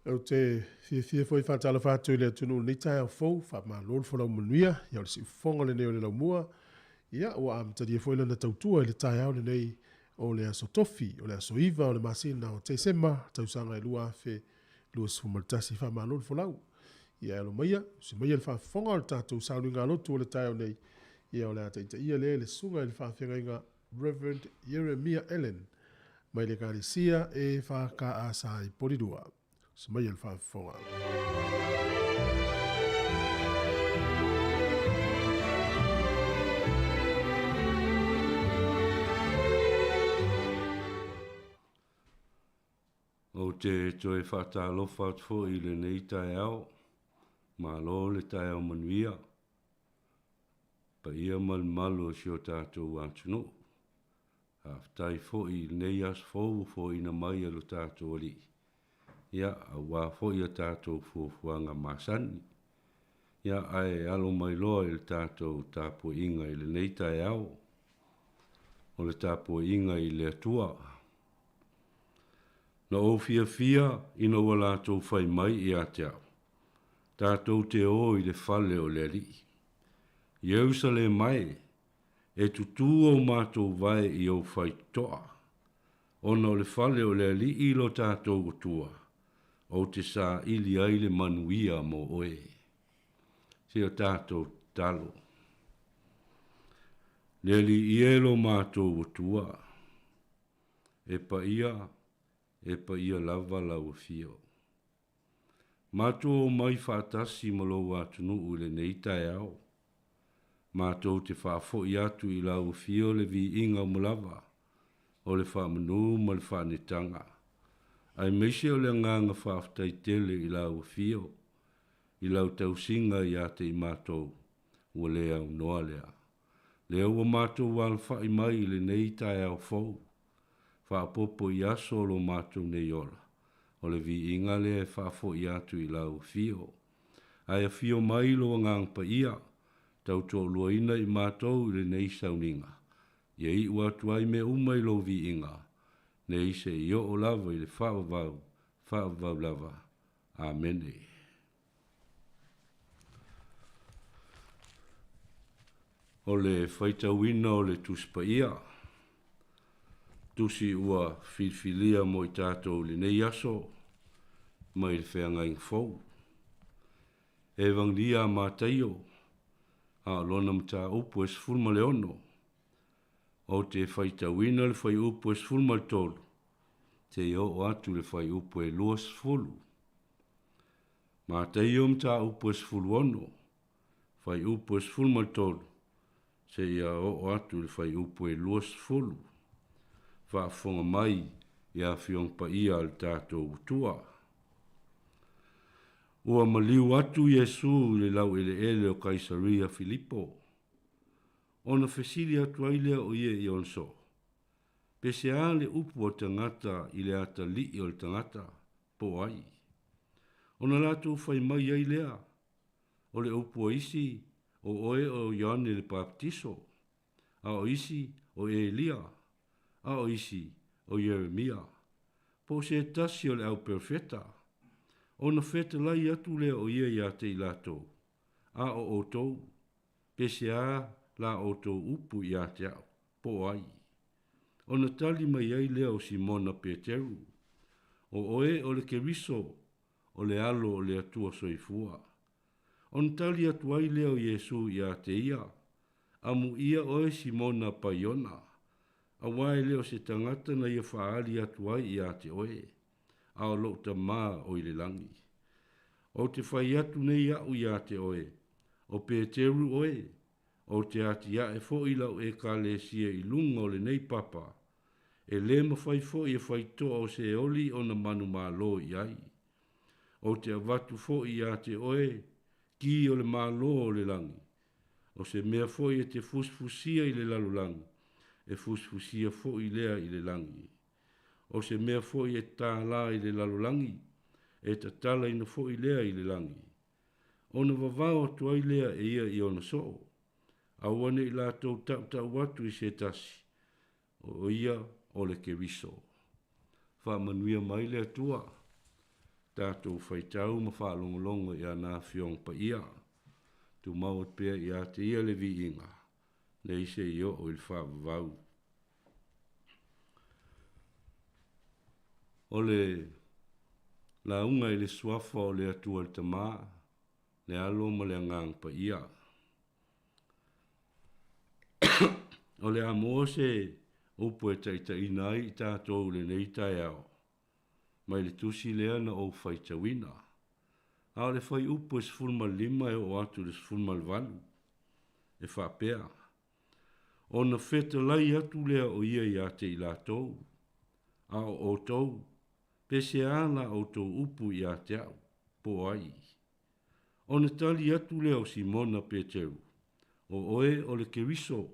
Ou te fiafia foi e faatalofa atu i le atunuu i lenei taeao fou, faamalo le folau manuia, ia o le siufofoga lenei o le laumua, ia ua amatalia foi lana tautua i le taeao lenei o le aso Tofi, o le aso 9 o le masina o Tesema, tausaga e 2021. Faamalo le folau. Ia e alo maia, usi maia le faafofoga o le tatou sauniga lotu o le taeao nei, ia o le a taitaia lea e le susuga i le faafeagaiga Reverend Ieremia Allen mai le Ekalesia EFKS i Polilua. Usi maia le faafofoga. Ou te toe faatalofa atu foi i lenei taeao. Malo le taeao manuia. Paia ma le mamalu o si o tatou atunuu. Faafetai foi i lenei aso fou ua foaiina mai e lo tatou Alii, ia, aua foi a tatou fuafuaga masani. Ia, ae alo mai loa i le tatou tapuaiga i lenei taeao, o le tapuaiga i le Atua. Na ou fiafia ina ua latou fai mai ia te au, Tatou te o i le fale o le Alii. Ierusalema e, e tutū o matou vae i ou faitotoa, ona o le fale o le Alii lo tatou Atua, ou te saili ai le manuia mo oe. Se o tatou tatalo. Le Alii e lo matou Atua, e paia, e paia lava lau afio. Matou omai faatasi ma lou atunuu i lenei taeao. Matou te faafoi atu i lau afio le viiga uma lava o le faamanu ma le faanetaga, aemaise o le agaga faafetai tele i lau afio i lau tausiga ia te i matou ua le aunoa lea. Lea ua matou alafai mai i lenei taeao fou, faaopoopo i aso o lo matou nei ola, o le viiga lea e faafoi atu i lau afio. Ae afio mai lou Agaga Paia, tautoaluaina i matou i lenei sauniga, ia iu atu ai mea uma i lou viiga, nei se i oo lava i le faavavau, faavavau lava. Amene. O le faitauina o le Tusi Paia, Tusi ua filifilia mo i tatou i lenei aso mai le Feagaiga Fou. Evagelia a Mataio, a o lona mataupu e 16. Ou te faitauina le fuaiupu e 13 seia oo atu i le fuaiupu e 20. Mataio mataupu e 16, fuaiupu e 13 seia oo atu i le fuaiupu e 20. Faafofoga mai i Afioga Paia a le tatou Atua. Ua maliu atu Iesu i le laueleele o Kaisaria Filipo, ona fesili atu ai lea o ia i ona soo, Pe se a le upu a tagata i le atalii o le tagata, po o ai? Ona latou fai mai ai lea, O le upu a isi, o oe o Ioane le Papatiso, a o isi, o Elia, a o isi, o Ieremia, po o se tasi o le au perofeta. Ona fetalai atu lea o ia iā te i latou, A o outou, pe se a la outou upu iā te au, po o ai? Ona tali mai ai lea o Simona Peteru, O oe o le Keriso, o le Alo o le Atua soifua. Ona tali atu ai lea o Iesu iā te ia, Amuia oe Simona Paiona, auā e le o se tagata na ia faaali atu ai iā te oe, a o lou Tamā o i le lagi. Ou te fai atu nei au iā te oe, o Peteru oe, ou te atiae foi lau Ekalesia i luga o lenei papa, e lē mafai foi e faitoa o Seoli ona manumalo i ai. Ou te avatu foi iā te oe ki o le Malo o le lagi, o se mea foi e te fusifusia i le lalolagi, e fusifusia foi lea i le lagi. O se mea foi e tālā i le lalolagi, e tatalaina foi lea i le lagi. Ona vavao atu ai lea e ia i ona soo, aua ne i latou tautau atu i se tasi, o ia o le Keriso. Faamanuia mai le Atua. Tatou faitau ma faalogologo i ana Afioga Paia. Tumau atu pea ia te Ia le viiga, nei se i oo i le faavavau. O le lauga i le Suafa o le Atua le Tama, le Alo ma le Agaga Paia. O le a moa se upu e taitaiina ai i tatou i lenei taeao, mai le tusi lea na ou faitauina. A o le fuaiupu e 15 e oo atu i le 18, e faapea, Ona fetalai atu lea o ia ia te i latou, A o outou, pesea la outou upu ia te au, po o ai? Ona tali atu lea o Simona Peteru, O oe o le Keriso,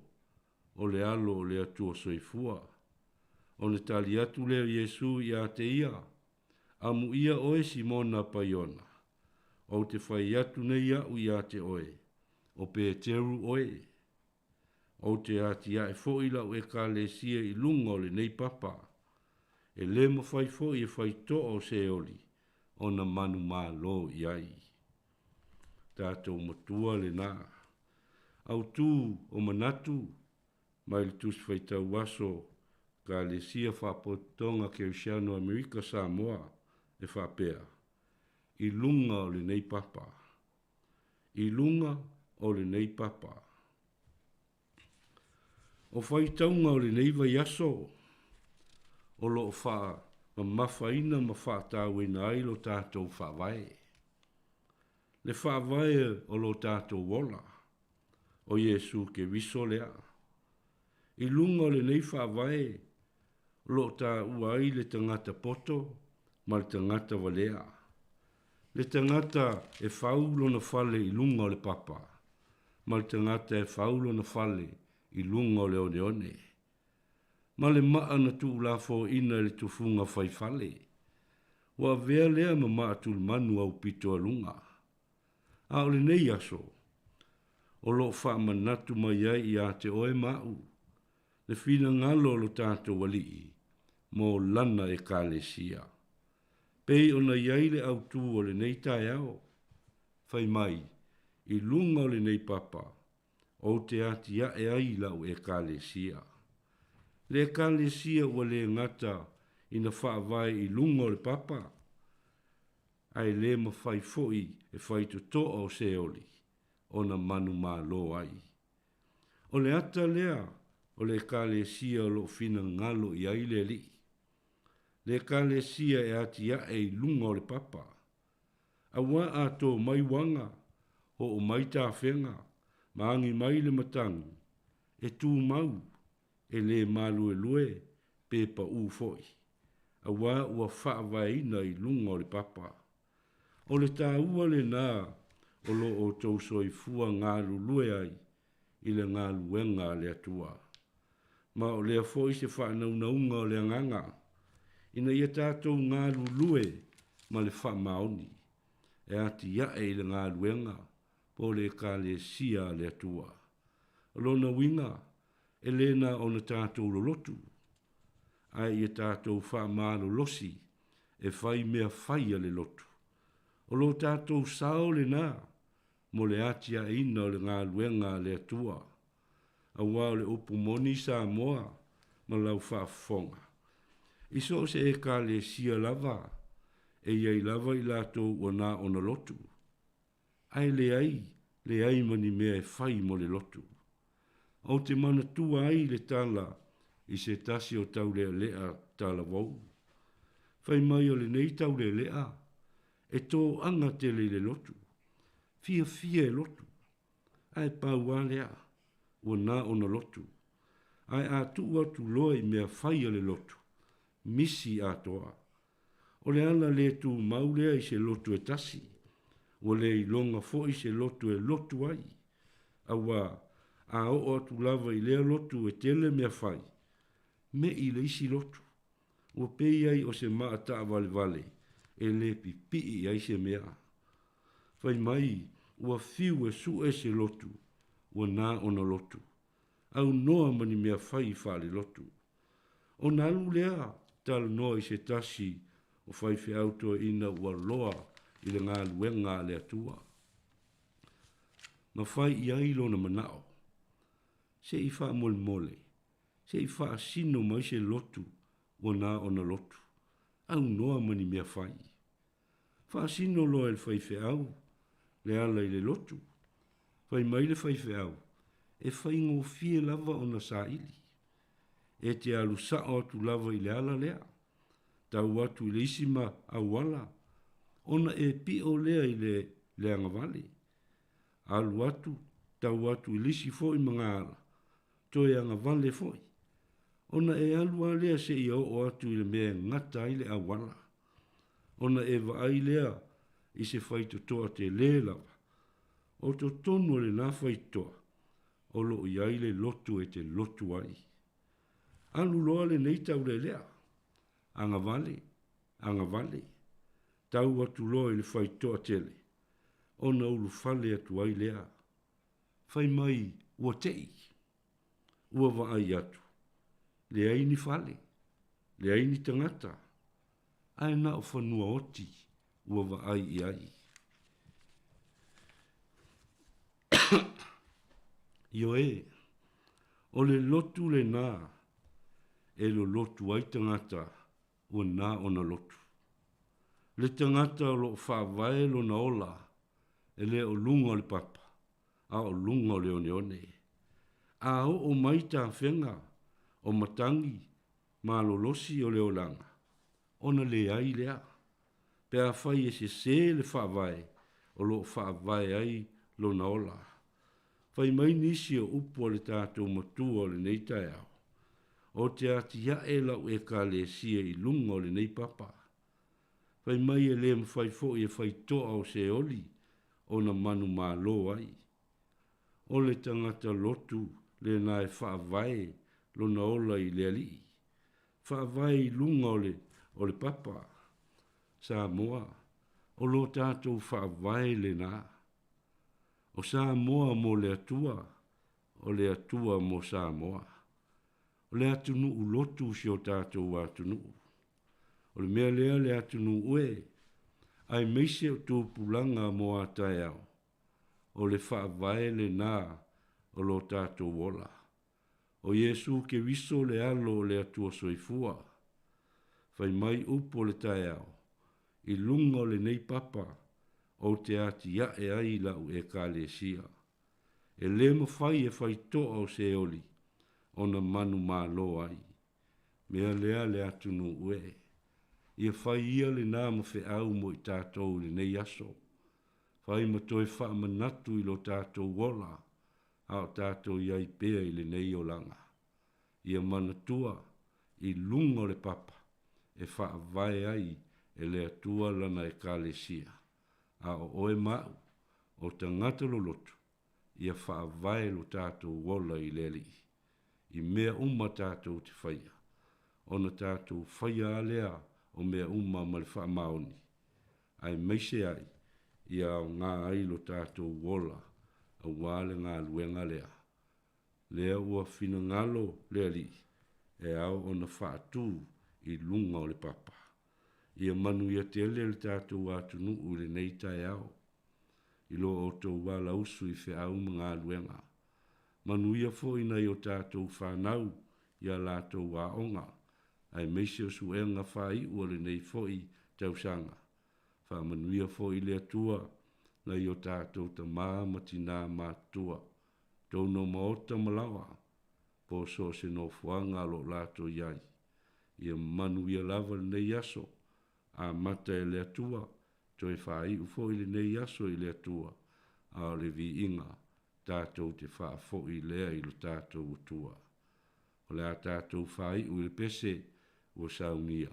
o le Alo o le Atua soifua. Ona tali atu lea o Iesu ia te ia, Amuia oe Simona Paiona, ou te fai atu nei au ia te oe, o Peteru oe. Ou te atiae foi lau Ekalesia i luga o lenei papa, e le mafai foi e fai toa o Seoli ona manumalo i ai. Tatou matua lena. Autu o manatu mai le Tusi Faitau Aso Ekalesia Faapotopotoga Kerisiano Amerika Samoa e faapea, I luga o lenei papa. I luga o lenei papa. O faitauga o lenei vaiaso o lo o faamamafaina ma faatauaina ai lo tatou Faavae. Le Faavae o lo tatou ola, o Iesu Keriso lea. I luga o lenei Faavae o lo o taua ai le tagata poto ma le tagata valea. Le tagata e fau lona fale i luga o le papa, ma le tagata e fau lona fale i luga o le oneone. Ma le maa na tuulafoaina e le tufuga fai fale, ua avea lea ma maa tulimanu aupito a luga. A o lenei aso, o lo o faamanatu mai ai ia te oe ma au, le finagalo o lo tatou Alii mo Lana Ekalesia. Pei ona i ai le autū o lenei taeao, fai mai, i luga o lenei papa, ou te atiae ai lau Ekalesia. Le Ekalesia ua le gata ina faavae i luga o le papa, ae le mafai foi e faitotoa o Seoli ona manumalo ai. O le ata lea o le Ekalesia o lo o finagalo i ai le Alii. Le Ekalesia e atiae i luga o le papa. Auā a tō mai uaga, oo mai tafega, ma agi mai le matagi, e tumau, e lē maluelue pe paʻū foi, auā ua faavaeina i luga o le papa. O le taua lenā o lo outou soifua galulue ai i le galuega a le Atua. Ma o lea foi se faanaunauga o le Agaga, ina ia tatou galulue ma le faamaoni, e atiae i le galuega po o le Ekalesia a le Atua. O lona uiga, e le na ona tatou lolotu, ae ia tatou faamalolosi e fai mea fai a le lotu. O lo tatou sao lenā mo le atiaeina o le galuega a le Atua, auā o le upu moni Samoa ma lau faafofoga. I so o se Ekalesia lava, e i ai lava i latou ua na ona lotu, ae leai, leai ma ni mea e fai mo le lotu. Ou te manatua ai le tala i se tasi o taulealea talavou. Fai mai o lenei taulealea, e toaga tele i le lotu, fiafia e lotu, ae pau a lea, ua na ona lotu. Ae a tuu atu loa i mea fai a le lotu, misi atoa. O le ala le tumau lea i se lotu e tasi, ua le iloga foi se lotu e lotu ai, auā, a oo atu lava i lea lotu e tele mea fai, me'i le isi lotu, ua pei ai o se maa taavalevale e le pipii ai se mea. Fai mai, ua fiu e sue se lotu, ua na ona lotu, aunoa ma ni mea fai faalelotu. Ona alu lea talanoa i se tasi O faifeau toeaina ua loa i le galuega a le Atua. Ma fai i ai lona manao, Se i faamolemole, se i faasino mai se lotu ua na ona lotu, aunoa ma ni mea fai. Faasino loa e le faifeau le ala i le lotu. Fai mai le faifeau, e faigofie lava ona saili. E te alu sao atu lava i le ala lea, tau atu i le isi ma auala, ona e pio lea i le leagavale. Alu atu, tau atu i le isi foi magaala, toe agavale foi. Ona e alu a lea seia oo atu i le mea e gata ai le auala. Ona e vaai lea i se faitotoa tele lava. O totonu o lena faitotoa, o lo o i ai le lotu e te lotu ai. Alu loa lenei taulelea, agavale, agavale, tau atu loa i le faitotoa tele, ona ulufale atu ai lea. Fai mai ua tei. Ua vaai atu, leai ni fale, leai ni tagata, ae na o fanua oti ua vaai i ai. Ioe, o le lotu lena e lolotu ai tagata ua na ona lotu. Le tagata o lo o faavae lona ola e le o luga o le papa, a o luga o le oneone. A oo mai tafega o matagi malolosi o le olaga, ona leai lea, pe afai e sesē le faavae o lo o faavae ai lona ola. Fai mai nisi o upu a le tatou Matua o lenei taeao, Ou te atiae lau Ekalesia i luga o lenei papa. Fai mai e le mafai foi e faitoa o Seoli ona manumalo ai. O le tagata lotu lena e faavae lona ola i le Alii, faavae i luga o le, o le papa. Samoa, o lo tatou faavae lena. O Samoa mo le Atua, o le Atua mo Samoa. O le atunuu lotu si o tatou atunuu. O le mea lea le atunuu e, aemaise o tupulaga mo a taeao, o le faavae lena o lo tatou ola. O Iesu Keriso le Alo o le Atua Soifua. Fai mai upu o le taeao, I luga o lenei papa ou te atiae ai lau Ekalesia. E le mafai e faitoa o Seoli ona manumalo ai. Mea lea le atunuu e. Ia fai ia lena ma feau mo i tatou i lenei aso. Fai ma toe faamanatu i lo tatou ola a o tatou i ai pea i lenei olaga. Ia manatua, i luga o le papa e faavae ai e le Atua Lana Ekalesia, a o oe ma au, o tagata lolotu, ia faavae lo tatou ola i le Alii, i mea uma tatou te faia, ona tatou faia a lea o mea uma ma le faamaoni, aemaise ai ia aoga ai lo tatou ola aua le galuega lea. Lea ua finagalo le Alii e ao ona faatu i luga o le papa. Ia manuia tele le tatou atunuu i lenei taeao, i lo outou alausu i feau ma galuega. Manuia foi nai o tatou fanau i a latou aoga, aemaise o suega faaiu o lenei foi tausaga. Faamanuia foi le Atua nai o tatou tama ma tina matutua, tonu o maota ma laoa, po o so o se nofoaga o lo o latou i ai. Ia manuia lava lenei aso, amata e le Atua, toe faaiu foi lenei aso i le Atua, a o le viiga tatou te faafoi lea i lo tatou Atua. O le a tatou faaiu i le pese ua saunia.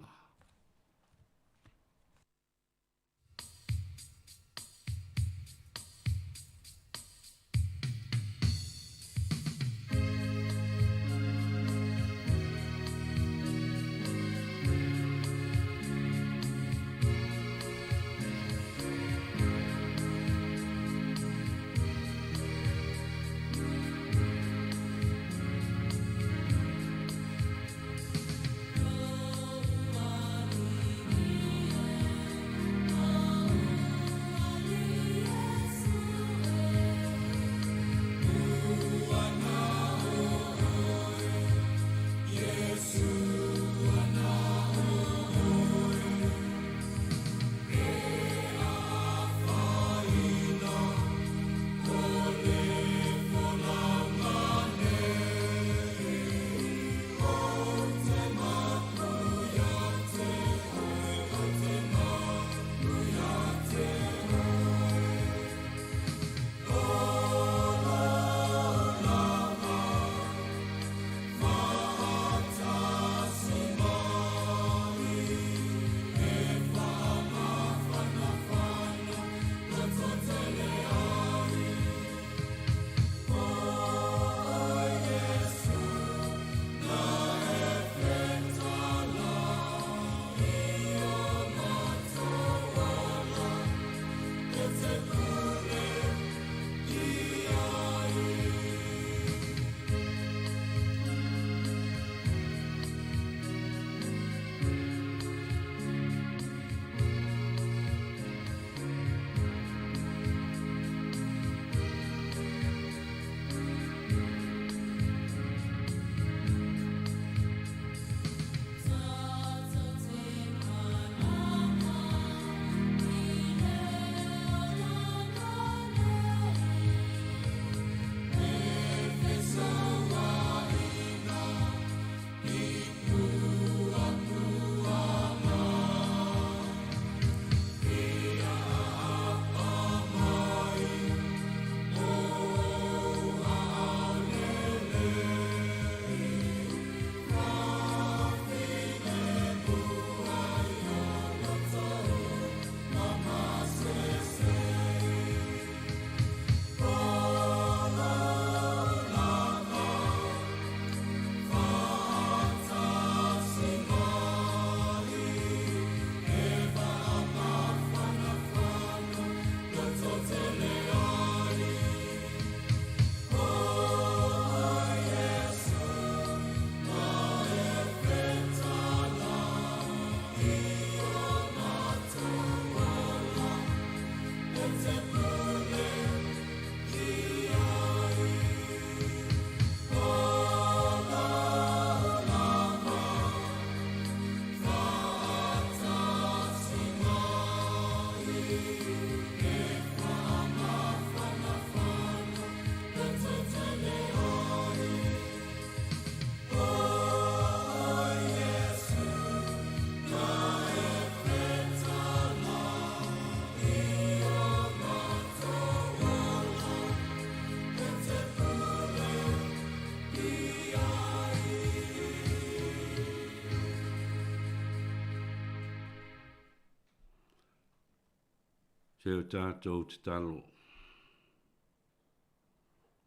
Se o tatou tatalo.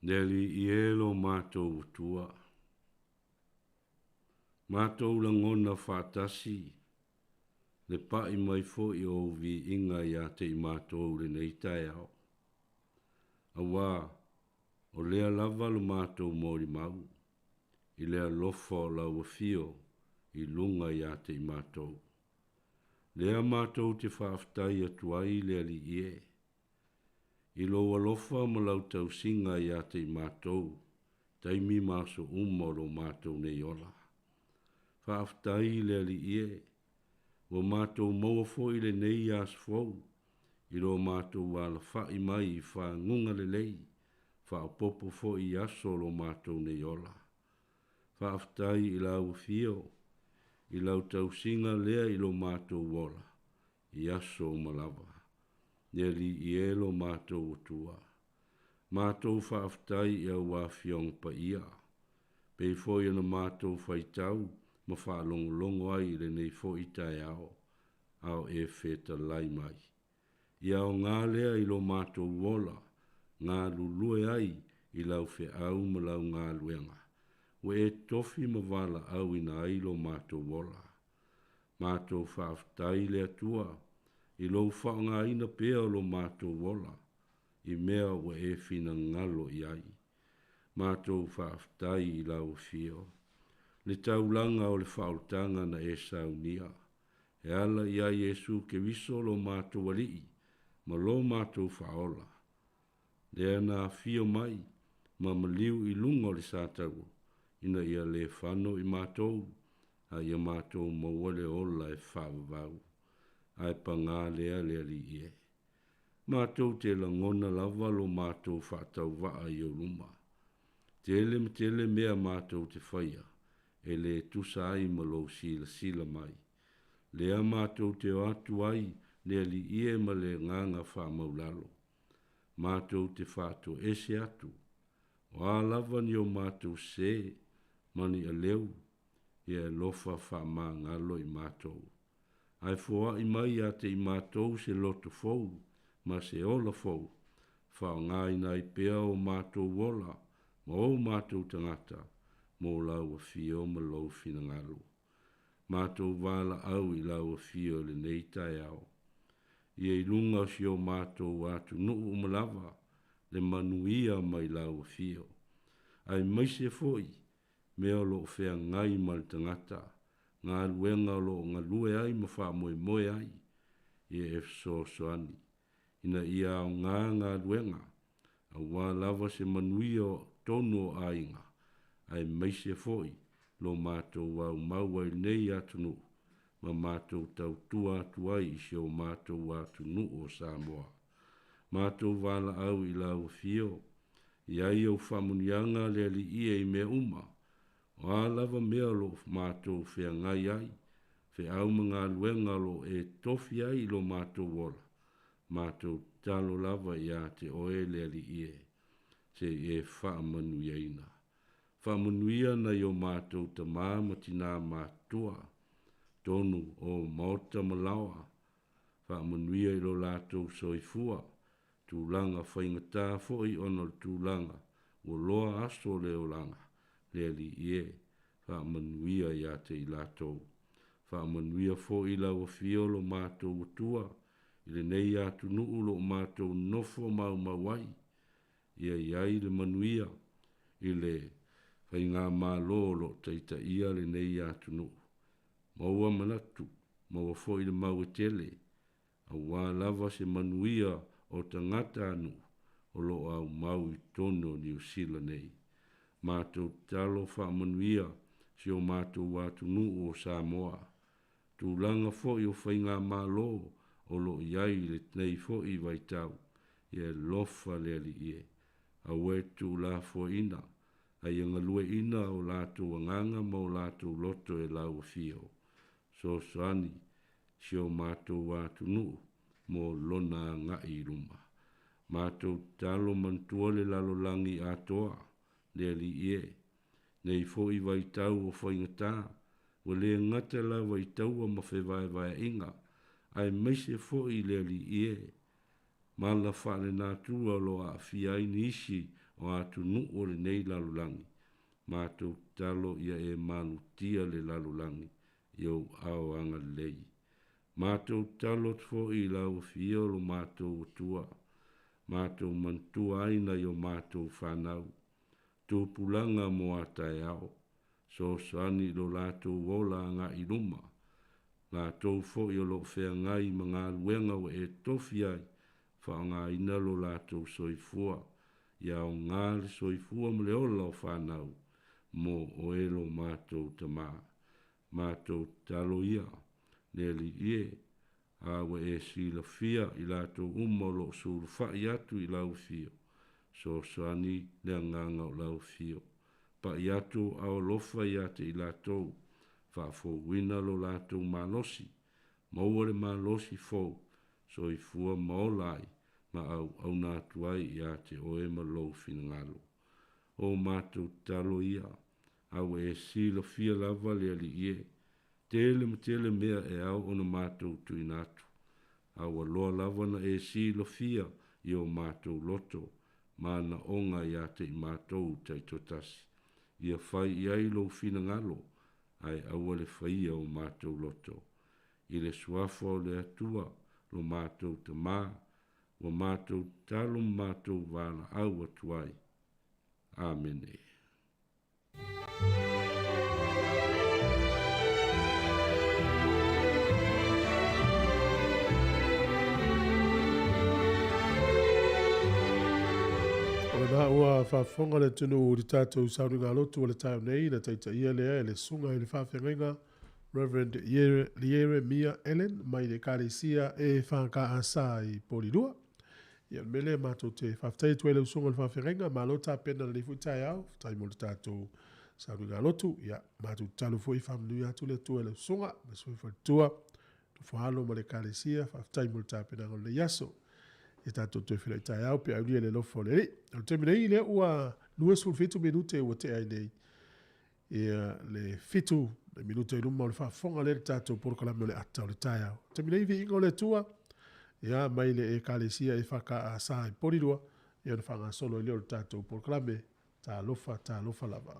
Le Alii e lo matou Atua. Matou lagona faatasi le pa'i mai foi o ou viiga ia te i matou i lenei taeao, auā o lea lava lo matou molimau i le alofa o lau afio i luga ia te i matou. Lea matou te faafetai atu ai le Alii e, i lou alofa ma lau tausiga ia te i matou taimi ma aso uma o lo matou nei ola. Faafetai i le Alii e, ua matou maua foi lenei aso fou i lo matou alafa'i mai i faguga lelei, faaopoopo foi i aso o lo matou nei ola. Faafetai i lau afio, i lau tausiga lea i lo matou ola i aso uma lava. Le Alii e lo matou Atua. Matou faafetai i au Afioga Paia, pei foi ona matou faitau ma faalogologo ai i lenei foi taeao, a o e fetalai mai. Ia aoga lea i lo matou ola, galulue ai i lau feau ma lau galuega, ua e tofi ma valaauina ai lo matou ola. Matou faafetai i le Atua i lou faaaogaina pea o lo matou ola i mea ua e finagalo i ai. Matou faafetai i lau afio, le taulaga o le faaolataga na e saunia, e ala ia Iesu Keriso lo matou Alii ma lo matou Faaola, lea na afio mai ma maliu i luga o le sataua, ina ia le fano i matou, a ia matou maua le ola e faavavau. Ae pagā lea le Alii e. Matou te lagona lava lo matou faatauvaa i ou luma. Tele ma tele mea matou te faia e le tusa ai ma lou silasila mai. Lea matou te o atu ai le Alii e ma le agaga faamaulalo. Matou te faatoese atu, o a lava ni o matou sē ma ni aleu, ia e alofa faamagalo i matou. Ae foai mai ia te i matou se loto fou ma se ola fou, faaaogaina ai pea o matou ola ma o matou tagata mo lau afio ma lou finagalo. Matou valaau i lau afio i lenei taeao. Ia i luga o si o matou atunuu uma lava le manuia mai lau afio, aemaise foi mea o lo o feagai ma le tagata, galuega o lo o galue ai ma faamoemoe ai, ia e fesoasoani ina ia aoga galuega aua lava se manuia o totonu o aiga, aemaise foi lo matou aumau ai lenei atunuu ma matou tautua atu ai i si o matou atunuu o Samoa. Matou valaau i lau afio, i ai au faamanuiaga le Alii e i mea uma, o a lava mea o lo o matou feagai ai, feau ma galuega o lo o e tofi ai i lo matou ola, matou tatalo lava ia te oe le Alii e, se i e faamanuiaina. Faamanuia nai o matou tama ma tinā matutua, tonu o maota ma laoa, faamanuia i lo latou soifua, tulaga faigata foi ona o le tulaga ua loa aso o le olaga, le Alii e, faamanuia ia te i latou. Faamanuia foi lau afio lo matou Atua i lenei atunuu o lo o matou nofo maumau ai, ia i ai le manuia i le faigamalo o lo o taitaia lenei atunuu. Maua manatu, maua foi le mau e tele, aua lava se manuia o tagatanuu o lo o aumau i totonu o Niu Sila nei. Matou tatalo faamanuia si o matou atunuu o Samoa. Tulaga foi o faigamalo o lo o i ai i lenei foi vaitau, ia e lofa le Alii e. Aua e tuulafoaiina, a ia galueaiina o latou agaga ma o latou loto e lau afio. Fesoasoani si o matou atunuu mo lona agai i luma. Matou tatalo manatua le lalolagi atoa, le Alii e, nei foi vaitau o faigata, ua le gata lava i taua ma fevaevaeaiga, aemaise foi le Alii e. Mala faalenatura o lo o aafia ai nisi o atunuu o lenei lalolagi. Matou tatalo ia e malutia le lalolagi i ou aao agalelei. Matou tatalo atu foi i lau afio lo matou Atua, matou manatua ai nai o matou fanau, tupulaga mo a taeao, fesoasoani i lo latou ola agai i luma, latou foi o lo o feagai ma galuega ua e tofi ai, faaaogaina lo latou soifua, ia aoga le soifua ma le ola o fanau mo oe lo matou Tama. Matou tatalo ia, le Alii e, a ua e silafia i latou uma o lo o sulufai atu i lau afio, fesoasoani le agaga o lau afio. Pai atu ou aao alofa ia te i latou, faafouina lo latou malosi, maua le malosi fou, soifua ma ola ai, ma auauna atu ai ia te oe ma lou finagalo. O matou tatalo ia, a ua e silafia lava le Alii e, tele ma tele mea e ao ona matou tuuina atu, a ua loa lava ona e silafia i o matou loto manaoga ia te i matou taitoatasi. Ia fai i ai lou finagalo, ae aua le faia o matou loto. I le Suafa o le Atua, lo matou Tama, ua matou tatalo ma matou valaau atu ai. Amene. O lena ua faafofoga le atunuu i le tatou sauniga lotu o le taeao nei na taitaia lea e le Susuga i le Faafeagaiga Reverend Ieremia Ellen mai le Ekalesia EFKS i Polilua. Ia, o le mea lea matou te faafetai atu ai i lau Susuga i le Faafeagaiga, malo tapena i lenei foi taeao, faafetai mo le tatou sauniga lotu. Ia, matou tatalo foi faamanuia atu le Atua i lau Susuga, ma sui faletua, nofo alo ma le Ekalesia, faafetai mo le tapenaga o lenei aso. Ia tatou toe feiloai taeao pe aulia le alofa o le Alii. O le taimi nei, lea ua 27 minute ua tea ai nei ia le 7 minute i luma o le faafofoga lea i le tatou polokalame o le ata o le taeao. O le taimi nei, viiga o le Atua, ia mai le Ekalesia EFKS i Polilua, ia ona faagasolo ai lea o le tatou polokalame. Talofa, talofa lava.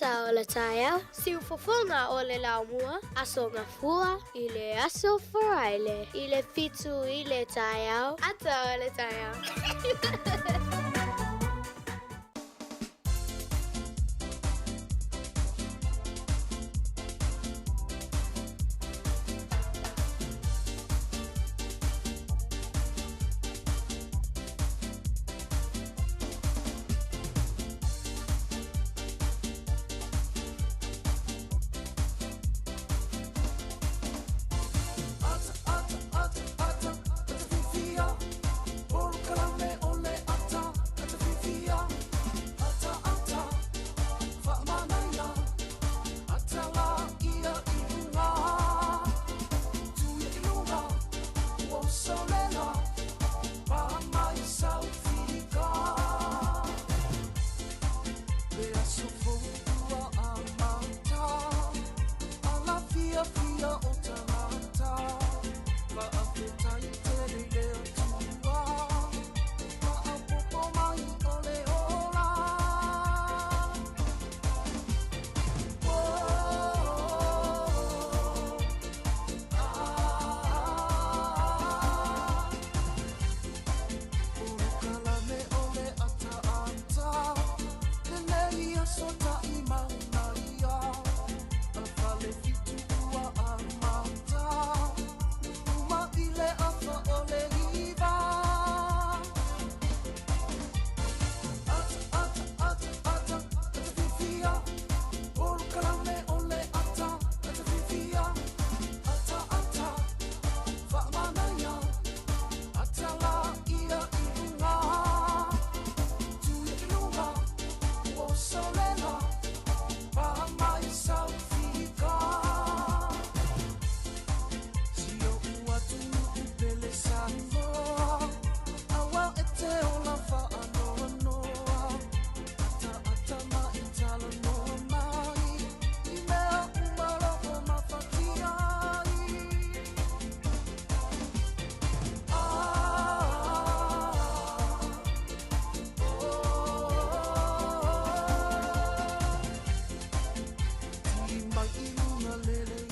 Ata o le taeao, siufofoga o le laumua, Aso Gafua i le Aso Faraile i le 7 i le taeao, Ata o le taeao.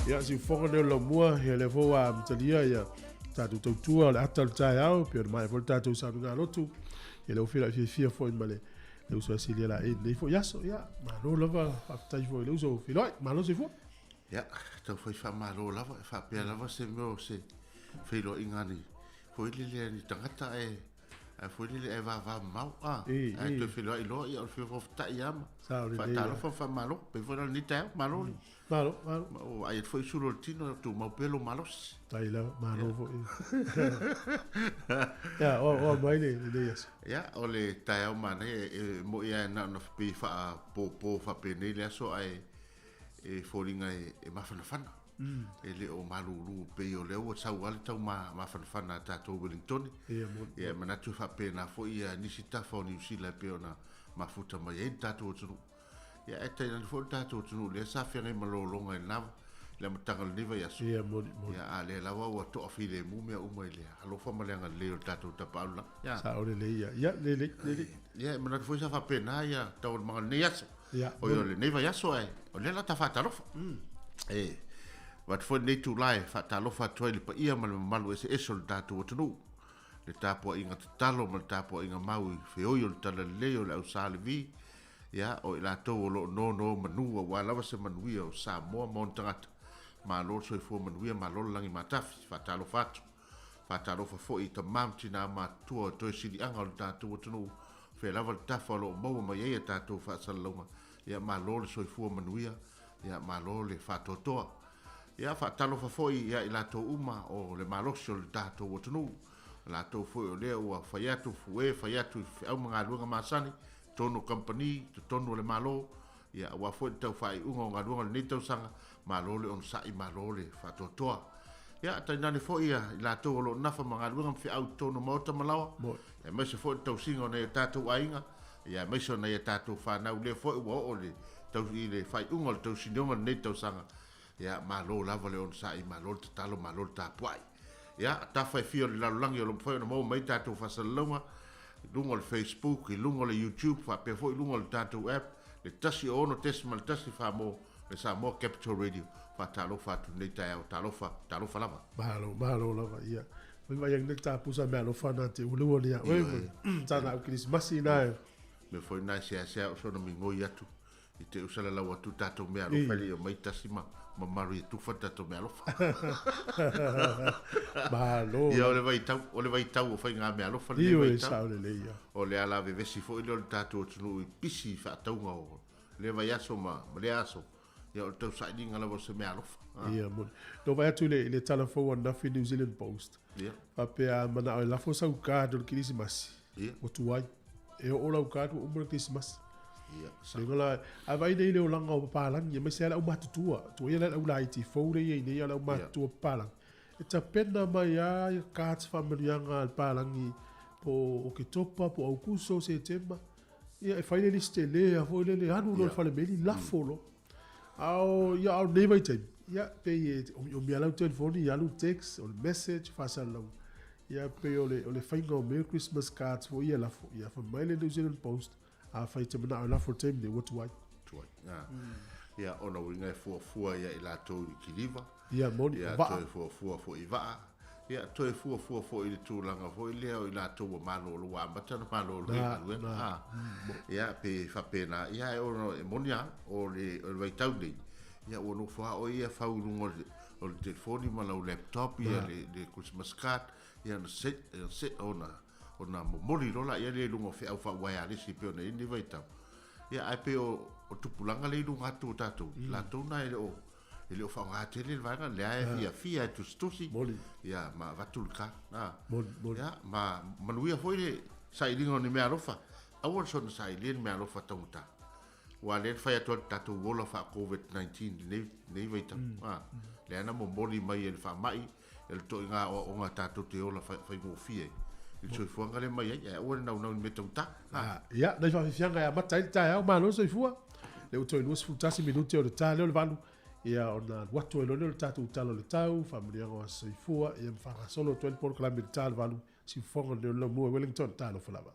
Ia, siufofoga lenei o le laumua, ia lea foi ua amatalia ia tatou tautua o le ata o le taeao, pei ona maea foi le tatou saunoaga lotu. Ia lea ua feiloai fiafia foi ma le le uso a Silia Laei i lenei foi aso. Ia, malo lava, faafetai foi i le uso feiloai. Malo soifua. Ia, tau fai faamalo lava, e faapea lava se mea o se feiloaiga ni foi lele a ni tagata ae ae foi lele ae vava mamao, a, ae toe feiloai loa, ia o le fia faafetai lava ma faatalofa ma faamalo, pei foi la o lenei taeao, malo le. Malo, malo. Ma ua vaai atu foi i sulu o le tino, tumau pea lou malosi. Tai lava, malo foi. Ia, o mai le lenei aso. Ia, o le taeao manaia, e moi lava na ona pei faapopo faapenei le aso, ae e foliga e mafanafana. E le o malulu pei o lea ua sau lava le tau mafanafana a tatou Wellingtone. Ia, e manatu e faapena foi ia nisi tafa o Niu Sila e pei ona mafuta mai ai le tatou atunuu. Ia, ae tainane foi le tatou atunuu lea sa feagai ma lologa i lena le amataga o lenei vaiaso. Ia, moni, moni. Ia, a lea lava ua toafilemu mea uma i le alofa ma le agalelei o le tatou Tapaau i le Lagi. Ia. Sao lelei ia. Ia, lelei, lelei. Ia, e manatu foi sa faapena ia taualumaga o lenei aso. Ia. Oi, o lenei vaiaso ae o lea la ta faatalofa. E avatu foi lenei itula e faatalofa atu ai i le paia ma le mamalu eseese o le tatou atunuu, le tapuaiga tatalo ma le tapuaiga mau i feoi o le Talalelei o le Au Sa Levi, ia, o i latou o lo o nonomanu aua lava se manuia o Samoa ma ona tagata. Malo le soifua manuia, malo le lagi matafi. Faatalofa atu. Faatalofa foi i tama ma tina matutua o toe siliaga o le tatou atunuu, fea lava le tafa o lo o maua mai ai a tatou faasalalauga. Ia, malo le soifua manuia, ia, malo le faatoatoa. Ia, faatalofa foi ia i latou uma o le malosi o le tatou atunuu, latou foi o lea ua fai atu fue, fai atu i feau ma galuega masani, totonu o kamupani, totonu o le Malo, ia, aua foi le tau faaiuga o galuega o lenei tausaga, malo le onosai, malo le faatoatoa. Ia, tainane foi ia i latou o lo o nafa ma galuega ma feau i totonu o maota ma laoa, aemaise foi le tausiga o nai o tatou aiga, ia, aemaise o nai a tatou fanau, lea foi ua oo le tau, i le faaiuga o le tausinioga o lenei tausaga, ia, malo lava le onosai, malo le tatalo, malo le tapuai. Ia, tafa e fia o le lalolagi o lo o mafai ona maua mai tatou faasalalauga i luga o le Facebook, i luga o le YouTube, faapea foi i luga o le tatou app, le 106.1 Samoa, le Samoa Capital Radio. Faatalofa atu lenei taeao, talofa, talofa lava. Malo, malo lava, ia. Mai mai ang nei tapusa mea alofa na te ulu ni a oe mo. Tana au Krisimasi na e. Mea foi na e seasea o sona migoi atu i te usalalau atu tatou mea alofa e le i omai tasi ma mamalu ia tufa tatou mea alofa. Malo. Ia o le vaitau, o le vaitau o faiga mea alofa lenei Ioe, vaitau. sao lelei ia. O le ala vevesi foi lea o le tatou atunuu i pisi i faatauga o lea vaiaso ma lea aso. Ia o le tausailiga lava o se mea alofa. Ia moni. Na ou vaai atu i le, i le tala fou ananafi New Zealand Post. Ia. Faapea a manao e lafo sau card o le Kerisimasi. Ia. Ua tuai. E oo lau card ua uma le Kerisimasi. Ia, sa. Lea la, a vaai nei i le olaga o papalagi, aemaise lava le aumatutua. Tuaia la le aulaiti fou lea e i ai nei, a o le aumatutua papalagi. E tapena mai lava ia cards faamanuiaga a le palagi po o Oketopa, po o Aukuso, Setema. Ia e fai le lisi tele lava foi lele, alu loa i le falemeli, lafo loa. A o, ia, a o lenei vaitaimi, ia, pei e omiomi lava lau telefoni, alu le text, o le message, faasalalau. Ia, pei o le, o le faiga o mea o Christmas cards foi ia e lafo, ia, fai mai le New Zealand Post, afai e te manao e lafo i le taimi lenei, ua tuai. Tuai. Ia, ona uiga e fuafua ia i latou i kiliva. Ia, moni, Ia, vaa. toe fuafua foi i vaa. Ia, toe fuafua foi i le tulaga foi lea o i latou ua malolo, ua amata ona malolo i Na, galuega. na. Ia, pe faapena, ia, e ono, e moni lava, o le, o le vaitau nei, ia, ua nofo lava oe ia fau i luga o le, o le telefoni ma lau laptop, ia, le, le Christmas card, ia, ona set, ona set, ona, ona momoli loa laia lea i luga o feau faauaealesi e pei ona i ai lenei vaitau. Ia, ae pei o, o tupulaga lea i luga atu o tatou, latou na e le o, e le o faaaoga tele le vaega lea e fiafia e tusitusi. Moni. Ia, ma avatu le card. Moni, moni. Ia, ma manuia foi le sailiga o ni mea alofa. Aua le soona sailia ni mea alofa taugata. Aua lea na fai atu ai le tatou ola faa-COVID-19 i lenei, lenei vaitau. Lea na momoli mai e le faamai, e le toaiga aoaoga tatou te ola faigofie ai i le soifuaga lea mai ai, ae aua le naunau i ni mea taugata. Ia, nai faafiafiaga e amata ai le taeao, malo le soifua. Lea ua toe 21 minute o le ta lea o le 8, ia ona alu atu ai loa lea o le tatou tala o le tau, faamanuiaga o aso soifua, ia ma faagasolo atu ai le polokalame i le ta o le 8, siufofoga o le Laumua i Wellington, talofa lava.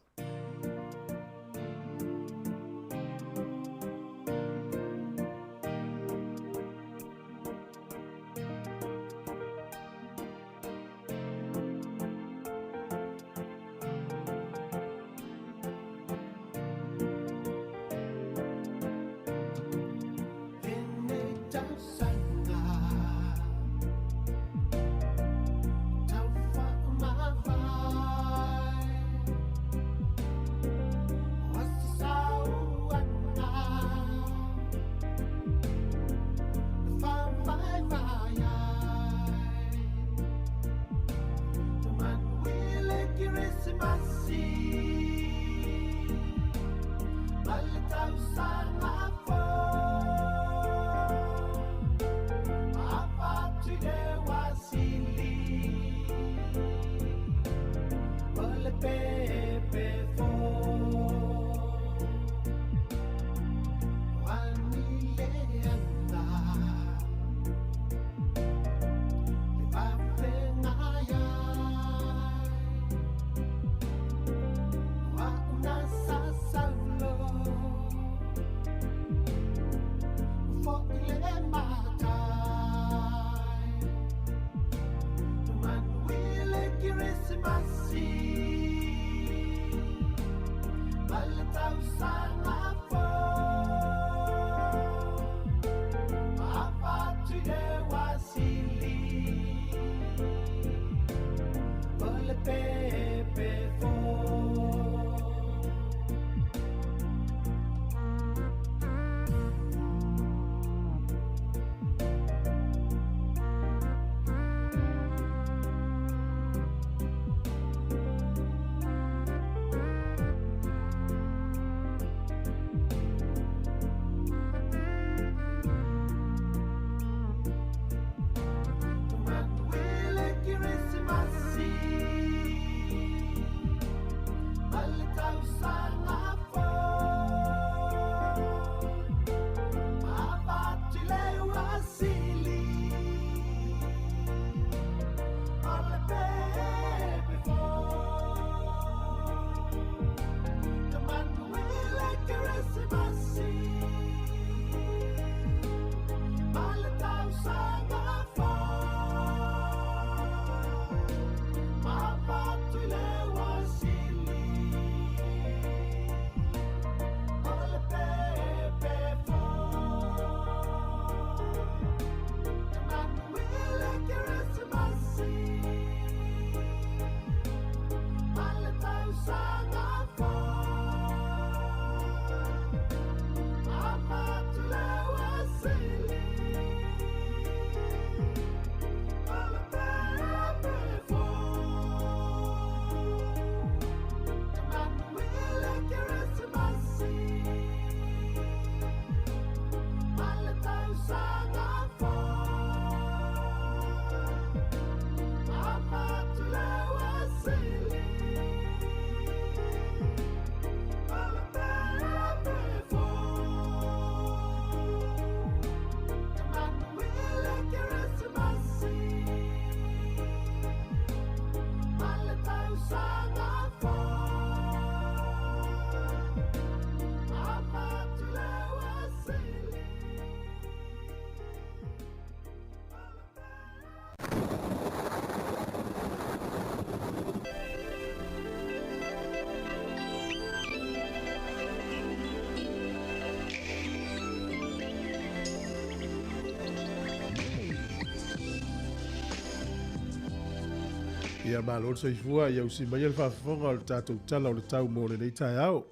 Ia malo le soifua, ia usi mai le faafofoga o le tatou tala o le tau mo lenei taeao.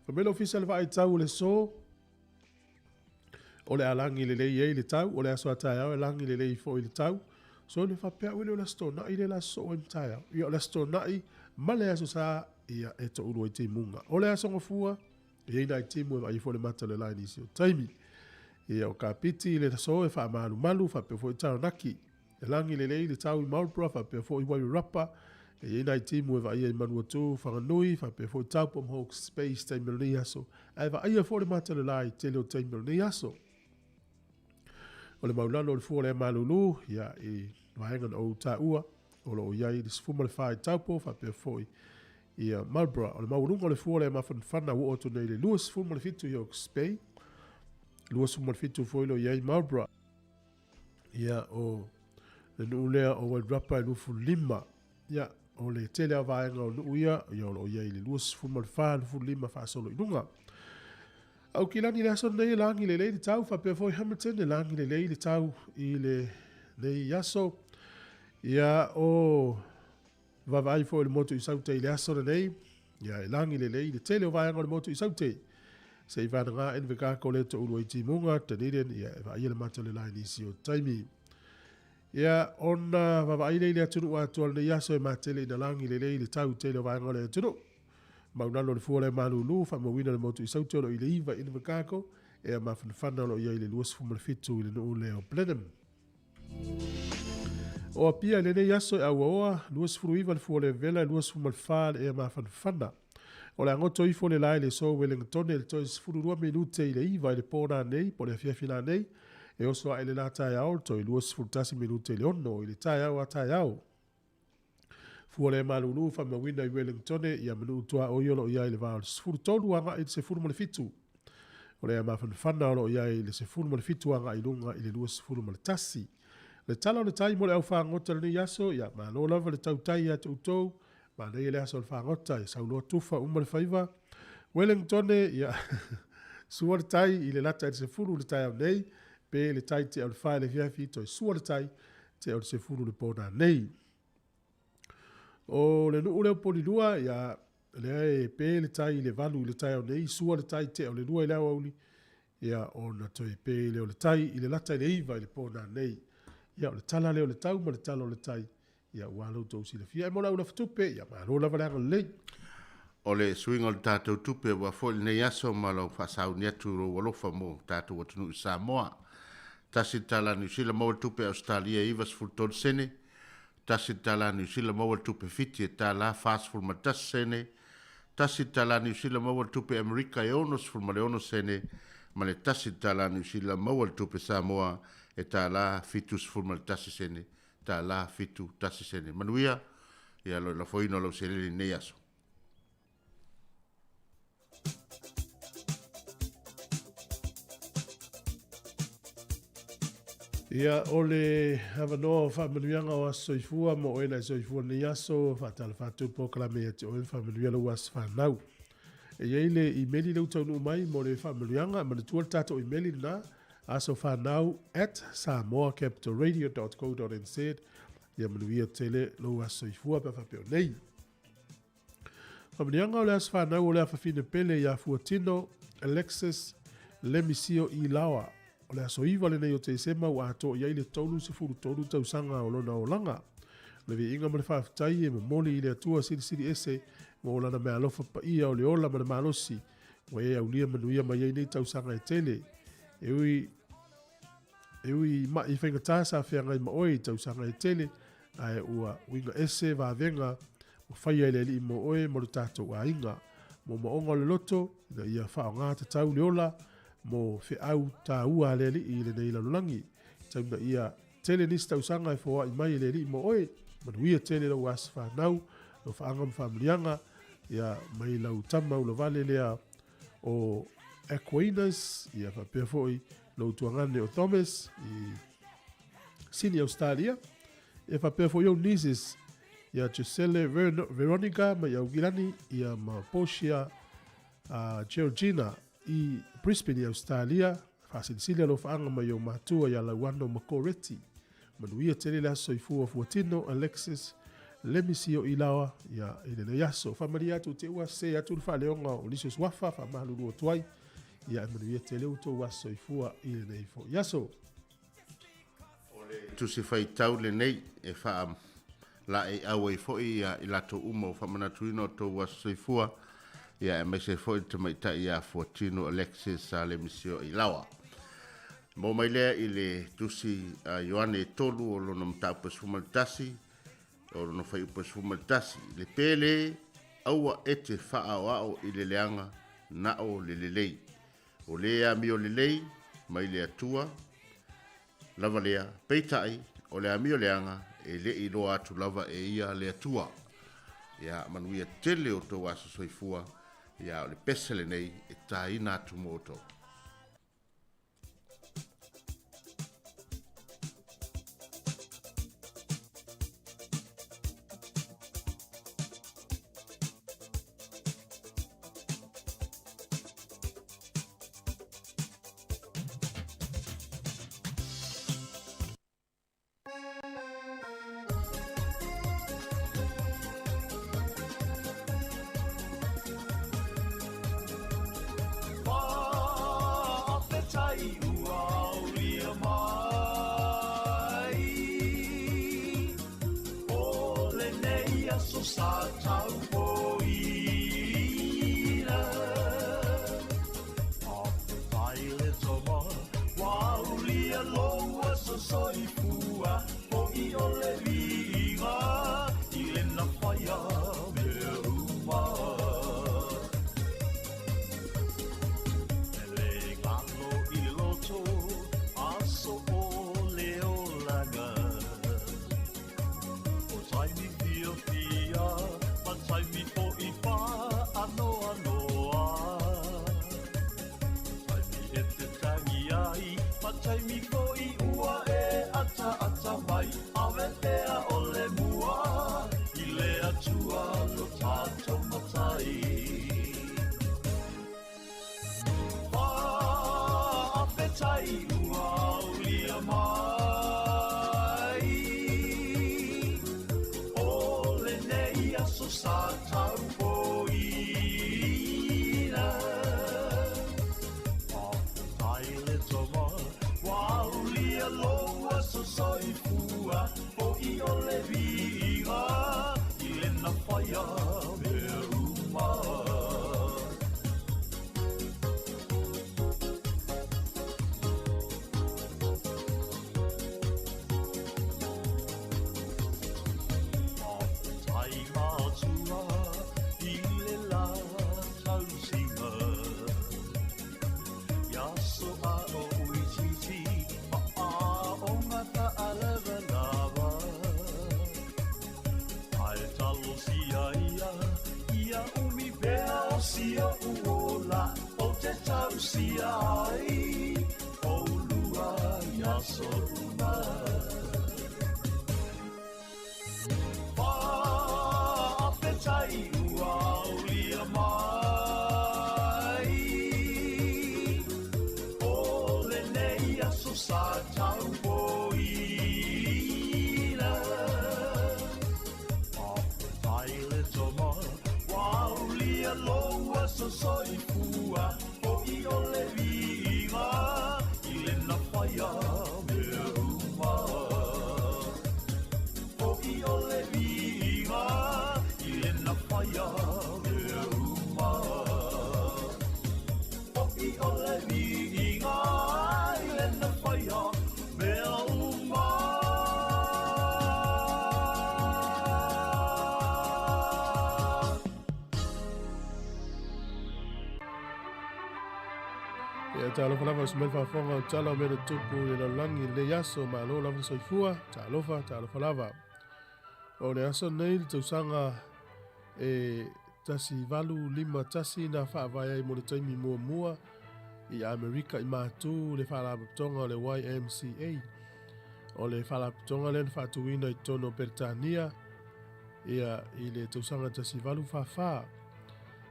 Fai mai le ofisa le vaai tau o le so, o le alagi lelei ai le tau, o le aso a taeao e lagi lelei foi le tau. So le faapea ue le o le aso tona'i le la sosoo ai ma taeao. Ia o le aso tona'i ma le aso sa ia e toulu ai timuga. O le aso gafua, e i ai nai timu e vaai foi le mata o le la i nisi o taimi. Ia o Kapiti le aso e faamalumalu faapea foi Taranaki. E lagi lelei le tau i Marlborough faapea foi Wairarapa. E i ai nai timu e vaaia i Manuatu, Whanganui, faapea foi Taupo ma Hawke's Bay i se taimi o lenei aso. Ae vaaia foi le mata o le la i tele o taimi o lenei aso. O le maulalo o le fua o le malulu, ia, i vaega na ou taua, o lo o i ai le 14 i Taupo, faapea foi ia Marlborough. O le maualuga o le fua o le mafanafana ua oo atu nei i le 27 i Hawke's Bay, 27 foi lo i ai Marlborough. Ia, o le nuu lea o Wairarapa e 25. Ia, o le tele a vaega o nuu ia, ia o lo o i ai i le 24, 25 faasolo i luga. Aukilani le aso nei e lagi lelei le tau, faapea foi Hamilton e lagi lelei le tau i le nei aso. Ia, o vaavaai foi le motu i Saute i le aso lenei, ia e lagi lelei le tele o vaega o le motu i Saute. Se i vanaga Invercargill le toulu ai timuga, Dunedin, ia e vaaia le mata o le la i nisi o taimi. Ia, ona vaavaai lea i le atunuu atoa lenei aso e matele ina lagi lelei le tau tele o vaega o le atunuu. Maulalo le fua le malulu, faamauina le motu i Saute o lo o i le 9 i Invercargill, e a mafanafana o lo o i ai le 27 i le nuu lea o Blenheim. O Apia i lenei aso e auaoa, 29 le fua le vela, 24 le ea mafanafana. O le agoto ifo le lae le so Wellingtone le toe 12 minute i le 9 i le pō nei, po le afiafi la nei, e oso ae le la taeao le toe 21 minute i le 6 i le taeao a taeao. Fua le malulu faamauina i Wellingtone ia manu tua o lo i ai le vā o le 13 agai i le 17. O le mafanafana o lo i ai le 17 agai i lunga i le 21. Le tala o le tai mo le au whangota lenei aso, ia malo lava le tautai ia te utou, ma nei le aso o le whangota, e sauloa tufa uma le faiva. Wellingtone, ia sua le tai i le lata i le 10 le tai au nei, pe le tai te au le whae le fiafi, toi sua le tai te au le 10 le pōna nei. O le nuu leo polilua, ia lea e pe le tai i le valu i le tai au nei, sua le tai te au le lua i le au auli, ia ona toi pe le o le tai i le lata i le iva i le pōna nei. Ia o le tala leo le tau ma le tala o le tai, ia ua lau tau silafia. E mo lau lafatupe, ia malo lava le agalelei. O le suiga o le tatou tupe ua foi lenei aso ma lau faasauni atu lou alofa mo tatou atunuu i Samoa. $1 Niu Sila maua le tupe Australia e 93 sene, $1 Niu Sila maua le tupe Fiti e $41 sene, $1 Niu Sila maua le tupe Amerika e 66 sene, ma le $1 Niu Sila maua le tupe Samoa e $71 sene, $71 sene. Manuia, ia lo lafoina o lau seleni nei aso. Ia, o le avanoa o faamanuiaga o aso soifua mo oe na soifua nei aso, faatalofa atu polokalame ia te oe faamanuia lou aso fanau. E i ai le imeli leu taunuu mai mo le faamanuiaga, manatua le tatou imeli lena, asofanau@samoacapitalradio.co.nz. Ia manuia tele lou aso soifua pe faapea nei. Faamanuiaga o le aso fanau o le afafine pele ia Fuatino Alexis Lemisio I Laoa. O le aso 9 lenei o Tesema ua atoa i ai le 33 tausaga o lona olaga. O le viiga ma le faafetai e momoli i le Atua Silisili Ese mo lana meaalofa paia o le ola ma le malosi ua e aulia manuia mai ai nei tausaga e tele. E ui e ui ma'i faigata sa feagai ma oe i tausaga e tele, ae ua uiga ese vavega ua faia e le Alii mo oe ma lo tatou aiga. Moomooga o le loto, ina ia faaaoga tatau le ola mo feau taua a le Alii i lenei lalolagi. Tau ina ia tele nisi tausaga e foai mai e le Alii mo oe. Manuia tele lou aso fanau, lau faaga ma faamanuiaga, ia mai lau tama ulavale lea o Aquinas, ia faapea foi lou tuagane o Thomas i Sydney, Australia, ia faapea foi ou nieces ia Gisele Veronica mai Aukilani, ia ma Portia Georgina i Brisbane i Australia. Faasilisili alofaaga mai ou matua ia Lauano ma Koreti. Manuia tele le aso soifua Fuatino Alexis Lemisio Ilaoa ia i lenei aso. Faamalie atu te ua se atu le faaleoga o nisi o suafa faamalulu atu ai. Ia e manuia tele outou aso soifua i lenei foi aso. O le tusi faitau lenei e faalaeiau ai foi ia i latou uma ua faamanatuina o outou aso soifua, ia aemaise foi le tamaitai ia Fuatino Alexis Salemisio Ilaoa. Maua mai lea i le tusi a Ioane e 3 o lona mataupu e 11, o lona fuaiupu e 11, le pele aua e te faaoao i le leaga na o le lelei. O le amio lelei mai le Atua lava lea, peitai o le amio leaga e le iloa atu lava e ia le Atua. Ia manuia tele o tou aso soifua, ia o le pese lenei e taina atu mo outou. Manuia lou aso soifua, fo'i o le viiga i lena faia mea uma. Fo'i o le viiga i lena faia mea uma. Fo'i o le viiga i lena faia mea uma. Ia talofa lava se mai faafofoga o tala o mea na tupu i le lalolagi i lenei aso, malo lava le soifua, talofa, talofa lava. O le aso lenei le tausaga e 1851 na faavae ai mo le taimi muamua i Amerika i matu le Faalapotopotoga o le YMCA. O le faalapotopotoga lea na faatuina i totonu o Peretania ia i le tausaga 1844.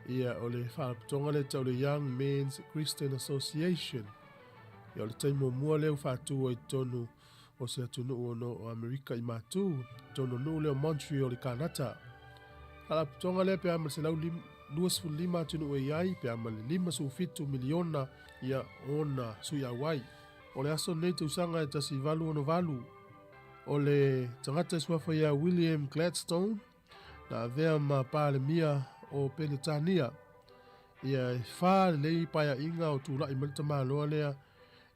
Ia o le faalapotopotoga lea tau le Young Men's Christian Association. Ia o le taimi muamua lea ua faatu ai i totonu o se atunuu ono o Amerika i matu, totonu o le nuu lea o Montreal i Kanata. Faalapotopotoga lea pe a ma le 125 atunuu e i ai, pe a ma le 57 miliona ia ona sui auai. O le aso lenei tausaga e 1868, o le tagata e suafa ia William Gladstone, na avea ma Palemia o Peretania. Ia e fa lelei paeaiga o tulai mai le tamaloa lea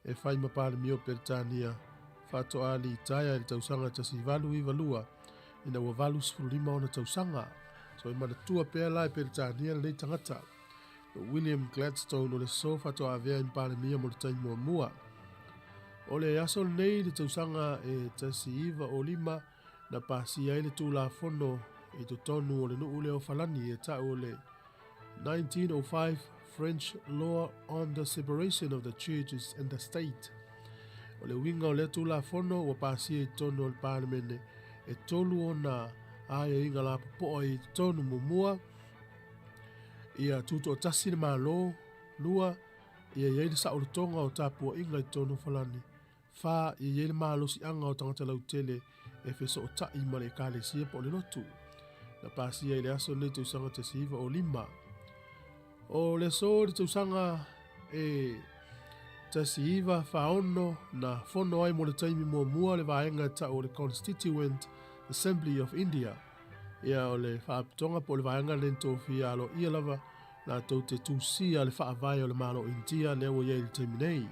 e fai ma Palemia o Peretania, faatoa litaea i le tausaga 1892 ina ua 85 ona tausaga. So e manatua pea la e Peretania lenei tagata. O William Gladstone o le so faatoa avea i ma Palemia mo le taimi muamua. O le aso lenei i le tausaga e 1905 na pasia ai le Tulafono i totonu o le nuu lea o Falani e ta'u o le 1905 French Law on the Separation of the Churches and the State. O le uiga o lea Tulafono ua pasia i totonu o le Palemene e tolu ona aiaiga lapopoa i totonu muamua, ia tutoatasi le Malo, lua, ia i ai le saolotoga o tapuaiga i totonu o Falani, fa, ia i ai le malosiaga o tagata lautele e fesootai ma le Ekalesia po o le lotu. Na pasia i le aso lenei tausaga 1905. O le aso i le tausaga e 1946 na fono ai mo le taimi muamua le vaega e ta'u o le Constituent Assembly of India. Ia o le faalapotopotoga po o le vaega lenei na tofia aloaia lava latou te tusia le faavae o le Malo o Initia lea ua i ai i le taimi nei.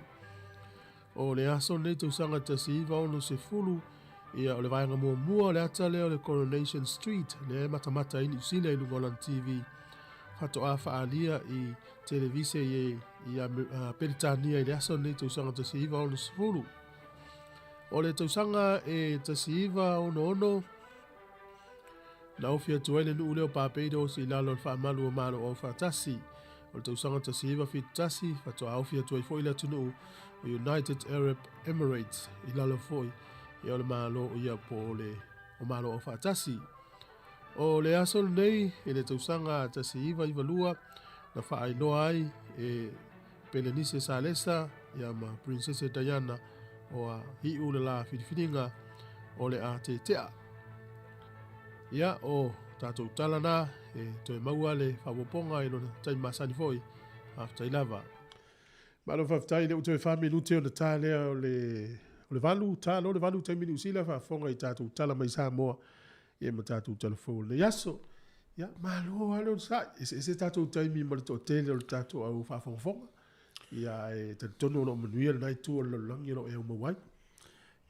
O le aso lenei tausaga 1960, ia o le vaega muamua o le ata lea o le Coronation Street, lea e matamata ai Niu Sila i luga o lana TV, faatoa faaalia i televise i, i Peretania i le aso lenei tausaga 1960. O le tausaga e 1966, Na ofi atu ai le nuu lea o Barbados i lalo o le faamalu o Malo Aufaatasi. O le tausaga 1971, faatoa ofi atu ai foi le atunuu o United Arab Emirates i lalo foi ia o le Malo ia po o le o Malo Aufaatasi. O le aso lenei i le tausaga 1992 na faailoa ai e Pelenise Salesa ia ma Princese Diana o a iu le la filifiliga o le a tetea. Ia, o tatou tala na, e toe maua le faaopoopoga i lona taimi masani foi. Faafetai lava. Malo faafetai, lea ua toe fa minute ona ta lea o le o le valu, ta loa le valu taimi Niu Sila faafofoga i tatou tala mai Samoa ia ma tatou tala fou o lenei aso. Ia, malo lava le onosai, eseese tatou taimi ma le toatele o le tatou au faafogafoga. Ia, ae talitonu o lo o manuia lena itu o le lalolagi o lo o e aumau ai.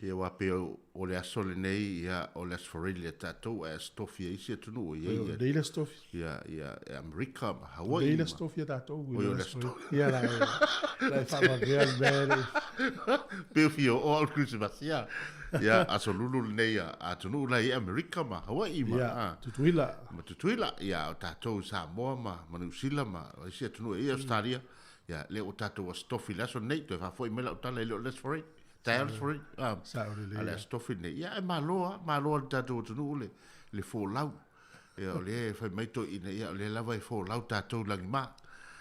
Ia aua pei o le aso lenei, ia, o le Aso Faraile a tatou, ae Aso Tofi a isi atunuu e i ai. Oi, o nei le Aso Tofi. Ia, ia, e Amerika ma Hawaii. Nei le Aso Tofi a tatou. Oi, o le Aso Tofi. Ia, la e, la e faavavea le mea le. Pei o fia oo au i le Kerisimasi, ia. Ia, Aso Lulu lenei a atunuu la i Amerika ma Hawaii ma. Ia, Tutuila. Ma Tutuila, ia, o tatou i Samoa ma, ma Niu Sila ma isi atunuu e i ai, Australia. Ia, lea ua tatou Aso Tofi i le aso lenei, toe faafoi mai lau tala e le o le Aso Faraile. Taeao le Faraile, ah, Sao lelei. a le Aso Tofi lenei. Ia, e malo lava, malo lava le tatou atunuu le, le folau. Ia, o lea e fai mai toeaiina, ia, o lea lava e folau tatou i lagima.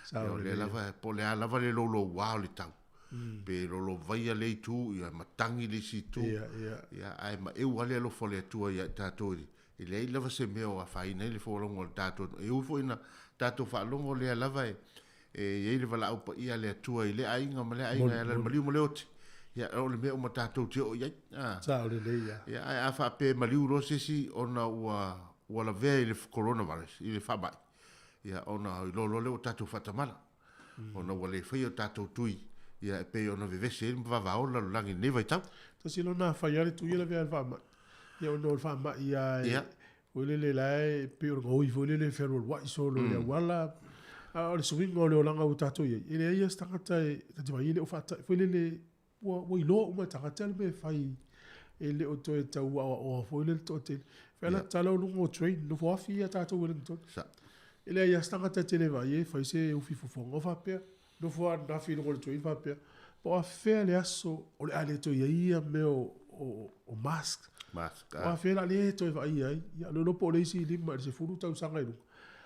Sao Ia, o lea lelei. lava, po o le a lava le louloua o le tau. Pe lolovaia le itu, ia matagi le isi itu. Ia, ia. Ia, ae maeu lava le alofa o le Atua ia i tatou i E leai lava se mea o afaina ai le folauga o le tatou atunuu. E ui foi ina tatou faalogo lea lava e e i ai le valaau paia a le Atua i lea aiga ma lea aiga e ala i le maliu ma le oti. Ia, o le mea uma tatou te oo i ai. A. Sao lelei lava. Ia, ae a faapea e maliu loa se isi ona ua ua lavea i le coronavirus, i le faamai, ia ona iloa loa lea ua tatou faatamala. Ona ua le faia o tatou tui, ia e pei ona vevesi ai ma vavao le lalolagi i lenei vaitau. Tasi lona fai lava le tui e lavea ai le faamai. Ia ona o le faamai lava e foi lele la e pei o le gaoi foi lele e fealualuai solo i le auala. A o le suiga o le olaga ua tatou i ai, e leai lava se tagata e ta te vaai e le o faata'i foi lele ua iloa uma e tagata le mea e fai e le o toe tau aoaoa foi lele toatele. Fai la tatalo i luga o train, nofo afi ia tatou Wellington. E leai lava se tagata e te le vaai e fai se ufi fofoga faapea. Nofo lava ananafi i luga o le train faapea, po o afea le aso o le a le toe i ai ia mea o mask. Mask, Po o afea o le a le toe vaaia ai. Ia, o le iloa po o le isi 5 i le 10 tausaga i luga.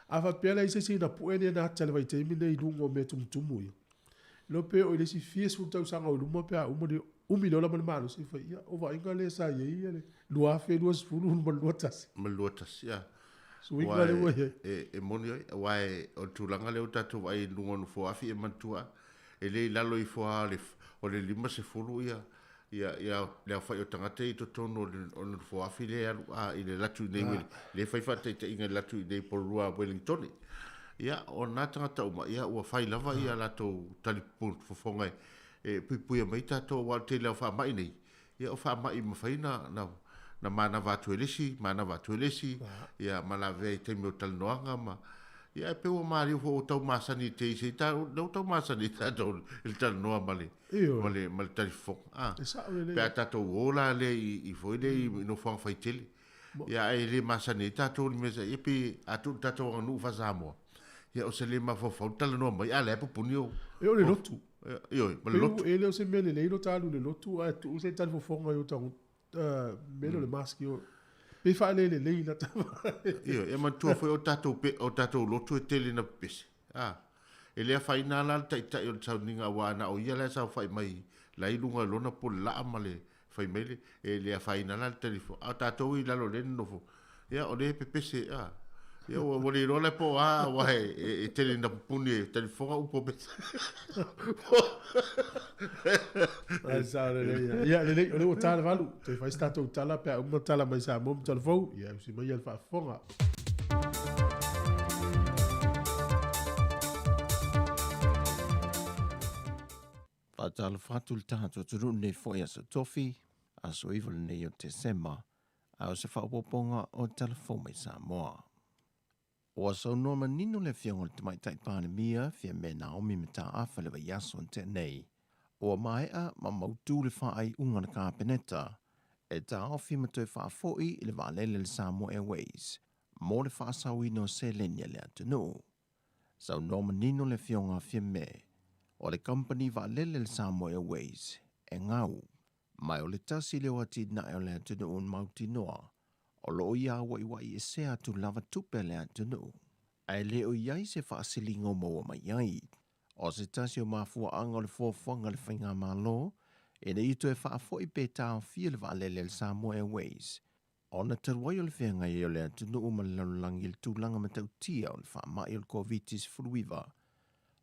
A faapea la e i ai se isi ina pue ni ana ata i le vaitaimi lenei i luga o mea tumutumu ia, iloa pe oo i le isi fia sefulu tausaga o i luma pe a uma le umi le ola ma le malosi, fai, ia, o vaaiga lea sa i ai le 2020 ma le 21. Ma le 21, ia. Suiga lea ua i ai. E moni ai, aua o le tulaga lea ua tatou vaai i luga o nofoa afi, e manatua lava, e le i lalo ifo lava o le 50 ia ia ia le aofai o tagata ia i totonu o le nofoa afi lea e alu a i le alu atu i inei lea e fai faataitaiga i le alu atu i inei i Porirua a Wellingtone. Ia, o na tagata uma, ia ua fai lava ia latou tali fofoga e puipuia mai tatou aua o le tele lava o faamai nei, Ia o faamai mafai na na manava atu e le isi, manava atu e le isi, ia ma lavea i taimi o talanoaga ma ia ae pei ua maliu foi ua tau masani i te i se i lea ua tau masani ai tatou i le talanoa ma le ma le ma le talifofoga. A, E sao lelei. pe a tatou o la lea i foi lea i nofoaga faitele. Ia ae le masani ai tatou i le mea sa ia pei a tuu i le tatou aganuu faa-Samoa, ia o se le mafaufau le talanoa mai a o la e pupuni o E o le lotu. Ioe, ma le lotu. E le o se mea lelei lo ta alu i le lotu ae tuu se talifofoga i o tago mea lea o le mask i o. Pe faalelelei la ta Ioe, e manatua foi o tatou pe, o tatou lotu e tele ina pepese. A, e le afaina lava la le taitai o le sauniga aua na o ia la e saofai mai la i luga i lona pule laa ma le fai mai le, e le afaina la le talifofoga. A o tatou i lalo lea e nonofo, Ia, o lea e pepese, a. Ia, ua, ua le iloa la po o a, aua e, e, e tele ina pupuni e talifofoga upu o pese. Ai, sao lelei ia. Ia, lelei, o lea ua ta le 8. Toe fai se tatou tala pe a uma tala mai Samoa ma tala fou. Ia, usi mai ia le faafofoga. Faatalofa atu le tatou atunuu nei foi aso Tofi, aso 9 lenei o Tesema, a o se faaopoopoga o Tala Fou mai Samoa. Ua saunoa manino le Afioga i le Tamaitai Palemia, Fiame Naomi Mataafa i le vaiaso na tea nei, ua maea ma mautu le faaiuga a le Kapeneta e taofi ma toe faafoi i le vaalele a le Samoa Airways mo le faasaoina o seleni a le atunuu. Saunoa manino le Afioga a Fiame, o le kamupani vaalele a le Samoa Airways e gau, ma o le tasi lea o atinae o le atunuu mautinoa o lo o ia auaiuai esea atu lava tupe a le atunuu, ae le o i ai se faasiliga o maua mai ai. O se tasi o mafuaaga o le fuafuaga a le Faigamalo ina ia toe faafoi pe taofia le vaalele a le Samoa Airways Ona talu ai o le feagai ai o le atunuu ma le lalolagi i le tulaga matautia o le faamai o le Koviti-19,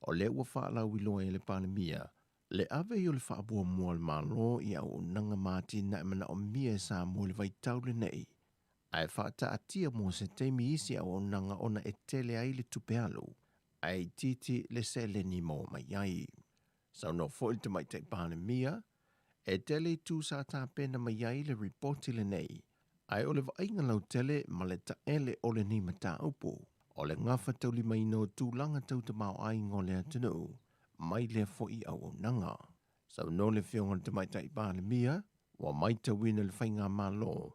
o lea ua faalauiloa e le Palemia le ave ai o le faamuamua a le Malo i auaunaga ma atinae manaomia e Samoa i le vaitau lenei, ae faataatia mo se taimi isi auaunaga ona e tele ai le tupe alu ae itiiti le seleni maua mai ai. Saunoa foi le Tamaitai Palemia, e tele itu sa tapena mai ai le ripoti lenei, ae o le vaaiga lautele ma le taele o lenei mataupu, o le gafataulimaina o tulaga tau tamaoaiga o le atunuu mai lea foi auaunaga. Saunoa le Afioga i le Tamaitai Palemia, ua maitauina e le Faigamalo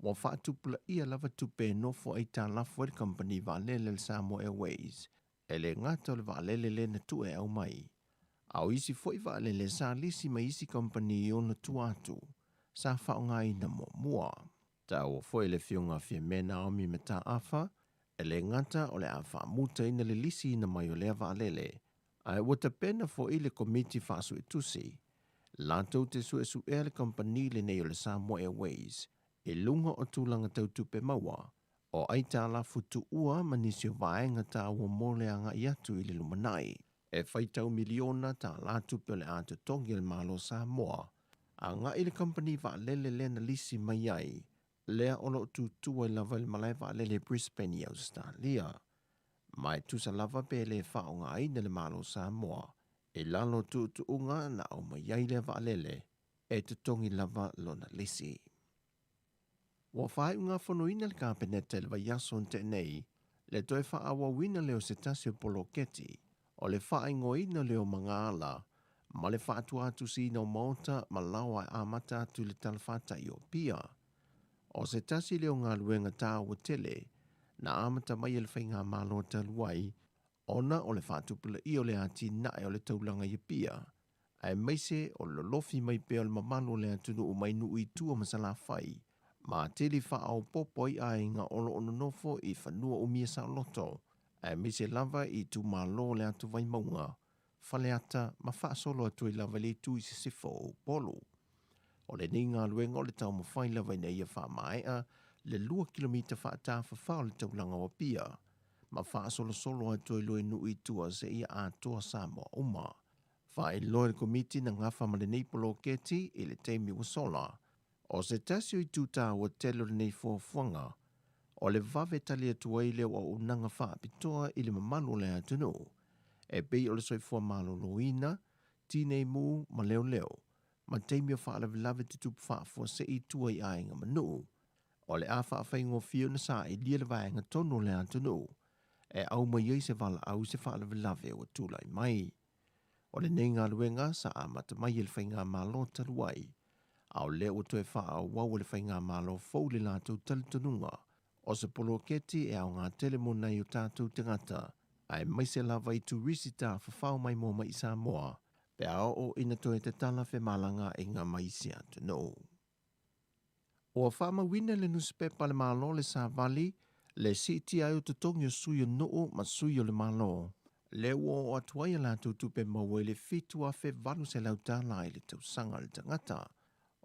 ua faatupulaia lava tupe e nofo aitalafu ai le kamupani vaalele a le Samoa Airways E le gata o le vaalele lea na tuu e aumai, a o isi foi vaalele sa lisi mai isi kamupani i ona tua atu sa faaaogaina muamua. Taua foi le Afioga a Fiame Naomi Mataafa, e le gata o le a faamutaina le lisiina mai o lea vaalele, ae ua tapena foi le Komiti Faasuetusi latou te suesuea le kamupani lenei o le Samoa Airways. i luga o tulaga tau tupe maua, o aitalafu tuua ma nisi o vaega taua mo le agai atu i le lumanai. E faitau miliona tālā tupe o le a totogi a le Malo o Samoa agai i le kamupani vaalele lea na lisi mai ai, lea o lo o tutu ai lava i le malae vaalele i Brisbane i Ausetalia. Ma e tusa lava pe le faaaogaina e le Malo o Samoa i lalo o tuutuuga na aumai ai lea vaalele, e totogi lava lona lisi. Ua faaiugafonoina le Kapeneta i le vaiaso na tea nei le toe faaauauina lea o se tasi o poloketi o le faaigoaina lea o Magaala ma le faatuatusiina o maota ma laoa e amata atu i le talafatai o Apia. O se tasi lea o galuega taua tele na amata mai e le Faigamalo talu ai ona o le faatupulaia o le atinae o le taulaga i Apia, aemaise o le lolofi mai pea o le mamalu o le atunuu mai nuu i tua ma Salafai, ma atili faaopoopo ai aiga o lo o nonofo i fanua umia saoloto, aemaise lava i itumalo o le Atu Vaimauga, Faleata ma faasolo atu ai lava i le itu i sisifo o Upolu. O lenei galuega o le taumafai lava ina ia faamaea le 2 kilomita faatafafa o le taulaga o Apia, ma faasolosolo atu ai loa i nuu i tua seia atoa Samoa uma. Faailoa e le Komiti na gafa ma lenei poloketi i le taimi ua sola, o se tasi o itu taua tele o lenei fuafuaga, o le vave tali atu ai lea o auaunaga faapitoa i le mamalu o le atunuu, e pei o le soifua maloloina, tinei mu ma leoleo, ma taimi o faalavelave tutupu faafuasei i tua i aiga ma nuu. O le a faafaigofie ona sailia le vaega tonu o le atunuu e aumai ai se valaau i se faalavelave ua tulai mai. O lenei galuega sa amata mai e le Faigamalo talu ai, a o lea ua toe faaauau e le Faigamalo fou le latou talitonuga o se poloketi e aoga tele mo nai o tatou tagata, aemaise lava i turisi tafafao maimoa mai i Samoa pe a oo ina toe tatala femalagaaiga ma isi atunuu. Ua faamauina i le nusipepa a le Malo le Savali le siitia ai o totogi o sui o nuu ma sui o le Malo, lea ua oo atu ai a latou tupe maua i le $7,800 i le tausaga a le tagata.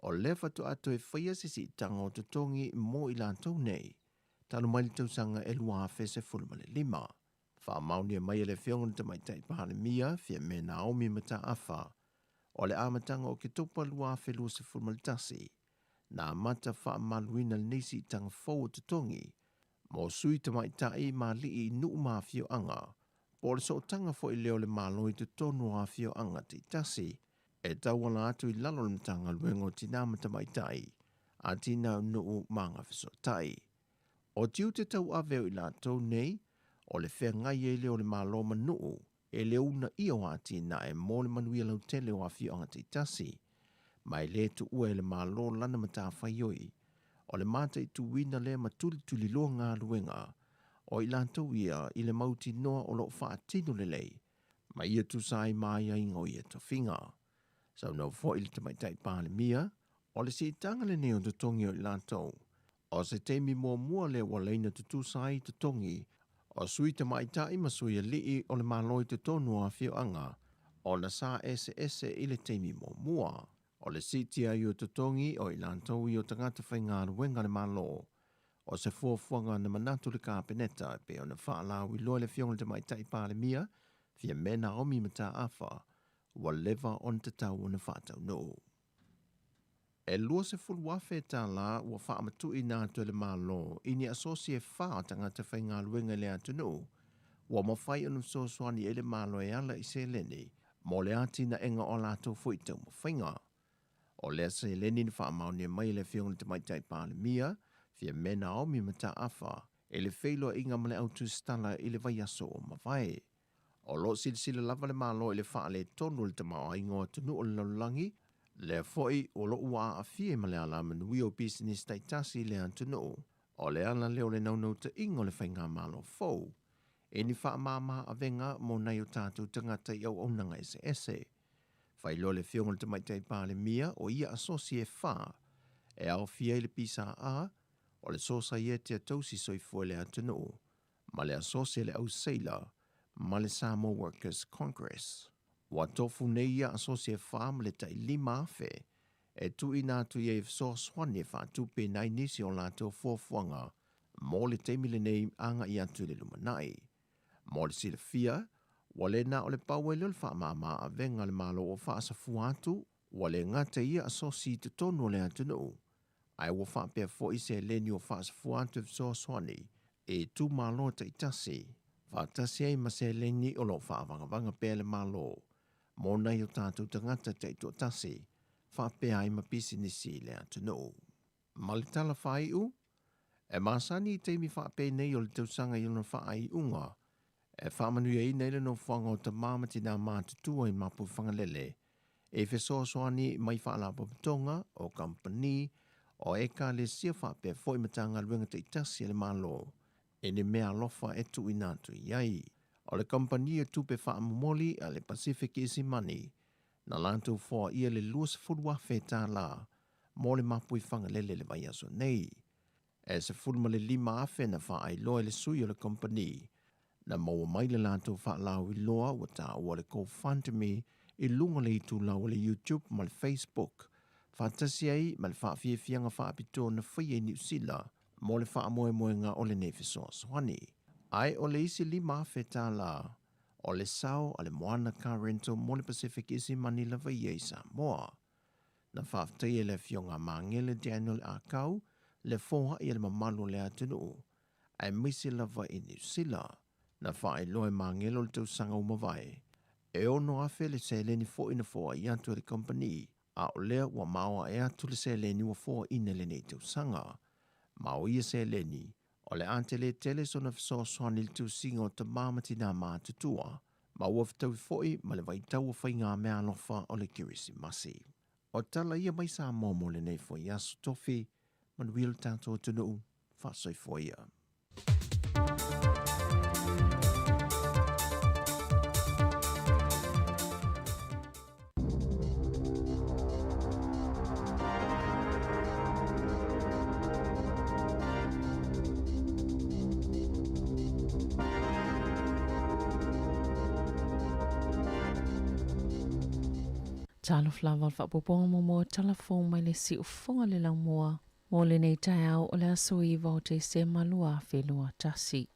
O lea faatoa toe faia se siitaga o totogi mo i latou nei, talu mai le tausaga e 2015. Faamaonia mai e le Afioga i le Tamaitai Palemia, Fiame Naomi Mataafa, o le amataga o Oketopa 2021, na amata faamamaluina lenei siitaga fou o totogi mo sui tamaitai ma alii i nuu ma afioaga, po o le sootaga foi lea o le Malo i totonu o afioaga taitasi e tauala atu i lalo o le Matagaluega o Tinā ma Tamaitai, Atinae o Nuu ma Agafesootai. O tiute tauave o i latou nei, o le feagai ai lea o le Malo ma nuu e le uunaia o atinae mo le manuia lautele o afioaga taitasi, ma e le tuua e le Malo lana matafaioi o le mataituina lea ma tulituliloa galuega o i latou ia i le mautinoa o lo o faatino lelei ma ia tusa ai ma aiaiga o ia tofiga. Saunoa foi le Tamaitai Palemia, o le siitaga lenei o totogi o i latou, o se taimi muamua lea ua laina tutusa ai totogi o sui tamaitai ma sui alii o le Malo i totonu o afioaga ona sa eseese i le taimi muamua. O le siitia ai o totogi o i latou ia o tagata faigaluega a le Malo, o se fuafuaga na manatu le Kapeneta e pei ona faalauiloa e le Afioga i le Tamaitai Palemia, Fiame Naomi Mataafa, ua leva ona tatau ona faataunuu. E $20,000 ua faamatuuina atu e le Malo i ni asosi e fa o tagata faigaluega i le atunuu ua mafai ona fesoasoani ai le Malo e ala i seleni mo le atinaega o a latou foi taumafaiga. O lea seleni na faamaonia mai e le Afioga i le Tamaitai Palemia, Fiame Naomi Mataafa, i le feiloaiga ma le au tusitala i le vaiaso ua mavae. O lo o silasila lava le Malo i le faaletonu o le tamaoaiga o atunuu o le lalolagi, lea foi o lo o ua aafia ma le alamanuia o pisinisi taitasi i le atunuu. O le ala lea o le naunautaiga o le faigamalo fou i ni faamama avega mo nai o tatou tagata i auaunaga eseese. Faailoa le Afioga i le Tamaitai Palemia o ia asosi e fa e aofia ai le PSA, o le Sosaiete a Tausi Soifua i le Atunuu, ma le Asosi a le Au Seila ma le Samoa Workers Congress. Ua tofu nei ia asosi e fa ma le tai 5,000 e tuuina atu i ai e fesoasoani e faatupeina ai nisi o latou fuafuaga mo le taimi lenei agai atu i le lumanai. Mo le silafia, ua le na o le pau ai lea o le faamama avega a le Malo ua faasafua atu, ua le gata i ia asosi i totonu o le atunuu, ae ua faapea foi seleni ua faasafua atu e fesoasoani i itumalo taitasi, faatasi ai ma seleni o lo o faavagavaga pea e le Malo mo nai o tatou tagata taitoatasi faapea ai ma pisinisi i le atunuu. Ma le tala faaiu, e masani i taimi faapenei o le tausaga i lona faaiuga, e faamanuiaina ai le nofoaga o tamā ma tinā matutua i Mapuifagalele e fesoasoani mai faalapotopotoga o kamupani o Ekalesia faapea foi Matagaluega taitasi a le Malo i ni meaalofa e tuuina atu i ai. O le kamupani o tupe faamomoli a le Pacific Easy Money na latou foaia le $20,000 mo le Mapuifagalele i le vaiaso nei. E $15,000 na faailoa e le sui o le kamupani na maua mai le latou faalauiloa ua taua le GoFundMe i luga o le itulau o le YouTube ma le Facebook, faatasi ai ma le faafiafiaga faapitoa na faia i Niu Sila mo le faamoemoega o lenei fesoasoani. Ae o le isi $5,000 o le sao a le Moana Car Rental mo le Pacific Easy Money lava ia i Samoa. Na faafetaia e le Afioga a Magele Daniel Akau le foai a le mamalu o le atunuu, aemaise lava i Niu Sila. Na faailoa e Magele o le tausaga ua mavae, e 6,000 le seleni foi na foai atu e le kamupani, a o lea ua maoae atu le seleni ua foaina i lenei tausaga. Ma o ia seleni, o le a tele tele sona fesoasoani i le tusiga o tamā ma tinā matutua, ma ua fetaui foi ma le vaitau o faigameaalofa o le Kerisimasi. O tala ia mai Samoa mo lenei foi aso tofi, manuia lo tatou atunuu, faasoifua ia. Talofa lava o le faaopoopoga muamua o tala fou mai le siufofoga le laumua mo lenei taeao o le aso 9 o Tesema 2021.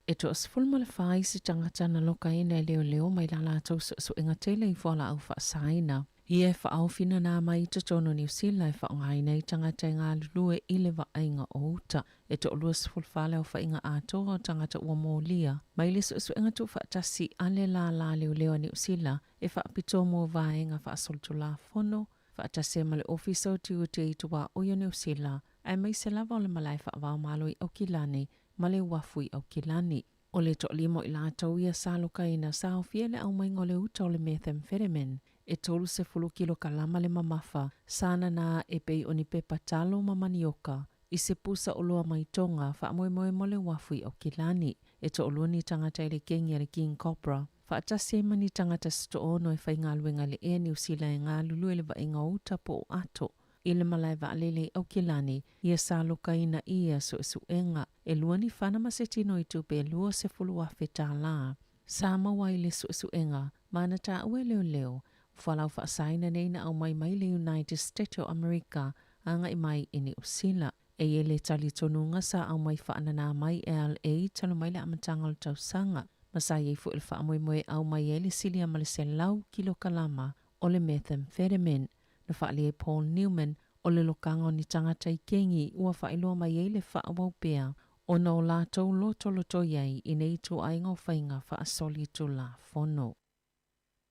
E toasefulu ma le fa isi tagata na lokaina e leoleo mai la latou suesuega tele i fualaau faasaina. Ia e faaofi nana mai i totonu o Niu Sila e faaaogaina ai tagata e galulue i le vaaiga o uta. E toa-24 le aofaiga atoa o tagata ua molia mai le suesuega tuufaatasi a le lālā leoleo a Niu Sila e faapitoa mo vaega faasolitulafono faatasi ai ma le Ofisa o Tiute i Tuaoi o Niu Sila aemaise lava o le Malae Faavaomalo i Aukilani ma le uafu i Aukilani. O le toalima o i latou ia sa lokaina sa aofia i le aumaiga o le uta o le methamphetamine e 30 kilokalama le mamafa sa nana e pei o ni pepa talo ma manioka i se pusa oloa mai Tonga faamoemoe mo le uafu i Aukilani. E toalua ni tagata i le kengi a le King Cobra, faatasi ai ma ni tagata se toono e faigaluega i le Air Niu Sila e galulue i le vaaiga o uta po o ato i le malae vaalele i Aukilani, ia sa lokaina i ia suesuega. E lua ni fana ma se tino i tupe e $20,000 sa maua ai le suesuega ma na taua e leoleo. O fualaau faasaina nei na aumai mai le United States o Amerika agai mai i Niu Sila. E i ai le talitonuga sa aumai faananā mai e LA talu mai le amataga o le tausaga, ma sa i ai foi le faamoemoe e aumai ai le silia ma le 100 kilokalama o le methamphetamine. Na faaali ai Paul Newman o le lokaga o ni tagata i kengi ua faailoa mai ai le faaauau pea ona o latou lotolotoi ai i nei ituaiga o faiga faasolitulafono.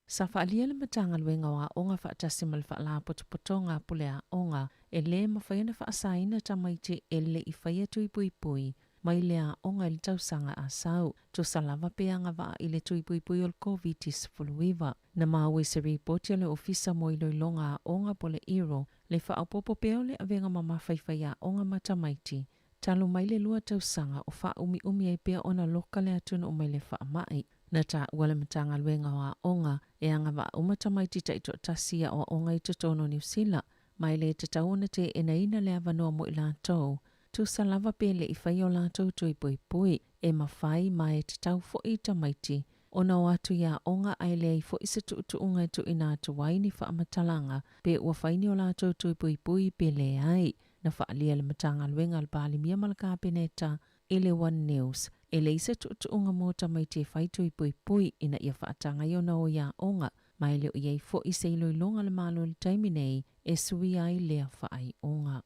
Sa faaalia le Matagaluega o Aoga faatasi ma le Faalapotopotoga a Pule Aoga e lē mafai ona faasaina tamaiti e le i faia tui puipui mai le aoga i le tausaga a sau, tusa lava pe agavaa i le tui puipui o le Koviti-19. Na maua i se ripoti a le Ofisa mo Iloiloga Aoga po o le IRO le faaopoopo pea o le avega mamafa i faiaoga ma tamaiti talu mai le lua tausaga o faaumiumi ai pea ona loka le atunuu mai le faamai. Na taua le Matagaluega o Aoga e agavaa uma tamaiti taitoatasi i aoaoga i totonu o Niu Sila, ma e le tatau ona teenaina le avanoa mo i latou, tusa lava pe le i faia o latou tui puipui, e mafai ma e tatau foi i tamaiti. ona o atu i aoga ae leai foi se tuutuuga e tuuina atu ai ni faamatalaga pe ua fai ni o latou tui puipui pe leai. Na faaalia e le Matagaluega a le Palemia ma le Kapeneta i le One News, e leai se tuutuuga mo tamaiti e fai tui puipui ina ia faataga ai ona o i aoga, ma e le o i ai foi se iloiloga a le Malo i le taimi nei e suia ai lea faaiuga.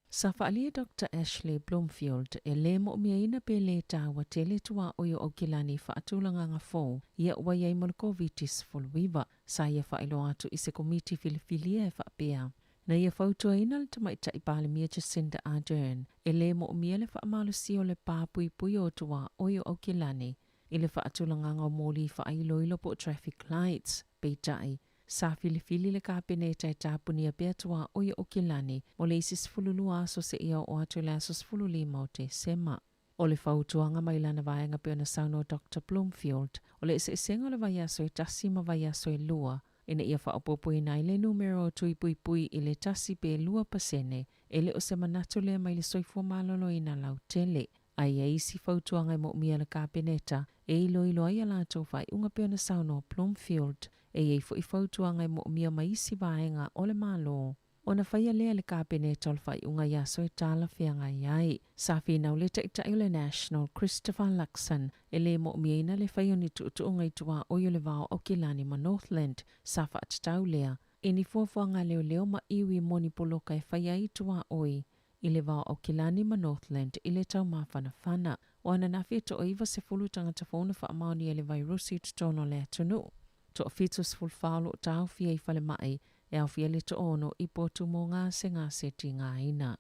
Sa faaalia Doctor Ashley Bloomfield e lē moʻomiaina pe lē tāua tele tuaoi o Aukilani i faatulagaga fou ia ua i ai mo le Koviti-19. Sa ia faailoa atu i se komiti filifilia e faapea, Na ia fautuaina le Tamaitai Palemia Jacinda Ardern e lē moʻomia le faamalosia o le pā puipui o tuaoi o Aukilani i le faatulagaga o moli faailoilo po o traffic lights. Peitai, sa filifili le Kapeneta e tapunia pea tuaoi o Aukilani mo le isi 12 aso seia oo atu i le aso 15 o Tesema. O le fautuaga mai lana vaega pei ona saunoa Doctor Bloomfield, o le eseesega o le vaiaso e tasi ma vaiaso e lua, ina ia faaopoopoina ai le numera o tui puipui i le 1 pe 2%, e le o se manatu lea mai le soifua maloloina lautele. A i ai isi fautuaga e moomia e le Kapeneta e iloilo ai a latou faaiuga pei ona saunoa Bloomfield, e i ai foi fautuaga e moomia mai isi vaega o le Malo. Ona faia lea e le Kapeneta o le faaiuga i aso e talafeagai ai. Sa finau le Taitai o le National, Christopher Luxon, e lē mo'omiaina le fai o ni tuutuuga i tuaoi o le Va o Aukilani ma Northland. Sa faatatau lea i ni fuafuaga a leoleo ma iwi moni poloka e faia ai tuaoi i le Va o Aukilani ma Northland i le taumafanafana. O ananafi e toa 90 tagata fou na faamaonia i le vairusi i totonu o le atunuu. Toa 74 o lo o taofia i falemai e aofia le toaono i potu mo gasegase tigaina.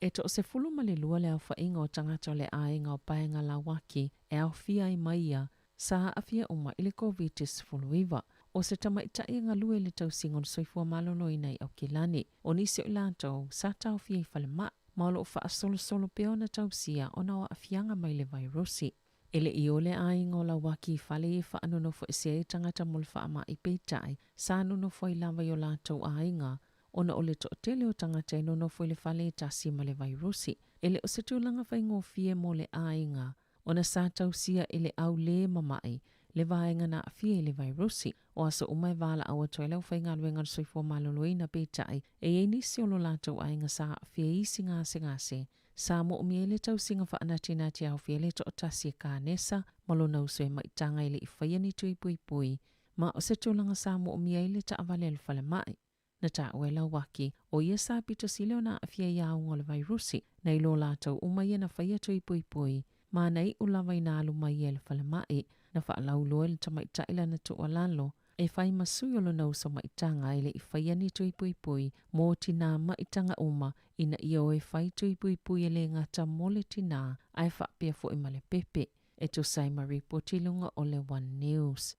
E toa-12 le aofaiga o tagata o le aiga o Paenga Lauaki e aofia ai ma ia, sa aafia uma i le Koviti-19. O se tamaitai e galue i le tausiga o le soifua maloloina i Aukilani. O nisi o i latou, sa taofia i falemai, ma o lo o faasolosolo pea ona tausia ona o aafiaga mai le vairusi. E le i o le aiga o Lauaki i fale e faanonofoesea ai tagata mo le faamai peitai, sa nonofo ai lava i o latou aiga, ona o le toatele o tagata e nonofo i le fale e tasi ma le vairusi. E le o se tulaga faigofie mo le aiga, ona sa tausia e le au lē mama'i le vaega na aafia i le vairusi. O aso uma e valaau atu ai le aufaigaluega a le Soifua Maloloina peitai, e i ai nisi o lo latou aiga sa aafia i isi gasegase. Sa moomia ai le tausiga faanatinati e aofia ai le toatasi e kanesa ma lona uso e maitaga e le i faia ni tui puipui, ma o se tulaga sa moomia ai le taavale a le falemai. Na taua e Lauaki, o ia sa pito sili ona aafia i auga o le vairusi, nai lo latou uma ia na faia tui puipui, ma na iu lava ina alu mai ia i le falemai, na faalauiloa e le tamaitai lana tuualalo, e fai ma sui o lona uso maitaga e le i faia ni tui puipui mo tinā maitaga uma ina ia o e fai tui puipui e lē gata mo le tinā ae faapea foi ma le pepe, e tusa ai ma ripoti i luga o le One News.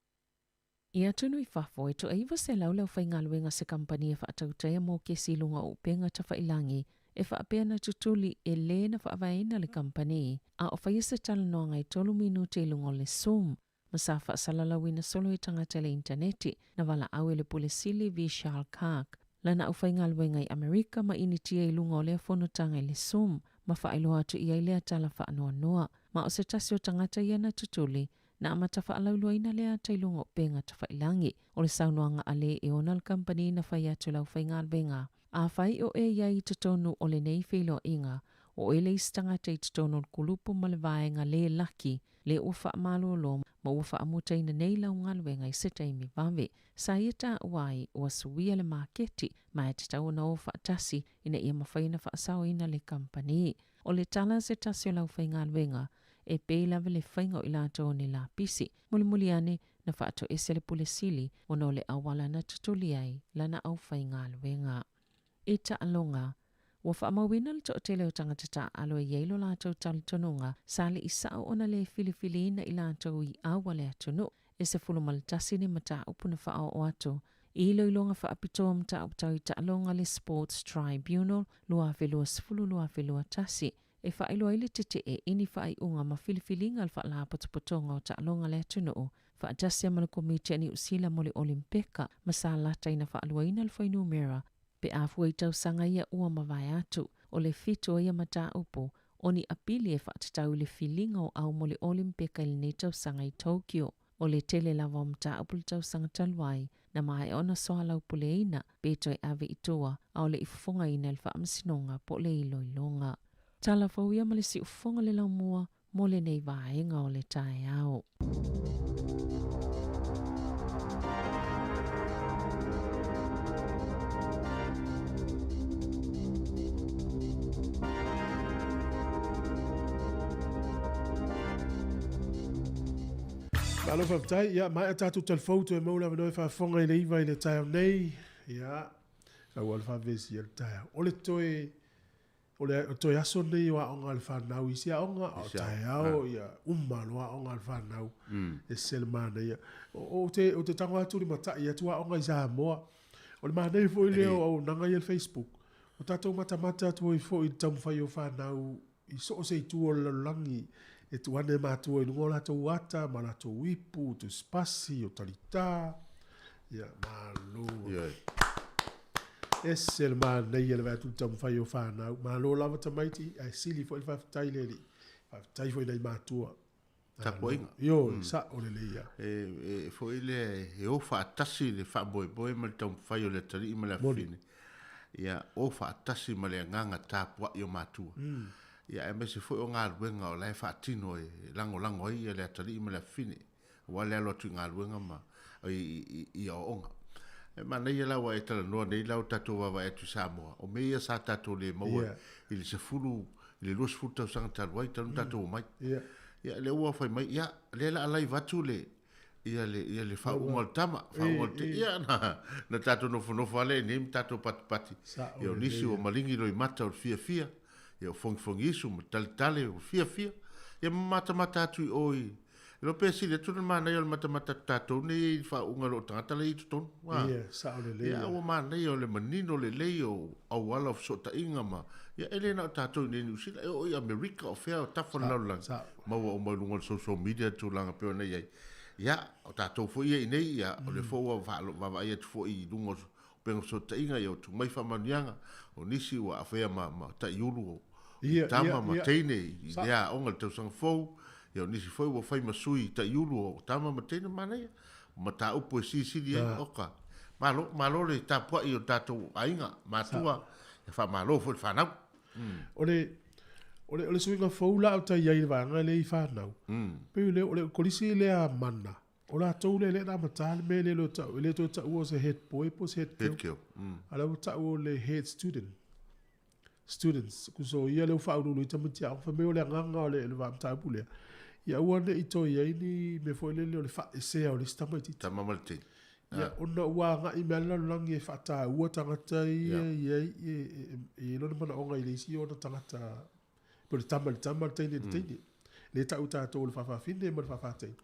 I atunuu i fafo, e toa-900 le aufaigaluega a se kamupani e faatautaia mo kesi i luga o upega tafailangi e faapea na tutuli e lē na faavaeina le kamupani a o faia se talanoaga e tolu minute i luga o le Zoom ma sa faasalalauina solo e tagata i le initaneti na valaau e le Pule Sili Vishal Kark lana aufaigaluega i Amerika ma Initia i luga o lea fonotaga i le Zoom ma faailoa atu i ai lea tala faanoanoa ma o se tasi o tagata ia na tutuli na amata faalauiloaina lea ata i luga o upega tafailangi. O le saunoaga a le e ona le kamupani na fai atu i le aufaigaluega, Afai o e i ai i totonu o lenei feiloaiga, o oe le isi tagata i totonu o le kulupu ma le vaega lē laki, lē ua faamalolo ma ua faamutaina nei lau galuega i se taimi vave. Sa ia taua ai ua suia le maketi ma e tatau ona o faatasi ina ia mafai ona faasaoina le kamupani. O le tala a se tasi o le aufaigaluega, e pei lava le faiga o i latou o ni lapisi. Mulimuli ane, na faatoese le Pule Sili ona o le auala na tutuli ai lana aufaigaluega. I taaloga, ua faamauina le toatele o tagata taaalo e i ai lo latou talitonuga sa le i sao ona le filifiliina i latou i au a le atunuu. E 11 ni mataupu na faaoo atu i iloiloga faapitoa mataupu tau i taaloga le Sports Tribunal 2020-2021 e faailoa ai le tetee i ni faaiuga ma filifiliga a le Faalapotopotoga o Taaloga a le Atunuu faatasi ai ma le Komiti a Niu Sila mo le Olimpeka ma sa lata ina faaluaina le fuainumera pe a fua i tausaga ia ua mavae atu. O le fitu o ia mataupu, O ni apili e faatatau i le filiga o au mo le Olimpeka i lenei tausaga i Tokyo. O le tele lava o mataupu i le tausaga talu ai, na maea ona soalaupuleina pe toe ave i tua a o le i fofogaina e le Faamasinoga po o le iloiloga. Tala fou ia ma le siufofoga le laumua mo lenei vaega o le taeao. Malo faafetai. Ia, maea tatou talafou toe maua le avanoa e faafofoga i le 9 i le taeao nei. Ia, aua le faavesi le taeao. O le toe O le toe aso lenei o aoga a le fanau, isi aoga, a o taeao, ia uma loa aoga a le fanau, e ese le manaia. Ou te, ou te tago atu i le matai atu aoga i Samoa. O le manaia foi lea o auaunaga ia i le Facebook, ua tatou matamata atu ai foi i le taumafai o fanau i so o se itu o le lalolagi e tuu ane matua i luga o latou ata ma latou ipu, tusipasi, o talita. Ia, malo. Ioe. Ese le manaia le vaai atu i le taumafai o fanau. Malo lava tamaiti, ae sili foi le faafetai i le Alii. Faafetai foi i nai matua. Tapuaiga. Ioe, sao lelei lava. E, e foi lea e o faatasi le faamoemoe ma le taumafai o le atalii ma le afafine. Ia, o faatasi ma le agaga tapuai o matua. Ia, aemaise foi o galuega o la e faatino e lagolago ai le atalii ma le afafine. Aua le alo atu i galuega ma i aoaoga. E manaia la ua e talanoa nei la o tatou vaavaai atu i Samoa, o mea ia sa tatou le maua i le 10, i le 20 tausaga talu ai, talu ona tatou omai. Ia, lea ua fai mai, ia, lea o le a live atu le, ia le, ia le faauuga o le tama, faauuga o le te, ia, na, na tatou nofonofo lava lea i inei ma tatou patipati. Ia, o nisi ua maligi loimata o le fiafia, ia, o fogifogiisu ma taletale o le fiafia, ia ma matamata atu i o i, Iloa pe sili atu le manaia o le matamata atu tatou nei i le faauuga i loo tagata la e i totonu. Ua. Ia, sao lelei. Ia, ua manaia o le manino lelei o auala o fesootaiga ma, ia, e le na o tatou i inei i Niu Sila, e oo i Amerika, o fea o tafa o le lalolagi, maua uma i luga o le social media le tulaga e pei ona i ai. Ia, o tatou foi ia i inei, ia, o lea foi ua vaavaai atu foi i luga o upega fesootaiga, ia, ua tuu mai faamanuiaga, o nisi ua afea ma, ma taiulu o, i tama ma teine i lea aoga i le tausaga fou, ia o nisi foi ua fai ma sui taiulu o tama ma teine, manaia, o mataupu e silisili ai, oka, malo, malo le tapuai o tatou aiga, matua, ia faamalo foi i le fanau. O le, o le, o le suiga fou la o tai i ai i le vaega lea i fanau, pei o le, o le kolisi lea a Mana, o latou lea lea na amata le mea lea e le o tau, e le toe taua o se head boy po o se head girl. Head girl. A lea ua tau o le head student. Students, so ia lea ua faauluulu ai tamaiti aoga, fai mai o le agaga o le va mataupu lea, ia aua ne i toe i ai ni mea foi lele o le faaesea o le isi tamaitiiti. Tama ma le teine. Ia, ona ua agai mai lava le lalolagi e faataua tagata ia i ai, e i ai lona manaoga i le isi ona tagata, po o le tama i le tama, o le teine i le teine. Lea e tau e tatou o le faafaafine ma le faafateine.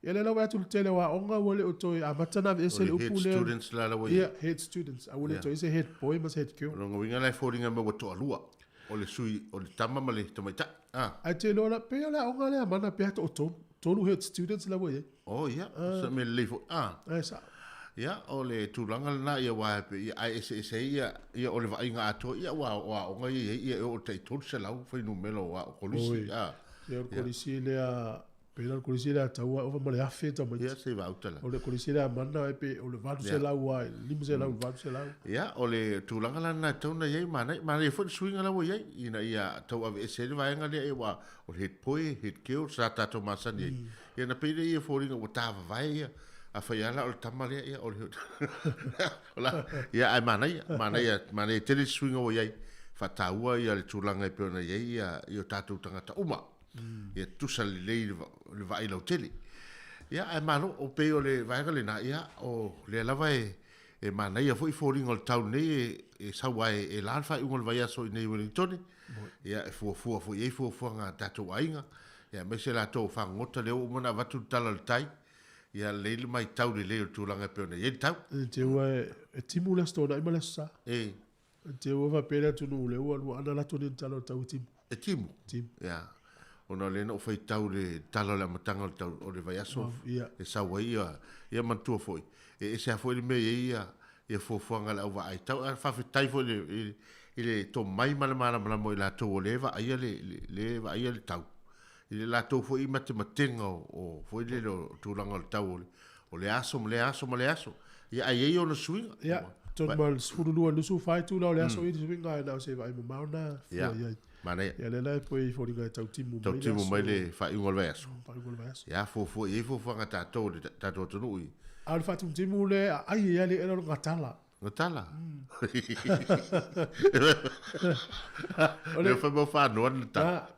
Ia lea la ua vaai atu i le tele o aoga ua le o toe amata ona aveese le upu lea. O le head students la la ua i ai. Ia, head students, a ua le toe i ai se head boy ma se head girl. O lona uiga la e foliga mai ua toalua, o le sui, o le tama ma le tamaitai. A. Ae te iloa la, pei o le aoga lea a Mana pe a toatolu, tolu head students la ua i ai. Oh ia, o se mea lelei foi. A. Ae sao. Ia, o le tulaga lena ia aua e pei, ae eseese ai ia, ia o le vaaiga atoa, ia aua o aoga ia e i ai, ia e oo i le tai 300 fuainumera o ao kolisi. Oi. A. Ia o le kolisi lea Pei la o le kolisi lea a Taua e ova ma le 1000 tamaiti. Ia, se i vaauta la. O le kolisi lea a Mana e pei o le 800 lava i le 500 i le 800. Ia, o le tulaga la lena e tatau ona i ai, manaia, manaia foi le suiga la ua i ai, ina ia tau aveese ai le vaega lea, aua o le head boy, head girl, sa tatou masani ai. Ia ona pei lea e foliga ua tavavae ia, afai lava la o le tama lea, ia o le o la, ia ae manaia, manaia, manaia tele le suiga ua i ai, faataua ia le tulaga e pei ona i ai ia, i o tatou tagata uma. Ia tutusa lelei le vaai lautele. Ia, ae malo, o pei o le vaega lena, ia, o lea lava e, e manaia foi foliga o le tau nei e, e sau ai e la le faaiuga o le vaiaso i nei Wellingtone. Ia, e fuafua foi i ai fuafuaga a tatou aiga, ia, aemaise latou o fagogota lea ua uma ona avatu le tala o le tai, ia, lelei le maitau lelei o le tulaga e pei ona i ai le tau. E te ua e timu le Aso Toonai ma le Aso Sa. E. Te ua faapea le atunuu lea ua lua ana latou nei tala o le tau e timu. E timu? Timu. Ia. Ona o lea na ou faitau i le tala o le amataga o le tau o le vaiaso e sau ai ia, ia manatua foi, e ese lava foi le mea e i ai ia, ia fuafuaga a le auvaai tau. Ae faafetai foi i le, i le tomai ma le malamalama o i latou o lea e vaaia le, le, le e vaaia le tau. I le latou foi matematega o, o foi lele o tulaga o le tau o le, o le aso ma lea aso ma lea aso. Ia, ae i ai ona suiga. Ia, tonu ma le 12 i le 24 itula o le aso i le suiga ae na o se vaai mamao na fua i ai. Manaia. Ia lea la e pei e foliga e tautimu mai le aso. Tautimu mai le faaiuga o le vaiaso. Faaiuga o le vaiaso. Ia, fuafua i ai fuafuaga a tatou, le tatou atunuu i. A o le faatimutimu lea e aai ai lava le i'a lea o le gatala. Gatala? Le fai mau whanoa le tala.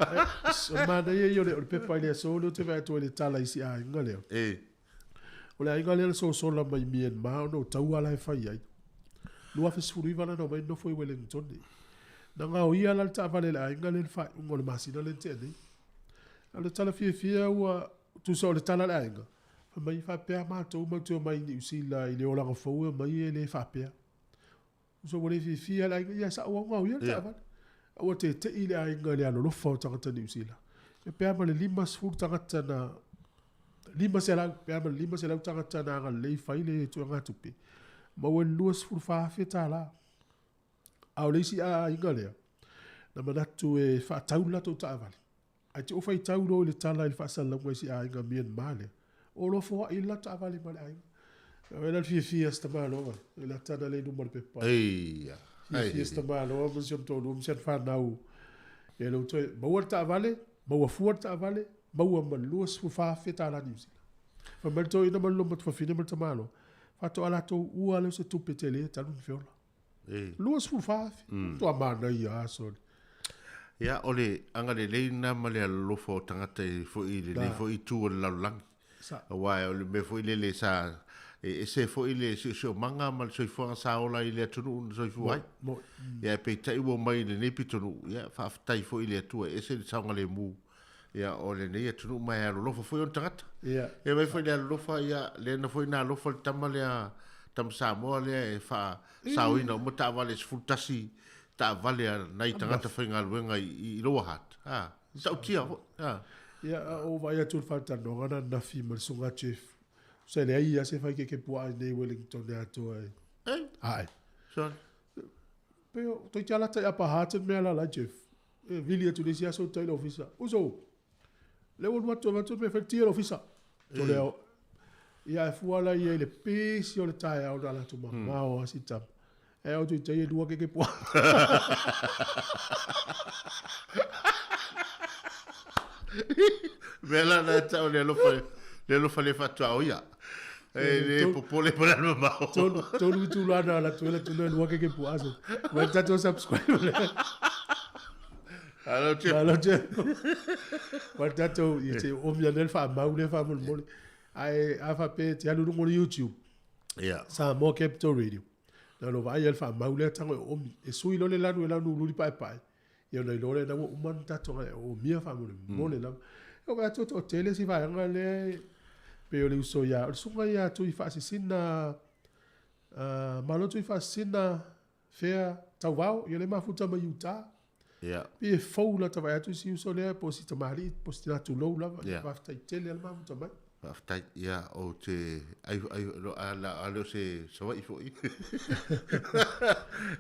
O manaia ia o le pepa i le aso lea ou te vaai atu ai i le tala i si aiga lea. E. O le aiga lea na sosola mai Myanmar ona o taua la e fai ai. 2019 la na omai nofo i Wellington. Na gaoia la le taavale a le aiga lea i le faaiuga o le masina lea na tea nei. A o le tala fiafia ua tusa o le tala a le aiga, fai mai faapea matou matou te omai i Niu Sila i le olaga fou e omai e le faapea. Tusa ua le fiafia le aiga, ia sao au gaoia le taavale. A ua tete'i le aiga i le alolofa o tagata Niu Sila. E pe a ma le 50 tagata na 500, pe a ma le 500 tagata na agalelei fai le tuegatupe, maua i le $24,000. A o le isi aiga lea, na manatu e faatau le latou taavale. Ae te oo faitau loa i le tala i le faasalalauga i si aiga Myanmar lea, o lo foai le latou taavale ma le aiga. Vaai la le fiafia o si tamaloa, i la tala lea i luma o le pepa. Eia. Fiafia si tamaloa ma si ona toalua ma si ana fanau. Ia lea ua toe maua le taavale, maua fua le taavale, maua ma le $24,000 Niu Sila. Fai mai le toeaina ma le lomatufafine ma le tamaloa, faatoa latou ua lea o se tupe tele talu ona feola. 24,000. Matua manaia lava sole. Ia, o le agalelei lena ma le alolofa o tagata i foi i lenei foi itu o le lalolagi. Aua o le mea foi lele sa e ese foi le siosiomaga ma le soifuaga sa ola i le atunuu na soifua ai. Ia, ae peitai ua omai i lenei pitonuu, ia, faafetai foi i le Atua e ese le saogalemu ia, o lenei atunuu ma e alolofa foi ona tagata. Ia. E vaai foi i le alolofa, ia, lea na foi na alofa le tama lea, tama Samoa lea e faasaoina uma taavale e 11 taavale a nai tagata faigaluega i Lower Hutt. A, matautia foi. A. Ia, a ou vaai atu i le faatanoaga na ananafi ma le Susuga Jeff, tusa e leai lava se faikeke puaa i inei i Wellington e atoa ai. Ei. Ae. Sorry. Pei o, toeitiiti lava lata i Upper Hutt le mea la Jeff. E vili atu i le isi aso tai le ofisa. Uso, le ua alu atu avatu le mea e fai le tia le ofisa. To lea, ia e fua la ia i le pisi o le taeao na latou mamao a si tama. E au tu tai e lua keke pua. Mea la na tau le alofa, le alofa le faatoa o ia. E le popole po le mamao. Tolu, tolu itula na ala tu ela tu le lua keke pua aso. Mai tatou subscribe le. Alo te. Alo te. Mai tatou i te omia le whaamau le whaamolemole. Ae a whape te alu lungo le YouTube. Yeah. Samoa Capital Radio. Na lo vaai al whaamau le tango e omi. E sui lo le lanu e lanu ululi pae pae. Ia ona iloa lea na ua uma ona tatou agai e omia faamolemole lava. E oo atu toatele si vaega lea e pei o le uso ia, o le susuga ia Tuifaasisina, Malo Tuifaasisina Fea Tauvao, ia lea e mafuta mai Utah. Ia. Pei e fou lata vaai atu si uso lea po o si tamalii po o si tina tulou lava. Ia. Faafetai tele lava le mafuta mai. Faafetai, ia, ou te ai, ai, lo, a, la, a le o se Savaii foi.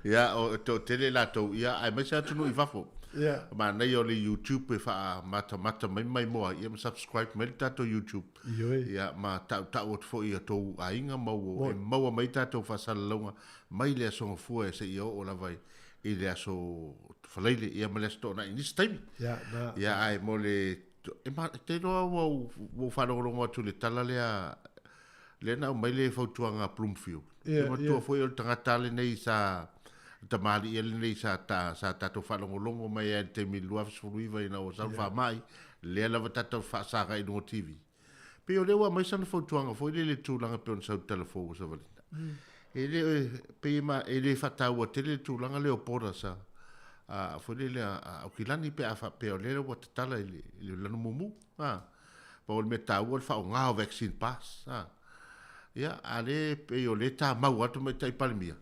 Ia, o toatele latou, ia, aemaise atunuu i fafo. Ia. Manaia o le YouTube e faamatamata mai ma maimoa ai, ia ma subscribe mai le tatou YouTube. Ioe. Ia, ma tautau atu foi i a outou aiga ma ua e maua mai tatou faasalalauga mai le Aso Gafua seia oo lava i le Aso Faraile, ia ma le Aso Toonai i nisi taimi. Ia, na. Ia, ae mo le E ma, te iloa ua ou, ua ou faalogologo atu i le tala lea, lea na aumai le fautuaga a Bloomfield. Ia, Te matua ia. foi o le tagata lenei sa, le tamalii lenei sa, ta, sa tatou faalogologo mai ai i le taimi i le 2019 ina ua sau le faamai, lea lava tatou faasaga i luga o TV. Pei o lea ua aumai sana fautuaga foi lele i le tulaga pei ona sau i le tala fou o Savalina. E le, pei e ma, e le faataua tele le tulaga lea o borders a, a, foi lele a, a Aukilani pe a faapea o lea ua tatala i le, i le lanu mumu. A, pau o le mea taua le faaaoga o vaccine pass. A, ia, a le, pei o lea e tamau lava le Tamaitai Palemia,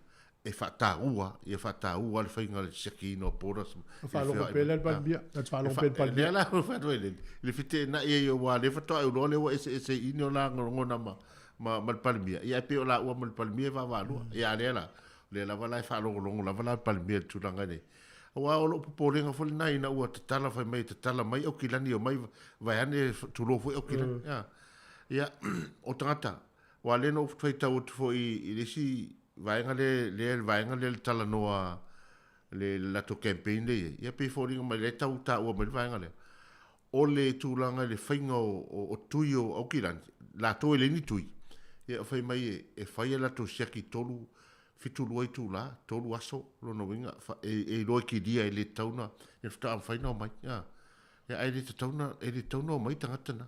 e faataua, ia faataua le faiga o le siakiina o borders. E faalogo pea le Palemia, ta te faalogo pea le Palemia. Lea la ua fai atu ai le, le feteenai ai aua o lea faatoa ou iloa lea ua eseese ini o la lagona ma, ma, ma le Palemia. Ia ae pei o laua ma le Palemia e vaavaalua. Ia a lea la, Lea lava la e faalogologo lava la le Palemia i le tulaga lea. Aua o lou popolega foi lena ina ua tatala fai mai e tatala mai Aukilani e omai vaeane tulou foi Aukilani. Mm. Ia, o tagata, aua lea na ou faitau atu foi i le isi vaega lea, lea le vaega lea le talanoa le latou campaign lea i ai, ia pei e foliga mai lea e tau taua mai le vaega lea. O le tulaga i le faiga o, o, o tui o Aukilani, latou e leai ni tui, ia fai mai e, e fai a latou siaki tolu, 72 itula, tolu aso, lona uiga, e, e iloa e kilia e le tatau ona, ia faatoa mafai ona omai. Ia, ia ae le tatau ona, e le tatau ona omai tagata na.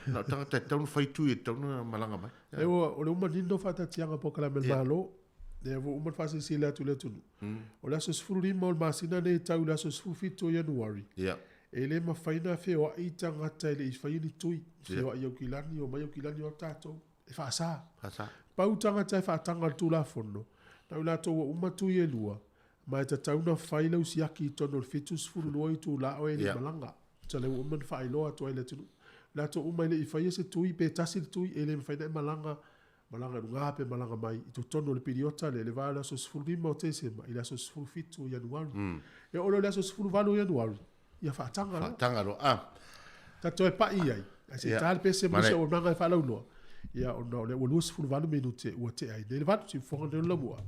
Na o tagata e tatau ona fai tui e tatau ona malaga mai. Ia. O le uma manino faataatiaga polokalame a le Malo, lea ua uma ona faasilasila atu i le atunuu. O le aso 15 o le masina lenei e tau i le aso 17 o Ianuari, e le mafai ona feoai tagata e le i faia ni tui, feoai i Aukilani, omai Aukilani o atu tatou. E faasa. Faasa. Pau tagata e faataga i le Tulafono, na o i latou ua uma tui e lua, ma e tatau ona fai lau siaki i totonu o le 72 itula o e le i malaga. Tusa lea ua uma ona faailoa atu ai i le atunuu. O latou uma e le i faia se tui, pe tasi le tui, e le mafai ona e malaga, malaga i luga pe malaga mai i totonu o le piriota lea i le va o le aso 15 o Tesema i le aso 17 o Ianuari. E oo loa i le aso 18 o Ianuari, ia faataga loa. Faataga loa. Ah. Ta toe pai i ai, ae se i ta le pese ma nisi auaunaga e faalauiloa, ia ona o lea ua 28 minute ua tea ai nei le valu, siufofoga nei o le laumua.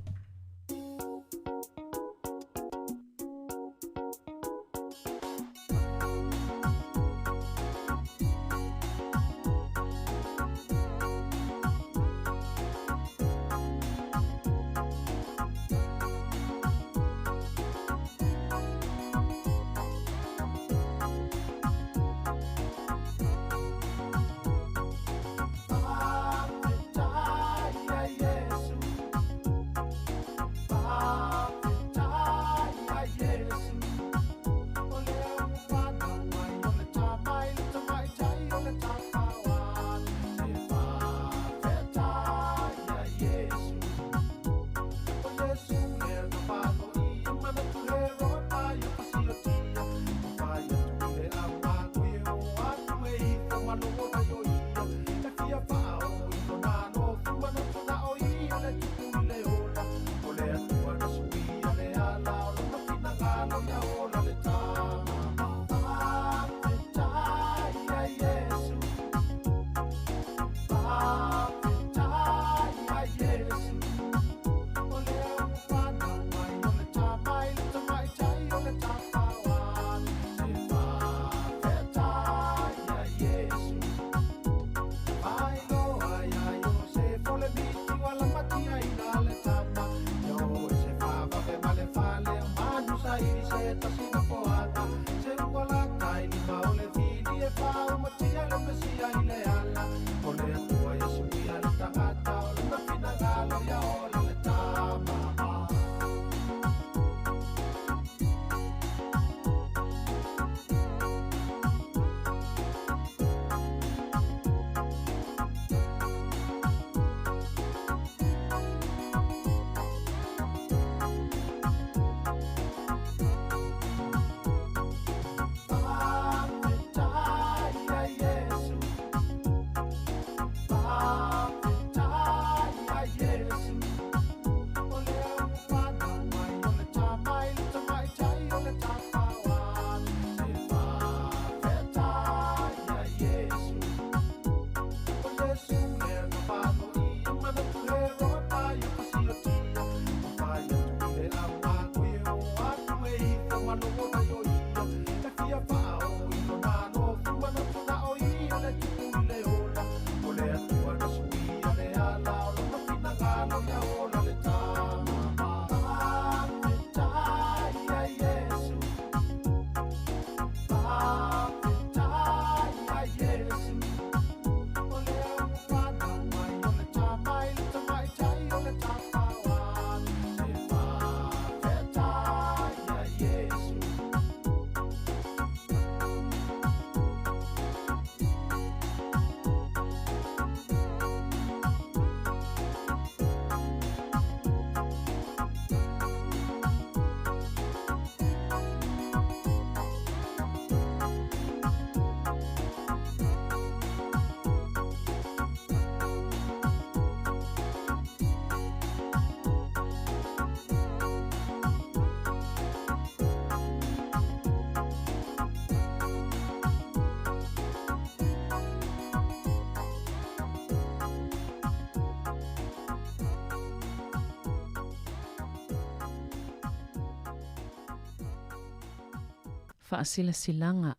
Faasilasilaga,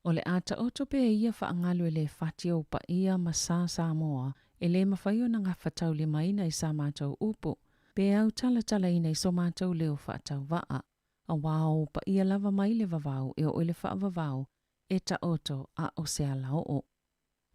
O le a taoto pea ia faagalu e le fati ou paia ma sa Samoa e le mafai ona gafataulimaina i sa matou upu, pe autalatalaina i so matou leo faatauvaa, auā o ou paia lava mai le vavau e oo i le faavavau, e taoto a o se alaoo.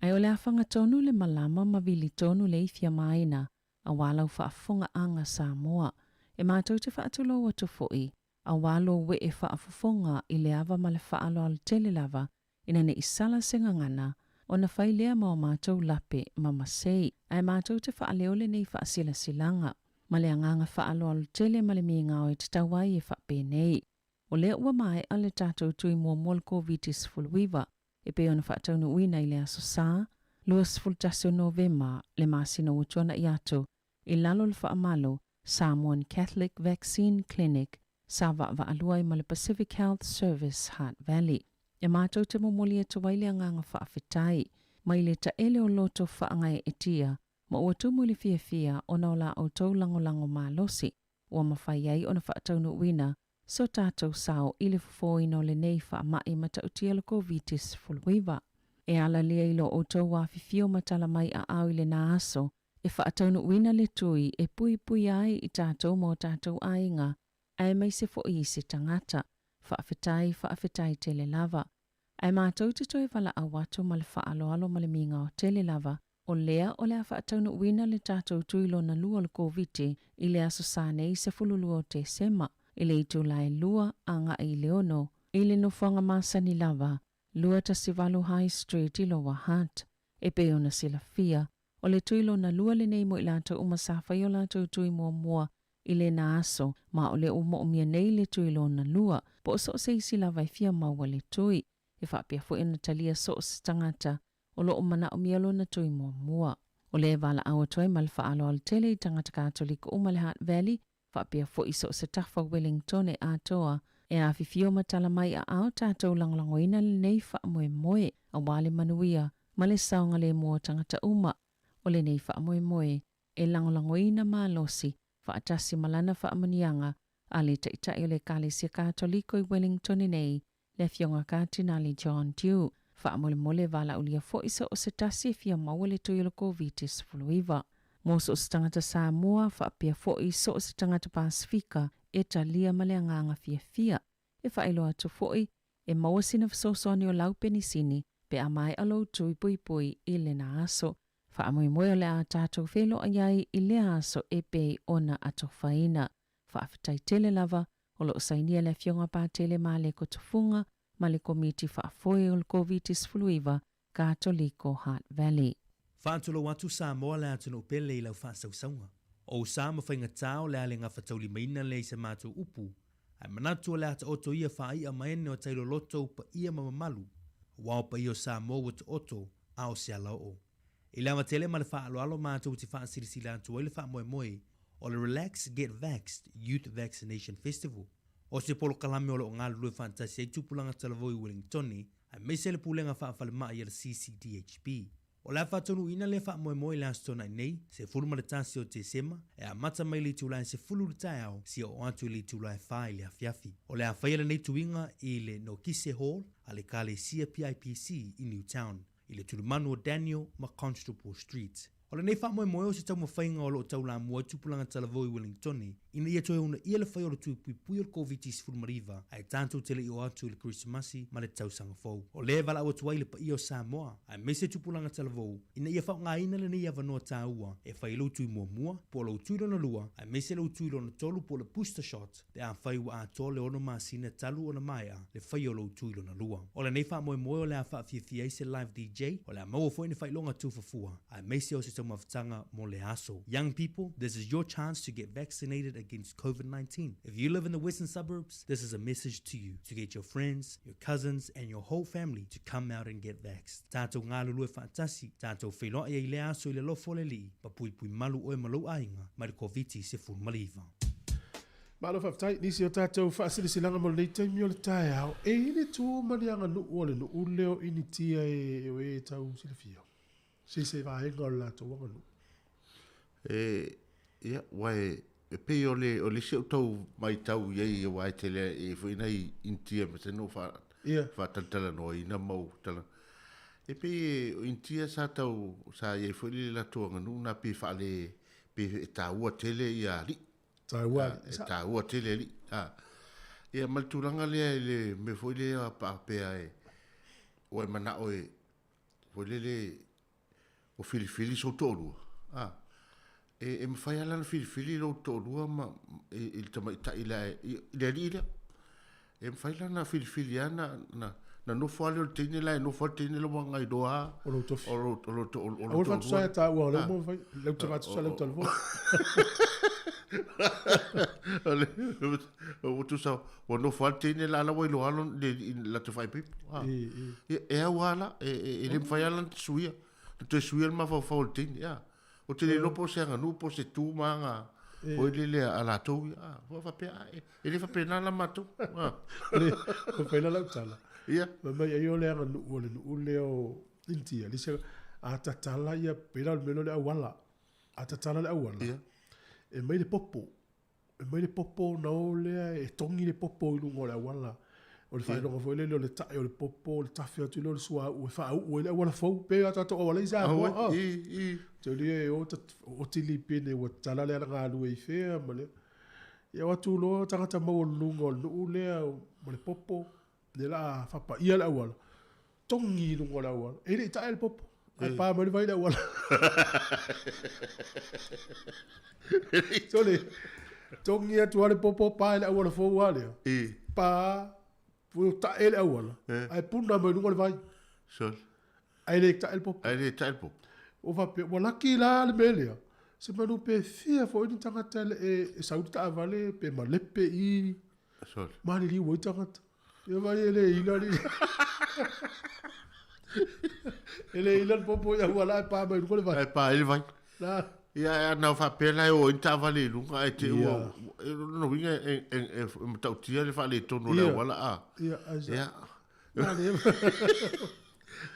Ae o le a faga tonu le malama ma vili tonu le ifi amaina, auā lau faafofogaaga Samoa. E matou te faatulou atu foi, auā lou ee faafofoga i le ava ma le faaaloalo tele lava, ina ne i sala se gagana, ona fai lea ma o matou lape ma masei. Ae matou te faaleo lenei faasilasilaga, ma le agaga faaaloalo tele ma le migao e tatau ai e faapenei. O lea ua maea le tatou tui muamua o le Koviti-19, e pei ona faataunuuina i le Aso Sa, 21 o Novema, le masina ua tuanai atu, i lalo o le faamalu Samoan Catholic Vaccine Clinic sa vaavaalua ai ma le Pacific Health Service Hutt Valley. E matou te momoli atu ai le agaga faafetai mai le taele o loto faagaeetia ma ua tumu i le fiafia ona o la outou lagolago malosi ua mafai ai ona faataunuuina so tatou sao i le fofoina o lenei faamai matautia o le Koviti-19. E ala lea i lo outou afifio ma tala mai aao i lena aso e faataunuuina le tui e puipuia ai i tatou ma o tatou aiga aemaise foi isi tagata. Faafetai, faafetai tele lava. Ae matou te toe valaau atu ma le faaaloalo ma le migao tele lava, o lea o le a faataunuuina le tatou tui lona lua o le Koviti i le Aso Sa nei 12 o Tesema, i le itula e lua agai i le ono, i le nofoaga masani lava, 218 High Street i Lower Hutt. E pei ona silafia, o le tui lona lua lenei mo i latou uma sa fai o latou tui muamua i lena aso, ma o lea ua moomia nei le tui lona lua, po o so o se isi lava e fia maua le tui. E faapea foi ona talia so o se tagata o lo o manaomia lona tui muamua. O lea e valaau atu ai ma le faaaloalo tele i tagata Katoliko uma i le Hutt Valley, faapea foi so o se tafa o Wellingtone atoa, e afifio ma tala mai aao tatou lagolagoina lenei faamoemoe aua le manuia ma le saogalemu o tagata uma. O lenei faamoemoe e lagolagoina malosi faatasi ma lana faamanuiaga a le Taitai o le Ekalesia Katoliko i Wellingtone nei, le Afioga Katinali John Dew. Faamolemole valaaulia foi so o se tasi e fia maua le tui o le Koviti-19. Mo so o se tagata Samoa faapea foi so o se tagata Pasefika e talia ma le agaga fiafia. E faailoa atu foi, e maua sina fesoasoani o lau penisini pe a maea lou tui puipui i lena aso. Faamoemoe o le a tatou feiloai ai i lea aso e pei ona atofaina. Faafetai tele lava, o lo o sainia le Afioga Patele Maleko Tufuga ma le Komiti Faafoe o le Koviti-19 Katoliko Hutt Valley. Faatulou atu Samoa le atunuu pele i lau faasausauga. O ou sa ma faigatā o le a le gafataulimaina lea i sa matou upu, ae manatu o le a taoto ia faai'a ma ene o tai loloto ou paia ma mamalu, aua o paia o Samoa ua taoto a o se alaoo. I le ava tele ma le faaaloalo matou te faasilasila atu ai le faamoemoe o le Relax Get Vaxxed Youth Vaccination Festival. O se polokalame o lo o galulue faatasi ai tupulaga talavou i Wellingtone aemaise le Pulega Faafalemai a le CCDHB. O le a faataunuuina lea faamoemoe i le Aso Toonai nei, 11 o Tesema, e amata mai i le itula e 10 i le taeao seia oo atu i le itula e 4 i le afiafi. O le a faia lenei tuiga i le Nokise Hall a le Ekalesia PIPC i Newtown. i le tulimanu o Daniel ma Constable Street. O lenei faamoemoe o se taumafaiga o lo o taulamua ai tupulaga talavou i Wellingtone ina ia toe uunaia le fai o le tui puipui o le Koviti-19 ae tatou te le i oo atu i le Kerisimasi ma le tausaga fou. O lea e valaau atu ai i le paia o Samoa aemaise tupulaga talavou ina ia faaaogaina lenei avanoa taua e fai ai lou tui muamua po o lou tui lona lua aemaise lou tui lona tolu po o le booster shot pe afai ua atoa le ono masina talu ona maea le faia o lou tui lona lua. O lenei faamoemoe o le a faafiafia ai se live DJ, o le a maua foi ni faailoga tufafua, aemaise o se taumafataga mo le aso. Young people, this is your chance to get vaccinated against COVID-19. If you live in the western suburbs, this is a message to you to get your friends, your cousins and your whole family to come out and get vaxxed. Tatou galulue faatasi, tatou feiloai ai i lea aso i le alofa o le Alii, ma puipui malu oe ma lou aiga mai le Koviti-19. Malo faafetai nisi o tatou faasilasilaga mo lenei taimi o le taeao. E i le tu ma le aganuu a le nuu lea o Initia e o e tau silafia. Se se vaega o le latou aganuu. E, ia, ua e, e pei o le, o le isi au tau maitau i ai aua e tele e foi nai Initia ma se nuu fa, Faatalatalanoaina ma ou tala. E pei o Initia sa tau, sa i ai foi le latou aganuu na pe faale, pe e taua tele ia alii. Taua alii. E taua tele alii. Ia ma le tulaga lea i le mea foi lea faapea e, ua e manao e, foi lele, ua filifili sou toalua, a, e, e mafai lava la ona filifili lou toalua ma, i, i le tamaitai la e, i, i le alii lea. E mafai la ona filifili lava na, na, na nofo lava lea o le teine la e nofo lava le teine la ua gailoa lava. O lou tofi. O lou, o lou, to, o lou Aua le faatusa toalua. ia taua o lea ua mafai. Leu te faatusa leu talafua. O le, ua tusa, ua nofo lava le teine la la ua iloa lava le alii la te faaipoipo. A. I, i. Ia, e au lava la, e, e, e le mafai lava la ona suia, ona toe suia le mafaufau o le teine. A. Ou te le iloa po o se aganuu po o se tu ma aga foi lele a latou ia. A, ua faapea, a, e, e le faapena la matou. A. Le, ua fai la lau tala. Ia. Fai mai ai o le aganuu o le nuu lea o Initia, le isi, a tatala ia, pei la o le mea lea o le auala. A tatala le auala, Ia. e mai le popo. E mai le popo ona o lea e togi le popo i luga o le auala. O le faailoga foi lele o le tae o le popo, o le tafe atu lea o le suauu e faauu ai le auala fou, pei o tatou auala i Samoa. Aue, i, i. Te uli e o, oti lipine ua tatala le alagalue i fea ma le. Ia o atu loa tagata maualuluga o le nuu lea ma le popo, lea la a faapaia le auala, togi i luga o le auala. E le i tae le popo, ae pa mai le vai i le auala. Sole, togi atu lava le popo, pa i le auala fou lava lea. Pa, tae le auala, ae puna mai luga o le vai. Sole. Ae le tae le popo. Ae le tae le popo. Ua faapea, ua laki la le mea lea. Se manu pe fia foi ni tagata e sau le taavale pe malepe i. Sole. Maliliu ai tagata. Ia vai e le ila le. E le ila le popo i auala ae pa mai luga le vai. Ae pa ai le vai. La. Ia, e ana faapea la e o ai ni taavale i luga ae te ua, e lona uiga e, e, e, e matautia le faaletonu o le auala a. Ia, ai sa. Ia. Na le.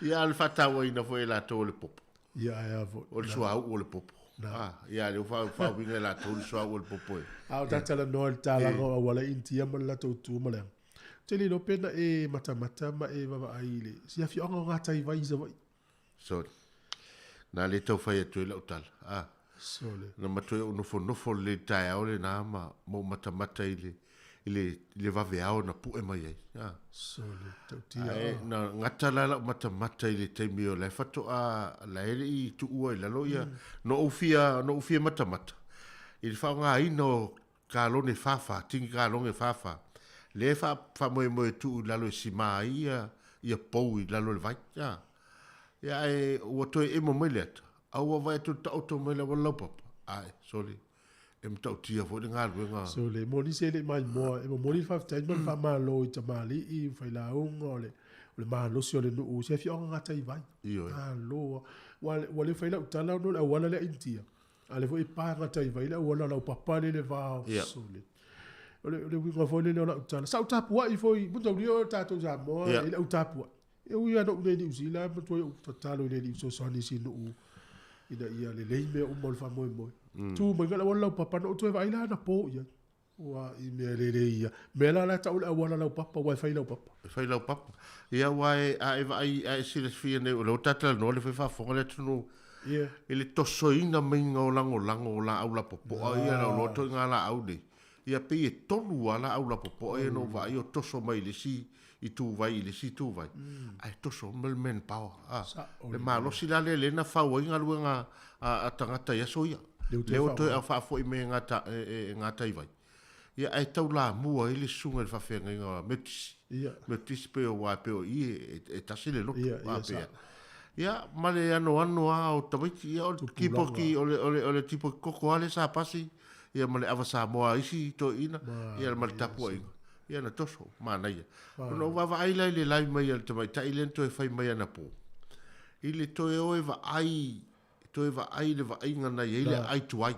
Ia, a o le faatauaina foi e latou o le popo. Ia, ae a foi. O le suauu o le popo. Ah, ia, lea ua faauiga e latou le suauu o le popo e. A o ta talanoa i le talaga o auala i Initia ma le latou tu ma le aga. Ou te le iloa pe na e matamata ma e vaavaai i le si afioaga o Gataivai i Savaii. Sorry. Na le tau fai atu ai lau tala. Ah. Sole. Na matua ou nofonofo lelei i le taeao lena ma ma ou matamata i le i le i le vaveao na pue mai ai. Ah. Sole, tautia. Ae na gata la lau matamata i le taimi o la e faatoa la e le i tuua i lalo ia no ou fia no ou fia matamata i le faaaogaina o kalone whawha, tini kalone whawha. Le fa faamoemoe tuu i lalo e sima ai ia ia pou i lalo o le vai. Ah. Ia ae ua toe emo mai le ata, a ua vaai atu le taoto mai le auala laupapa, ae, sole, e matautia foi le galuega. Sole, e moni se le maimoa, e momoli le faafetai ma le faamalo i tamalii, o failauga, o le, o le malosi o le nuu, se afioaga gataivai. Ioe. Malo. Ua, ua le fai lau tala ona o le auala lea Initia. A lea foi e pa gataivai le auala laupapa lea i le va o, sole. O le, o le uiga foi lele o lau tala. Sa ou tapuai foi, mataulia o tatou Samoa, e le au tapuai. E ui lava na ou le Niu Sila, matua ou tatalo i le Alii fesoasoani i si nuu ina ia lelei mea uma o le faamoemoe. Tu mai le auala laupapa, na ou toe vaai la anapo i ai. Ua i mea lelei ia. Mea la la e tau le auala laupapa, ua e fai laupapa. E fai laupapa. Ia aua e, a e vaai, a e silafia nei, o lea ua talatalanoa le fai faafofoga le atunuu i le tosoina maiga o lagolago o laau lapopoa ia, lau loa ituaiga laau nei. Ia pei e tolu lava laau lapopoa ia na ou vaai o toso mai i le isi ituvai i le isi ituvai, ae toso uma le manpower. A, le malosi la lea lea na fau ai galuega a tagata i aso ia. Lea ua toe faafoi mai e Gataivai. Ia ae taulamua ai le susuga i le faafeagaiga o Metotisi. Metotisi pei o aua pei o i e tasi le loto. A pei a. Ia ma le anoano lava o tamaiti, ia o le tipoki, o le tipoki koko lava lea sa pasi, ia ma le ava Samoa a isi toeaiina, ia ma le tapuaiga. Ia na toso, manaia. Ona ou vaavaai la i le live mai a le tamaitai lea na toe fai mai anapo, i le toe o e vaai, toe vaai i le vaaiga na i ai le aai tuai.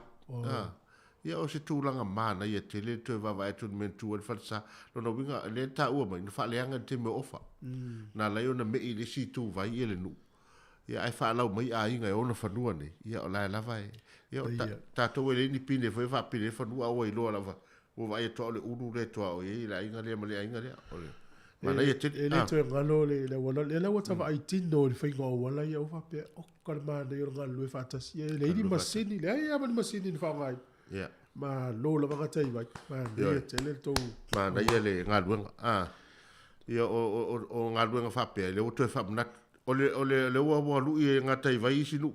Ia o se tulaga manaia tele le toe vaavaai atu i le mea na tu ai le falesa. Lona uiga, lea na taua mai, na faaleaga i le taimi o Ofa. Na ala ai ona me'i i le isi ituvai ia le nuu. Ia ae faalau mai aiga e ona fanua nei, ia o la e lava e, ia o tatou e leai ni pine foi e faapine ai fanua, a ua iloa lava, ua vaai atu lava o le ulu lea e tuaoi ai le aiga lea ma le aiga lea. O le. Manaia tele. E le toe galo le le auala lea la ua ta vaai tino i le faiga o auala ia ua faapea oka le manaia o le galulue faatasi e leai ni masini leai lava ni masini na faaaogaina. Ia. Malo lava gatai vai. Manaia tele le tou. Manaia le galuega. Ah. Ia o o o galuega faapea lea ua toe faamanatu. O le o le lea ua ua lui e gatai vai isi nuu.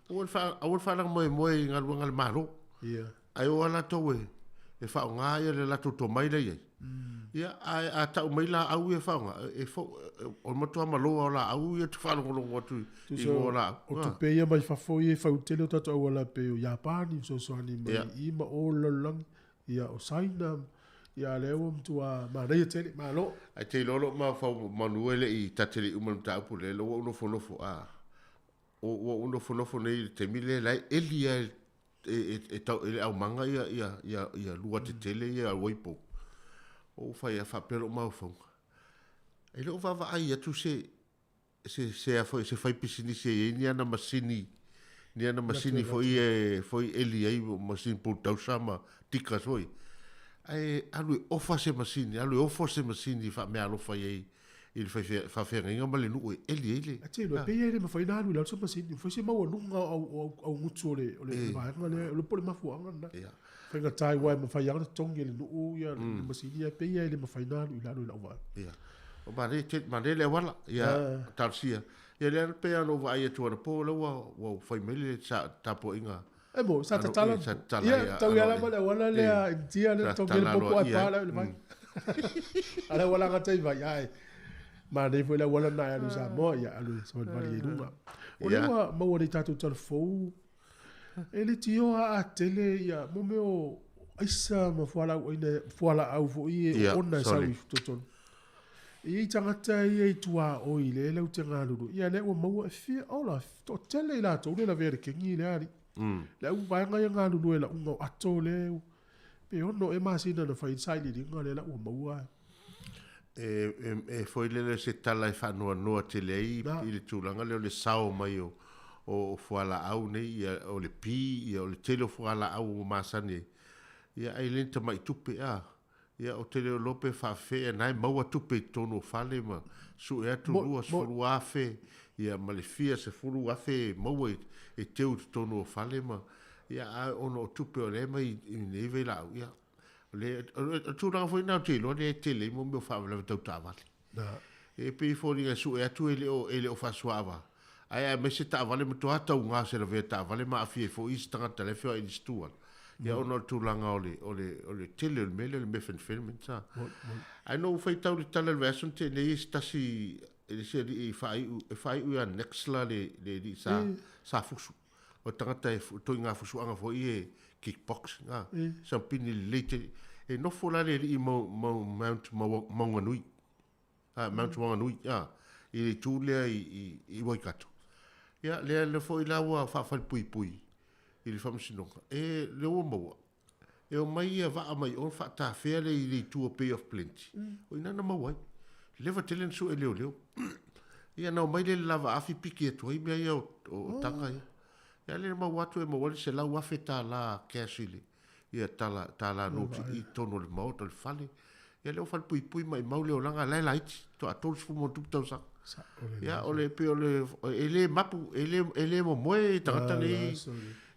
Aua le faa aua le faalaga-moemoe i galuega a le Malo. Ia. Ae o a latou e e faaaoga ia le latou tomai la e i ai. Ia, ae a tau mai laau ia e faaaoga, e fou, o le matua maloa o laau ia e te faalogologo atu i igoa o laau. O tupe ia mai fafo ia e fau tele o tatou auala pei o Iapani fesoasoani mai i i ma o le lalolagi, ia o Saina, ia a lea ua matua manaia tele, malo. Ae te iloa lou mafaufau manu e le i ta te le i uma i le mataupu lea, ua ou nofonofo, a, ua ou nofonofo nei i le taimi lea la e eli lava e e, e, tau, e le aumaga ia, ia, ia, ia lua tetele ia uaipou. Ua ou fai a faapea lou mafaufauga. E le o vaavaai atu se, se, se, a foi, se fai pisinisi e i ai ni ana masini, ni ana masini foi e, foi eli ai, masini bulldozer ma diggers foi. Ae alu e ofa se masini, alu e ofo se masini faameaalofa i ai i le faafeagaiga ma le nuu e eli ai le. A te iloa, pei e le mafai ona alu i lalo se masini, ua fai se maualuga o augutu o le vaega lea, o le po o le mafuaaga lena. Faigata aua e mafai lava ona totogi e le nuu ia le masini, ae pei e le mafai ona alu i lalo i lau vaai. Ia. O manaia tele, manaia le auala, ia talosia. Ia lea pei lava ona ou vaai atu anapo, o lea ua fai mai le tapuaiga. E mo, sa tatala. Sa tatala. Ia, tau ia lava le auala lea Initia lea totogi le popo ae pa la i le vai. A le auala gatai vai, ae manaia foi le auala lena e alu i Samoa, ia alu e savalivali ai i luga. O lea ua maua nei tatou tala fou, e le tioa a tele ia mo mea o aisa ma fualaau aina, fualaau foi e oona e sau i totonu. E i ai tagata ia i tuaoi lea latou te galulue, ia lea ua maua e fia ola, toatele i latou le lavea i le kengi lea alii. Le au vaega ia galulue i lauga o ato lea, pe 6 ea masina na fai ai le sailiiliga lea la ua maua. E foi lele se tala e faanoanoa tele ai i le tulaga lea o le sao mai o fualaau nei, ia, o le pi, ia, o le tele o fualaau ua masani ai, ia, ai le ni tamai tupe, a. Ia, ou te le iloa pe faafefea na e maua tupe i totonu o fale ma sue atu 20,000, ia, ma le fia 10,000 e maua e teu i totonu o fale ma, ia, a ona o tupe o lea e aumai i nei vailaau, ia, o le, o le tulaga foi lena ou te iloa lea e tele ai mo mea o faalavelave tau taavale. E pei e foliga e sue atu e le o, e le o faasuaava, ae aemaise taavale matua tauga se lavea taavale ma aafia ai foi isi tagata la e feoai i le isi itu ala. Ia ona o le tulaga o le, o le, o le tele o le mea lea o le methamphetamine sa. Ae na ou faitau i le tala i le vaiaso na tea nei, se tasi, e le isi alii e faaiu, e faaiu ia Nexla le, le alii sa, sa fusu. O le tagata e ituaiga fusuaga foi e kickboxing, a, sampini lelei tele. E nofo la le alii mau, mau, Mount Maunganui, a, Mount Wanganui, a, i le itu lea i, i, i Waikato. Ia, lea, lea foi la ua faafalepuipui i le faamasinoga. E, lea ua maua, e omai ia vaa mai o faatafea lea i le itu o Bay of Plenty. O i ina na maua ai. Leva tele na sue leoleo. Ia na omai lea i le lava afi piki atu ai mea ia o, o, o taga ia. Ia lea na maua atu e maua ai le $100,000 cash i le ia tala tala noti i totonu o le maota o le fale. Ia lea ua falepuipui maimau le olaga la e laiti, toa 30 ma ona tupu tausaga. Ia o le pei o le e le mapu, e le e le momoe tagata nei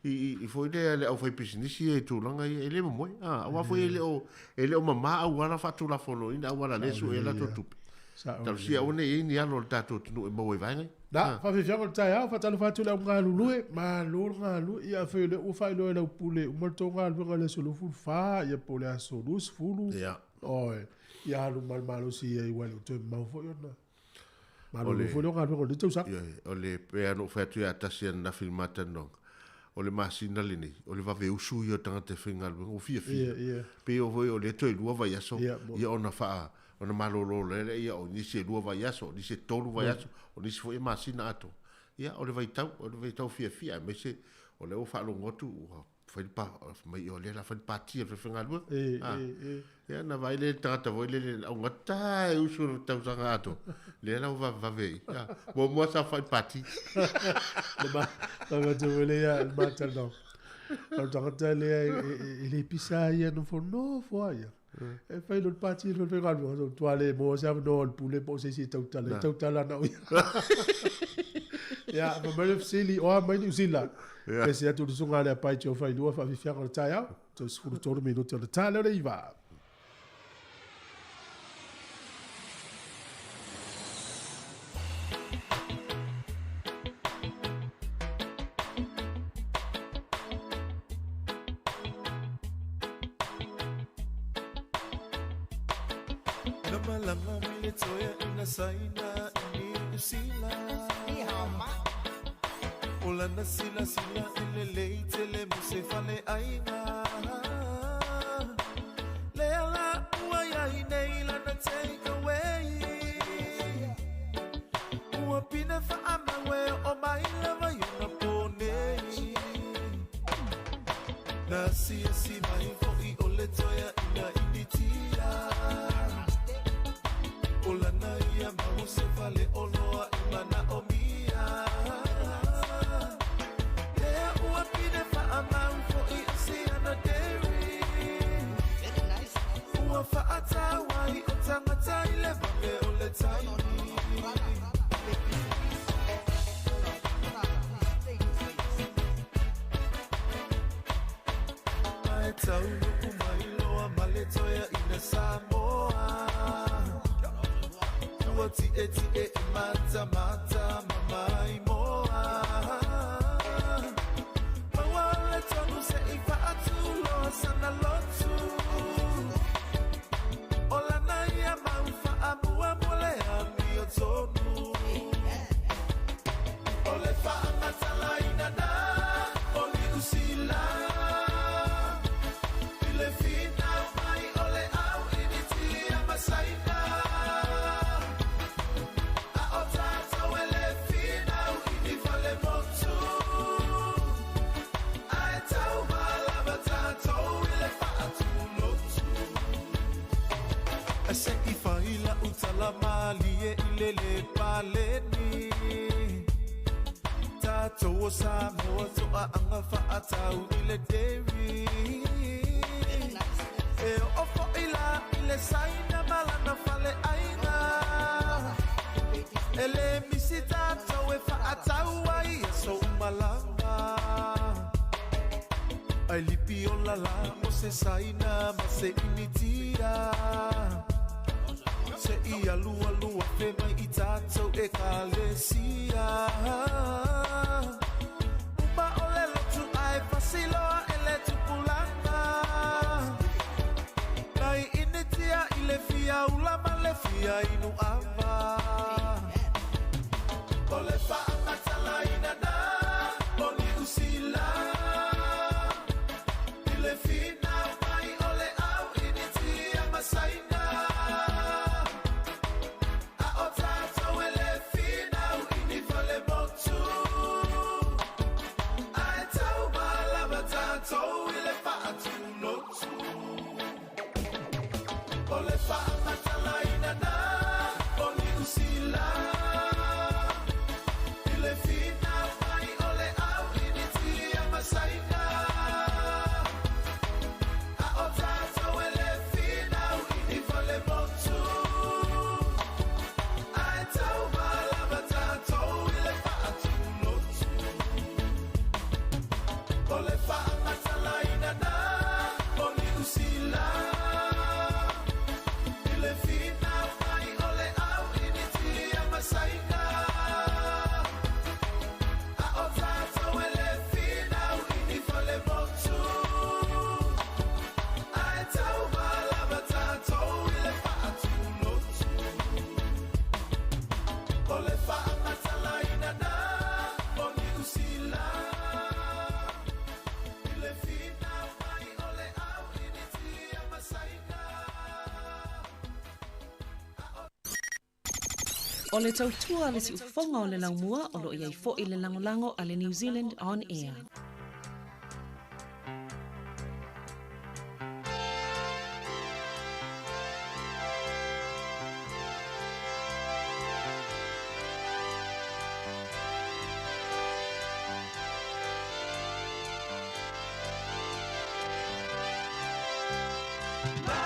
i i foi lea le aufaipisinisi ia i tulaga ia, e le momoe. A, aua foi e le o e le o mama auala faatulafonoina auala lea e sue ai latou tupe. Talosia aua ne i i ai ni alo o le tatou atunuu e maua i vaega ia. Na, faafefiaga o le taeao, faatalofa atu i le au galulue, malo le galulue, ia afai o lea ua faailoa e lau pule, uma le tou galuega i le aso 24, ia po o le aso 20, Ia. Oi, ia alu ma le malosi i ai, aua e le o toe mamao foi ona malolo foi lea o galuega o lenei tausaga. Ioe, o le, pei lava ona ou fai atu ia tasi ananafi i le ma talanoaga, o le masina lenei, o le vave usu ia o tagata e faigaluega, ua fiafia. Ia, ia. Pei o foi o lea toe lua vaiaso, Ia, mo- ia ona faa, ona malolo loa lea, ia o nisi e lua vaiaso, o nisi e tolu vaiaso, o nisi foi e masina atoa. Ia, o le vaitau, o le vaitau fiafia, aemaise o lea ua faalogo atu ua fai le pa, fai mai o lea la fai le pati a le falefaigaluega. E, Ah. e, e. Ia na vaai lea i le tagata foi lele le augata e usu le tausaga atoa. Lea la ua vavevave ai. Ah, muamua sa fai le pati. Le ma, ma te wele ia, le ma talanoa. O le tagata lea e, e, e, e le pisa ia nofonofo lava ia. E fai loa le pati i le falefaigaluega, sa matua le maua se avanoa o le pule po o se isi e tautala ai, tautala na o ia. Ia, fai mai le fesili, o a mai Niu Sila? Pese atu le susuga a Leapai Joe Failua, faafiafiaga o le taeao, toe 13 minute o le ta lea o le 9. Na malanga mai le toea ina saina i Niu Sila. O lana silasila e lelei tele mo se faleaiga. Lea la ua iai nei lana take away. Ua pine faamau e oo mai lava i ona po nei. Na asiasi mai foʻi o le toeaina Initia. O lana ia mau o se faleoloa e manaʻomia. Lea ua pine faamau foʻi o siana dairy. Ua faatau ai o tagata i le vave o le taimi. Ae taunuu mai loa ma le toeaina Samoa. Ua tietie e matamata ma maimoa. Maua le tonu se i faatuloa sana lotu. O lana ia mau faamua mo le amiotonu. O le faamatalaina na o Niu Sila. I le finau mai o le au Initia ma Saina. A o tatou e le finau i ni falemotu. Ae tauma lava tatou i le faatulotu. Ae se i fai lau tala malie i le lē paleni. Tatou o Samoa toaaga faatau i le dairy. E oo foʻi la i le Saina ma lana faleaiga. E lē misi tatou e faatau ai i aso uma lava. Ae lipi ola la mo se Saina ma se Initia. Se i alualu afe mai i tatou ekalesia. Uma o le lotu ae fasi loa e le tupulaga. Nai Initia i le fia ula ma le fia inu ava. O le faamatalaina na o Niu Sila. I le finau mai o le au Initia ma Saina. A o tatou e le finau i ni falemotu. Ae tauma lava tatou i le faatulotu. O le faamatalaina na o Niu Sila. I le finau mai o le au Initia ma Saina. A o tatou e le finau i ni falemotu. Ae tauma lava tatou i le faatulotu. O le faamatalaina na o Niu Sila. I le finau mai o le au Initia ma Saina. A o tatou e le finau i ni falemotu. Ae tauma lava tatou i le faatulotu. O le faamatalaina na o Niu Sila. I le finau mai o le au Initia ma Saina. O le tautua a le siufofoga o le laumua o lo o i ai foi le lagolago a le New Zealand On Air. Ma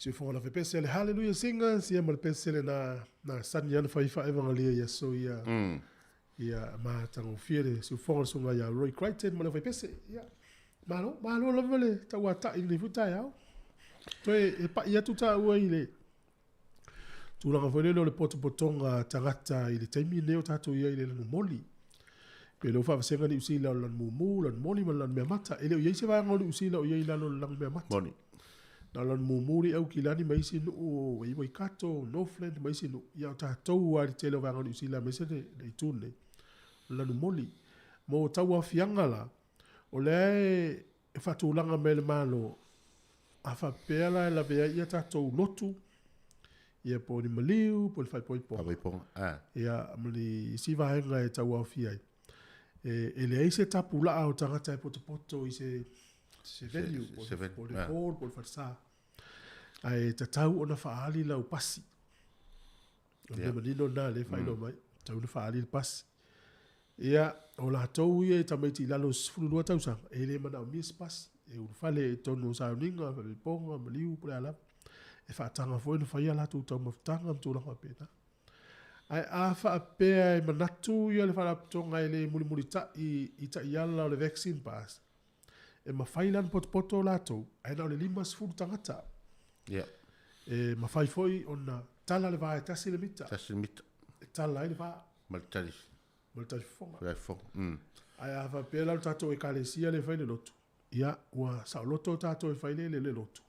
Siufoga la fepese le Hallelujah Singers ia ma le pese le na na sani ana fai faevaga i aso ia ia matagofie le siufoga le susuga ia Roy Crichton ma le faipese. Ia malo malo lava le tauata'i i lenei foi taeao. Toe e pa'i atu tāua i le tulaga foi lele o le potopotoga a tagata i le taimi lenei o tatou i ai i le lanumoli. Pe le o faavasega Niu Sila o le lanumumu, lanumoli ma le lanumeamata. E le o i ai se vaega o Niu Sila o i ai i lalo o le lanumeamata. Moni. Na o lanumumu le Aukilani ma isi nuu o Waikato, Northland ma isi nuu. Ia o tatou lava i le tele o vaega o Niu Sila aemaise le le itu lenei, o le lanumoli. Mo tauaofiaga la, o lea e faatulaga mai e le Malo, a faapea la e lavea ai ia tatou lotu, ia po o ni maliu, po o ni faaipoipoga. Faaipoipoga, a. Ia, ma ni isi vaega e tauaofia ai. E, e leai se tapulaa o tagata e potopoto i se, se venue, po o le hall, po o le falesa. Ae tatau ona faaali lau pasi. O le mea manino lena lea e faailoa mai. Tatau ona faaali le pasi. Ia, o latou ia e tamaiti i lalo o le 12 tausaga, e le manaomia se pasi. E ulufale i totonu o sauniga, faalepoga, maliu, po o le a lava. E faataga foi ona fai a latou taumafataga ma tulaga faapena. Ae a faapea e manatu ia le Faalapotopotoga e le mulimulita'i i taiala o le vaccine pass, e mafai la ona potopoto latou, ae na o le 50 tagata. Ia. E mafai foi ona tala le va e tasi le mita. Tasi le mita. E tala ai le va. Ma le tali. Ma le talifofoga. Talifofoga. Ae a faapea la o le tatou Ekalesia lea e fai le lotu, ia, ua saoloto tatou e fai le le lotu.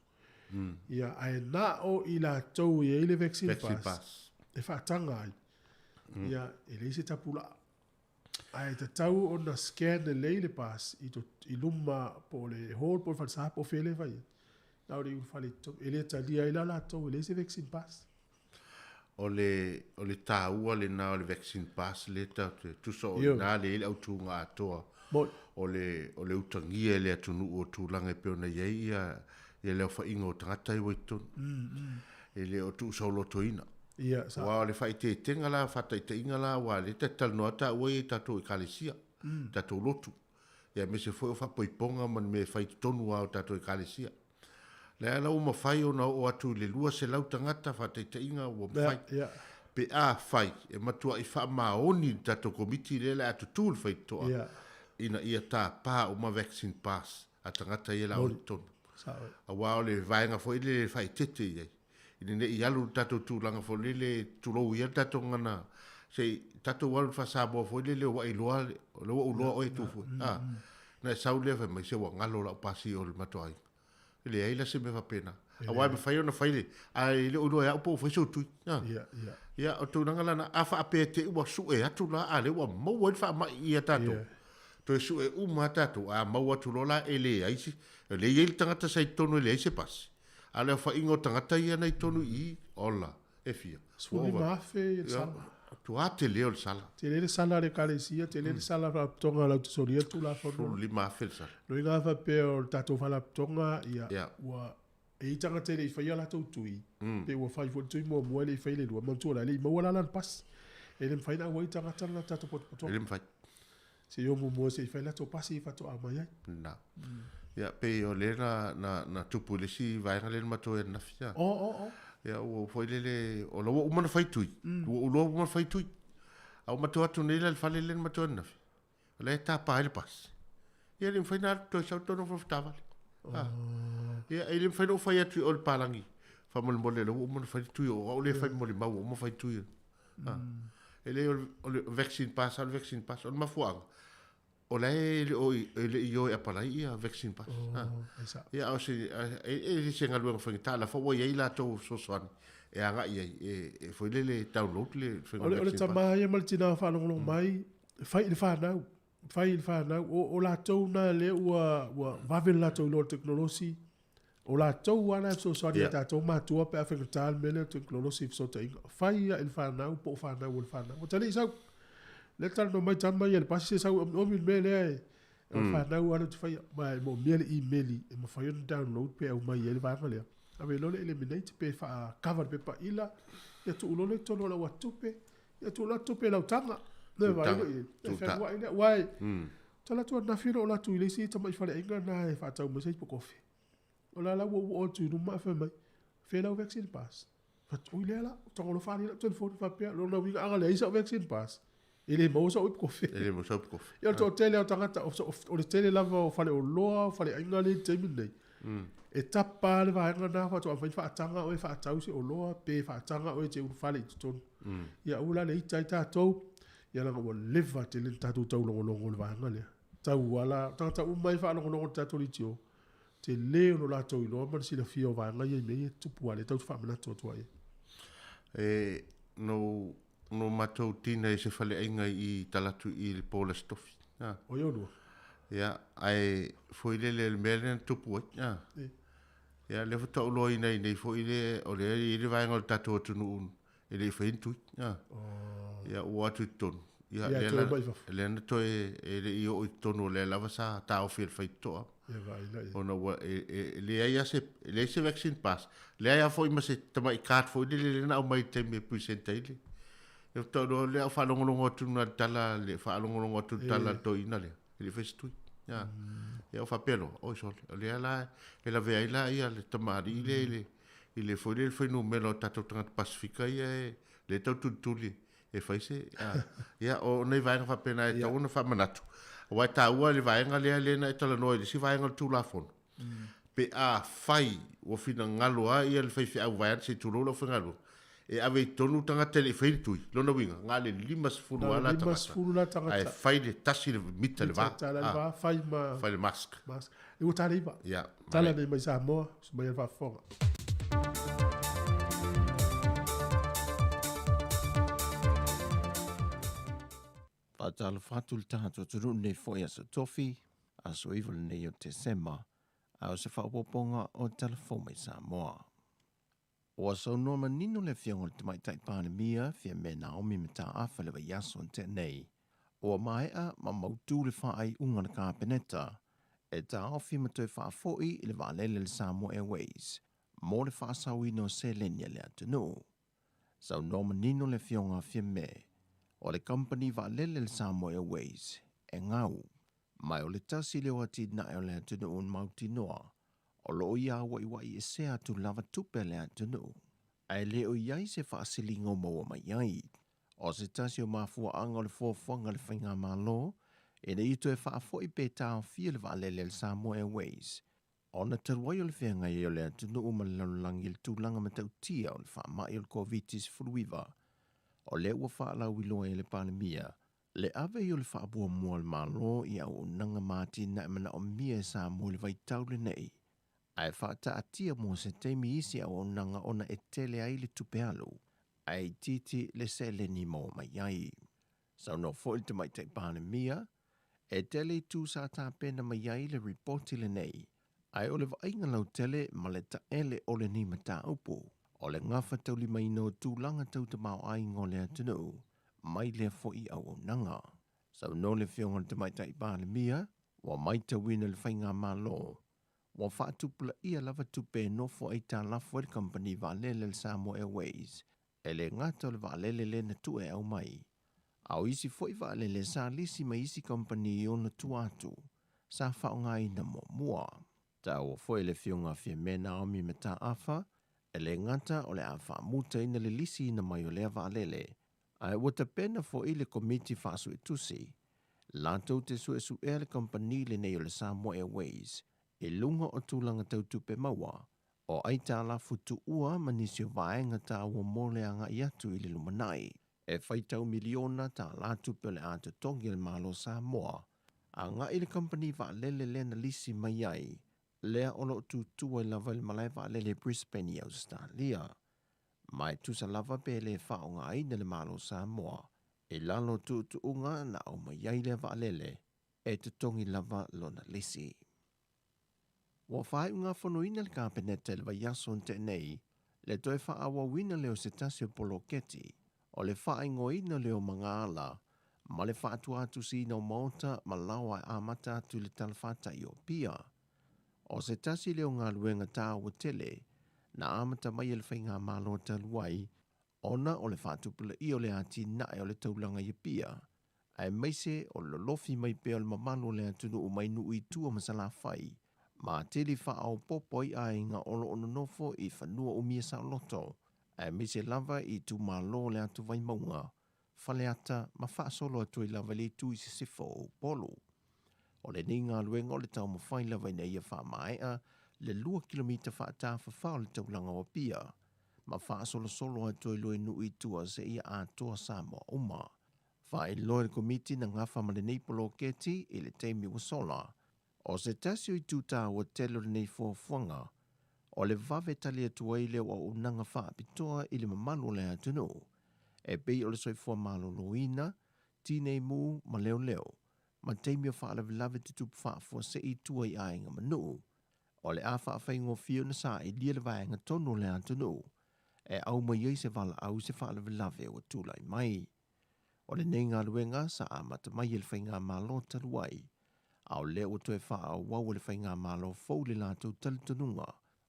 Ia, ae na o i latou e i ai le vaccine Vaccine pass, pass. e faataga ai, ia, e leai se tapulaa. Ae tatau ona scan lelei le pass i, to, i luma po o le hall po o le falesa po o fea lea e fai ai. Na o le ulufale i totonu. E le talia ai la latou e leai se vaccine pass. O le, o le taua lena o le vaccine pass lea tatou te, tusa o Ioe. ina lea e i ai le autuga atoa Moni. o le, o le utagia e le atunuu o tulaga e pei ona i ai ia, ia le aofaiga o tagata ia ua i totonu. E le o tuusaolotoina. Ia, sa. Aua o le faaeteetega la, faataitaiga la, aua o lea ta te talanoa atu taua ia i tatou ekalesia, tatou lotu, ia aemaise foi o faapoipoga ma ni mea e fai i totonu lava o tatou ekalesia. Lea la ua mafai ona oo atu i le 200 tagata faataitaiga ua mafai. Pe afai e matuai faamaoni le tatou komiti lea o le a tutu le faitotoa ina ia tapa uma vaccine pass a tagata ia o le a oo i totonu. Aua o le vaega foi lele e faaeteete i ai, ina ne i alu le tatou tulaga foi lele, tulou ia le tatou gagana, se i tatou alu i le faa-Samoa foi lele ua e iloa, o lea ua ou iloa oe e tu foi, a, ona e sau lea fai mai, se ua galo lau pasi o le matou aiga. E leai la se mea faapena. Aua e mafai ona fai le, ae le o iloa e au po ua fai sou tui. A. Ia, ia. Ia, o tulaga la na, a faapea te i ua sue atu la, a lea ua maua ai le faamai ia tatou. Ia. Toe sue uma lava tatou, a maua atu loa la e leai se, o lea e i ai le tagata sa i totonu e leai se pasi. A o le aofaiga o tagata ia na i totonu i i, ola, e fia? Ua ova. 15,000 le sala. Matua tele o le sala. Tele le sala a le Ekalesia, tele le sala a le Faalapotopotoga latou te solia le Tulafono. 15,000 le sala. Lona uiga a faapea o le tatou Faalapotopotoga, ia, Ia. ua E i ai tagata e le i faia a latou tui, pe ua fai foi le tui muamua e le i faia le lua, manatua la e le i maua la lana pasi. E le mafai ona auai tagata na tatou potopotoga. E le mafai. Se i o muamua se i fai latou pasi faatoa mai ai. Na. Ia, pei o lea na, na, na tupu i le isi vaega lea na matou ai ananafi. O, o, o. Ia, ua foi lele, o la ua uma ona fai tui. Ua ou iloa ua uma ona fai tui. A ua matou atu nei la i le fale lea na matou ai ananafi, O la e tapa ai le pasi. Ia e le mafai ona alu toe sau toe nofo i le taavale. Ah. Ia e le mafai ona ou fai atu i o i le palagi, faamolemole o lea ua uma ona fai le tui, o au lea e fai molimau ua uma ona fai tui. Ah. E le o le vaccine pass, o le vaccine pass, o le mafuaaga, o la e le o e le i o e apalai ia vaccine pass. Ah. Ia a o se e le se galuega faigata, la foi ua i ai latou fesoasoani e agai i ai e foi lele download le faiga O le tama ia ma le tina faalogologo mai, Fai i le fanau, fai i le fanau, o, o latou na lea ua, ua vave le latou iloa o le tekonolosi, o latou lava la e fesoasoani ia tatou matua pe a faigata le mea lea o le tekonolosi i fesootaiga. Fai lava i le fanau po o fanau a le fanau. Ua talii sau, lea talanoa mai tama ia i le pasi se sau e omiomi le mea lea e, o le fanau lava lea ou te faia. Ma e moomia le imeli e mafai ona download pe aumai ai le vaega lea. Ave loa le eliminate pe faa-cover le pepa ila, ia tuu loa lea i totonu o lau atutupe, Ia tuu la tupe i lau taga. Le vaai loa i ai. E fealuai lea. Aua e, tala atu ananafi na ou alu atu i le isi tamai faleaiga lena e faatau mai se ipu kofi. O la la ua ou oo atu i luma ae fai mai, fea lau vaccine pass? Fai atu, oi lea la, ua tagolofa nei lau telefoni faapea, lona uiga a na leai sau vaccine pass, e le maua sau ipu kofi. E le maua sau ipu kofi. Ia o le toatele lava o tagata, o le tele lava o faleoloa, o faleaiga lea i le taimi lenei, E tapa lava le vaega lena faatoa mafai ona faataga oe e faatau se oloa pe faataga oe e te ulufale i totonu. Ia aua la le ita ai tatou, ia leaga ua leva tele le tatou taulogologo i le vaega lea. Tauala, o tagata uma e faalogologo i le tatou leitio, tele o lo latou iloa ma le silafia o vaega ia i mea ia e tutupu aua o lea tatou te faamanatu atu ai. E, no, no matou tina i se faleaiga i Talatu i le po o le Aso Tofi. O ia olua? Ia, ae foi lele le mea lea na tupu ai. Ia, lea faatoa ou iloaina ai nei foi le, o lea e i ai le vaega o le tatou atunuu e le i faia ni tui. Ia, ua o atu i totonu. Ia, lea la, lea na toe, e le i oo i totonu o lea lava sa taofi e le faitotoa. Ona ua, e leai lava se, e leai se vaccine pass. Leai lava foi ma se tamai card foi lele lea na aumai i le taimi e present ai le, Ia faatoa iloa lea o faalogologo atu na tala le faalogologo atu le tala a le toeaina lea, e le i fai se tui. Ia, ia o faapea loa, oi sole, o lea la e lavea ai la ia le tamalii lea i le i le foi lea i le fuainumera o tatou tagata Pasefika ia e lea e tau tulituli e fai se ia o nai vaega faapena e tatau ona faamanatu aua e taua le vaega lea lea na e talanoa i le isi vaega o le Tulafono. Pe afai ua finagalo lava ia le faifeau vaeane se i tulou le aufaigaluega, e ave i totonu tagata e le i faia le tui, lona uiga, na o le 50 lava la tagata, ae fai le tasi le mita le va, fai ma fai le mask. Mask. Ua tala iva. Ia. Tala nei mai Samoa, mai le faafofoga. Faatalofa atu le tatou atunuu nei foi Aso Tofi, aso 9 lenei o Tesema, a o se faaopoopoga o Tala Fou mai Samoa. Ua saunoa manino le Afioga i le Tamaitai Palemia, Fiame Naomi Mataafa i le vaiaso na tea nei, ua maea ma mautu le faaiuga a le Kapeneta e taofi ma toe faafoi i le vaalele a le Samoa Airways mo le faasaoina o seleni a le atunuu. Saunoa manino le Afioga a Fiame, o le kamupani vaalele le Samoa Airways e gau, ma o le tasi lea o atinae o le atunuu mautinoa o lo o ia waiwai esea atu lava tupe a le atunuu, ae le o i ai se faasiliga o maua mai ai. O se tasi o mafuaaga o le fuafuaga a le Faigamalo ina ia toe faafoi pe taofia le vaalele a le Samoa Airways Ona talu ai o le feagai ai o le atunuu ma le lalolagi i le tulaga matautia o le faamai o le Koviti-19, o lea ua faalauiloa e le Palemia le ave ai o le faamuamua a le Malo i auaunaga ma atinae manaomia e Samoa i le vaitau lenei, ae faataatia mo se taimi isi auaunaga ona e tele ai le tupe alu ae itiiti le seleni maua mai ai. Saunoa foi le Tamaitai Palemia, e tele itu sa tapena mai ai le ripoti lenei, ae o le vaaiga lautele ma le taele o lenei mataupu, o le gafataulimaina o tulaga tau tamaoaiga o le atunuu mai lea foi auaunaga. Saunoa le Afioga i le Tamaitai Palemia, ua maitauina le Faigamalo, Ua faatupulaia lava tupe e nofo aitalafu ai le kamupani vaalele a le Samoa Airways, e le gata o le vaalele lea na tuu e aumai, a o isi foi vaalele sa lisi mai isi kamupani i ona tua atu sa faaaogaina muamua. Taua foi le Afioga a Fiame Naomi Mataafa, e le gata o le a faamutaina le lisiina mai o lea vaalele, ae ua tapena foi le Komiti Faasuetusi latou te suesuea le kamupani lenei o le Samoa Airways i luga o tulaga tau tupe maua, o aitalafu tuua ma nisi o vaega taua mo le agai atu i le lumanai. E faitau miliona tālā tupe o le a totogi a le Malo o Samoa agai i le kamupani vaalele lea na lisi mai ai, lea o lo o tutu ai lava i le malae vaalele i Brisbane i Ausetalia. Ma e tusa lava pe le faaaogaina le Malo o Samoa i lalo o tuutuuga na aumai ai lea vaalele, e totogi lava lona lisi. Ua faaiugafonoina le Kapeneta i le vaiaso na tea nei le toe faaauauina lea o se tasi o poloketi o le faaigoaina lea o magaala ma le faatuatusiina o maota ma laoa e amata atu i le talafatai o Apia. O se tasi lea o galuega taua tele na amata mai e le Faigamalo talu ai ona o le faatupulaia o le atinae o le taulaga i Apia, aemaise o le lolofi mai pea o le mamalu o le atunuu mai nuu i tua ma Salafai, ma atili faaopoopo ai aiga o lo o nonofo i fanua umia saoloto, aemaise lava i itumalo o le Atu Vaimauga, Faleata ma faasolo atu ai lava i le itu i sisifo o Upolu. O lenei galuega o le taumafai lava ina ia faamaea le 2 kilomita faatafafao o le taulaga o Apia, ma faasolosolo atu ai loa i nuu i tua seia atoa Samoa uma. Faailoa e le Komiti na gafa ma lenei poloketi i le taimi ua sola, o se tasi o itu taua tele o lenei fuafuaga, o le vave tali atu ai lea o auaunaga faapitoa i le mamalu o le atunuu, e pei o le soifua maloloina, tinei mu ma leoleo, ma taimi o faalavelave tutupu faafuasei i tua i aiga ma nuu. O le a faafaigofie ona sailia le vaega tonu o le atunuu e aumai ai se valaau i se faalavelave ua tulai mai. O lenei galuega sa amata mai e le Faigamalo talu ai, a o lea ua toe faaauau e le Faigamalo fou le latou talitonuga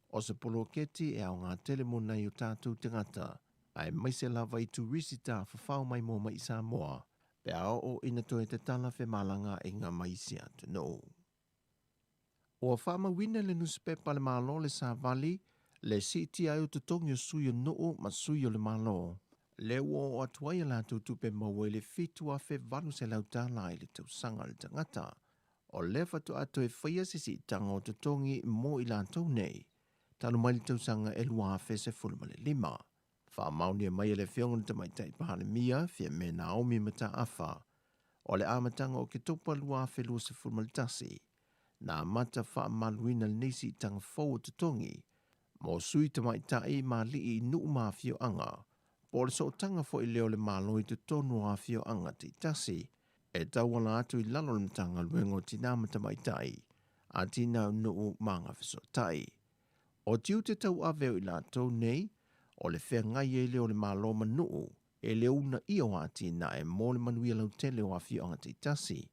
o se poloketi e aoga tele mo nai o tatou tagata, aemaise lava i turisi tafafao maimoa mai i Samoa pe a oo ina toe tatala femalagaaiga ma isi atunuu. Ua faamauina i le nusipepa a le Malo le Savali le siitia ai o totogi o sui o nuu ma sui o le Malo, lea ua oo atu ai a latou tupe maua i le $7,800 i le tausaga a le tagata. O lea faatoa toe faia se siitaga o totogi mo i latou nei, talu mai le tausaga e 2015. Faamaonia mai e le Afioga i le Tamaitai Palemia, Fiame Naomi Mataafa, o le amataga o Oketopa 2021, na amata faamamaluina lenei siitaga fou o totogi mo sui tamaitai ma alii i nuu ma afioaga, po o le sootaga foi lea o le Malo i totonu o afioaga taitasi, e tauala atu i lalo o le Matagaluega o Tinā ma Tamaitai, Atinae o Nuu ma Agafesootai. O tiute tauave o i latou nei, o le feagai ai lea o le Malo ma nuu e le uunaia o atinae mo le manuia lautele o afioaga taitasi,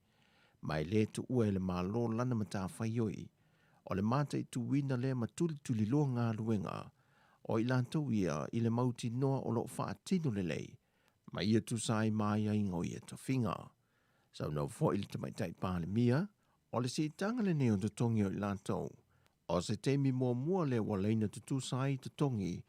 ma e le tuua e le Malo lana matafaioi o le mataituina lea ma tulituliloa galuega o i latou ia i le mautinoa o lo o faatino lelei ma ia tusa ai ma aiaiga o ia tofiga. Saunoa foi le Tamaitai Palemia, o le siitaga lenei o totogi o i latou, o se taimi muamua lea ua laina tutusa ai totogi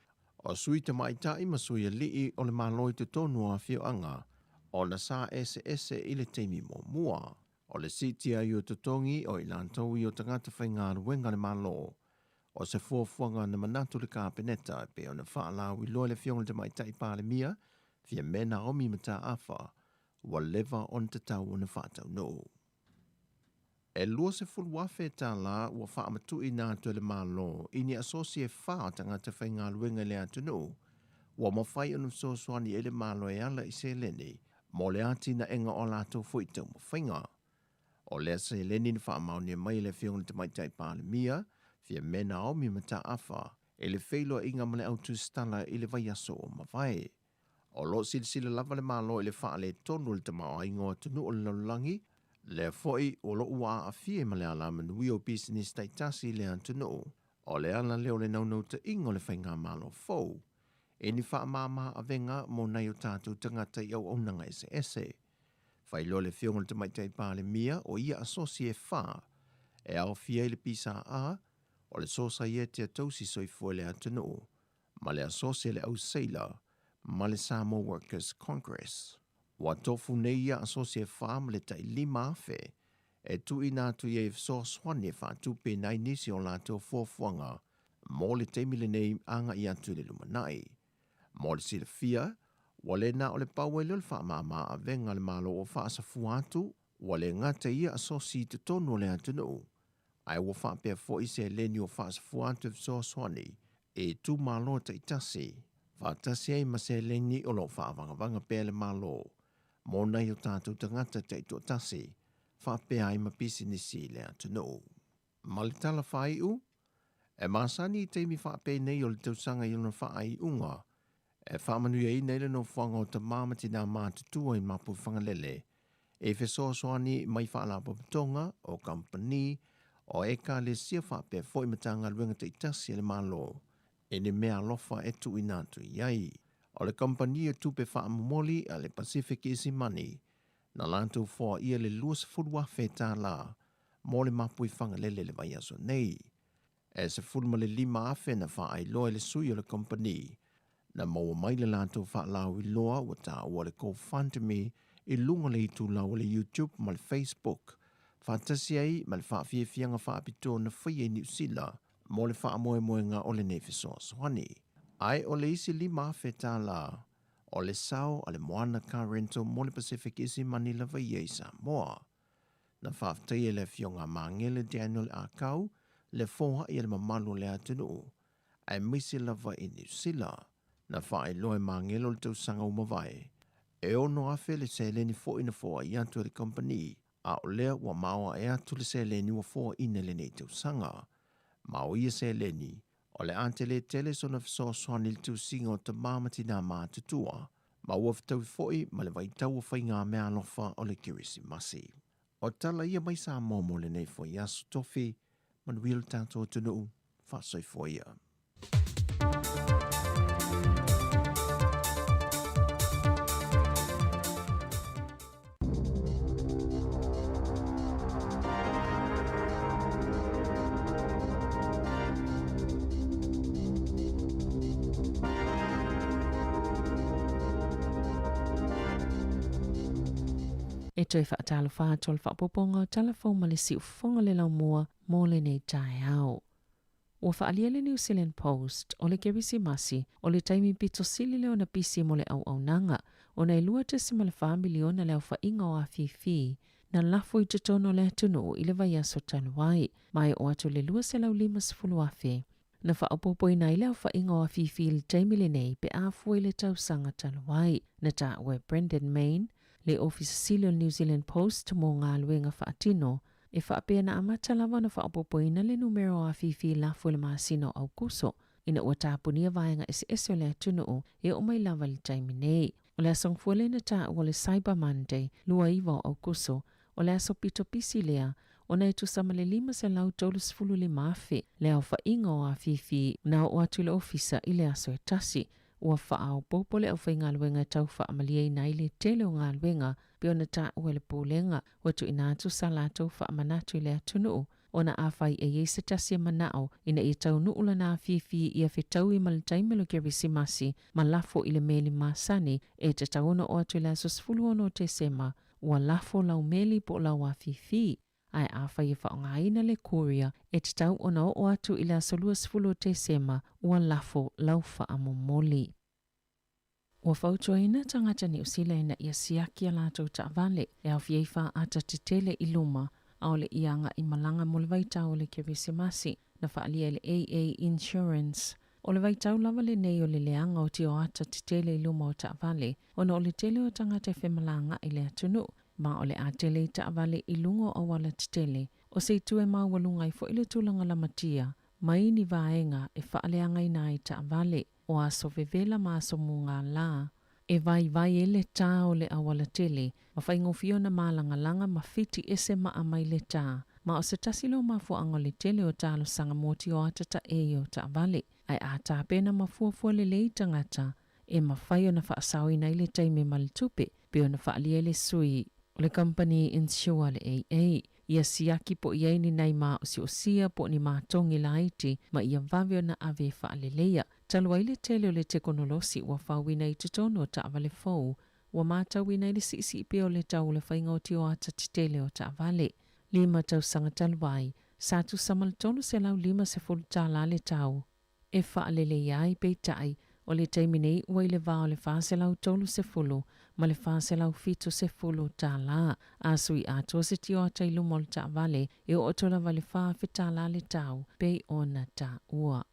o sui tamaitai ma sui alii o le Malo i totonu o afioaga ona sa eseese i le taimi muamua. O le siitia ai o totogi o i latou ia o tagata faigaluega a le Malo, o se fuafuaga na manatu le Kapeneta e pei ona faalauiloa e le Afioga i le Tamaitai Palemia, Fiame Naomi Mataafa, ua leva ona tatau ona faataunuu. E $20,000 tālā ua faamatuuina atu e le Malo i ni asosi e fa o tagata faigaluega i le atunuu, ua mafai ona fesoasoani ai le Malo e ala i seleni mo le atinaega o a latou foi taumafaiga. O lea seleni na faamaonia mai e le Afioga i le Tamaitai Palemia, Fiame Naomi Mataafa, i le feiloaiga ma le au tusitala i le vaiaso ua mavae. O lo o silasila lava le Malo i le faaletonu o le tamaoaiga o atunuu o le lalolagi Lea foi o lo o ua aafia ma le alamanuia o pisinisi taitasi i le atunuu. O le ala lea o le naunautaiga o le Faigamalo fou, i ni faamama avega mo nai o tatou tagata i auaunaga eseese. Faailoa le Afioga i le Tamaitai Palemia o ia asosi e fa e aofia ai le PSA, o le Sosaiete a Tausi Soifua i le Atunuu, ma le Asosi a le Au Seila ma le Samoa Workers Congress. Ua tofu nei ia asosi e fa ma le tai 5,000 e tuuina atu i ai e fesoasoani e faatupeina ai nisi o latou fuafuaga mo le taimi lenei agai atu i le lumanai. Mo le silafia, ua le na o le pau ai lea o le faamama avega a le Malo ua faasafua atu, ua le gata i ia asosi i totonu o le atunuu, ae ua faapea foi seleni ua faasafua atu e fesoasoani i itumalo taitasi, faatasi ai ma seleni o lo o faavagavaga pea e le Malo mo nai o tatou tagata taitoatasi faapea ai ma pisinisi i le atunuu. Ma le tala faaiu, e masani i taimi faapenei o le tausaga i ona faaiuga e faamanuiaina ai le nofoaga o tamā ma tinā matutua i Mapuifagalele e fesoasoani mai faalapotopotoga o kamupani o ekalesia faapea foi Matagaluega taitasi a le Malo i ni mea alofa e tuuina atu i ai. O le kamupani o tupe faamomoli a le Pacific Easy Money na latou foaia le $20,000 mo le Mapuifagalele i le vaiaso nei. E 15,000 na faailoa e le sui o le kamupani na maua mai le latou faalauiloa ua taua le GoFundMe i luga o le itulau o le YouTube ma le Facebook, faatasi ai ma le faafiafiaga faapitoa na faia i Niu Sila mo le faamoemoega o lenei fesoasoani. Ae o le isi $5,000 o le sao a le Moana Car Rental mo le Pacific Easy Money lava ia i Samoa. Na faafetaia e le Afioga a Magele Daniel Akau le foai a le mamalu o le atunuu, aemaise lava i Niu Sila. Na faailoa e Magele o le tausaga ua mavae, e 6,000 le seleni foi na foai atu e le kamupani, a o lea ua maoae atu le seleni ua foaina i lenei tausaga. Ma o ia seleni, o le a tele tele sona fesoasoani i le tusiga o tamā ma tinā matutua, ma ua fetaui foi ma le vaitau o faigameaalofa o le Kerisimasi. O tala ia mai Samoa mo lenei foi aso tofi, manuia lo tatou atunuu, faasoifua ia. E toe faatalofa atu o le faaopoopoga o Tala Fou ma le Siufofoga o le Laumua mo lenei taeao. Ua faaalia le New Zealand Post o le Kerisimasi o le taimi pito sili lea ona pisi mo le auaunaga, ona e 2.4 miliona le aofaiga o afifi na lafo i totonu o le atunuu i le vaiaso talu ai, ma e oo atu i le 250,000. Na faaopoopoina ai le aofaiga o afifi i le taimi lenei pe a fua i le tausaga talu ai. Na taua e Brendan Main, le Ofisa Sili o le New Zealand Post mo galuega faatino, E faapea na amata lava ona faaopoopoina le numera o afifi lafo i le masina o Aukuso, ina ua tapunia vaega eseese o le atunuu e oo mai lava i le taimi nei. O le aso gafua lea na taua o le Cyber Monday, 29 o Aukuso, o le aso pito pisi lea ona e tusa ma le 535,000 le aofaiga o afifi na oo atu i le ofisa i le aso e tasi. Ua faaopoopo le aufaigaluega e tau faamalieina ai le tele o galuega pei ona taua e le Pulega, ua tuuina atu sa latou faamanatu i le atunuu, ona afai e i ai se tasi e manao ina ia taunuu lana afifi ia fetaui ma le taimi o le Kerisimasi ma lafo i le meli masani e tatau ona oo atu i le aso 16 o Tesema, ua lafo lau meli po o lau afifi. Ae afai e faaaogaina le courier e tatau ona oo atu i le aso 20 o Tesema, ua lafo lau faamomoli. Ua fautuaina tagata Niu Sila ina ia siaki a latou taavale e aofia ai faata tetele i luma ʻaʻole i agai malaga mo le vaitau o le Kerisimasi, na faaalia e le AA Insurance. O le vaitau lava lenei o le leaga o tioata tetele i luma o taavale ona o le tele o tagata e femalagaai i le atunuu, ma o le a tele i taavale i luga o auala tetele, o se itu e maualuga ai foi le tulaga lamatia mai ni vaega e faaleagaina ai taavale. O aso vevela ma aso mugālā. E vaivai ai le tā o le aualatele ma faigofie ona malagalaga ma fiti ese maa mai le tā, ma o se tasi lea o mafuaaga o le tele o talosaga mo tioata taei o taavale. Ae a tapena ma fuafua lelei tagata, e mafai ona faasaoina ai le taimi ma le tupe, pei ona faaalia ai le sui o le kamupani Insure a le AA. Ia siaki po o i ai ni nai maosiosia po o ni matogi laiti ma ia vave ona ave e faaleleia. Talu ai le tele o le tekonolosi ua fauina i totonu o taavale fou, ua matauina ai le siisii pea o le tau o le faiga o tioata tetele o taavale. Lima tausaga talu ai, sa tusa ma le $350 tala le tau e faaleleia ai, peitai, o le taimi nei ua i le va o le $430 ma le $470 tala. A sui atoa se tioata i luma o le taavale, e oo atu lava i le $4,000 tala le tau, pei ona taua.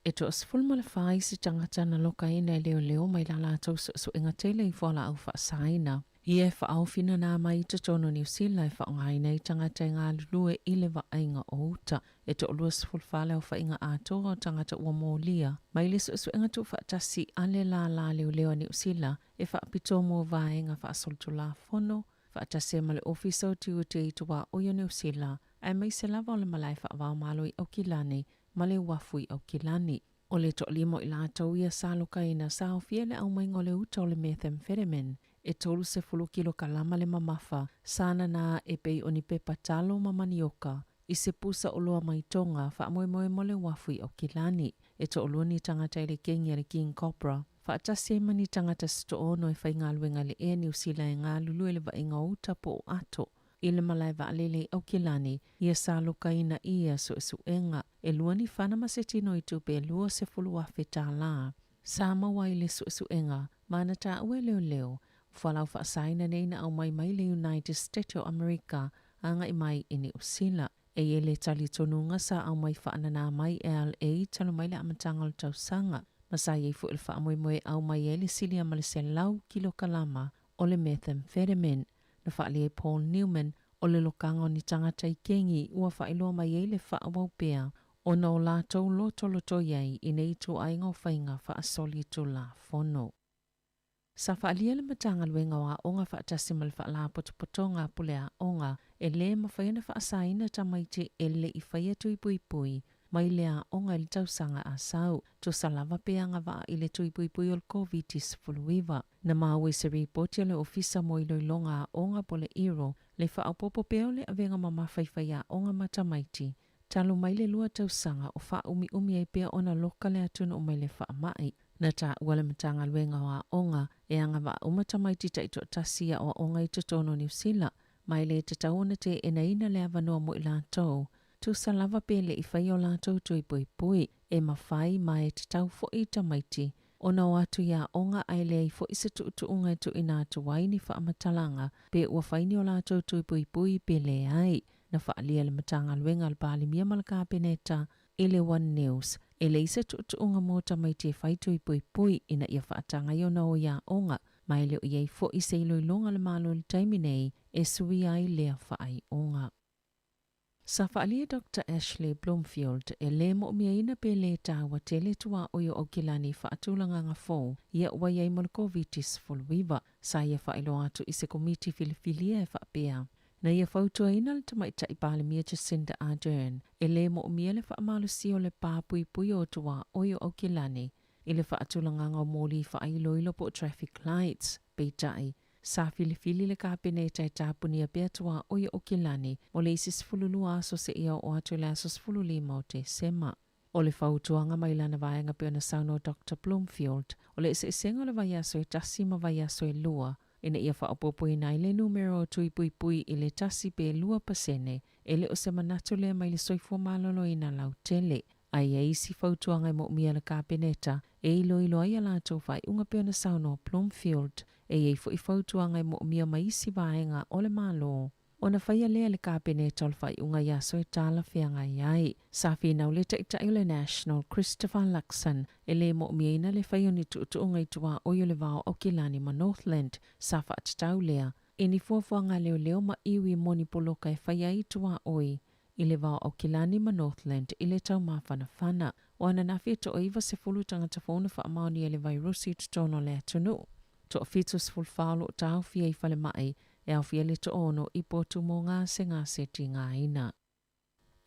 E 14 isi tagata na lokaina e leoleo mai la latou suesuega tele i fualaau faasaina. Ia e faaofi nana mai i totonu o Niu Sila e faaaogaina ai tagata e galulue i le vaaiga o uta. E 24 le aofaiga atoa o tagata ua molia mai le suesuega tuufaatasi a le lālā leoleo a Niu Sila e faapitoa mo vaega faasolitulafono faatasi ai ma le Ofisa o Tiute i Tuaoi o Niu Sila aemaise lava o le Malae Faavaomalo i Aukilani ma le uafu i Aukilani. O le toalima o i latou ia sa lokaina sa aofia i le aumaiga o le uta o le methamphetamine e 30 kilokalama le mamafa sa nana e pei o ni pepa talo ma manioka i se pusa oloa mai Tonga faamoemoe mo le uafu i Aukilani. E toalua ni tagata i le kengi a le King Cobra, faatasi ai ma ni tagata se toono e faigaluega i le Air Niu Sila e galulue i le vaaiga o uta po o ato i le malae vaalele i Aukilani, ia sa lokaina i ia suesuega. E lua ni fana ma se tino i tupe e 20,000 tālā sa maua ai le suesuega ma na taua e leoleo. O fualaau faasaina nei na aumai mai le United States o Amerika agai mai i Niu Sila. E i ai le talitonuga sa aumai faananā mai e LA talu mai le amataga o le tausaga, ma sa i ai foi le faamoemoe e aumai ai le silia ma le 100 kilokalama o le methamphetamine. Na faaalia ai Paul Newman, o le lokaga o ni tagata i kengi ua faailoa mai ai le faaauau pea ona o latou lotolotoi ai i nei ituaiga o faiga faasolitulafono. Sa faaalia le Matagaluega o Aoga faatasi ma le Faalapotopotoga a Pule Aoga e lē mafai ona faasaina tamaiti e le i faia tui puipui mai le aoga i le tausaga a sau, tusa lava pe agavaa i le tui puipui o le Koviti-19. Na maua i se ripoti a le Ofisa mo Iloiloga Aoga po le IRO le faaopoopo pea o le avega mamafa i faiaoga ma tamaiti talu mai le lua tausaga o faaumiumi ai pea ona loka le atunuu mai le faamai. Na taua le Matagaluega o Aoga e agavaa uma tamaiti taitoatasi i aoaoga i totonu o Niu Sila, ma e le tatau ona teenaina le avanoa mo i latou. Tusa lava pe le i faia o latou tui puipui, e mafai ma e tatau foi i tamaiti ona o atu i aoga ae leai foi se tuutuuga e tuuina atu ai ni faamatalaga pe ua fai ni o latou tui puipui pe leai. Na faaalia le Matagaluega a le Palemia ma le Kapeneta i le One News, e leai se tuutuuga mo tamaiti e fai tui puipui ina ia faataga ai ona o i aoga, ma e le o i ai foi se iloiloga a le Malo i le taimi nei e suia ai lea faaiuga. Sa faaalia Doctor Ashley Bloomfield e lē moʻomiaina pe lē taua tele tuaoi o Aukilani i faatulagaga fou ia ua i ai mo le Koviti-19. Sa ia faailoa atu i se komiti filifilia e faapea, Na ia fautuaina le Tamaitai Palemia Jacinda Ardern e lē moʻomia le faamalosia o le pā puipui o tuaoi o Aukilani i le faatulagaga o moli faailoilo po o traffic lights. Peitai, Sa filifili le Kapeneta e tapunia pea tuaoi o Aukilani mo le isi 12 aso seia oo atu i le aso 15 o Tesema. O le fautuaga mai lana vaega pei ona saunoa Doctor Bloomfield, o le eseesega o le vaiaso e tasi ma vaiaso e lua, ina ia faaopoopoina ai le numera o tui puipui i le tasi pe 2%, e le o se manatu lea mai le soifua maloloina lautele. Ae i ai isi fautuaga e moomia e le Kapeneta e iloilo ai a latou faaiuga pei ona saunoa Bloomfield. E i ai foi fautuaga e moomia mai isi vaega o le Malo. Ona faia lea e le Kapeneta o le faaiuga i aso e talafeagai ai. Sa finau le Taitai o le National, Christopher Luxon, e lē moomiaina le fai o ni tuutuuga i tuaoi o le va o Aukilani ma Northland. Sa faatatau lea i ni fuafuaga a leoleo ma iwi moni poloka e faia ai tuaoi i le va o Aukilani ma Northland i le taumafanafana. O ananafi e toa-90 tagata fou na faamaonia i le vairusi i totonu o le atunuu. Toa-74 o lo o taofia i falemai e aofia ai le toaono i potu mo gasegase tigaina.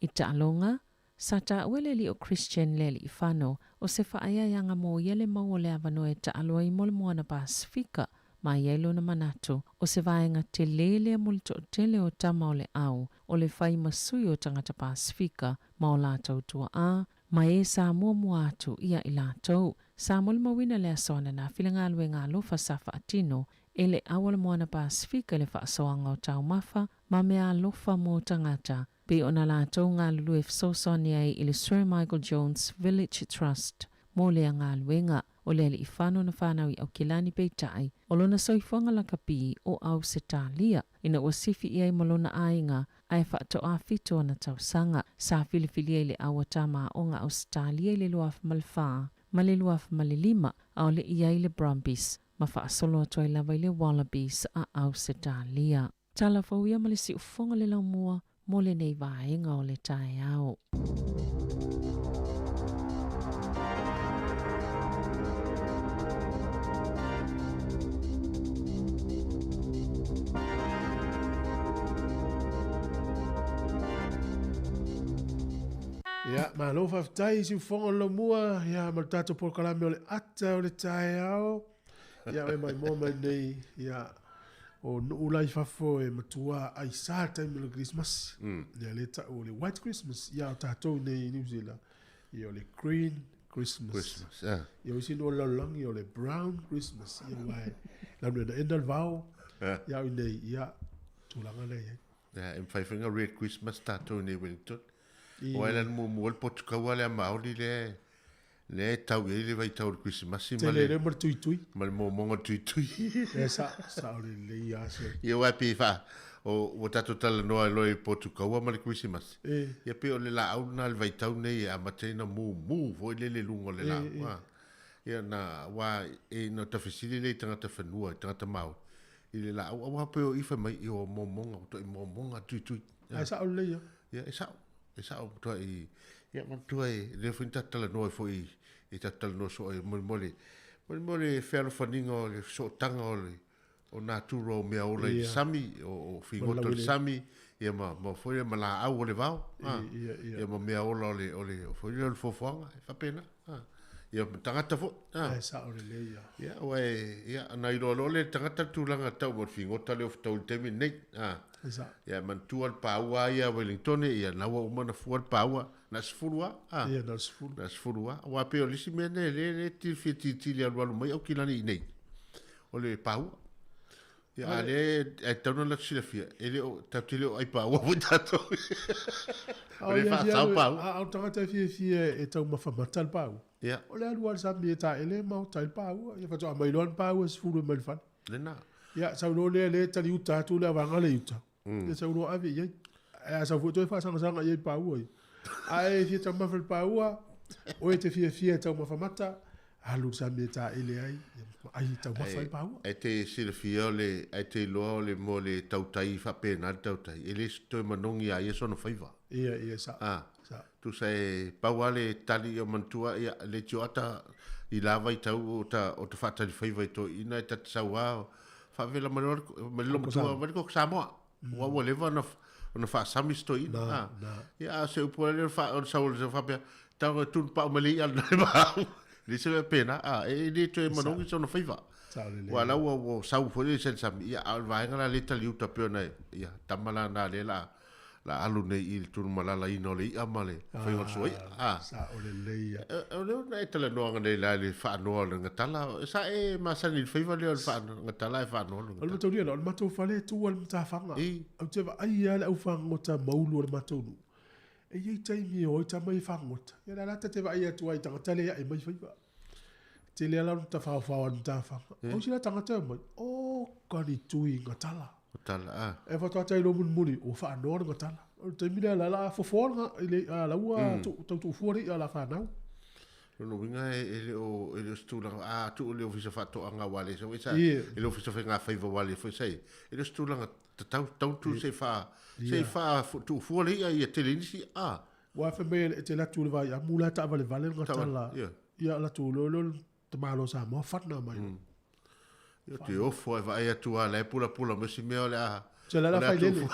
I taaloga, sa taua e le alii o Christian Lealiifano o se faaeaeaga mo ia le mau o le avanoa e taalo ai mo le Moana Pasefika ma i ai lona manatu o se vaega telē lea mo le toatele o tama o le au o le fai ma sui o tagata Pasefika ma o latou tuaa ma e sa muamua atu ia i latou. Sa molimauina le aso ananafi le galuega alofa sa faatino e le au o le Moana Pasefika i le faasoaga o taumafa ma mea alofa mo tagata pei ona latou galulue fesoasoani ai i le Sir Michael Jones Village Trust mo lea galuega. O Lealiifano na fanau i Aukilani peitai, o lona soifuaga lakapi o Ausetalia ina ua sifi i ai ma lona aiga ae faatoa fitu ona tausaga. Sa filifilia i le au a tama aoga Ausetalia i le 2004 ma le 2005 a o le i ai le Brumbies ma faasolo atu ai lava i le Wallabies a Ausetalia. Tala fou ia ma le siufofoga le laumua mo lenei vaega o le taeao. Ia, malo faafetai i siufofoga o le laumua, ia, ma le tatou polokalame o le ata o le taeao. Ia, e maimoa mai nei, ia, o nuu la i fafo e matua aisa le taimi o le Kerisimasi. Ia, lea e tau o le White Christmas, ia, o tatou nei i New Zealand, ia, o le Green Christmas. Christmas, ah. Ia, o isi nuu o le lalolagi, o le Brown Christmas. Ia, aua e launaenaena le vao, ia, o i inei, ia, tulaga lea e i ai. Ia, e mafai foi ona Red Christmas tatou i inei i Wellington. Aua e lanu muamua le potu kaua lea Maori lea lea e tau i ai le vaitau o le Kerisimasi ma le Tele ma le tuitui. Ma le momoga o le tuitui. E sa, sao lelei lava se. Ia aua e pei fa, o, ua tatou talanoa loa i potu kaua ma le Kerisimasi. E. Ia pei o le laau lena le vaitau nei e amata ai ona mumu foi lele i luga o le laau. E, e. Ia na, aua e na ta fesili lea i tagata whenua, i tagata Māori, i le laau, aua pei o i fai mai, i o momoga, ua toi momoga tuitui. Ae sao lelei lava. Ia, e sao, e sao, matua i, ia, matua e, lea foi na tatou talanoa ai foi, i tatou talanoa soo ai, mo, mo le, mo le, mo le fealofaniga o le sootaga o le, o natura o mea ola i le sami, o, o figota o le sami, ia ma, ma foi lea ma laau o le vao, a, ia ma mea ola o le, o le, foi lea o le foafoaga, e faapena, a, ia ma tagata foi, a. Ae sao lelei lava. Ia, aua e, ia, na iloa loa lea e le tagata le tulaga tau mo le figota lea o fetau i le taimi lenei, a. E sao. Ia, manatua le paua ia a Wellingtone, ia, na ua uma ona fua le paua, na o le 10 lava, a. Ia, na o le 10. Na o le 10 lava, aua pei o le isi mea lea, lea, lea e fia tilitili alualu mai Aukilani i inei, o le paua. Ia, a lea e tatau ona latou silafia, e le o, tatou te le o ai paua foi tatou. O le faasao paua. A o le tagata e fiafia e taumafa mata le paua. Ia. O le alu lava i le sami e taele ma ota ai le paua. Ia faatoa aumai loa le paua e 10 e mai le fale. Lena. Ia, sau loa lea, lea e tali uta atu le avaga lea i uta. Ia sau loa ave i ai. Ae a sau foi toe faasagasaga i ai paua ia. A e fia taumafa i le paua, oe e te fiafia e taumafa mata, alu i le sami e taele ai, ia ma ai taumafa ai le paua. Ae te silafia o le, ae te iloa o le mo le tautai faapena le tautai, e le toe manogi ia ia sona faiva. Ia, ia, sao. A, Sao. tusa e pau lava le tali ia manatua, ia, leitioa ata i la vaitau o ta, o ta faatali faiva i toeaiina e ta te sau lava faavela mai loa mai le matua mai le koko Samoa. Ua ua leva ona ona faasami se toeaina. Na, na. Ia, a o se upu lava lea o le faa, o le sau o le faapea, tau e tunu pau mai le i'a lena i maau. Le se mea pēnā, a, e le toe manogi sona faiva. Sao lelei. Ua la ua ua sau foi le sani sami, ia, a o le vaega la lea e tali uta pei ona e, ia, tama la na lea la, la alu nei i le tunumalalaina o le i'a ma le faiga o le suaia. Ah, sao lelei ia. O lea na e talanoaga nei la i le faanoa o le gatala. Sa e masani i le faiva lea o le faano, gatala e faanoa le O le gatala. mataulia la, o le matou fale e tu lava i le matafaga. I. Ou te vaai lava le au fagota maulu o le matou nuu. E i ai taimi e o ai tama ia fagota. Ia o le a la ta te vaai atu ai i tagata lea e ae mai faiva. Tele lava la ona tafaofao i le matafaga. O isi la tagata e omai, oka ni tui gatala. Gatala, a. E faatoa tai loa mulimuli, ua faanoa le gatala. O le taimi lea la la fofoa le i le a la ua tau tuufua le i'a a la fanau. Lona uiga e le o e le o se tulaga a tuu i le Ofisa Faatoaga aua le foi sa i le Ofisa Faiga Faiva aua le foi sa i e le o se tulaga tatau tatau tu se i faa se i faa tuufua le i'a ia tele nisi a. Ua fai mai e te alu atu i le vaiamu la e taavalevale le gatala. Ia alu atu loa lea o le tamaloa o Samoa fana mai. Ia te ofo ae vaai atu lava o la e pulapula mai si mea o le a. Se la la fai lele.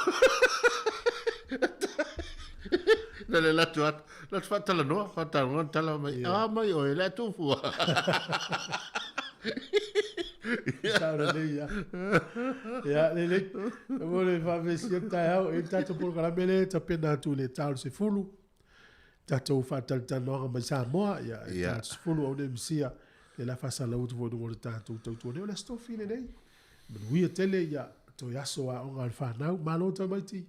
Na le latu atu, latu faatalanoa, faatalanoa tala mai, a mai oe, le a tufu. Sao lelei ia. Ia, lelei. Mo le faavesi o le taeao, e tatou polokalame lea e tapena atu i le ta o le 10. Tatou faatalatalanoaga mai Samoa, ia, e ta o le 10 au nei misia. Le la faasalau atu foi i luga o le tatou tautua nei. O le Aso Tofi lenei. Manuia tele, ia, toe aso aoga a le fanau. Malo tamaiti.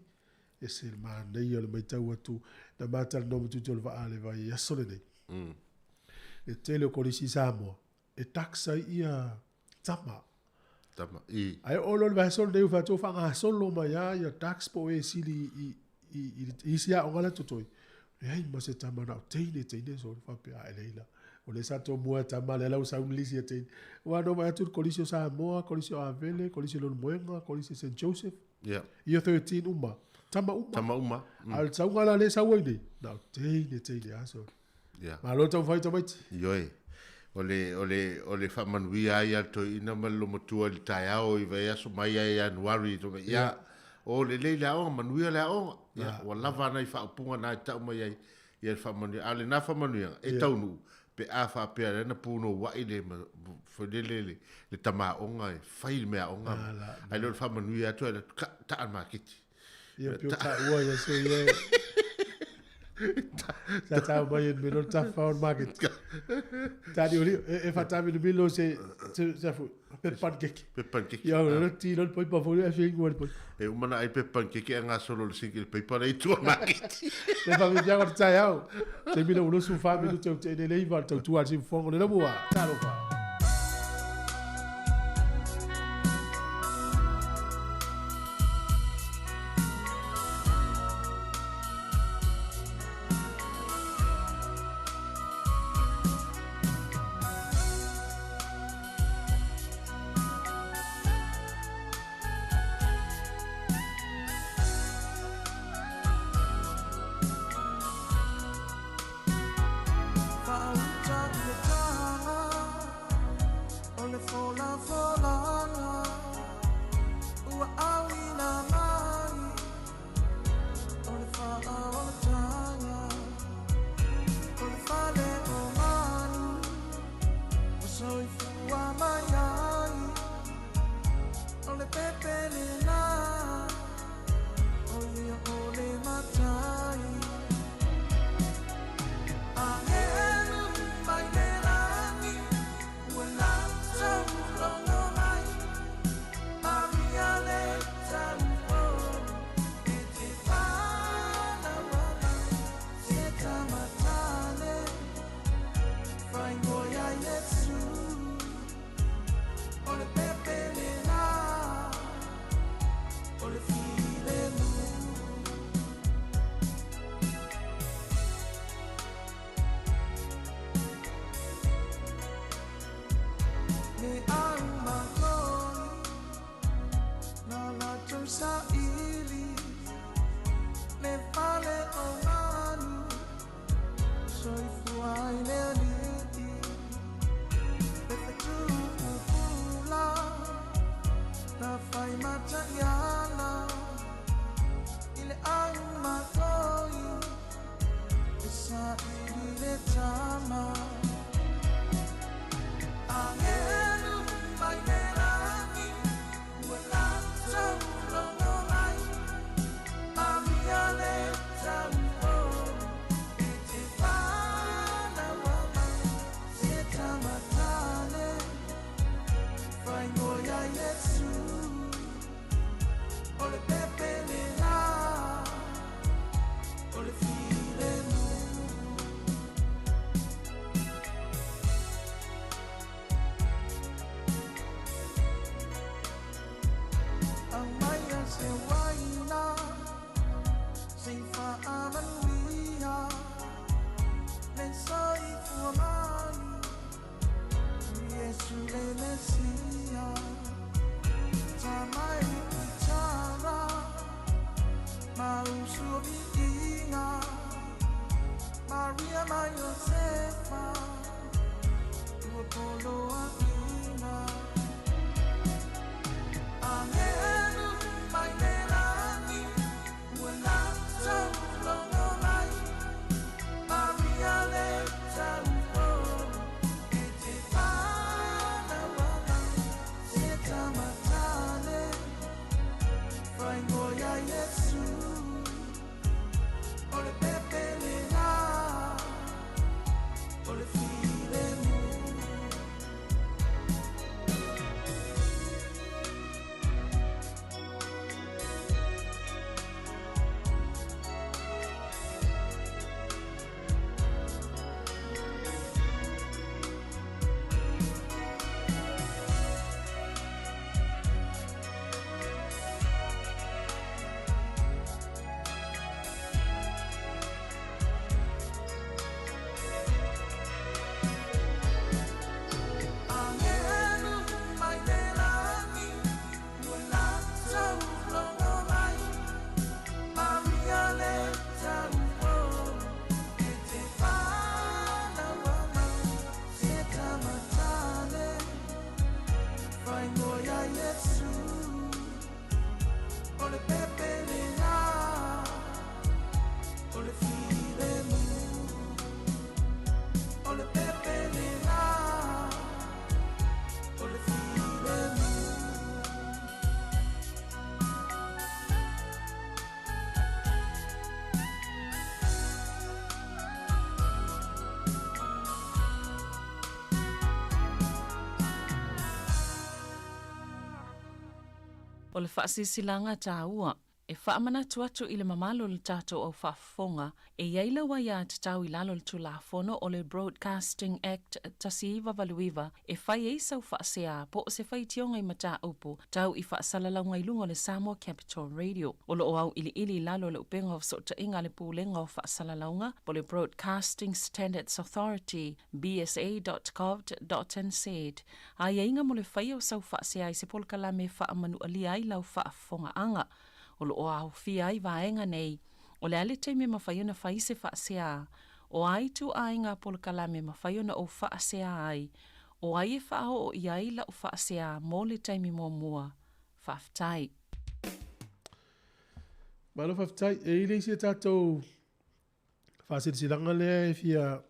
Ese le manaia o le matau atu, na ma talanoa ma Tutu o le Vaa le vaiaso lenei. Le tele o kolisi i Samoa, e tax ai ia tama. Tama, i. Ae oo loa le vaiaso lenei ua fai atu ua faagasolo mai lava ia tax po o e sili i, i, i, i isi aoga la e totoe. Leai ma se tama na o teine, teine solo faapea, ae leai la. O lea sa tomua e tama lea la ua sau le lisi a teine. Aua na vaai atu le kolisi o Samoa, kolisi o Avele, kolisi o Leulumoega, kolisi o Saint Joseph. Yeah. Year 13 uma. Tama uma. Tama uma. A o le sauga la lea e sau ai nei, na o teine, teine lava solo. Yeah. Malo taumafai tamaiti. Ioe. O le, o le, o le faamanuia ai a le toeaina ma le lomatua i le taeao i vaiaso mai ia Ianuari, ia, Yeah. o lelei le aoga, manuia le aoga. Ia, ua lava nai faaupuga na e tau mai ai ia le faamanuia. A o lena faamanuiaga, e taunuu pe a faapea lea na punouai le foi lele le, le tamaoga e fai le meaaoga. Ae le o le faamanuia atu ai ka, taa le maketi. Ia pio taua ia so ia. Sa tau mai e melo tafa o le maketi. Ta ni oli e whatami ni milo se se se fu pe pancake. Pe pancake. Ia o le ti lo poi pa fo e fi ngol poi. E uma na ai pe pancake e ngasolo le sinki le peipa le itua maketi. Le fa mi piago tai au. Te mila ulo su fa mi te te le iva tau tua si fongo le mua. Talofa. O le faasilasilaga taua, e faamanatu atu i le mamalu o le tatou au faafofoga, e i ai lau aiatatau i lalo o le Tulafono o le Broadcasting Act 1989 e fai ai sau faasea po o se faitioga i mataupu tau i faasalalauga i luga o le Samoa Capital Radio. O lo o auiliili i lalo o le Upega o Fesootaiga a le Pulega o Faasalalauga po o le Broadcasting Standards Authority, bsa.govt.nz, aiaiga mo le faia o sau faasea i se polokalame e faamanualia ai lau faafofogaaga. O lo o aofia ai vaega nei, o le a le taimi e mafai ona fai se faasea, o a ituaiga polokalame e mafai ona ou faasea ai, o ai e faaoo i ai lau faasea mo le taimi muamua. Faafetai. Malo faafetai. E i ai le isi a tatou faasilasilaga lea e fia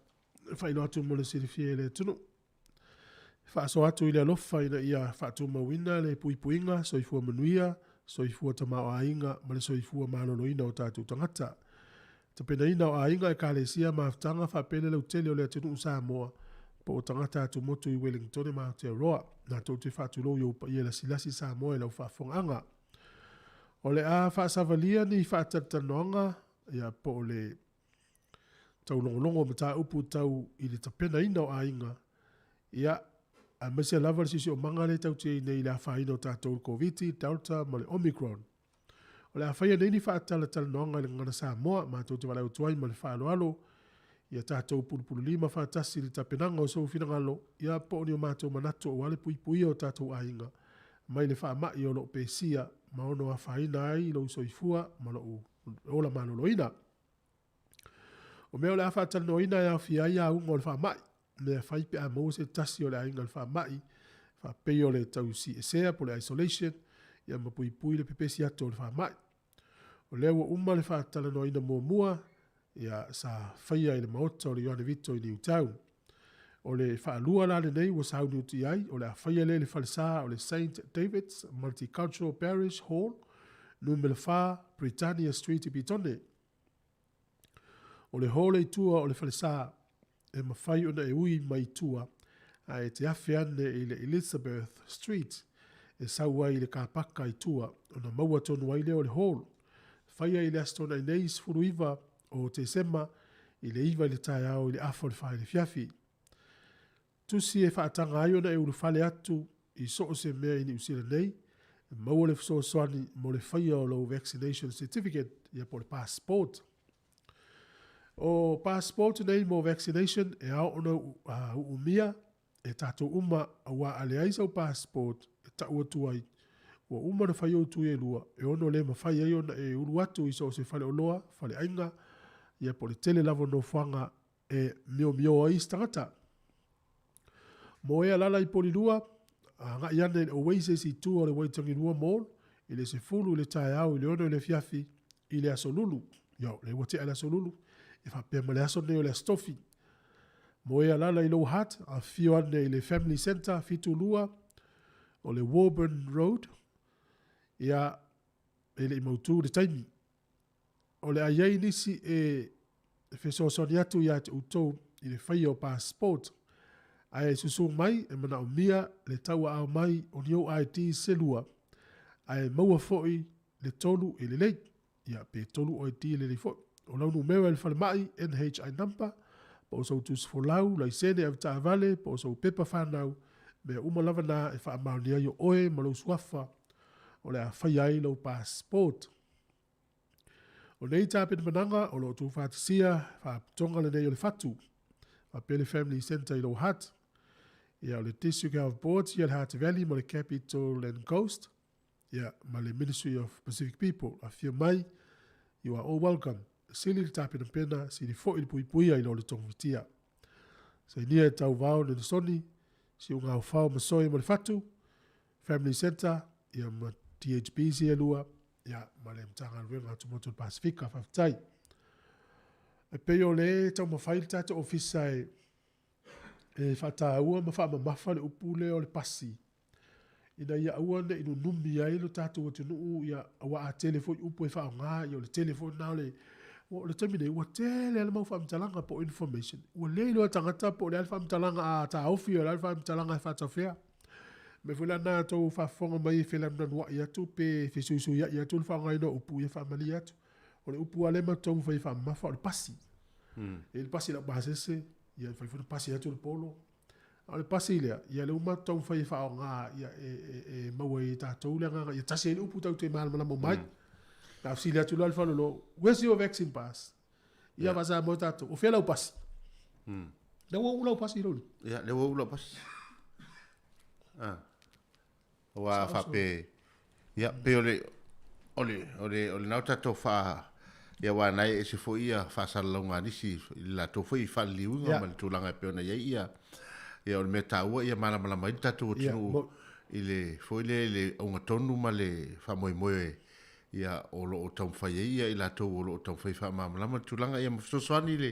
faailoa atu mo le silafia e le atunuu. E faasoa atu i le alofa ina ia faatumauina le puipuiga, soifua manuia, soifua tamaoaiga ma le soifua maloloina o tatou tagata. Tapenaina o aiga, ekalesia, mafutaga faapea le lautele o le atunuu Samoa po o tagata atumotu i Wellingtone ma Aotearoa. Latou te faatulou i ou paia lasilasi Samoa i lau faafofogaaga. O le a faasavalia ni faatalatalanoaga ia po o le taulogologo o mataupu tau i le tapenaina o aiga, ia, aemaise lava le siosiomaga lea e tau tiai nei i le afaina o tatou i le Koviti, Delta ma le Omicron. O le a faia nei ni faatalatalanoaga i le Gagana Samoa, matou te valaau atu ai ma le faaaloalo ia tatou pulupululima faatasi i le tapenaga o sou finagalo, ia po o ni o matou manatu aua le puipuia o tatou aiga mai le faamai o lo o pesia ma ono afaina ai lou soifua ma lou ola maloloina. O mea o le a faatalanoaina e aofia ai auga o le faamai, mea e fai pe a maua se tasi o le aiga i le faamai, faapei o le tausiesea po o le isolation, ia ma puipui le pepesi atu o le faamai. O lea ua uma le faatalanoaina muamua, ia, sa faia i le Maota o le Ioane Vito i Newtown. O le faalua la lenei ua sauni atu i ai, o le a faia lea i le falesa o le Saint David's Multicultural Parish Hall, numera 4, Britannia Street i Petone. O le hall i tua o le falesa, e mafai ona e ui mai tua, ae e te afe ane i le Elizabeth Street e sau ai i le kapaka i tua ona maua tonu ai lea o le hall. Faia i le Aso Toonai nei 19 o Tesema i le 9 i le taeao i le afa o le 4 i le afiafi. Tusi e faataga ai ona e ulufale atu i so o se mea i Niu Sila nei, e maua le fesoasoani mo le faia o lou vaccination certificate, ia po o le passport. O passport nei mo vaccination e ao ona uumia e tatou uma auā a leai sau passport e tau atu ai ua uma ona fai ou tui e lua e ono le mafai ai ona e ulu atu i so o se faleoloa, faleaiga, ia po o le tele lava o nofoaga e miomio ai isi tagata. Mo e alala i Polilua, agai ane i le Oasis i tua o le Waitangirua Mall i le 10 i le taeao i le 6 i le afiafi i le Aso Lulu. Ia, o lea ua tea le Aso Lulu, e faapea ma le aso lenei o le Aso Tofi. Mo e alala i Lower Hutt, afifio ane i le Family Centre 72 o le Warburn Road, ia, e le i mautu le taimi. O le a i ai nisi e fesoasoani atu ia te outou i le faia o passport, ae susu mai e manaomia le tauaao mai o ni ou IDs se lua, ae maua foi le tolu e lelei. Ia, pe tolu o ID e lelei foi. O lau numera i le falemai, NHI number, po o sou tusi folau, laisene avetaavale, po o sou pepa fanau, mea uma lava na e faamaonia ai o oe ma lou suafa o le a faia ai lou passport. O nei tapenapanaga o lo o tuufaatasia faalapotopotoga lenei o le Fatu, faapea le Family Centre i Lower Hutt, ia o le District Health Boards ia le Hutt Valley ma le Capital and Coast, ia ma le Ministry of Pacific People. Afifio mai, you are all welcome. Sili le tapenapena, sili foi le puipuia i lo le togafitia. Sainia e Tauvao Nenesoni, Siugaofao Masoe ma le Fatu, Family Centre, ia ma DHB CA2, ia ma le Matagaluega a Tumotu o le Pasefika. Faafetai. E pei o le taumafai le tatou ofisa e e faataua ma faamamafa le upu lea o le pasi ina ia aua ne i nunumi ai lo tatou atunuu, ia, aua a tele foi upu e faaaoga, ia o le tele foi lena o le o le taimi nei ua tele lava le mau faamatalaga po o information, ua le iloa e tagata po o le a le faamatalaga a taofi, o le a le faamatalaga e faatafea. Mea foi la lena tou faafofoga mai e felanunanua'i atu pe fesuisuia'i atu le faaaogaina o upu ia faamalie atu. O le upu lava lea matou taumafai e faamamafa o le pasi. E i ai le pasi laupasese, ia e mafai foi ona pasi atu le polo. A o le pasi lea, ia lea ua matou taumafai e faaaoga ia e, e, e maua ai e tatou le agaga ia tasi ai le upu tatou te malamalama uma ai. Na fesili atu loa le faleoloa, where's your vaccine pass? Ia faa-Samoa tatou, o fea lau pasi? Lea ua uu lau pasi i lou lima. Ia, lea ua uu lau pasi. Ah. Aua faapea, ia, pei o le, o le, o le, o lena ua tatou faa, ia aua na e ese foi ia faasalalauga a nisi i le latou foi faaliliuga ma le tulaga e pei ona i ai ia, ia o le mea taua ia malamalama ai le tatou atunuu i le foi lea i le auga tonu ma le faamoemoe ia o lo o taumafai ai ia i latou o lo o taumafai faamalamalama le tulaga ia ma fesoasoani i le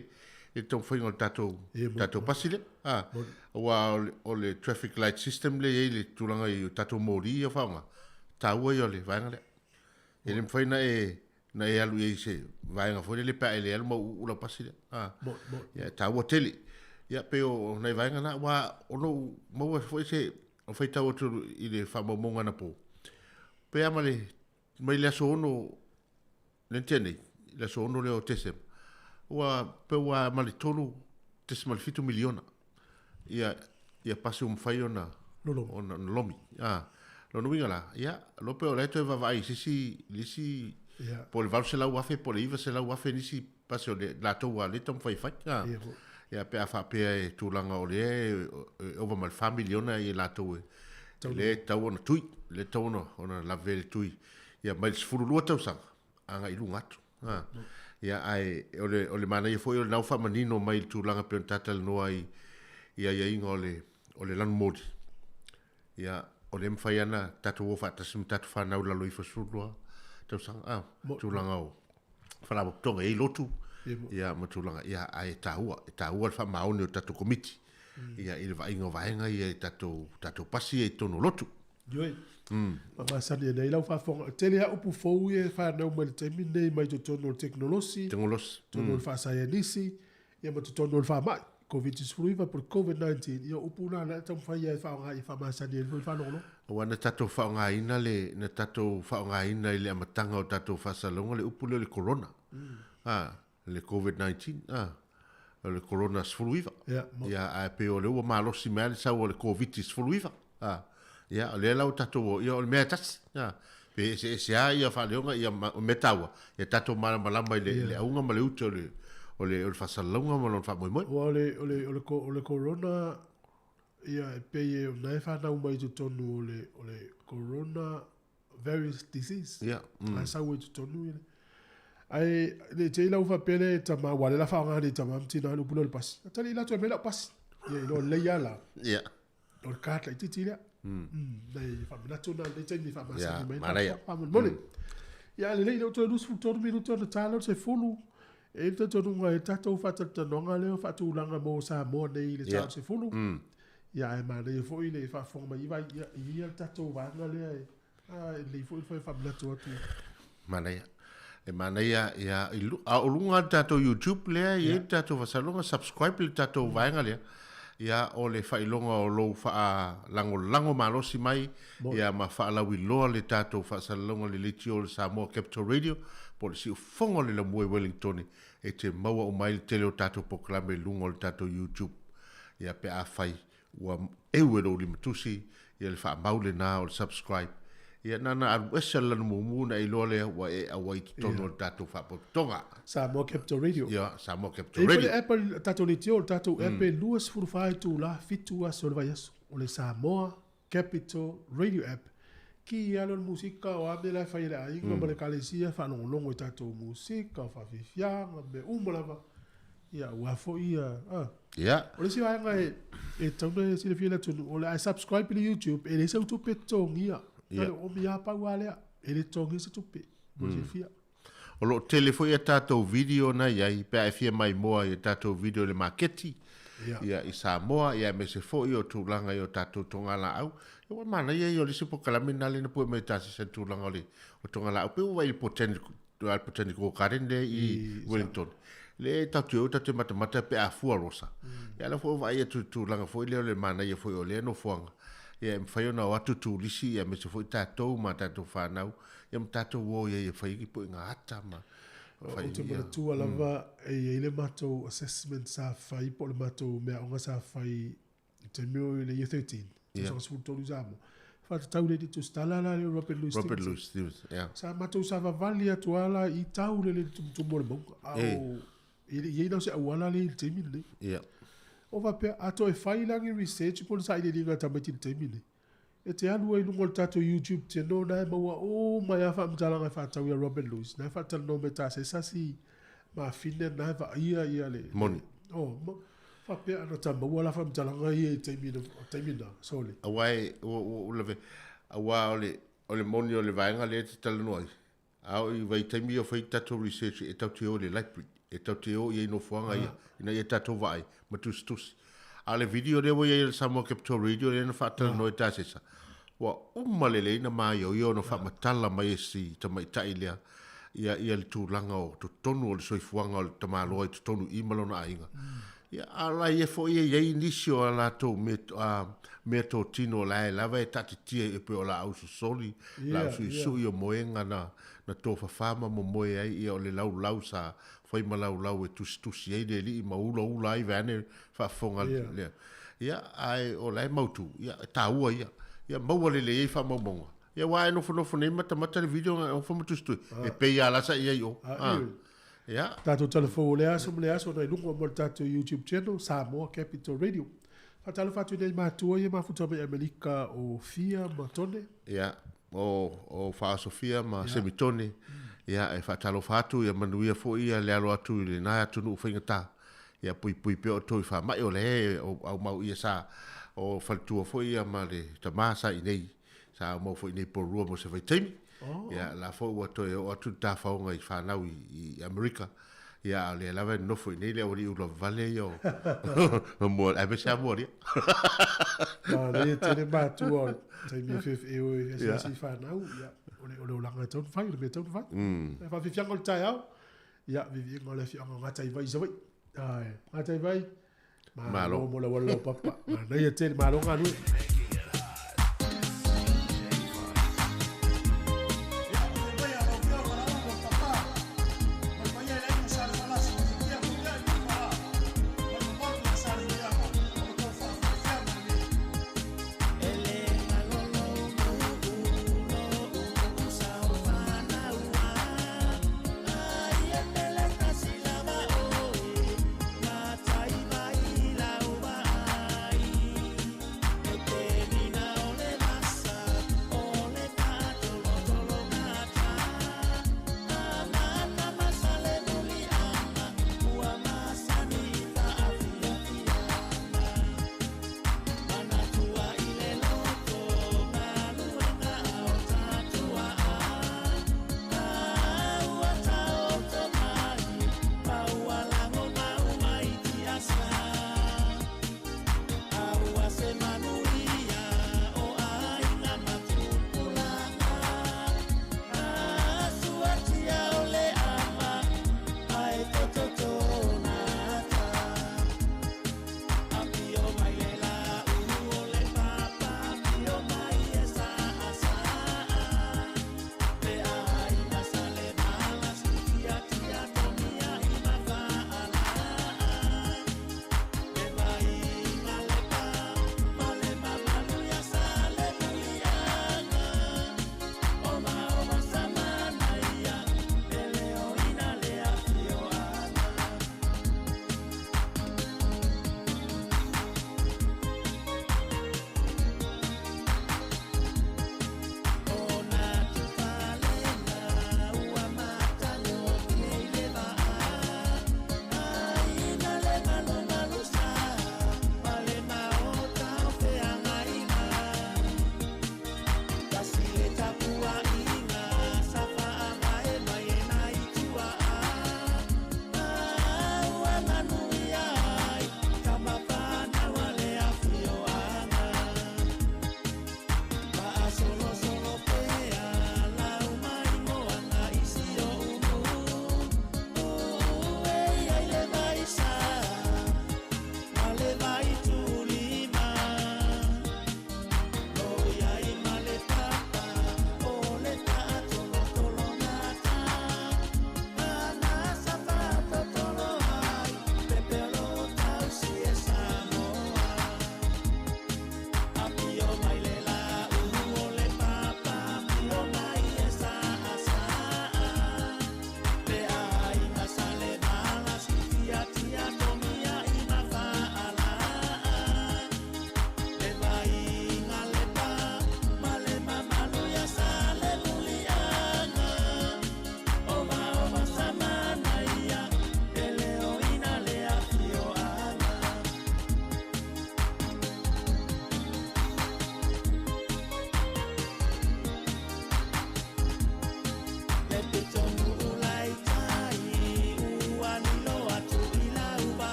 i le taumafaiga o le tatou tatou pasi lea. A, aua o le, o le traffic light system lea e i ai le tulaga i o tatou moli ia faaaoga, taua ia o le vaega lea. E le mafai ona e na e alu i ai i se vaega foi lele pe a e le alu ma uu lau pasi lea. A, ia e taua tele. Ia pei o nai vaega na, aua o lou maua foi se o faitau atu i le faamaumauga anapo, pe a ma le mai le aso 6 lea na tea nei, le aso 6 lea o Tesema, ua pe ua ma le 3.7 miliona ia ia pasi ua mafai ona ona lomi. Ah, lona uiga la, ia, lo pe o la e toe vaavaai i se isi, le isi, po o le 800,000 po o le 900,000 nisi pasi o le latou ua le taumafai e fai. Ah, ia pe a faapea e tulaga o lea e ova ma le 4 miliona i latou e lea e tatau ona tui, lea e tatau ona, ona lavevea le tui ia mai le 12 tausaga agai i luga atu. Ha. Ia, ae o le, o le manaia foi o lena ua faamanino mai le tulaga pei ona ta talanoa ai i aiaiga o le, o le lanumoli. Ia, o lea e mafai lava ona tatou o faatasi ma tatou fanau i lalo ifo o le 12 tausaga, a, tulaga o faalapotopotoga e i ai lotu, ia, ma tulaga, ia, ae e taua, e taua le faamaoni o le tatou Komiti, ia, i le vaaiga o vaega ia i tatou, tatou pasi ia i totonu o lotu. Ioe. Masani ai lau faafofoga. E tele lava upu fou ia e fanau mai le taimi lenei mai totonu o le tekonolosi, Tekonolosi. totonu o le faasaienisi, ia ma totonu o le faamai, Covid-19 po o le Covid-19. Ia o upu na la e taumafai lava e faaaoga ia faamasani ai foi le faalogologo. Aua na tatou faaaogaina le, na tatou faaaogaina i le amataga o tatou faasalalauga le upu lea o le Corona. A, le Covid-19, a, o le Corona 19. Ia, mo. Ia, ae pei o lea ua malosi mai lava le sau o le Koviti-19. A, ia, o lea la ua tatou o, ia, o le mea e tasi. A, pe eseese lava ia faaleoga, ia, ma, o mea taua, ia tatou malamalama i le, le auga ma le uta o le, o le, o le faasalalauga ma lona faamoemoe. Aua o le, o le, o le, o le Corona, ia, e pei e, o lena e fanau mai i totonu o le, o le Corona various disease. Ia, mm. Ae sau ai totonu ia. Ae le te lau faapea le tama, ua le la faaaoga nei tama ma tina le upu lea o le pasi. Tali ila atu e mai lau pasi. Ia iloa lelei lava la. Ia. O le card laitiiti lea. Nai faamanatu na lenei taimi faamasani mai. Manaia. Faamolemole. Ia lelei lea ua toe 23 minute ona ta lea o le 10. E i ai le talitonuga e tatou faatalatalanoaga lea o faatulaga mo Samoa nei i le ta o le 10. Ia ae manaia foi le faafofoga mai i ia, i ia le tatou vaega lea e, a, e lelei foi le fai faamanatu atu. Manaia. E manaia, ia, i lu, a o luga le tatou YouTube lea, i ai le tatou faasaloga, subscribe le tatou vaega lea, ia, o le faailoga o lou faalagolago malosi mai, ia, ma faalauiloa le tatou faasalalauga le leitio o le Samoa Capital Radio, po o le siufofoga o le Lamua i Wellingtone, e te maua uma ai le tele o tatou polokalame i luga o le tatou YouTube. Ia pe afai ua eu e lou limatusi ia le faamau lena o le subscribe, ia na ona alu ese le lanu mumu ona e iloa lea ua e auai i totonu o le tatou faapotopotoga. Samoa Capital Radio. Ia, Samoa Capital Radio. E i ai foi le app a le tatou leitio, o le tatou app e 24 itula, 7 aso o le vaiaso. O le Samoa Capital Radio App. Ki lea o le musika, o a mea la e fai e le aiga ma le ekalesia, faalogologo i tatou musika, o faafiafiaga, mea uma lava. Ia, aua foi ia, a. Ia. O le isi vaega e, e tatau ona silafia e le atunuu, o le a e subscribe i le YouTube, e leai sau tupe e totogia. Na o le oomi lava pau lava lea, e le totogia se tupe, mo le silafia. O lo o tele foi a tatou video na i ai pe a e fia maimoa i a tatou video i le maketi ia i Samoa ia aemaise foi o tulaga i o tatou togalaau. Ia ua manaia ia o le isi polokalame lena lea na pue mai e Tasisa i le tulaga o le o togalaau pei ua vaai i le botanical botanical garden lea i Wellington. Lea e tatou te o tatou te matamata pe a fua rosa. Ia a o lea foi ua vaai atu i le tulaga foi lea o le manaia foi o lea nofoaga. Ia, e mafai ona o atu turisi, ia, aemaise foi tatou ma tatou fanau, ia ma tatou o i ai e fai puega ata ma fai. Ou te manatua lava e i ai le matou assessment sa fai po o le matou meaaoga sa fai i le taimi o i le Year 13, tausaga 13 i Samoa, faatatau i le alii tusitala la lea o Robert Louis Robert Louis Stevenson, yeah. Sa matou savavali atu lava la i tau le le tumutumu o le mauga, a o e le i ai la o se auala lea i le taimi lenei. Yeah. O faapea, a toe fai la ni research po o ni sailiiliga a tamaiti i le taimi lenei, e te alu ai i luga o le tatou YouTube channel na e maua uma ai lava faamatalaga e faatatau ia Robert Louis, na e faatalanoa mai e ta se mafine na e vaaia ia le... Moni. Oh, faapea ana ta maua la faamatalaga ia i taimi na, taimi na, sole. Aua e, ua, ua, ua lave, aua o le, o le moni o le vaega lea e te talanoa ai, A o i vaitaimi ia o fai tatou research e tatou te o i le library, e tatou te o i ai nofoaga ia, ina ia tatou vaai ma tusitusi. A o le video lea ua i ai a le Samoa Capital Radio lea na faatalanoa i Tasesa, ua uma lelei na maioio ona faamatala mai e si tamaitai lea ia ia le tulaga o totonu o le soifuaga o le tamaloa i totonu i i ma lona aiga. Ia, a o la ia foi e i ai nisi o a latou mea, a, meatotino o la e lava e taatitia e pei o laau sosoli, laau suisui o moega na, na tofafa ma momoe ai, ia o le laulau sa fai ma laulau e tusitusi ai le alii ma ulaula ai vaeane faafofoga lea. Ia, ae o la e mautu, ia, e taua ia. Ia maua lelei ai faamaumauga. Ia aua e nofonofo nei matamata le video na ofa ma tusitusi, e pei lava la sa i ai o. Ah, Ia. Tatou talafou o lea aso ma lea aso ona i luga mo le tatou YouTube channel Samoa Capital Radio. Faatalofa atu i nei matua ia mafuta mai Amerika o Fia ma Tone. Ia, o, o Faaosofia ma Semitone. Ia, e faatalofa atu, ia manuia foi ia le alo atu i lena atunuu faigata. Ia puipui pea outou i faamai o lea e aumau ia sa o faletua foi ia ma le tama sa i nei. Sa aumau foi nei Porirua mo se vaitaimi. Oh. Ia, la foi ua toe oo atu le tafaoga i fanau i, i Amerika. Ia, a o lea lava e nofo i nei le aualii ulavavale ia o, o mua, aemaise lava Moalia. Manaia tele matua o le taimi e fefe o e asiasi i fanau, ia, o le, o le olaga e tatau ona fai, o le mea e tatau ona fai. E faafiafiaga o le taeao, ia, viviiga o le afioaga o Gataivai i Savaii. Ae, Gataivai, Malo mo le auala laupapa. Manaia tele, malo galue.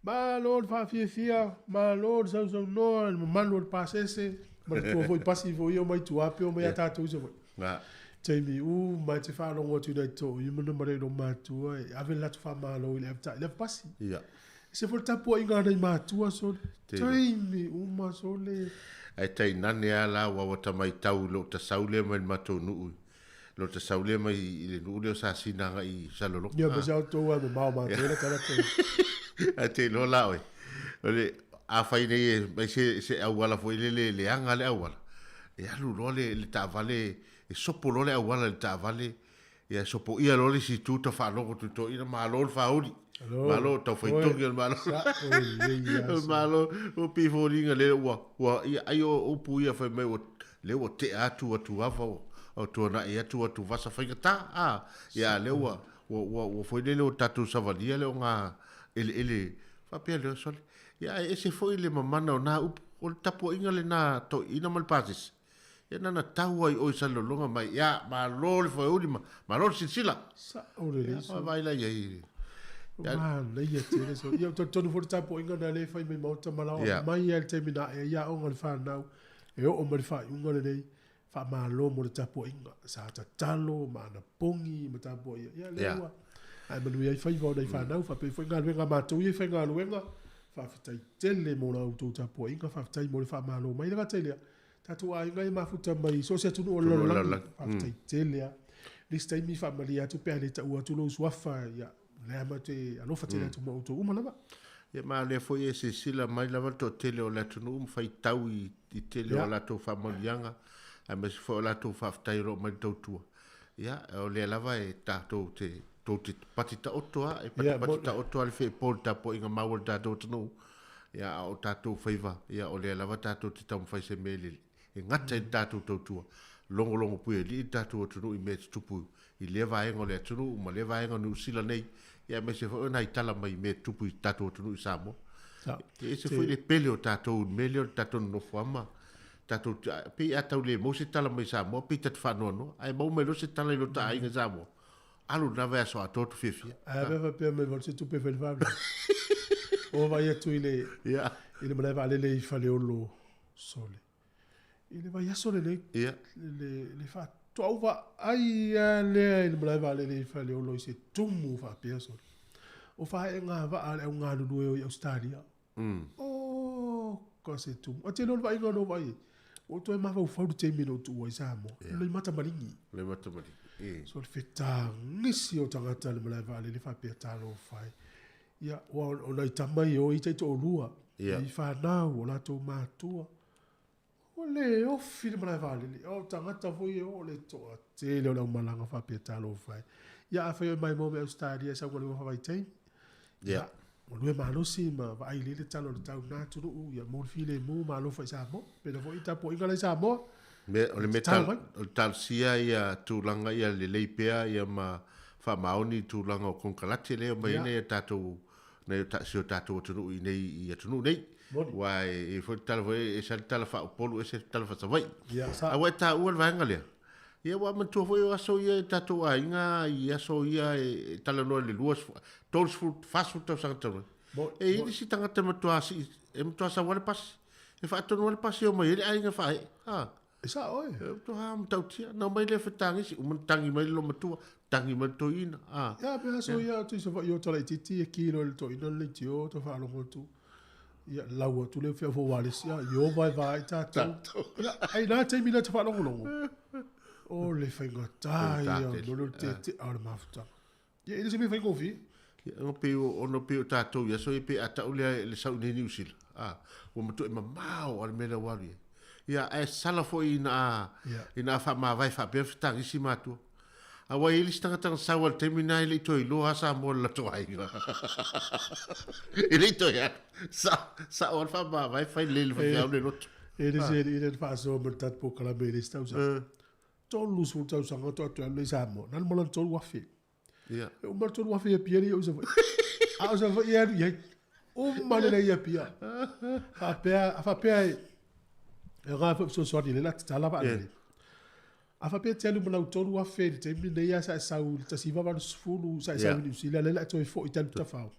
Malo le faafiafia, malo le sausaunoa i le mamalu o le pasese ma le tua foi pasi foi ia omai tua pe omai a tatou i Savaii. Taimi uma e te faalogo atu i nai toeaina ma le matua e ave le latou faamalo i le ave i le ave pasi. E ese foi le tapuaiga a nai matua sole. Taimi uma sole. Ae tainane lava la aua ua ta matau i lou tasau lea mai le matou nuu, lou tasau lea mai i le nuu lea o Sasina agai i Salelologa. Ia, ma se outou lava e mamao matou la tagata. Ae te iloa la oe, o le, afai nei e mai se, se auala foi lele e leaga le auala, e alu loa le, le taavale, e sopo loa le auala i le taavale, Ia sopoia loa le isi itu ta faalogo atu i toeaiina, malo le faauli, malo tau faitogi o le malo. Malo, ua pei foliga lea ua, ua, ia, ai o upu ia fai mai ua, lea ua tea atu atu ava o tuanai atu atu vasa faigata, a, ia lea ua, ua, ua, ua foi lele ua tatou savalia le oga eleele faapea lea sole. Ia ae ese foi le mamana o na upu, o le tapuaiga lena a toeaiina ma le pasese. Ia na na tau ai oe Salelologa mai, ia, malo le foeuli ma malo le silasila. Sao lelei Ia, sole. vaai la i ai. Ia, Manaia tele sole. Ia, ou talitonu foi le tapuaiga na lea e fai mai Maota ma lao Ia. mai lava i le taimi na ae ai aoga a le fanau e oo mai le faaiuga lenei, faamalo mo le tapuaiga. Sa tatalo ma anapogi ma tapuaia. Ia, lea ua ae manuia ai faiva o nai fanau, faapea foi galuega a matou ia i faigaluega. Faafetai tele mo la outou tapuaiga, faafetai mo le faamalo mai. E le gata i lea, tatou aiga e mafuta mai so o se atunuu o le lalolagi, faafetai tele lava. Le isi taimi faamalie atu pe a le taua atu lou suafa, ia, o lea matou te alofa tele atu ma outou uma lava. Ia ma o lea foi e silasila mai lava le toatele o le atunuu ma faitau i i tele o latou faamanuiaga aemaise foi o latou faafetai o lo o mai le tautua. Ia, o lea lava e tatou te tou te pati taoto lava, e patipati taoto lava le feepo i le tapuaiga mau a le tatou atunuu. Ia, a o tatou faiva, ia, o lea lava tatou te taumafai se mea e gata i le tatou tautua, logologo puialii le tatou atunuu i mea e tutupu i lea vaega o le atunuu ma lea vaega o Niu Sila nei, ia aemaise foi o nai tala mai mea e tutupu i le tatou atunuu i Samoa. E ese foi le pele o tatou i le mea lea o le tatou nonofo ama, tatou, pei a tau le maua se tala mai Samoa, pei ta te faanoanoa, ae maua mai loa se tala i lota aiga i Samoa, Alu lena vaiaso atoa tu fiafia. Ae a faapea mai valu se tupe e fai le faalavelave. Ua vaai atu i le i le malae vaalele i Faleolo sole. I le vaiaso lenei le le faatoa ou vaai lava lea i le malae vaalele i Faleolo i se tumu faapea sole. O faeega vaa a le au galulue o i Ausetalia. Oh, ka se tumu. A tele o le vaaiga na ou vaai ai, ua ou toe mafaufau i le taimi na ou tuua ai Samoa. Le mata maligi. Le mata maligi. E. So le fetagisi o tagata i le malae vaalele faapea talofa e. Ia, aua o nai tama ia e o i taitoalua, i fanau, o latou matua. Ua le ofi le malae vaalele. O tagata foi e oo le toatele o le aumalaga faapea talofa e. Ia afai o e maimoa mai Ausetalia e sau galuega faavaitaimi. Ia, galue malosi ma vaai lelei le tala o le tau i lena atunuu, ia mo le filemu ma alofa i Samoa. Pena foi i tapuaiga la i Samoa. Me, o le mea tal, o le talosia ia tulaga ia lelei pea ia ma faamaoni tulaga o konekarate lea e omai ai nai a tatou nai o ta, si o tatou atunuu i nei i atunuu nei. Moni. Aua e i ai foi le tala foi, e ese lava le tala faa-Upolu, ese le tala faa-Savaii. Ia, sa. A ua e taua le vaega lea? Ia ua manatua foi o aso ia e tatou aiga i aso ia e talanoa i le 20, 30, 40 tausaga talu ai. Moni. E i ai nisi tagata e matua sii, e matua sau lava le pasi. E faatonu lava le pasi e omai ai le aiga faaee. Ha. E sao oe. E matua matautia. Na omai lea fetagisi, uma ona tagi mai le loomatua, tagi mai le toeaina. A. Ia, pe aso ia atu i Savaii o talaitiiti e ki loa i le toeaina le leitio toe faalogo atu. Ia, lau atu le feau fou alesi, ia, i o vaevae ai tatou. Ia, ai na taimi na te faalogologo. O le faigata ia, o le teetea o le mafutaga. Ia, e le se mea faigofie. Ia, ona pei o, ona pei o tatou i aso ia, pei a tau lea le sau i nei Niu Sila, a, ua matua e mamao lava le mea lea ua alu i ai. Ia, ae sala foi ina a, ina a faamavae faapea fetagisi matua. Aua e i ai le isi tagata na sau lava i le taimi lena e le i toe iloa lava Samoa i le latou aiga. E le i toe alu. Sa, sao lava le faamavae fai lelei i le faifeau le loto. E le se alii lea na faasoa ma le tatou polokalame i le isi tausaga. 30 tausaga faatoa toe alu lea i Samoa, na alu ma lona 3,000. Ia. E uma le 3,000 i Apia lea i Savaii. A o Savaii e alu i ai. Uma lelei i Apia. Faapea, a faapea e, e aoga foi fesoasoani i le la tatala vaalele. A faapea e te alu ma lau 3,000 i le taimi lenei lava sa e sau i le 1980 sa e sau i Niu Sila, lea o le a e toe foi talu tafao.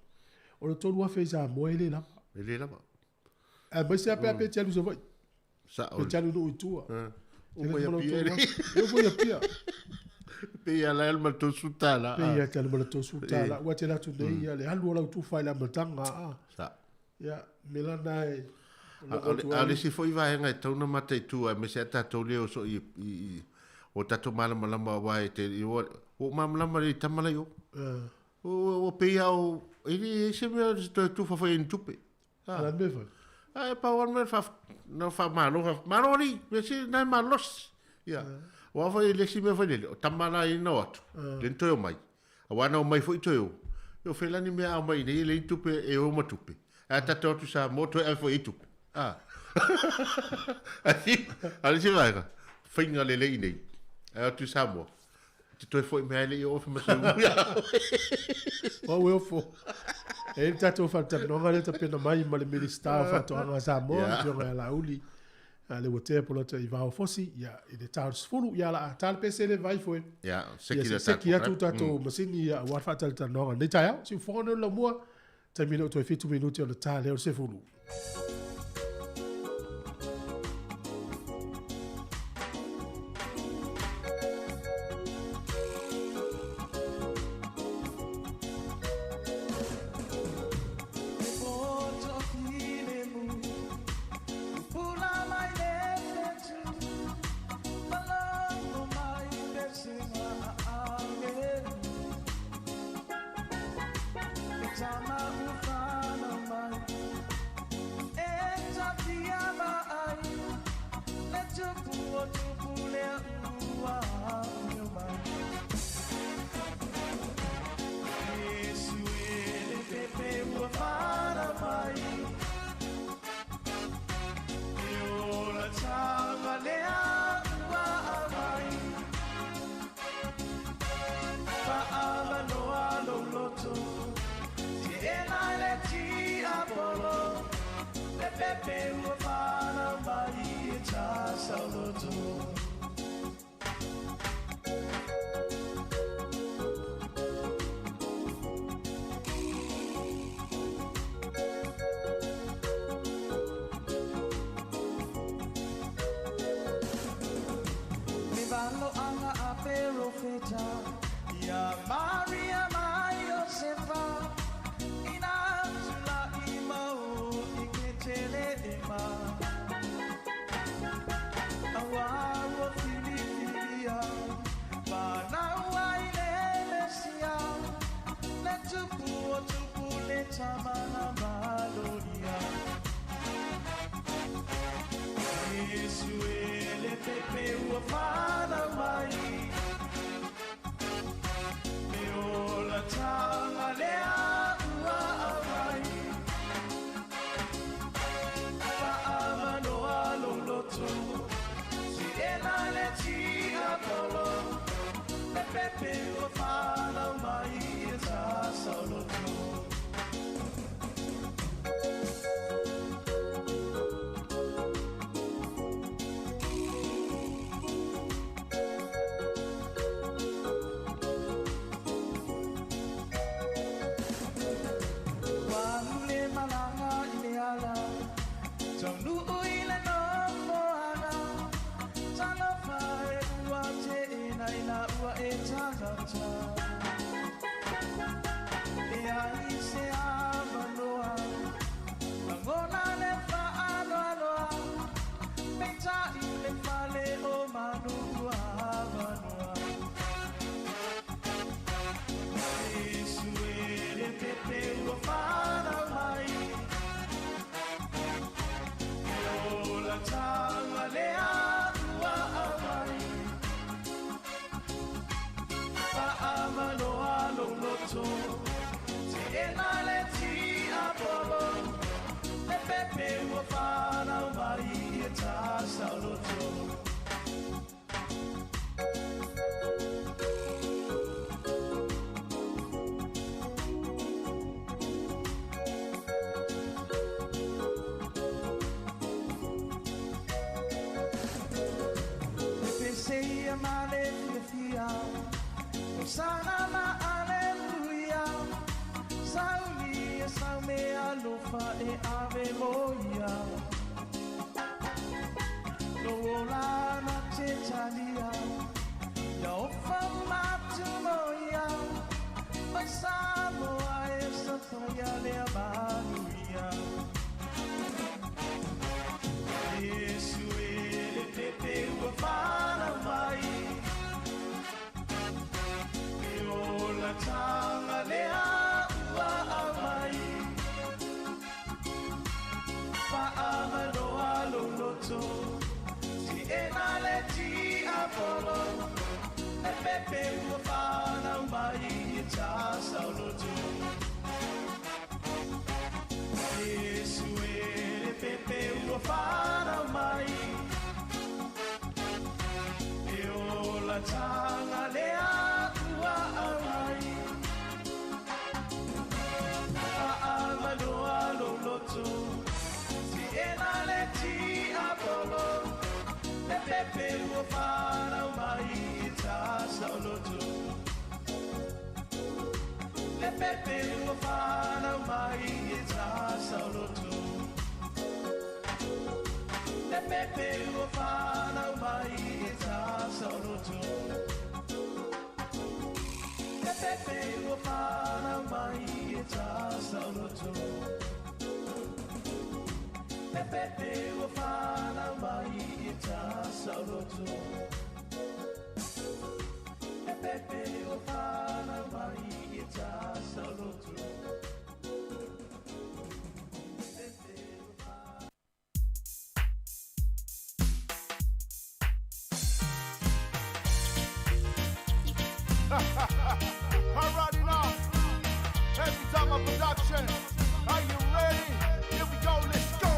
O le 3,000 i Samoa e le lava. E le lava. Aemaise lava pe a pe te alu i Savaii. Sao. Pe te alu i nuu i tua. Uma i Apia e le. E uma i Apia. Pe ia la alu ma le $30. Pe ia te alu ma le $30. Ua te alu atu nei ia le alu o lau tufa i le amataga. Sao. Ia, me lana e. A o le isi foi vaega e tatau ona mataitu aemaise lava tatou lea o soo i o tatou malamalama aua e te ua ou malamalama lelei i tama la i o. Ua pei lava o e le i ai se mea e toe tufa foi ai ni tupe. A la mea foi. A e pau lava le mea fa na faamalo fa malo alii mea sili na e malosi. Ia. Aua foi le isi mea foi lele o tama la ia na o atu lea na toe omai. Aua na omai foi toe o. Ia o fea la ni mea a omai iinei e leai ni tupe e o ma tupe. Ae a tatou o atu i Samoa toe ave foi i ai tupe. A. A o le isi vaega, faiga lelei iinei, ae o atu i Samoa, e te toe foi mai lava e le i oo fai ma se umi ia oe. O au e ofo. E i ai le tatou fatalanoaga lea tapena mai ma le Minisita o Faatoaga a Samoa, le Afioga ia Laauli, a le ua tea polote i Vao Fosi, ia, i le ta o le 10, ia la a ta le pese le vai foe. Ia, seki ia, seki atu tatou masini ia aua le faatalatalanoaga lenei taeao. Siufofoga nei o le laumua, taimi le o toe 7 minute ona ta lea o le 10. Fa'amanoa lou loto Si'ena le tiapolo Le pepe ua fanau mai i Saoloto Iesu e le pepe ua fanau mai E ola taga lea ua aumai Fa'amanoa lou loto Si'ena le tiapolo Le pepe ua fanau mai i Saoloto Le pepe ua fanau mai i Saoloto Le pepe ua fanau mai i Saoloto Le pepe ua fanau mai i Saoloto Le pepe ua fanau mai i Saoloto Le pepe ua fanau mai i Saoloto Alrighty now. Every time a production. Are you ready? Here we go, let's go.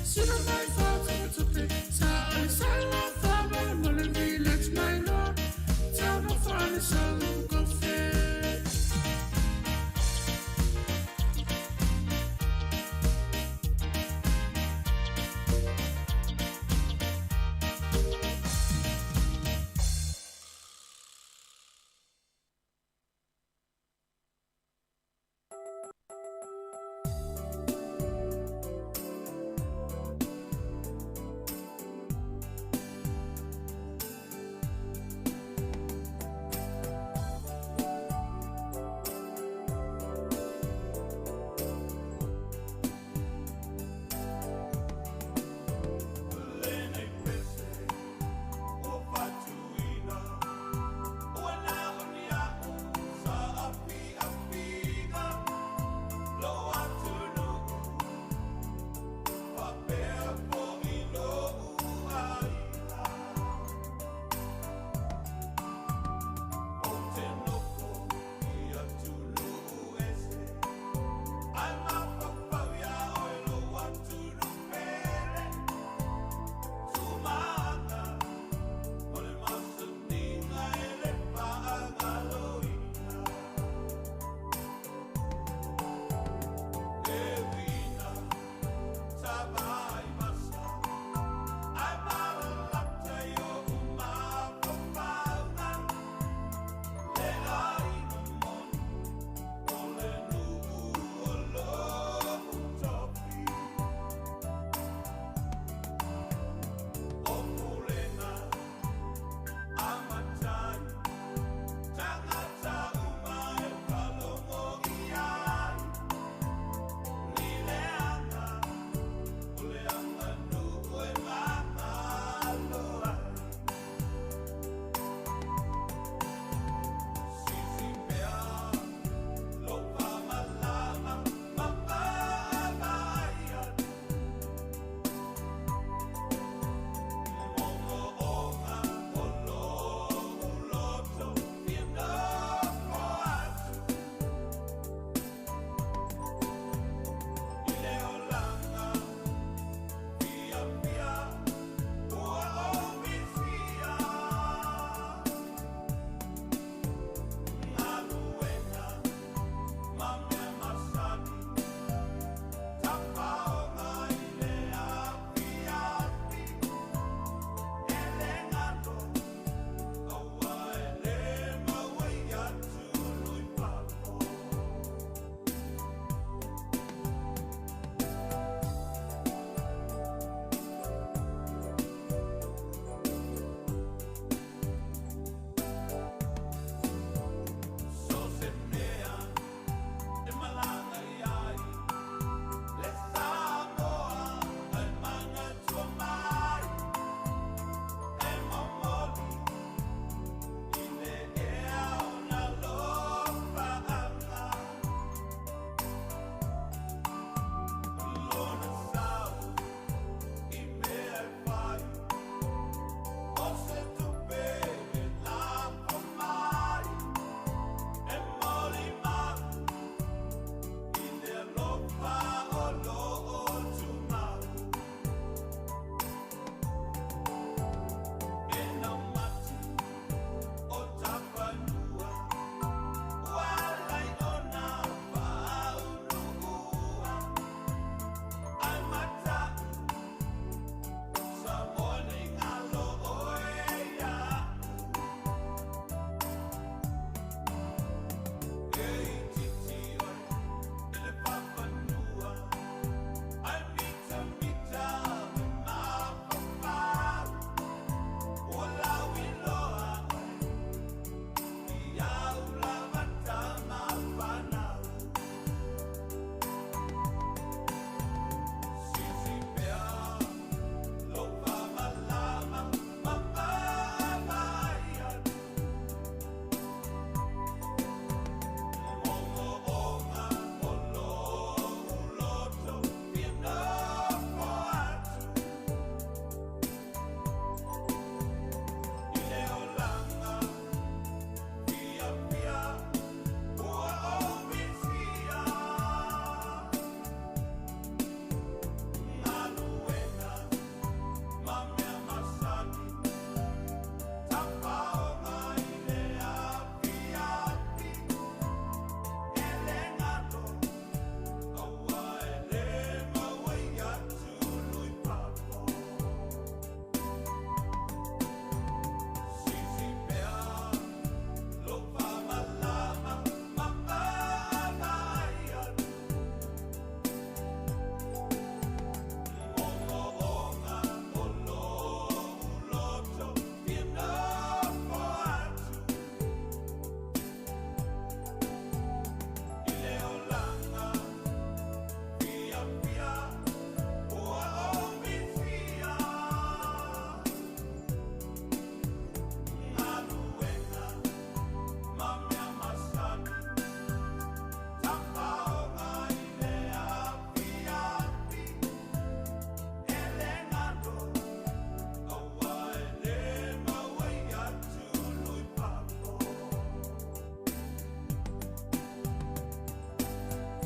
Sina mai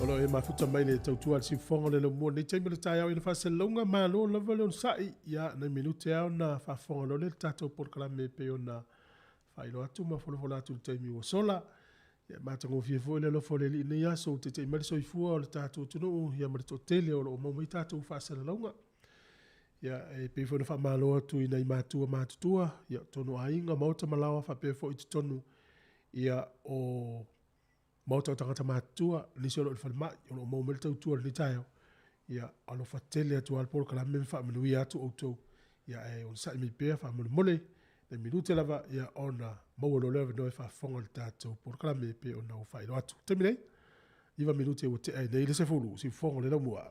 O lo o e mafuta mai le tautua a le siufofoga o le laumua i lenei taimi o le taeao i le faasalalauga, malo lava le onosai. Ia, nai minute lava ona faafofoga loa lea i le tatou polokalame e pei ona faailoa atu ma folafola atu i le taimi ua sola. Ia, e matagofie foi le alofa o le Alii i lenei aso ua taita'i mai le soifua o le tatou atunuu ia ma le toatele o lo o maua mai tatou faasalalauga. Ia, e pei foi ona faamalo atu i nai matua matutua, ia, totonu o aiga, maota ma laoa faapea foi i totonu ia o maota o tagata matutua, nisi o lo o i le falemai, o lo o maua mai le tautua i lenei taeao. Ia, alofa tele atu lava le polokalame ma faamanuia atu outou. Ia, ae onosai mai pea faamolemole, nai minute lava, ia, ona maua loa lea o le avanoa e faafofoga i le tatou polokalame e pei ona ou faailoa atu. Taimi nei, 9 minute ua tea ai nei le 10, siufofoga o le laumua.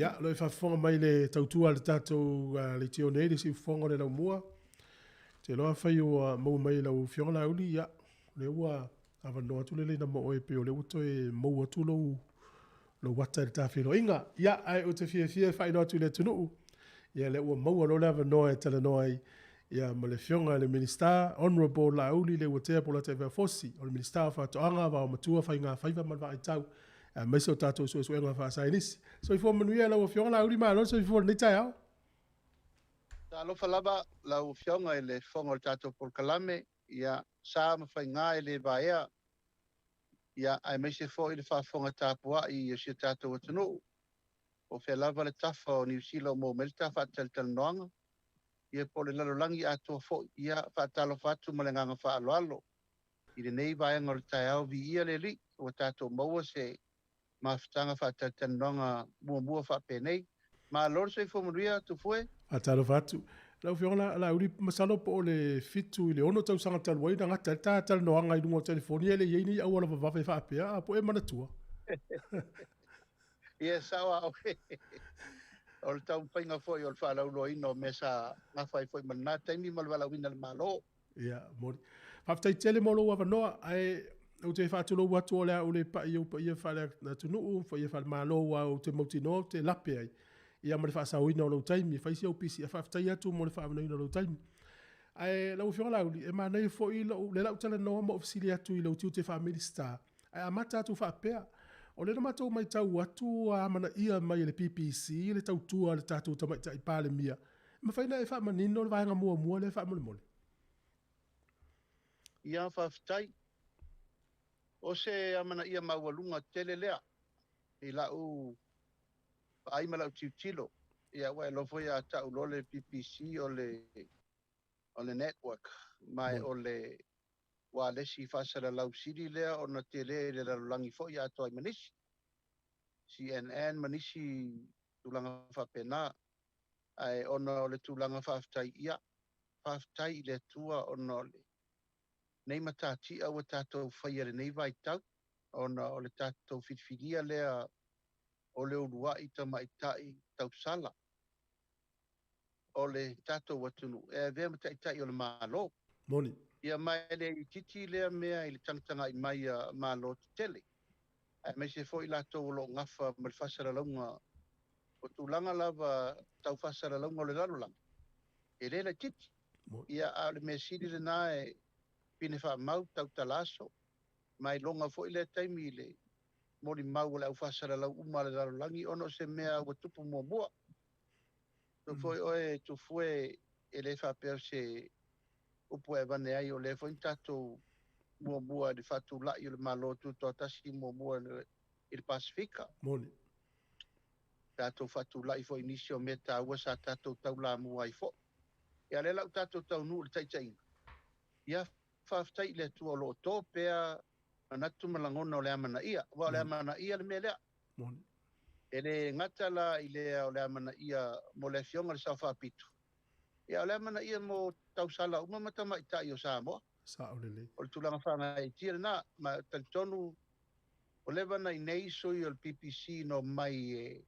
Ia, o lo o faafofoga mai le tautua a le tatou leitio nei, le siufofoga o le laumua. Te iloa afai ua maua mai e lau Afioga Laauli, ia, o lea ua avanoa atu le laina mo oe, pei o lea ua toe maua atu lou, lou ata i le tafeiloaiga. Ia, ae ou te fiafia e faailoa atu i le atunuu, ia, lea ua maua loa le avanoa e talanoa ai, ia, ma le Afioga i le Minisita, Honourable Laauli Leuatea Polataivao Fosi, o le Minisita o Faatoaga, Vaomatua, Faigafaiva ma le Vaaitau, aemaise o tatou suesuega faasaienisi. Soifua manuia lau Afioga Laauli, malo le soifua i lenei taeao. Talofa lava lau Afioga i le Fofoga o le tatou polokalame, ia, sa ma faiga e le vaea, ia, aemaise foi le faafofoga tapuai o si o tatou atunuu. Po o fea lava le tafa o Niu Sila o maua mai le ta faatalatalanoaga, ia po o le lalolagi atoa foi, ia, faatalofa atu ma le agaga faaaloalo i lenei vaega o le taeao. Viia le Alii ua tatou maua se mafutaga faatalatalanoaga muamua faapenei. Malo le soifua manuia, Tufue. Faatalofa atu. Lau Afioga Laauli, masalo po o le 7 i le 6 tausaga talu ai na gata ai le ta talanoaga i luga o telefoni, e le i ai ni auala vavave faapea, a po e manatua? Ia, sao a oe. O le taumafaiga foi o le faalauiloaina o mea sa gafa ai foi ma lena taimi ma le valaauina e le Malo. Ia, moni. Faafetai tele mo lou avanoa, ae ou te faatulou atu o le a ou le pai i ou paia faale-atunuu, paia faale-Malo, aua ou te mautinoa ou te lape ai, ia ma le faasaoina o lou taimi, e fai si ou pisi, ae faafetai atu mo le faaavanoaina o lou taimi. Ae lau Afioga Laauli, e manaia foi lou, lea la ou talanoa ma ou fesili atu i lou tiute faa-Minisita, ae amata atu faapea, o lea na matou matau atu ua amanaia mai e le PPC le tautua a le tatou Tamaitai Palemia. E mafai ona e faamanino le vaega muamua lea faamolemole? Ia, faafetai. O se amanaia maualuga tele lea i lau vaai ma lau tilotilo. Ia, ua e iloa foi a tau loa le PPC o le, o le network, ma o le ualesi faasalalau sili lea ona tele i le lalolagi foi atoa ai ma nisi, CNN ma nisi tulaga faapena. Ae ona o le tulaga faafetai, ia, faafetai i le Atua ona o lenei matatia ua tatou faia i lenei vaitau, ona o le tatou filifilia lea o le uluai tamaitai tausala o le tatou atunuu e avea ma taitai o le Malo. Moni. Ia, ma e le itiiti lea mea i le tagatagai mai a Malo tetele, aemaise foi latou o lo o gafa ma le faasalalauga o tulaga lava tau faasalalauga o le lalolagi, e le laitiiti. Ia, a o le mea sili lena e pine faamau tautala aso, ma iloga foi lea taimi i le molimau o le au faasalalau uma a le lalolagi ona o se mea ua tupu muamua. Tu foi oe Tufue, e le faapea o se upu e avane ai, o lea foi na tatou muamua i le faatulai o le Malo Tutoatasi muamua i le Pasefika. Moni. Tatou faatulai foi nisi o mea taua sa tatou taulamua ai foi. Ia, lea la ua tatou taunuu i le taitaiga. Ia, faafetai i le Atua o lo o to pea manatu ma lagona o le amanaia. Aua o le amanaia le mea lea. Moni. E le gata la i lea o le amanaia mo le Afioga i le Sao Faapito, ia o le amanaia mo tausala uma ma tamaitai o Samoa. Sao lelei. O le tulaga faagaeetia lena, ma e talitonu ua leva ona i inei sui o le PPC na omai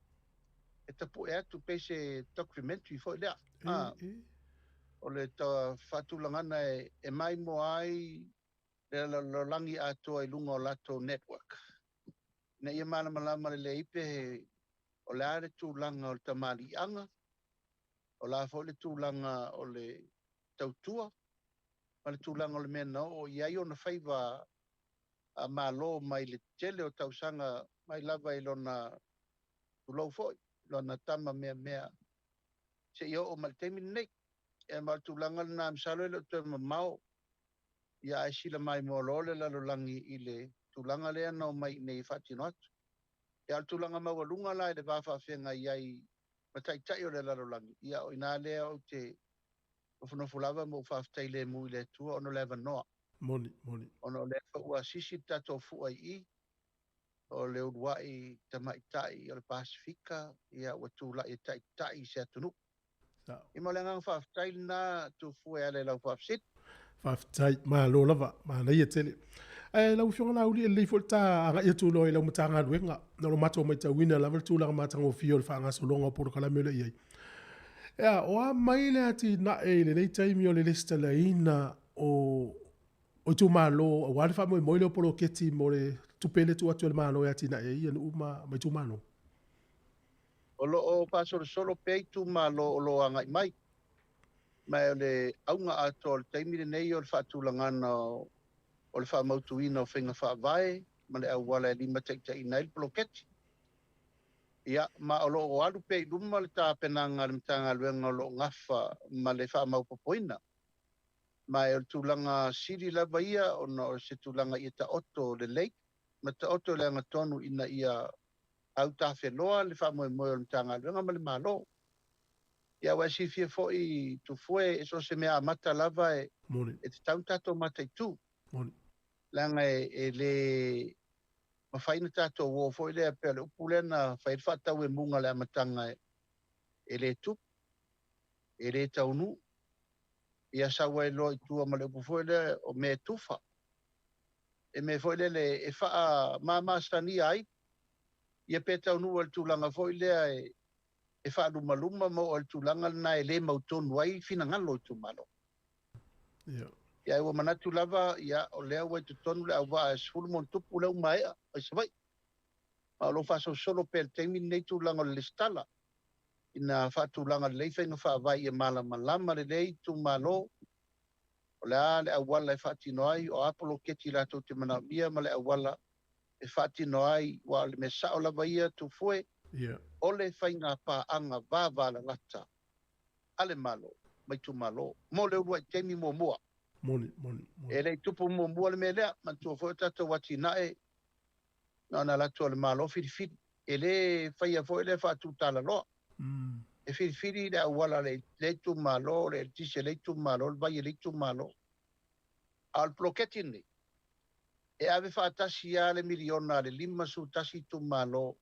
e tapue atu pei se documentary foi lea. O le faatulagana e maimoa ai le lalolagi atoa i luga o latou network, ina ia malamalama lelei pe o le a le tulaga o le tamaliiaga, o le a foi le tulaga o le tautua, ma le tulaga o le mea na oo i ai ona faiva a Malo mai le tele o tausaga mai lava i lona tulou foi, lona tama meamea seia oo mai le taimi lenei. E ma o le tulaga lena, masalo e le o toe mamao, ia ae sila maimoa loa le lalolagi i le tulaga lea na omai i inei e faatino atu. Ia, o le tulaga maualuga la i le va faafeagai ai ma taitai o le lalolagi, ia o i ina lea ou te nofonofo lava ma ou faafetai lemu i le Atua ona o le avanoa. Moni, moni. Ona o lea foi ua sisi le tatou fua i i, o le uluai tamaitai o le Pasefika, ia ua tulai e taitai i se atunuu. Ia ma o le agaga faafetai lena Tufue e ala i lau faafesili. Faafetai, malo lava, manaia tele. Ae lau Afioga Laauli, e lelei foi le ta agai atu loa i lau Matagaluega, ona o lo matou matauina lava le tulaga matagofie o le faagasologa o polokalame o lo o i ai. Ea, o a mai le atinae i lenei taimi o le resitalaina o itumalo aua le faamoemoe lea o poloketi mo le tupe lea e tuu atu e le Malo e atinae ai nuu ma itumalo? O lo o faasolosolo pea itumalo o lo o agai mai. Ma o le auga atoa o le taimi lenei o le faatulagana o le faamautuina o faiga faavae ma le auala e limataitaiina ai le poloketi. Ia, ma o lo o alu pea i luma le tapenaga a le Matagaluega o lo o gafa ma le faamaopoopoina. Ma e o le tulaga sili lava ia ona o se tulaga ia taoto lelei ma taoto i le agatonu ina ia autafeloa le faamoemoe o le Matagaluega ma le Malo. Ia, ua e silafia foi Tufue, e so o se mea amata lava e, e tatau ona tatou mataitu. Leaga e le mafai ona tatou o foi lea pei o le upu lea na fai ai le faatauemuga i le amataga e le tupu, e le taunuu, ia sau ai loa i tua ma le upu foi lea o mea e tufa. E mea foi lele e faamamasania ai, ia pe taunuu ai i le tulaga foi lea e faalumaluma ma oo ai i le tulaga lena e le mautonu ai finagalo o itumalo. Ia. Ia, ua manatu lava, ia, o lea ua i totonu le auvaa e 10 ma ono tupu lea ua maea i Savaii. Ma o lo o faasolosolo pea i le taimi lenei tulaga o le lesitala, ina faatulaga lelei faiga faavae ia malamalama lelei itumalo, o le a le auala e faatino ai, o a poloketi latou te manaomia ma le auala e faatino ai, aua o le mea sao lava ia Tufue, o le faiga paaga vavalalata a le Malo ma itumalo mo le uluai taimi muamua. Moni, moni, moni. E le i tupu muamua le mea lea, manatua foi o tatou atinae na ona alu atu o le Malo filifili. E le faia foi lea faatutalaloa. E filifili le auala le itumalo, le eletise le itumalo, le vai e le itumalo. A o le poloketi lenei, e ave faatasi lava le miliona a le 51 itumalo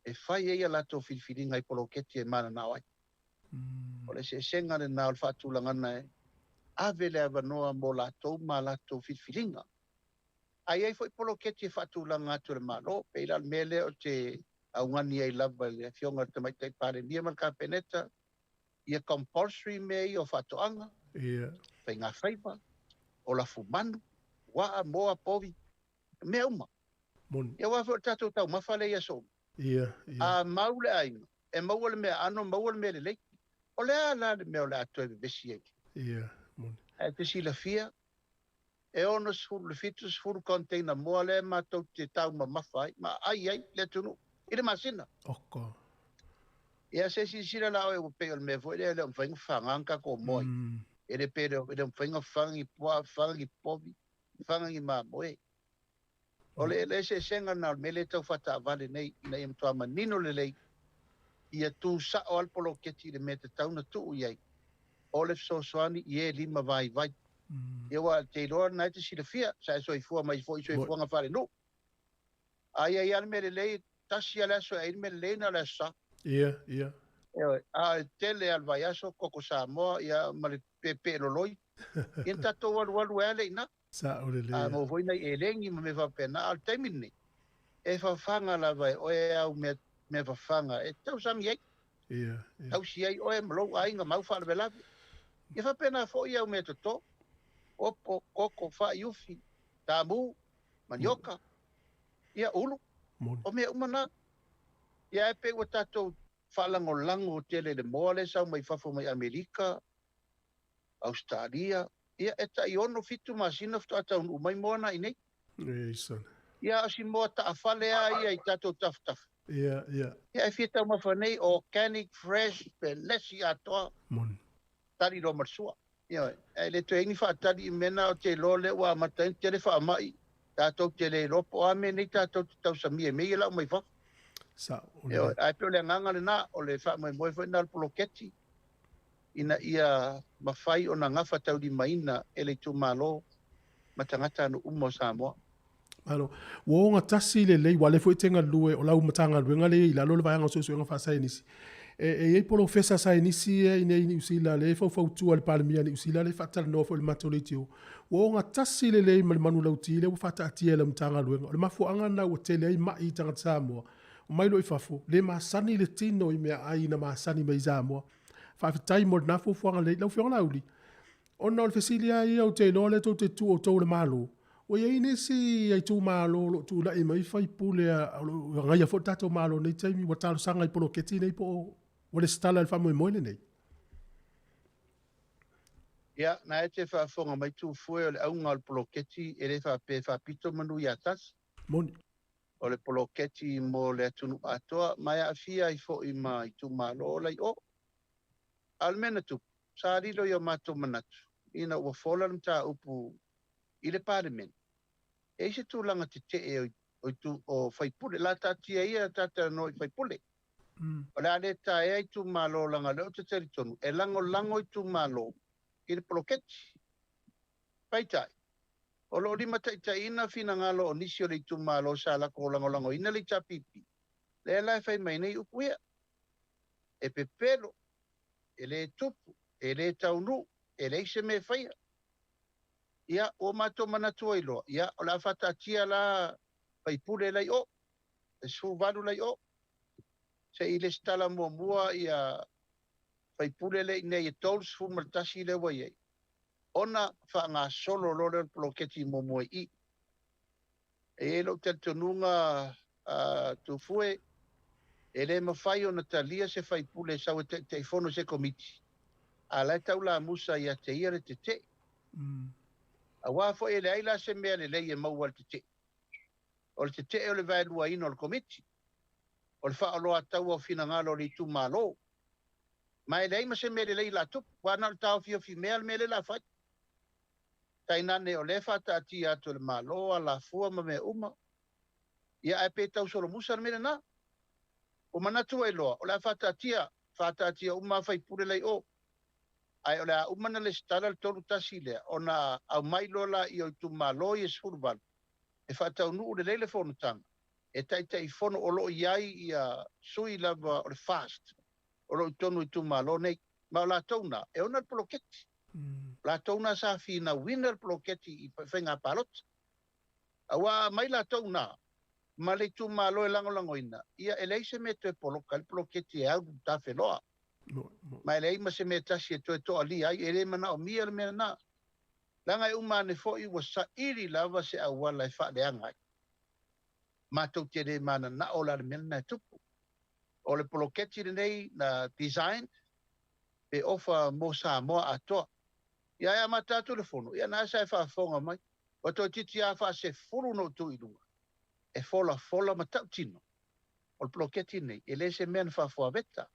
e fai ai a latou filifiliga i poloketi e mananao ai. O le eseesega lena o le faatulagaga e ave le avanoa mo latou ma latou filifiliga. A i ai foi poloketi e faatulaga atu e le Malo, pei la o le mea lea ou te augani ai lava i le Afioga i le Tamaitai Palemia ma le Kapeneta, ia compulsory mea ia o faatoaga, faigafaiva, o lafumanu, uaa, moa, povi, mea uma. Moni. Ia aua foi o le tatou taumafa lea i aso uma. Ia. A mau le aiga, e maua le mea ano, maua le mea lelei. O le a la le mea o le a toe vevesi ai? Ia, moni. Ae te silafia, e 60 i le 70 container moa lea matou te taumamafa ai, ma ai ai le atunuu i le masina. Oka. Ia se silasila la oe ua pei o le mea foi lea e le o mafai ona faga ni tatou moa. E le pe le o mafai ona faga ni puaa, faga ni povi, faga ni mamoe. O le eseesega lena o le mea lea e tau faataavale nei, ina ia matua manino lelei, ia tu sao lava le poloketi i le mea e tatau ona tuu i ai, o le fesoasoani i e lima vaivai. Ia aua te iloa lena e te silafia, sa e soifua mai foi i soifuaga faalenuu. A i ai lava le mea lelei, tasi lava le aso e ai le mea lelei na o le Aso Sa. Ia, ia. Ioe, a e tele lava le vaiaso, koko Samoa, ia, ma le peepee loloi. Ia na tatou alualu ai lava lea i ina. Sao lelei. A maua foi nai elegi ma mea faapena. A o le taimi lenei, e fafaga lava e oe au mea, mea fafaga e tausami ai. Ia, ia. Tausi ai oe ma lou aiga ma au faalavelave. Ia faapena foi au mea toto, opo, koko, fai ufi, tamu, manioka, ia ulu. Moni. O mea uma na. Ia e pei ua tatou faalagolago tele i le moa lea e sau mai fafo mai Amerika, Ausetalia, ia e tai 6, 7 masina faatoa taunuu mai moa na i inei. Ei sana. Ia o si moa taafale lava ia i tatou tafatafa. Ia, ia. Ia e fia taumafa nei, organic, fresh, pelesi atoa. Moni. Tali loa ma le sua. Ioe, ae le toe i ai ni faatali i mea na, ou te iloa lea ua amata ai ona tele faamai, tatou te le iloa po o a mea nei tatou te tausamia i mea ia lau mai fafo. Sao. Ioe, ae pei o le agaga lena, o le faamoemoe foi lena o le poloketi, ina ia mafai ona gafataulimaina e le itumalo ma tagatanuu uma o Samoa. Malo. Ua ogatasi lelei, aua o lea foi e te galue, o lau Matagaluega lea e i lalo o le Vaega o Suesuega Faasaienisi. E, e i ai polofesa saienisi ia i inei i Niu Sila, lea e faufautua i le Palemia a Niu Sila, lea e faatalanoa foi i le matou leitio. Ua ogatasi lelei ma le manulauti lea ua faataatia e lau Matagaluega. O le mafuaaga lena ua tele ai ma'i i tagata Samoa, omai loa i fafo, le masani le tino i meaai na masani mai i Samoa. Faafetai mo lena fuafuaga lelei. Lau Afioga Laauli, ona o le fesili lava ia ou te iloa o lea tou te tu outou o le Malo, ua i ai nisi itumalo o lo o tulai mai faipule o lo o agaia foi le tatou Malo i lenei taimi ua talosaga i poloketi nei po o ua resitala i le faamoemoe lenei? Ia, na e te faafofoga mai Tufue, o le auga o le poloketi e le faapea e faapito manu ia tasi. Moni. O le poloketi mo le atunuu atoa ma e aafia ai foi ma itumalo o la i o. A o le mea na tupu, sa lilo i o matou manatu ina ua fola le mataupu i le Palemene, e i ai se tulaga tetee o itu o faipule. La taatia ia ta talanoa i faipule. O le a le taea itumalo leaga o lea ou te talitonu e lagolago itumalo i le poloketi. Peitai, o lo o limataitaiina finagalo o nisi o le itumalo sa latou lagolagoina le HRPP, lea la e fai mai nei upu ia, e pepelo, e le tupu, e le taunuu, e leai se mea e faia. Ia, ua matou manatu ai loa, ia, o le a faataatia la faipule la i o, e 18 la i o, se i lesitala muamua ia faipule lea i inei e 31 lea ua i ai, ona faagasolo loa lea o le poloketi muamua i i. E i ai lou talitonuga, Tufue, e le mafai ona talia se faipule e sau e taitaifono i se komiti, a o la e taulamusa ia te ia le tetee. Aua foi e leai la se mea lelei e maua i le tetee. O le tetee o le vaeluaina o le komiti, o le faaoloataua o finagalo o le itumalo. Ma e leai ma se mea lelei la tupu, aua na o le taofiofi mea le mea lea la fai. Tainane o lea e faataatia atu e le Malo, alafua ma mea uma. Ia ae pe tausolomusa le mea lena. Ua manatu ai loa, o le a faataatia, faataatia uma sui usufono la i o. Ae o le a uma ona lesitala le 31 lea, ona aumai loa laia o itumalo ia 18, e faataunuu lelei le fonotaga, e taitaifono o lo o i ai ia sui lava o le FAST, o lo o i totonu o itumalo nei. Ma o latou na, e ona le poloketi. O latou na sa finauina le poloketi i faiga palota. Aua a aumai latou na, ma le itumalo e lagolagoina, ia e leai se mea e toe poloka ai le poloketi e alu tafeloa. Ma e leai ma se mea tasi e toe toalia ai, e le manaomia le mea lena. Leaga e uma ane foi ua saili lava se auala e faaleaga ai. Matou te le mananao la le mea lena e tupu. O le poloketi lenei na design pe ofa mo Samoa atoa. Ia ae amata atu le fono, ia na sa e faafofoga mai. Ua toeitiiti lava faasefulu ona ou tu i luga e folafola ma tautino. O le poloketi lenei, e le se mea na faafoaveta.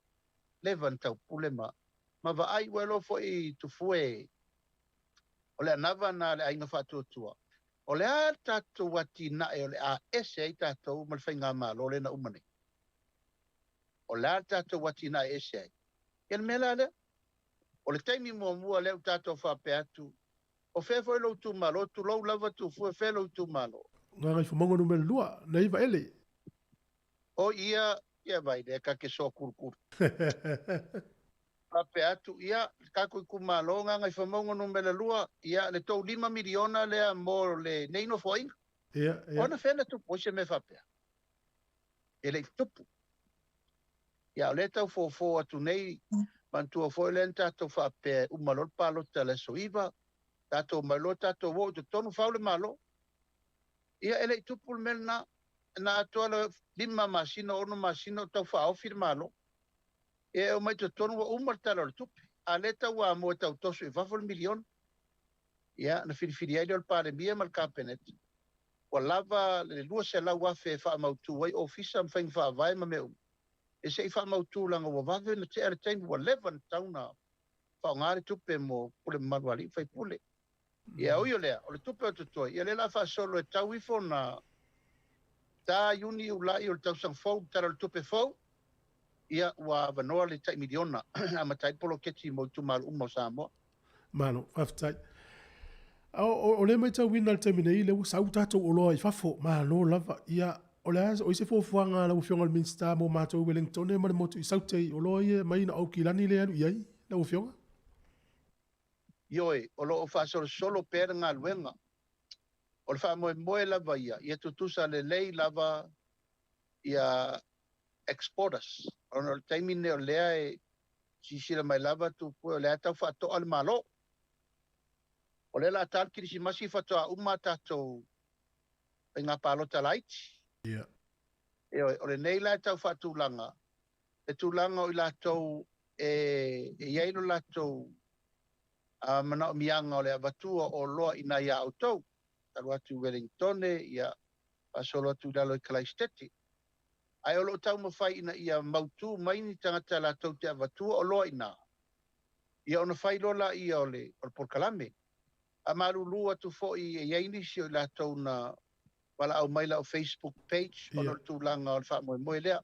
Leva na taupule ma ma vaai ua iloa foi Tufue o le anava na a le aiga faatuatua. O le a le tatou atinae o le a ese ai tatou ma le faigamalo lea na uma nei? O le a le tatou atinae e ese ai? Ia le mea la lea. O le taimi muamua lea ua tatou faapea atu, o fea foi lou itumalo, tulou lava Tufue, fea lou itumalo? Gagaifomauga numera 2, nei Vaele. O ia, ia vai lea ta te soakulukulu. Faapea atu, ia, le tatou itumalo Gagaifomauga numera 2, ia, le tou $5 miliona lea mo lenei nofoaiga. Ia, ia. Ona fea na tupu ai se mea faapea? E le i tupu. Ia, o lea e tau fofo atu nei, manatua foi lea na tatou faapea e uma loa le palota i le aso 9, tatou omai loa tatou o i totonu fau le Malo. Ia, e le i tupu le mea lena. Na atoa le 5 masina, 6 masina o tau faaofi le Malo. Ia, e omai i totonu ua uma le Tala o le Tupe. A lea e tau amo e tau toso i fafo le miliona. Ia, na filifili ai lea o le Palemia ma le Kapeneta. Ua lava le 200,000 e faamautu ai ofisa ma faiga faavae ma mea uma. E se i faamautu leaga ua vave ona tea le taimi, ua leva ona tatau ona faaaoga le tupe mo pule mamalu a alii ma faipule. Ia ui o lea, o le tupe o totoe, ia lea o le a faasolo e tau ifo na ta Iuni, Iulai o le tausaga fou, le Tala o le Tupe fou, ia ua avanoa le tai miliona e amata ai le poloketi mo itumalo uma o Samoa. Malo, faafetai. A o, o lea e matauina i le taimi nei, lea ua sau tatou oloa i fafo, malo lava. Ia, o le a, o i se fuafuaga a lau Afioga i le Minisita mo matou i Wellingtone ma le motu i Saute i oloa ia e aumai na o Aukilani lea e alu i ai, lau Afioga? Ioe, o lo o faasolosolo pea le galuega. O le faamoemoe lava ia, ia tutusa lelei lava ia exporters, ona o le taimi lenei o lea e silasila mai lava Tupua, o lea e tau faatoa le Malo. O lea o le a ta le Kerisimasi faatoa uma a tatou faiga palota laiti. Ia. Ioe, o lenei la e tau faatulaga, le tulaga o i latou e i ai lo latou manaomiaga o le avatua o oloa i ina ia outou, talu atu i Wellingtone, ia, Faasolo atu i lalo i Kalaisitete. Ae o lo o taumafai ina ia mautu mai ni tagata latou te avatua oloa i ina, ia ona fai loa laia o le polokalame. A malulu atu foi e i ai nisi o i latou na valaau mai lau Facebook page ona o le tulaga o le faamoemoe lea.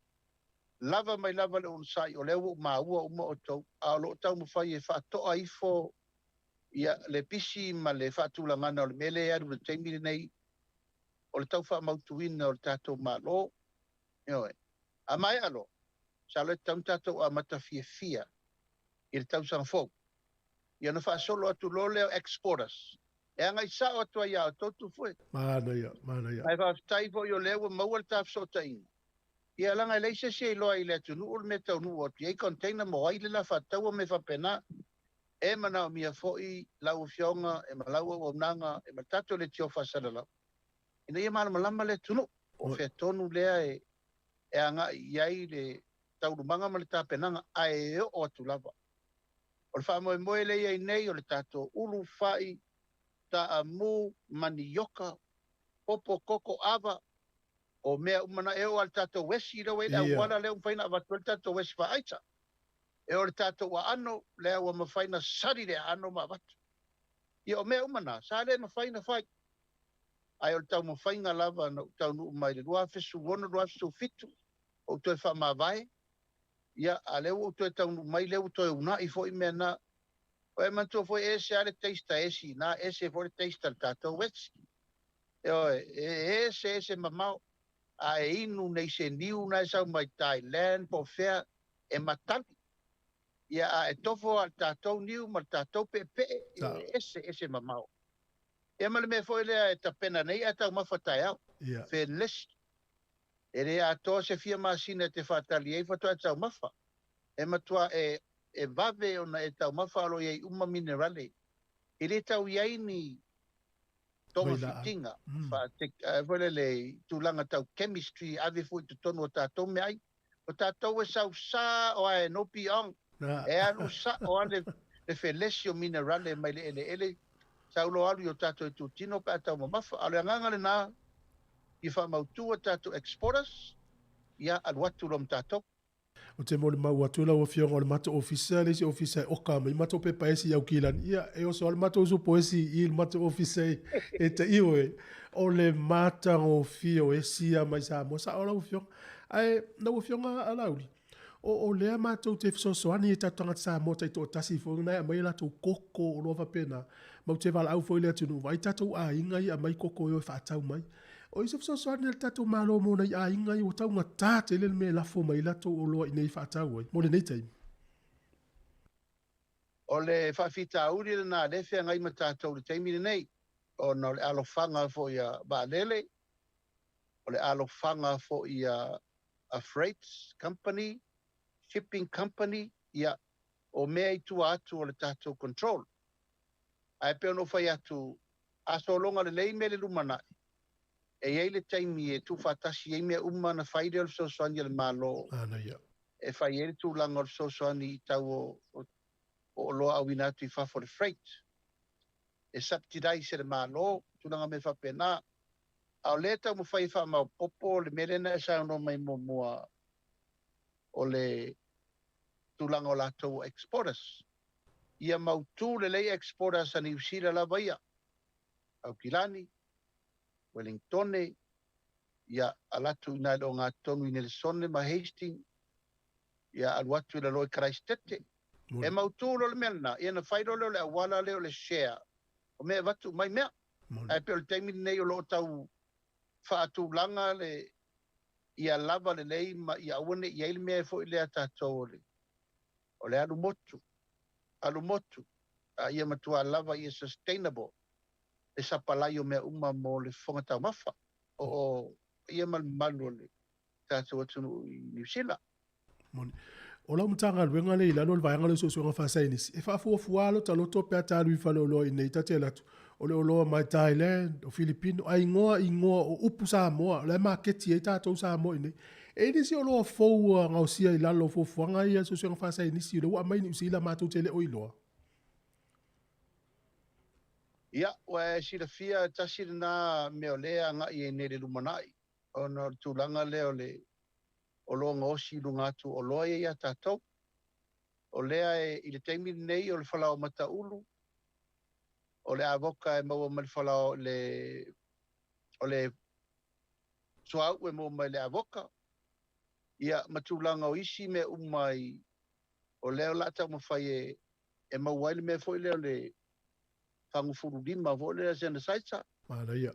Lava mai lava le onosai, o lea ua ou maua uma outou, a o lo o taumafai e faatoa ifo ia le pisi ma le faatulagaga o le mea lea e alu i le taimi lenei o le tau faamautuina o le tatou Malo. Ioe. A maea loa, masalo e tatau ona tatou amata fiafia i le tausaga fou. Ia ona faasolo atu loa lea o exporters e agai sao atu ai ia outou Tufue. Manaia, manaia. Ae faafetai foi o lea ua maua le ta fesootaiga. Ia leaga e leai se isi e iloa i le atunuu le mea e taunuu atu i ai container mo ai le la faataua mea faapena. E manaomia foi lau Afioga e ma lau auaunaga e ma le tatou leitio faasalalau ina ia malamalama le atunuu po o fea tonu lea e agai i ai le taualumaga ma le tapenaga ae e oo atu lava. O le faamoemoe lea e i ai nei o le tatou ulu, fai, taamu, manioka, popo, koko, ava, o mea uma na, e oo lava i le tatou esi lea ua i ai le auala lea ua mafai ona avatu ai le tatou esi faaaita. E oo i le tatou aano lea ua mafai ona sali le aano ma avatu. Ia o mea uma na, sa le mafai ona fai. Ae o le taumafaiga lava na ou taunuu mai i le 2016, 2017, ou toe faamavae, ia, a lea ua ou toe taunuu mai, lea ua toe uunai foi mea na. Ua e manatua foi e ese lava le taste a esi i ina, ese foi le taste a le tatou esi. Ioe, e ese ese mamao. A e inu nei se niu na e sau mai Thailand po o fea, e matali. Ia, a e tofo lava i le tatou niu ma le tatou peepee, e ese ese mamao. Ia ma le mea foi lea e tapena nei ae taumafa taeao. Felesi. E le atoa se fia masina e te faatali ai faatoa e taumafa. E matua e e vave ona e taumafa o lo o i ai uma minerale. E le tau i ai ni togafitiga foi lele i tulaga tau chemistry ave foi i totonu o tatou meaai. O tatou e sau sao lava e no piong. E alu sao lava le felesi o minerale mai le eleele sau loa alu i o tatou itutino pe a taumamafa. A o le agaga lena ia faamautu a tatou exporters, ia alu atu loa ma tatou. Ou te molimau atu lau Afioga o le matou ofisa le isi ofisa e oka mai matou pepa esi i Aukilani, ia e oso lava le matou uso esi i le matou ofisa e taio e o le matagofie o esi ia mai Samoa. Sao lau Afioga. Ae lau Afioga a Laauli, o o lea matou te fesoasoani i tatou tagata Samoa taitoatasi foi na e aumai a latou koko o oloa faapena. Matou te valaau foi i le atunuu, vaai tatou aiga ia aumai koko e o e faatau mai. O i se fesoasoani a le tatou Malo mo nai aiga ia ua taugata tele le mea e lafo mai ai latou oloa i inei e faatau ai mo lenei taimi. O le faafitauli lena lea e feagai ma tatou i le taimi lenei, ona o le alofaga foi a vaalele, o le alofaga foi a a freights company, shipping company, ia, o mea i tua atu o le tatou control. Ae pei ona ou fai atu, a sologa lelei mea i le lumanai, e i ai le taimi e tuufaatasi ai mea uma ona fai lea o le fesoasoani a le Malo e fai ai le tulaga o le fesoasoani i tau o, o, o oloa auina atu i fafo le freight. E subsidize e le Malo, tulaga mea faapena. A o lea e taumafai e faamaopoopo le mea lea na e saunoa mai muamua o le tulaga o latou o exporters. Ia mautu lelei exporters a Niu Sila lava ia, Aukilani, Welingtone, ia alu atu i ina i le ogatotonu i Nelesone ma Hastings, ia alu atu i lalo i Karaisitete. E mautu loa le mea lena, ia ona fai loa lea o le auala lea o le share o mea e avatu mai mea. Ae pei o le taimi lenei o lo o tau faatulaga le ia lava lelei ma ia aua ne i i ai le mea foi lea tatou o le o le alu motu, alu motu, a ia matua lava ia sustainable le sapalai o mea uma mo le fofoga taumafa o ia ma le mamalu o le tatou atunuu i Niu Sila. Moni. O lau Matagaluega lea i lalo o le Vaega lea o Suesuega Faasaienisi, e faafuafua lava lota loto pe a ta alu i faleoloa i inei ta te alu atu, o le oloa mai Thailand, o Filipino, a igoa igoa o upu Samoa, o la e maketi ai tatou Samoa i inei. E i ai nisi oloa fou ua gaosia i lalo o fuafuaga ia Suesuega Faasaienisi o lea ua aumai Niu Sila matou te le o iloa. Ia, ua e silafia, tasi lena mea o lea e agai ai nei i le lumanai. ona o le tulaga lea o le oloa gaosi i luga atu o oloa ia ia tatou. O lea e, i le taimi lenei o le falaoamata ulu, o le avoka e maua mai le falao le o le suauu e maua mai le avoka, ia ma tulaga o isi mea uma i o lea o le a taumafai e e maua ai le mea foi lea o le fagufululima foi lea sanitizer. Manaia.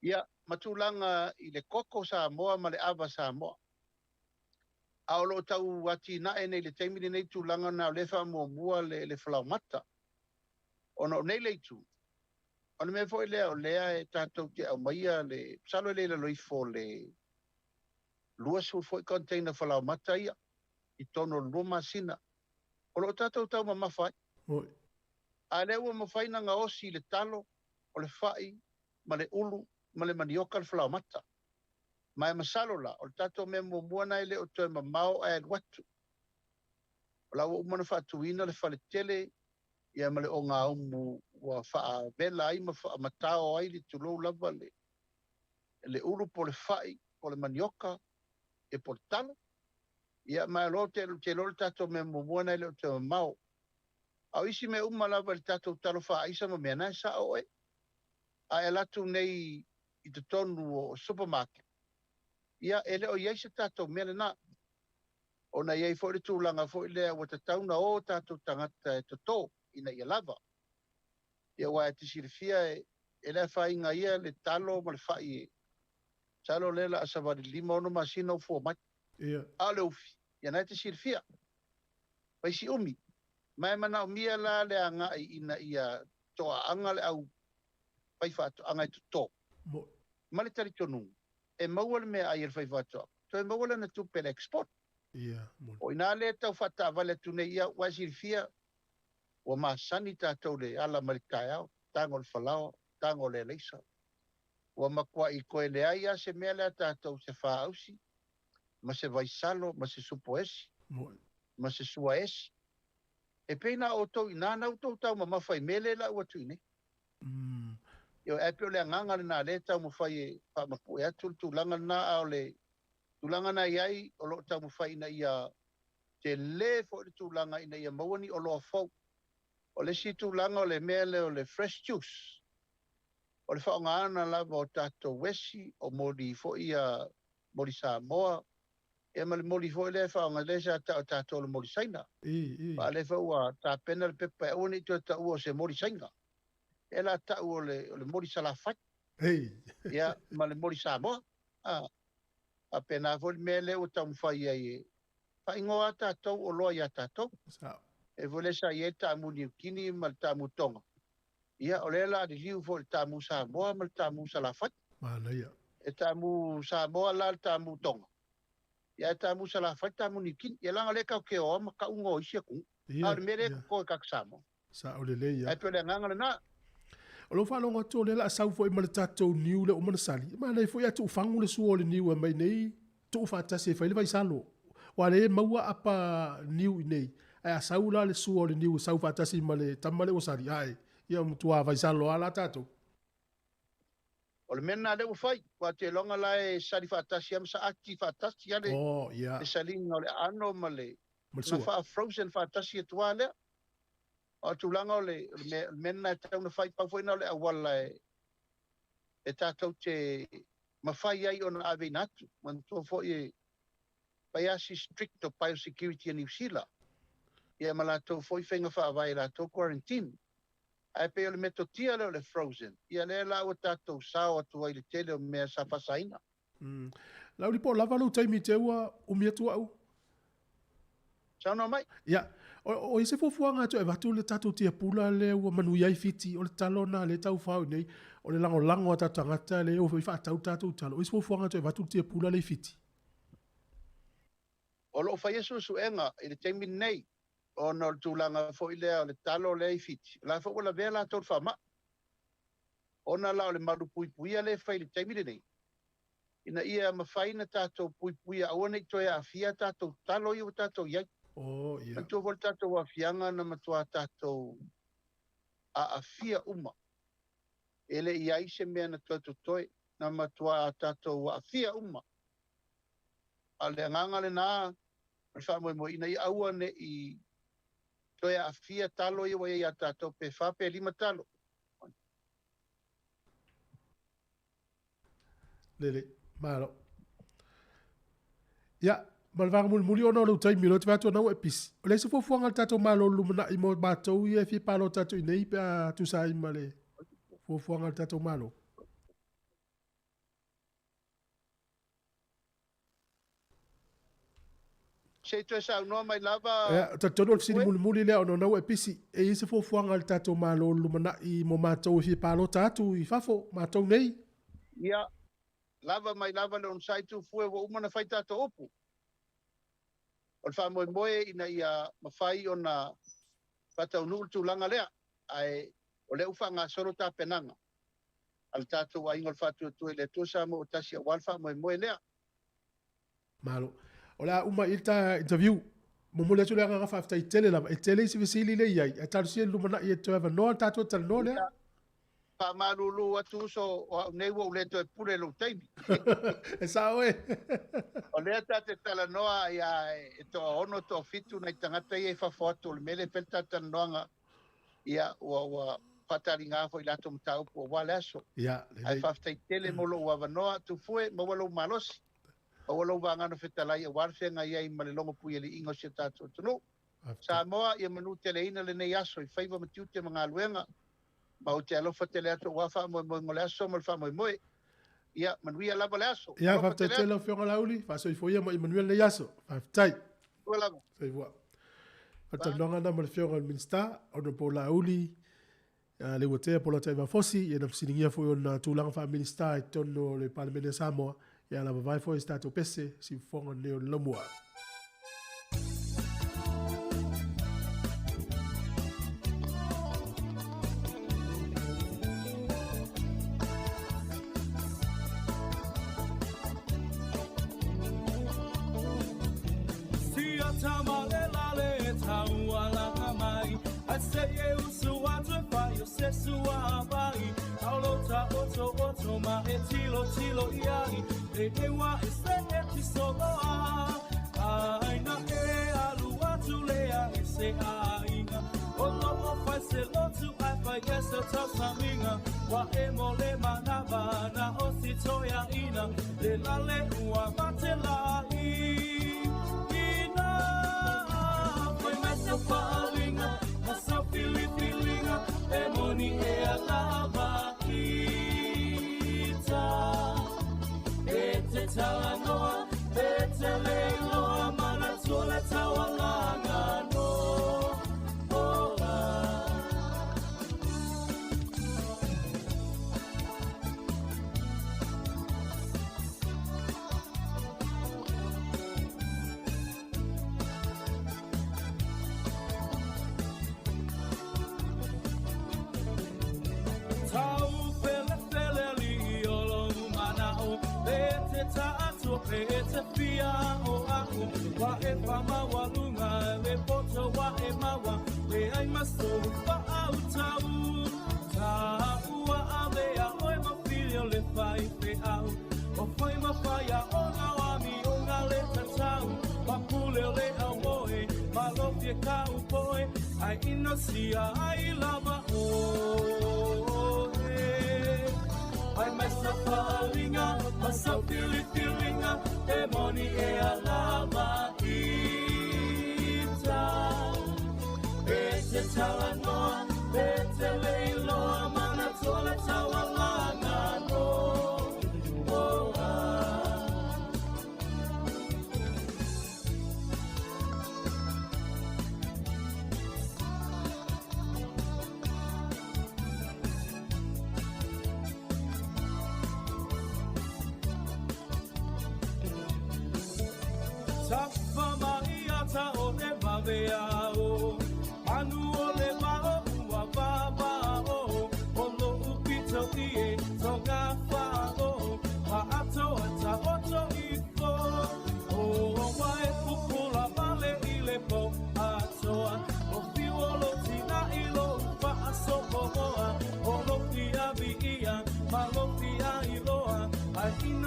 Ia, ma tulaga i le koko Samoa ma le ava Samoa. A o lo o tau atinae nei i le taimi lenei tulaga na o lea e faamuamua le, le falaomata. Ona o nei le itu, o le mea foi lea o lea e tatou te aumaia le, masalo e le i lalo ifo o le 20 foi container falaomata ia i totonu o le 2 masina. O lo o tatou taumamafa ai. Oi. A lea ua mafai ona gaosi le talo, o le fai, ma le ulu, ma le manioka le falaomata. Ma e masalo la, o le tatou mea muamua lena e le o toe mamao ae alu atu. O la ua uma ona faatuina le fale tele ia ma le ogaumu ua faavela ai ma faamatao ai le tulou lava le, le ulu po o le fai, po o le manioka, ia po o le talo. Ia ma e loa te, te iloa le tatou mea muamua lena e le o toe mamao. A o isi mea uma lava i le tatou talo faaaisa ma mea, na e sao oe. A e alu atu nei i totonu o supermarket, ia e le o i ai se tatou mea lena. Ona e i ai foi le tulaga foi lea ua tatau ona o tatou tagata e toto ina ia lava. Ia aua e te silafia e le afaina ia le talo ma le fai e masalo o lea o le a savali 5, 6 masina o fua mai. Ia. A o le ufi, ia na e te silafia. Fai si umi. Ma e manaomia la le agai ina ia toaaga le au faifaatoaga e toto. Ma le talitonuga, e maua le meaai a le faifaatoaga, toe maua lana tupe i le export. Ia, moni. O i ina lea e tau faataavale atu nei, ia, ua e silafia, ua masani tatou i le ala mai le taeao, tago o le falaoa, tago o le alaisa. Ua matuai toe leai lava se mea lea tatou, se faausi, ma se vaisalo, ma se supoesi, Moni. ma se suaesi. E pei na outou i ina na outou taumamafa i mea lea e lau atu i inei. Ioe, ae pei o le agaga lena lea e taumafai e faamapue atu le tulaga lena, a o le tulaga na i ai, o lo o taumafai ina ia tele foi le tulaga ina ia maua ni oloa fou. O le isi tulaga o le mea lea o le fresh juice, o le faaaogaina lava o tatou esi, o moli foi ia, moli Samoa, ia ma le moli foi lea e faaaoga, lea sa tau e tatou o le moli Saina. A o lea foi ua tapena le pepa e aua ne i toe taua o se moli Saina. E la tau o le, o le moli Salafai. Hey. Ia, ma le moli Samoa. A, faapena foi le mea lea ua taumafai ai e faaigoa a tatou oloa ia tatou. Sao. E foi lea sa i ai le taamu Niukini ma le taamu Tonga. Ia, o lea la liliu foi le taamu Samoa ma le taamu Salafai. Manaia. E taamu Samoa la le taamu Tonga. Ia, e taamu Salafai le taamu Niukini. Ia, leaga o lea e tatou te o lava ma tau igoa o isi atunuu. Ia, A o le mea lea e ia. toto e tatou Samoa. Sao lelei Ae a. pei o le agaga lena. O lou faalogo atu o lea o le a sau foi ma le tatou niu lea ua uma ona sali, e manaia foi ae tuufagu le sua o le niu e aumai nei tuu faatasi e fai le vaisalo. Aua o lea e maua apa niu i inei, ae a sau la le sua o le niu e sau faatasi ma le tama lea ua sali, ae, ia ua matua vaisalo lava la tatou. O le mea lena lea ua fai, aua ou te iloaga la e sali faatasi lava ma saati faatasi lava le, Oh, ia. le saliga o le aano ma le, Ma le na sua. faa-frozen faatasi atu lava lea. O le tulaga o le, o le mea, o le mea lena e tatau ona fai, pau foi lena o le auala e, e tatou te mafai ai ona aveina atu. Manatua foi e fai lava si strict o biosecurity a Niu Sila, ia ma latou foi faiga faavae i latou quarantine. Ae pei o le metotia lea o le frozen, ia lea la ua tatou sao atu ai i le tele o mea sa faasaina. Laauli, po o lava lou taimi te ua umi atu au? Saunoa mai. Ia, o, o i se fuafuaga atu e avatu le tatou tiapula lea ua manuia ai Fiti, o le talo lena lea e taufao i nei, o le lagolago a tatou tagata lea e o foi faatau tatou talo. O i se fuafuaga atu e avatu le tiapula lea i Fiti? O lo o faia suesuega i le taimi lenei ona o le tulaga foi lea o le talo lea i Fiti, o la foi ua lavea latou i le faamai. Ona la o le malupuipuia lea e fai i le taimi lenei, ina ia mafai ona tatou puipuia aua ne i toe aafia a tatou talo ia ua tatou i ai. Oh, ia. Manatua foi le tatou aafiaga na matua tatou aafia uma. E le i i ai se mea na toe totoe. na matuā tatou aafia uma. A o le agaga lenā o le faamoemoe ina ia aua ne i toe aafia talo ia ua i ai ia tatou pe fa pe lima talo. Lelei, malo. Ia, ma le vaega mulimuli ona o lou taimi, o lea ou te vaai atu o lena ua e pisi. O le a se fuafuaga a le tatou Malo i le lumanai mo matou ia e fia palota atu i inei pe a tusa ai ma le fuafuaga a le tatou Malo? Se i toe saunoa mai lava. Ia, talitonu o le fesili mulimuli lea ona o lena ua e pisi. E i ai se fuafuaga a le tatou Malo i le lumanai mo matou e fia palota atu i fafo, matou nei? Ia, lava mai lava le onosai Tufue ua uma ona fai tatou upu. O le faamoemoe ina ia mafai ona faataunuu le tulaga lea, ae o lea ua faagasolo tapenaga a le tatou Aiga o le Faatuatua i le Atua Samoa ua Tasi aua le faamoemoe lea. Malo. O le a uma i i le ta interview. Momoli atu le agaga faafetai tele lava. E tele isi fesili lea e i ai, ae talosia i le lumanai e toe avanoa le tatou talanoa lea. Ia, faamalulu atu uso, o au nei ua ou le toe pule i lou taimi. E sao e. O lea ta te talanoa ia e toaono, toafitu nai tagata ia i fafo atu o le mea lea e fai le ta talanoaga. Ia, ua, ua faataliga foi i latou mataupu aua le aso. Ia, lelei. Ae faafetai tele mo lou avanoa, Tufue, maua lou malosi, maua lou vagana fetalai aua le feagai ai ma le logo puialiiga o si o tatou atunuu. Samoa, ia manuteleina lenei aso i faiva ma tiute ma galuega, ma ou te alofa tele atu aua faamoemoega o le aso ma le faamoemoe. Ia, manuia lava le aso. Ia, faafetai tele lau Afioga Laauli, faasoifua ia ma ia manuia lenei aso. Faafetai. Soifua lava. Soifua. O le talanoaga lena ma le Afioga i le Minisita, Honourable Laauli Leuatea Polataivao Fosi, ia na fesiligia foi ona tulaga faa-Minisita i totonu o le Palemene a Samoa, ia ala vavae foi se tatou pese, siufofoga lenei o le Laumua.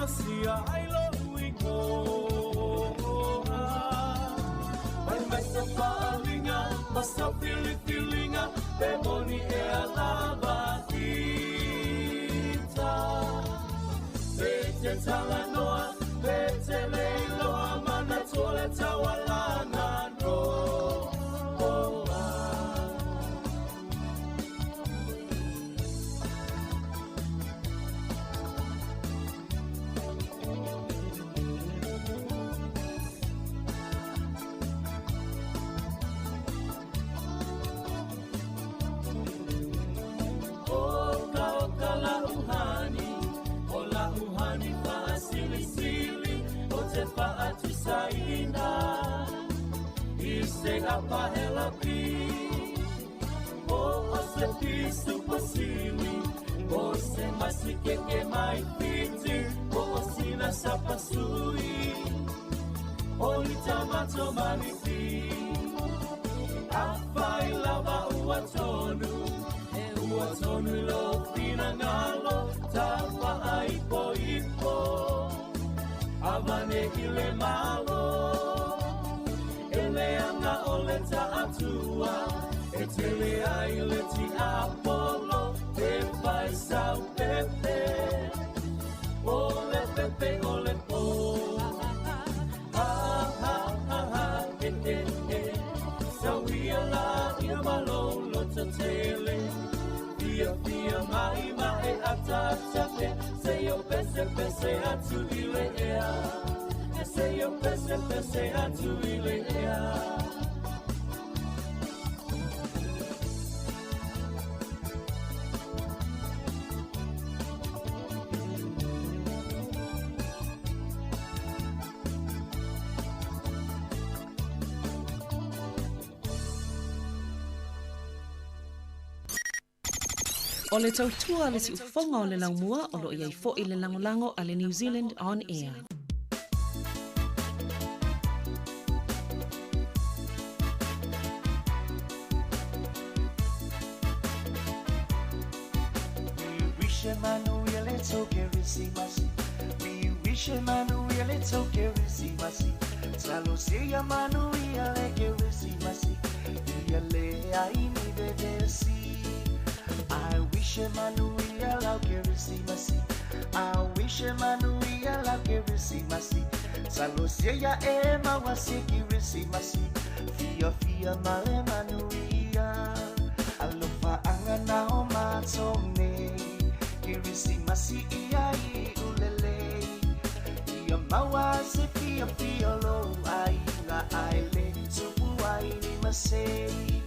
inosia ai lo'u igoa. Mai mai sa fa'aliga ma sa filifiliga pe moni ea lava ita. Pe te talanoa, pe te leiloa, manatua le taualana noa. Oka, oka la uhani, o la uhani fa'asilisili, o te fa'atusaina, i se apahela pi. O o se pisu pasili, o se masikeke mai fiti, o o sina sapasui, o litamato manipi. Afai lava ua tonu, e ua tonu i lo finagalo, tafa'aipoipo, avane i le malo. E leaga o le ta'atua, e tele ai le tiapolo, e faisau pepe, o le pepe o le po. Ha, ha, ha, ha, e, e, e. Sauia la ia malolo tatele, fia, fia mai mai atatate, se yo pese pese atu i le ea. E se yo pese pese atu i le ea. O le tautua le siufofoga o le laumua o loo iai fo'i le lagolago a le New Zealand On Air. We wish Emmanuel a Kerisimasi. We wish Emmanuel a Kerisimasi. Talosia Emmanuel a Kerisimasi. Ia le ai ni vevesi. I wish Emmanuel a Kerisimasi. I wish Emmanuel a Kerisimasi. Talosia ema wasi Kerisimasi. Fia fia male manuia. Alofa anga na o matone. Kerisimasi ia i ulele. Ia maua se fia fia lo ai nga ai le tupu ai ni masei.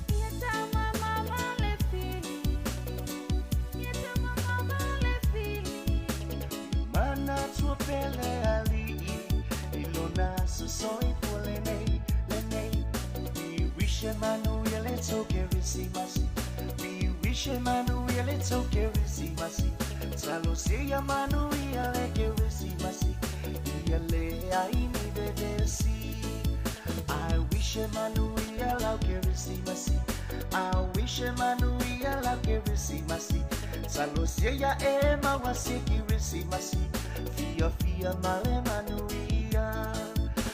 Ia tama mama le fili. Ia tama mama le fili. Mana tua pele ali'i. Ilona sosoi pua lenei, lenei. We wish Emmanuel a Kerisimasi. We wish Emmanuel a Kerisimasi. Talosia Emmanuel a Kerisimasi. Ia le ai ni vevesi. I wish Emmanuel a Kerisimasi. I wish Emmanuel a Kerisimasi. Talosia ema wasi Kerisimasi. Fia fia male manuia.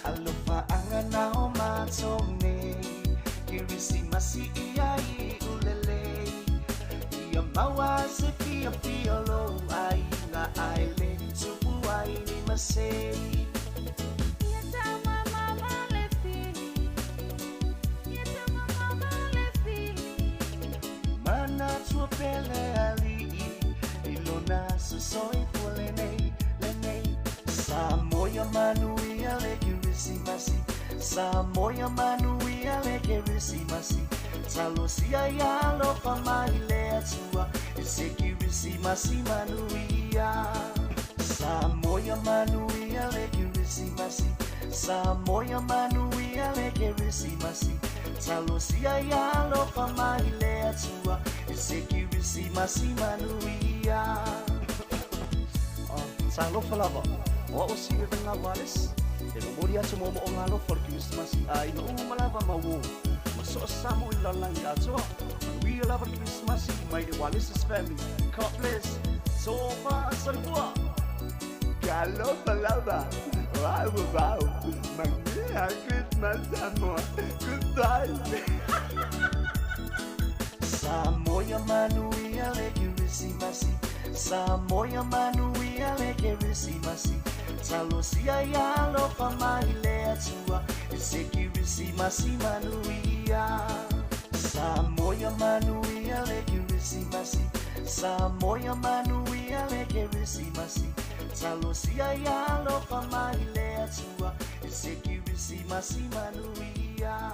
Alofa anga na o matone. Kerisimasi ia i ulele. Ia maua se fia fia lo ai nga ai le tupu ai ni masei. Ia tama mama le fili. Ia tama mama le fili. Mana tua pele ali'i. Ilona sosoi pua lenei, lenei. Samoia manuia le Kerisimasi. Samoia manuia le Kerisimasi. Talosia ia alofa mai le Atua. E se Kerisimasi manuia. Samoia manuia le Kerisimasi. Samoia manuia le Kerisimasi. Talosia ia alofa mai le Atua. E se Kerisimasi manuia. Talofa lava. O o si e venga wales. E momori atu mo mo ngalo for Christmas ai no malava mawo. Maso samu i lalangi atoa. We love Christmas, my the Wallace's family. God bless. So far, so far. Talofa lava. Wow, wow. Manuia Christmas Samoa. Goodbye. Samoa manuia le Kerisimasi. Samoa manuia le Kerisimasi. Talosia ia alofa mai le Atua. E se Kerisimasi manuia. Samoa manuia le Kerisimasi. Samoa manuia le Kerisimasi. Talosia ia alofa mai le Atua. E se Kerisimasi manuia.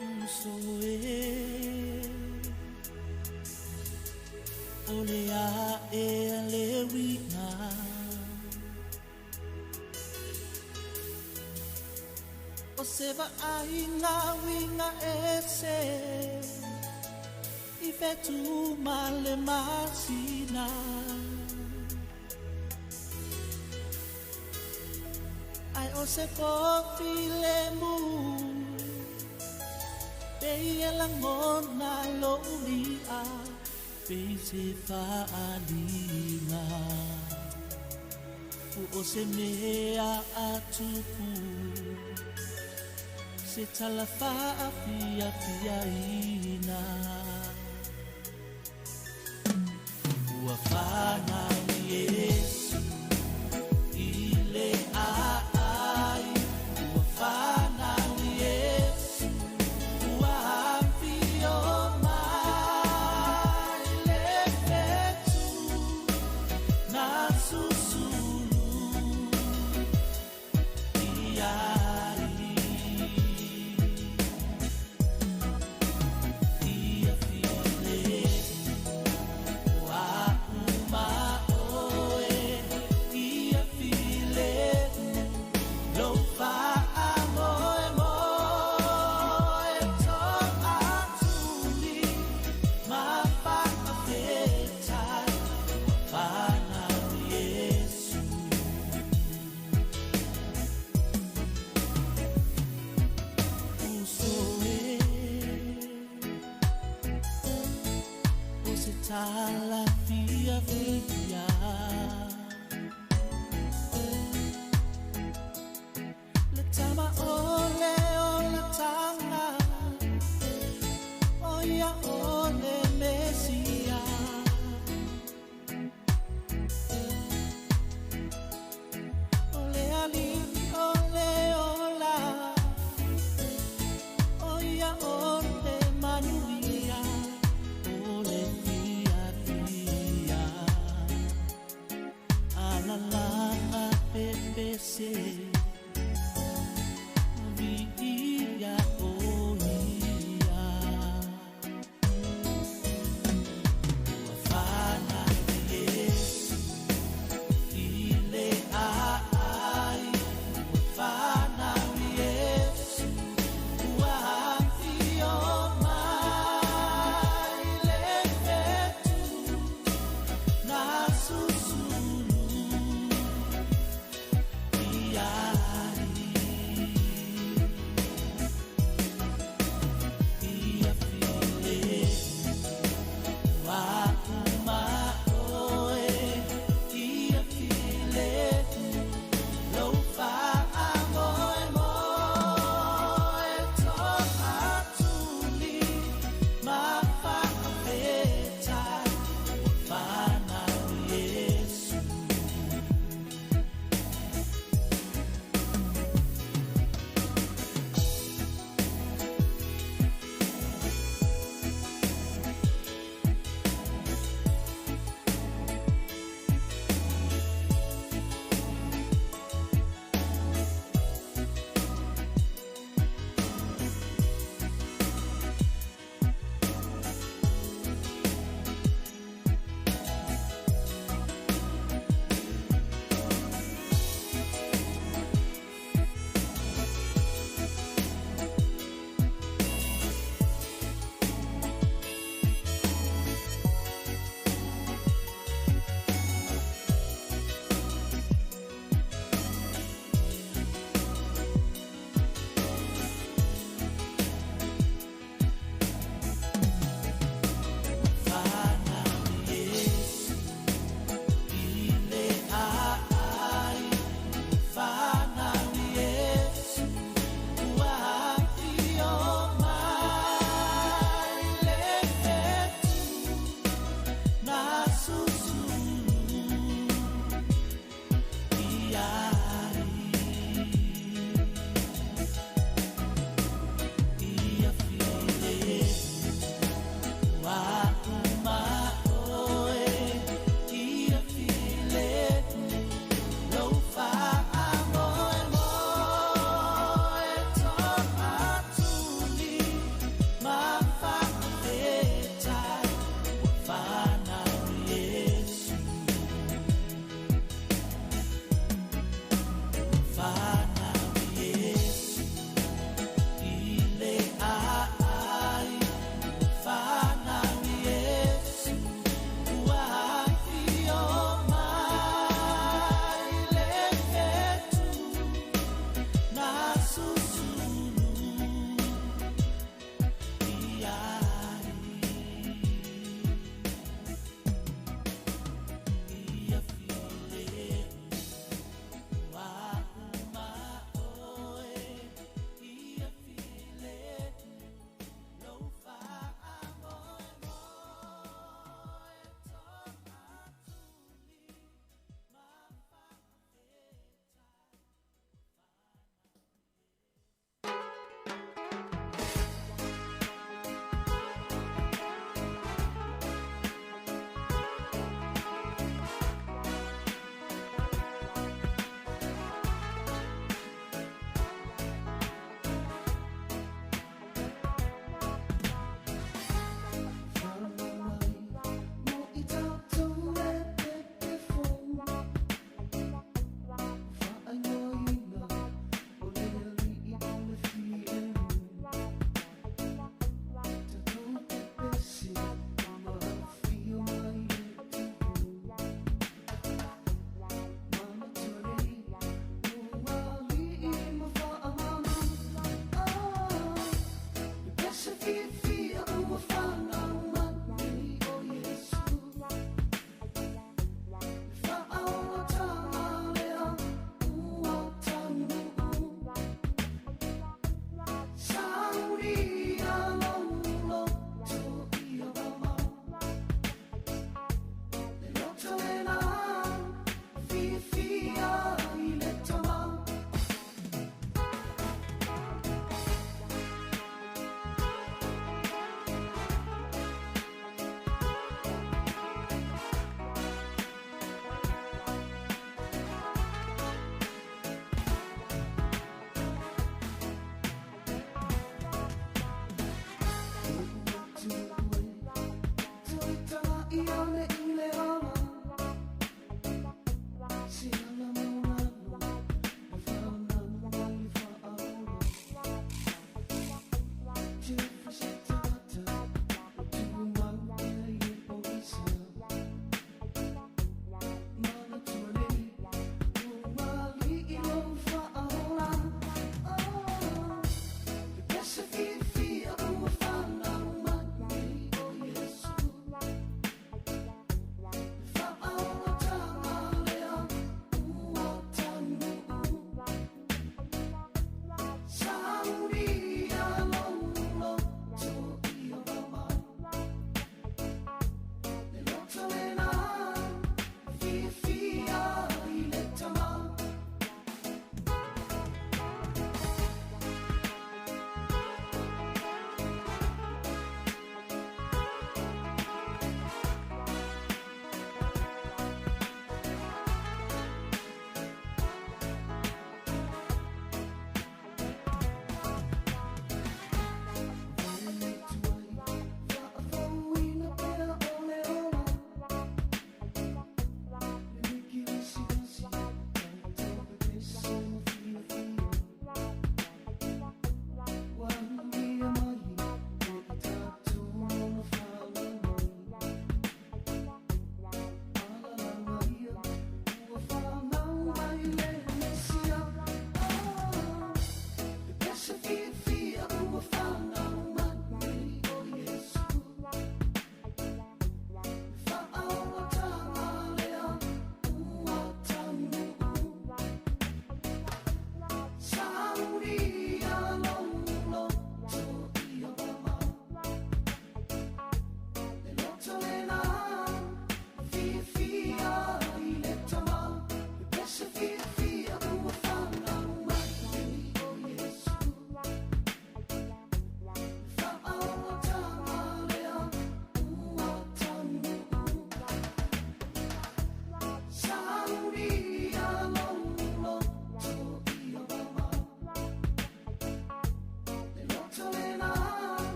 Uso e O le a e le wina O se va ai ngā winga e se I whetu ma le masina Ai o se kofi le mu Pe e langona lo ulia Pe se whaalinga U o se mea atupu Se tala whaafia fia ina Ua whanau Yesu I le ai Ua whanau Yesu Ua whio mai le whetu Nā susulu I ai Ia whio le Ua uma oe Ia while Lo wha moe moe To atuli Ma wha whetai Ua whanau Yesu Uso e O se tala fia fia Le tama ole o le tanga O ia o le Mesia O le ali'i o le ola O ia o le manuia O le fia fia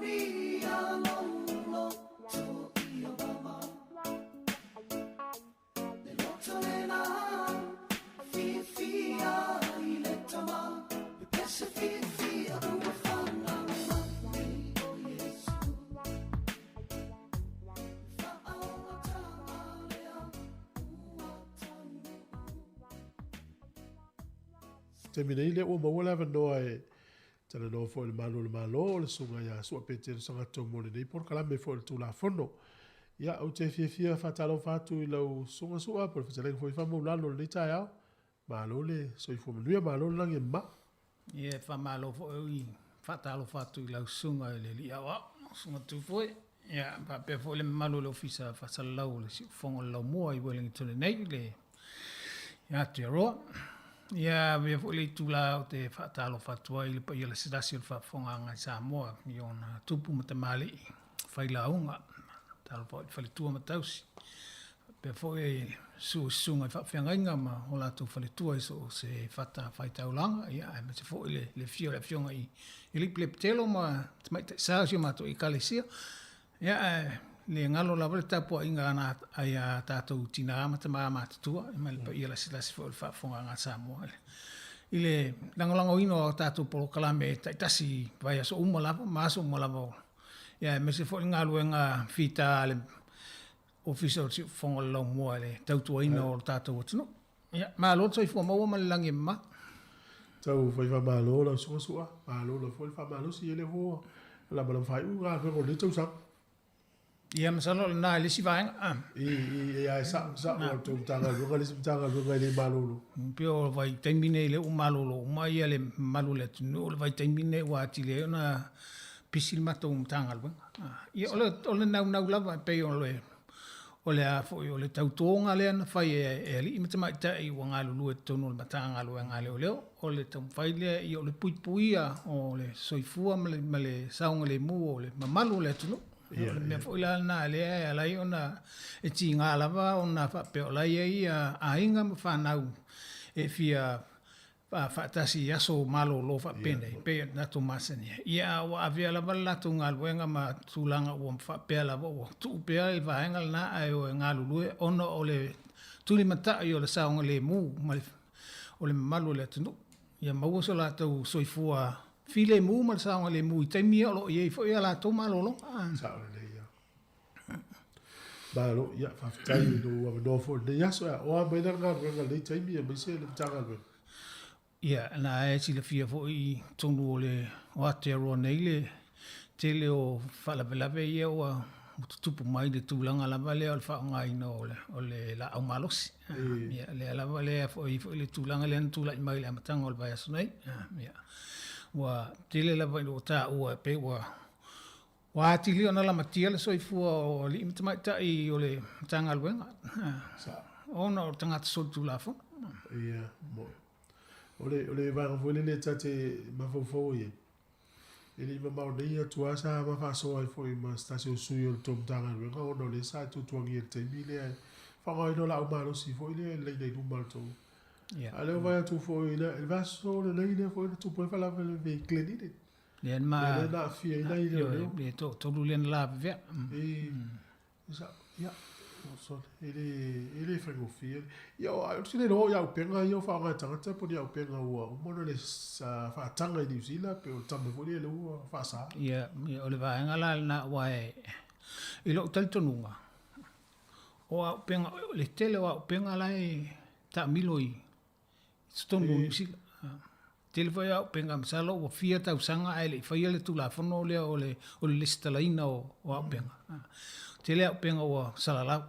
Manuia lou loto ia mama. Le loto lena, fiafia i le tama, pepese fiafia ua fanau mai nei o Iesu. Faaolataga lea ua taunuu. Taimi nei lea ua maua le avanoa e talanoa foi i le Malu o le Malo, o le Susuga ia Sua Petelo Sagatau mo lenei polokalame foi o le Tulafono. Ia, ou te fiafia faatalofa atu i lau Susuga Sua po o le fetalaiga foi Faamaulalo i lenei taeao. Malo le soifua manuia, malo le lagi e mama. Ia, e faamalo foi i faatalofa atu i lau Susuga i le Alii Aoao, lau Susuga Tufoe, ia, faapea foi le mamalu o le Ofisa Faasalalau o le Siufofoga o le Laumua i Wellington nei, le ia Aotearoa. Ia, avea foi le itula ou te faatalofa atu ai i le paia lasilasi o le faafofogaaga i Samoa i ona tupu ma tamalii failauga, talofa foi i le faletua ma tausi, faapea foi i susu i susuga i faafeagaiga ma o latou faletua i so o se fatafaitaulaga, ia, aemaise foi le, le afio o le afioga i Alii Pelepetelo ma Tamaitai Sa o si o matou Ekalesia. Ia, ae le galo lava le tapuaiga a a tatou tina ma tama matutua ma le paia lasilasi foi o le faafofogaaga a Samoa i le lagolagoina o a tatou polokalame taitasi i vaiaso uma lava ma aso uma lava, ia aemaise foi le galuega fita a le Ofisa o le Siufofoga o le Laumua i le tautuaina o le tatou atunuu. Ia, malo le soifua maua ma le lagi e mama. Tau fai faamalo lau susuga Sua, malo lava foi le faamalosi ia lea foi ua lamalama faaiu galuega o lenei tausaga. Ia, masalo o lena i le isi vaega. Ah. I, i, ia, e sao, sao o le tou Matagaluega le isi Matagaluega e le malolo. Pei o le vaitaimi nei lea ua malolo uma ia le mamalu o le atunuu, o le vaitaimi nei ua atili ai ona pisi le matou Matagaluega. Ia, o le, o le naunau lava e pei o le O le a foi, o le tautoga lea na fai e alii ma tamaitai ua galulue i totonu o le Matagaluega a Leoleo, o le taumafai lea ia o le puipuia o le soifua ma le, ma le saogalemu o le mamalu o le atunuu. O le mea foi la lena lea e ala ai ona e tiga lava ona faapea o la e i ai aiga ma fanau e fia faatasi i aso malolo faapenei, pei ona tatou masani ai. Ia, a ua avea lava le latou galuega ma tulaga ua faapea lava ua tuu pea i vaega lena ae o e galulue ona o le tulimatai o le saogalemu ma le, o le mamalu o le atunuu. Ia maua so latou soifua filemu ma le saogalemu i taimi ia o lo o i ai foi a latou malologa. Sao lelei, ia. Malo, ia, faafetai i lou avanoa foi i lenei aso. O a mai la le galuega i lenei taimi aemaise le Matagaluega? Ia, na e silafia foi i totonu o le o Aotearoa nei le tele o faalavelave ia ua tutupu mai i le tulaga lava lea o le faaaogaina o le, o le laau malosi. Ia, lea lava lea foi, foi le tulaga lea na tulai mai i le amataga o le vaiaso nei. Ia, ua tele lava ina ua taua e pei ua Ua atili ona lamatia le soifua o alii ma tamaitai o le Matagaluega ona o tagata solitulafono. Ia, mo'i. O le, o le vaega foi lele ta te mafaufau ai ai, e le i mamao nei atu lava sa ma faasoa ai foi ma se tasi o sui o le tou Matagaluega ona o lea sa e tuatuagia i le taimi lea e faaaogaina o laau malosi foi lea e laina i luma o le tou. A o lea ua vaai atu foi i le vaiaso lenei lea foi na tupu ai le faalavelave i Glen Eden. Lea na ma... Lea na aafia ai nai leoleo. Le toatolu lea na lavevea. E, sa, ia, sorry, e le, e le faigofie. Ia, ou te le iloa i auupega ia o faaaoga e tagata po o ni auupega ua uma ona le faataga i Niu Sila pe o le tama foi lea ua faasa. Ia, ia, o le vaega la lena aua e, i lou talitonuga, o auupega, o le tele o auupega la e taamilo i totonu o Niu Sila. Tele foi auupega, masalo ua fia tausaga ae le i faia le Tulafono lea o le o le lesitalaina o auupega. Tele auupega ua salalau.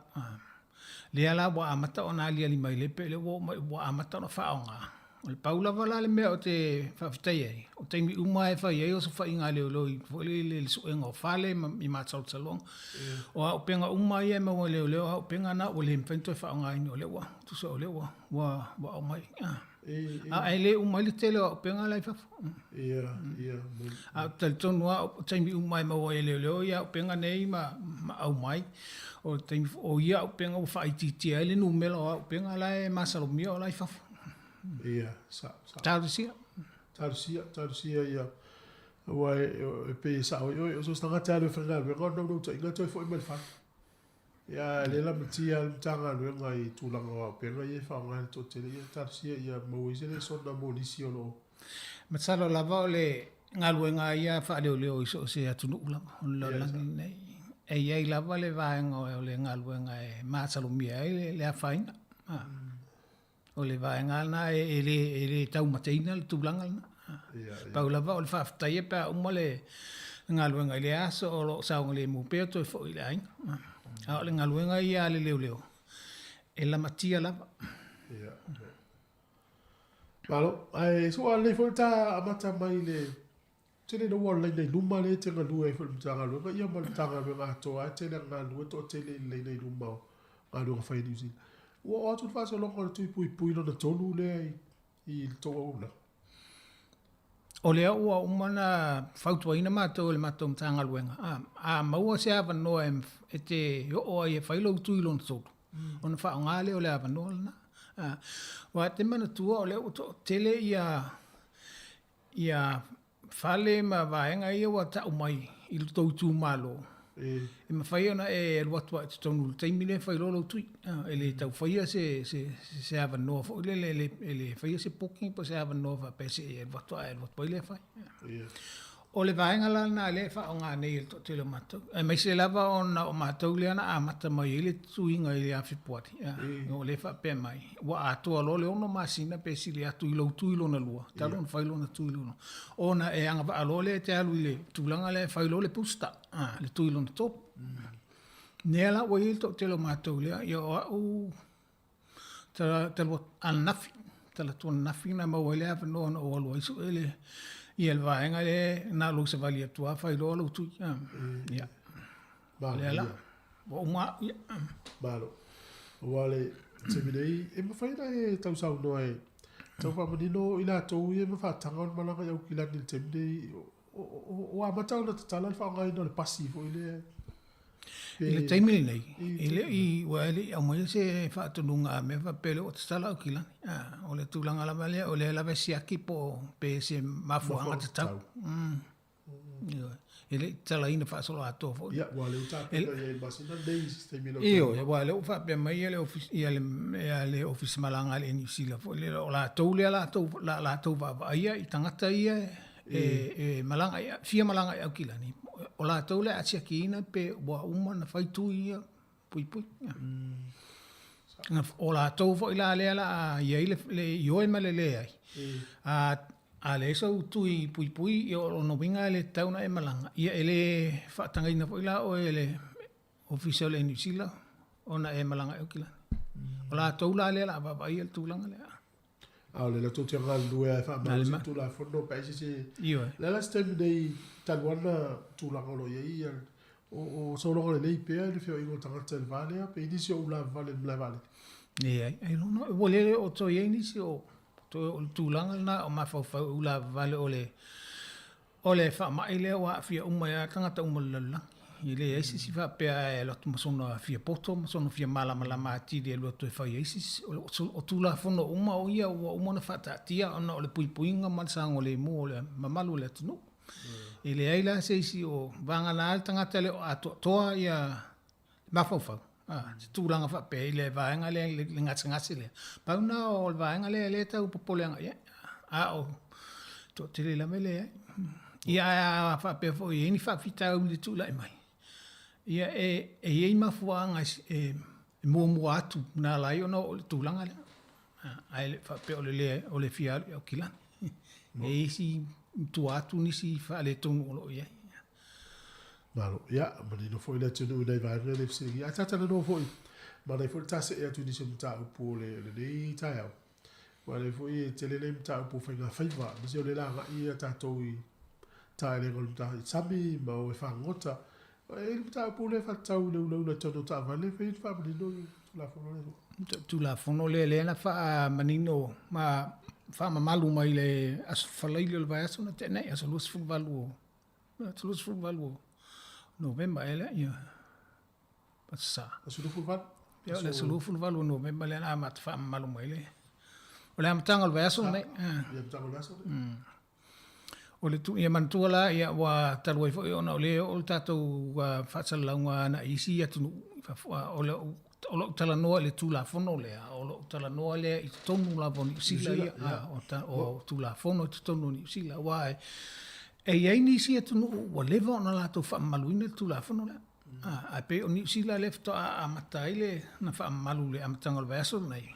Lea la ua amata ona aliali mai le pe lea ua oo mai ua amata ona faaaoga. O le pau lava la le mea ou te faafetai ai, o taimi uma lava e fai ai osofaiga a leoleo i foi lele i le suega o fale ma i masalosaloga. O auupega uma ia e maua e leoleo, o auupega na ua le mafai ona toe faaaogaina, o lea ua, tusa o lea ua Ua ua aumai. A e le uma ai le tele o auupega la i fafo. Ia, ia. A ou te talitonu lava o taimi uma e maua ai e leoleo ia auupega nei ma ma aumai, o le taimi foi, o ia auupega ua faaitiitia ai le numera o auupega la e masalomia o la i fafo. Ia, sao, sao. Talosia. Talosia, talosia ia. Aua e pei e sao ai oe, o so o se tagata e alu e faigaluega, o le naunautaiga e toe foi mai i le fale. Ia, a o lea e lamatia lava le Matagaluega i tulaga o auupega ia e faaaoga e le toatele, ia talosia ia maua ai se lesona mo nisi o lo o. Masalo lava o le galuega lava ia faaleoleo i so o se atunuu lava o le lalolagi lenei. E i ai lava le vaega o le galuega e masalomia ai le afaina. O le vaega lena e le, e le taumateina le tulaga lena. Pau lava o le faafetaia pe a uma le galuega i lea aso o lo o saogalemu pea toe foi i le aiga. A o le galuega ia a le leoleo, e lamatia lava. Malo, ae sua lelei foi le ta amata mai i le tele ina ua o le laina i luma lea e te galue ai foi i le Matagaluega ia ma le Matagaluega atoa lava e tele ina galulue toatele i le laina i luma o galuega fai a Niu Sila. Ua oo atu le faasologa o le tui puipui lona tolu lea i le tou auaunaga? O lea ua uma ona fautuaina matou e le matou Matagaluega, a maua se avanoa e te oo ai e fai lou tui lona tolu, ona faaaoga lea o le avanoa lena. Aua e te manatua o lea ua toatele ia ia fale ma vaega ia ua tau mai i lo tou itumalo, e mafai ona e alu atu lava i totonu i le taimi lea e fai loa lou tui. E le tau faia se, se, se avanoa foi lele, e le, e le faia se booking po o se avanoa faapea se i e alu atu ae alu atu ai lea fai. O le vaega la lena lea e faaaoga nei e le toatele o matou, aemaise lava ona o matou lea na amata mai ai le tuiga ia Fepuari, o lea e faapea mai, ua atoa loa le 6 masina pe sili atu i lou tui lona lua, talu ona fai lona tui lona, ona e agavaa loa lea e te alu i le tulaga lea e fai loa le booster, le tui lona tolu. Lea la ua i ai le toatele o matou lea, ia o au talu ananafi, talaatu ananafi na maua ai le avanoa na ou alu ai sue le, ia le vaega lea na o lou savali atu lava fai loa lou tui. Ia. Lea la, ua uma au, ia. Malo. Aua le taimi nei, e mafai ona e tausaunoa e tau faamanino i latou ia ma faataga ona malaga i Aukilani i le taimi nei, Ua amata ona tatala le faaaogaina o le pasi foi lea. I le taimi lenei, e le i, ua e le i aumaia se faatonuga a mea faapea lea ua tatala Aukilani. O le tulaga lava lea, o lea lava e siaki po o pe se mafuaaga tatau. Ioe. E le i tatalaina faasoloatoa foi. Ia, ua lea ua tapena i ai i le masina lenei i se taimi e Ioe, aua o lea ua faapea mai le Ofisa, ia le, ia le Ofisa Malaga a le Niu Sila foi lea, o latou lea latou, la latou vaavaaia i tagata ia e, e malaga i, fia malaga i Aukilani, o latou lea a siakiina pe ua uma ona fai tui ia puipui. O latou foi la lea la a i ai le, le ioe ma le leai, a, a leai sou tui puipui, ia o lona uiga e le tatau ona e malaga, ia e le faatagaina foi la oe e le Ofisa o le Niu Sila ona e malaga i Aukilani. O latou la lea la a vaavaaia le tulaga lea. A o lea la tou te galulue lava e faamalosi le Tulafono pe a i se isi. Ioe. O le a la se taimi nei talu lava lena tulaga o lo o i ai ia, o sologa lelei pea le feoaiga o tagata i le va lea pe i nisi o ulavavale i le malae vaalele? Leai, ailoga ua le o toe i ai nisi o toe o le tulaga lena o mafaufau i ulavavale o le O le faamai lea ua aafia uma ai lava tagata uma o le lalolagi. E leai se isi faapea e alu atu ma sona fia poto ma sona fia malamalama atili e alu atu e fai ai se isi. O Tulafono uma o ia ua uma ona faataatia ona o le puipuiga ma le saogalemu o le mamalu o le atunuu. E leai la se isi o vagana le tagata e le o atoatoa ia mafaufau, se tulaga faapea i le vaega lea, le gasegase lea. Pau lena o le vaega lea lea e tau popole agai i ai, a o toatele lava e leai. Ia ae a faapea foi e i ai ni faafitauli e tulai mai, ia e i ai mafuaaga e muamua atu na ala ai ona oo i le tulaga lea. Ae le faapea o le le o le fia alu i Aukilani. E i ai isi i tua atu nisi faaletonu o lo o i ai. Malo, ia, manino foi le atunuu i nai vaega e le fesiligia. Ae ta talanoa foi, manaia foi le ta see atu i nisi o mataupu o le, lenei taeao. Aua o lea foi e tele le mataupu o faigafaiva, aemaise o lea la agai ia tatou i taelega o le i sami ma o e fagogota. E i ai le mataupu lea e faatatau i le ulaula i totonu o taavale, e fai le faamanino le Tulafono lea. Tulafono lea lea na faamanino ma faamamalu mai le Aso Faraile o le vaiaso na tea nei, aso 28 o 28 o Novema ea lea, ia, aso Sa. Aso 28? Ia, o le aso 28 o Novema lea na amata faamamalu mai le, o le amataga o le vaiaso lenei. Ia, amataga o le vaiaso lenei. O le tu, ia manatua la, ia, ua talu ai foi ona o lea e oo le tatou faasalalauga agai i isi atunuu i fafo, a o lou, o lou talanoa i le Tulafono lea, o lou talanoa lea i totonu lava o Niu Sila ia, a, o ta, o Tulafono i totonu o Niu Sila, aua e, e i ai nisi atunuu ua leva ona latou faamamaluina le Tulafono lea. A, ae pei o Niu Sila lea faatoa amata ai le, na faamamalu i le amataga o le vaiaso lenei,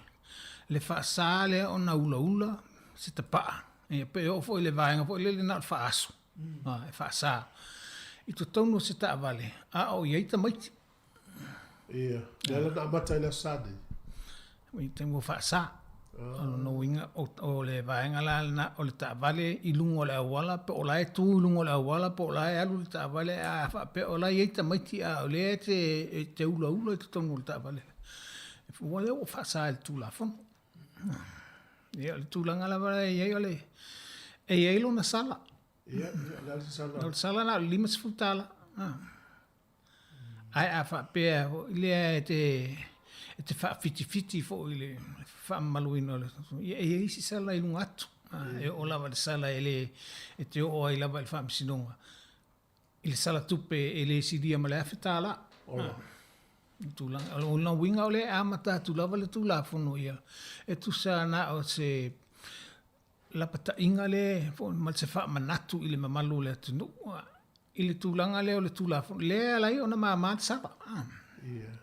le faasa lea ona ulaula se tapaa. Ia, pe oo foi i le vaega foi lele na o le faaasu, a, e faasa i totonu o se taavale a o i ai tamaiti. Ia, lea la na amata ai le Aso Sa nei. I taimi ua faasa. O lona uiga, o, o le vaega la lena o le taavale i luga o le auala, po o la e tu i luga o le auala, po o la e alu le taavale, a faapea o la e i ai tamaiti a o lea e te, e te ulaula i totonu o le taavale. Ua lea ua faasa e le Tulafono. Ia, o le tulaga lava e i ai o le, e i ai lona sala. Ia, ia, o le a se sala? O le sala na o le $50. Ah. Ae a faapea foi lea e te, e te faafitifiti foi i le faamamaluina o le, ia e i ai isi sala i luga atu. Ah, e oo lava i le sala e le, e te oo ai lava i le faamasinoga. I le sala tupe e le silia ma le $1,000. Ah. Tulaga, o lona uiga o lea e amata atu lava le Tulafono ia, e tusa na o se lapataiga lea ma se faamanatu i le mamalu o le atunuu i le tulaga lea o le Tulafono, lea e ala ai ona mama le sala.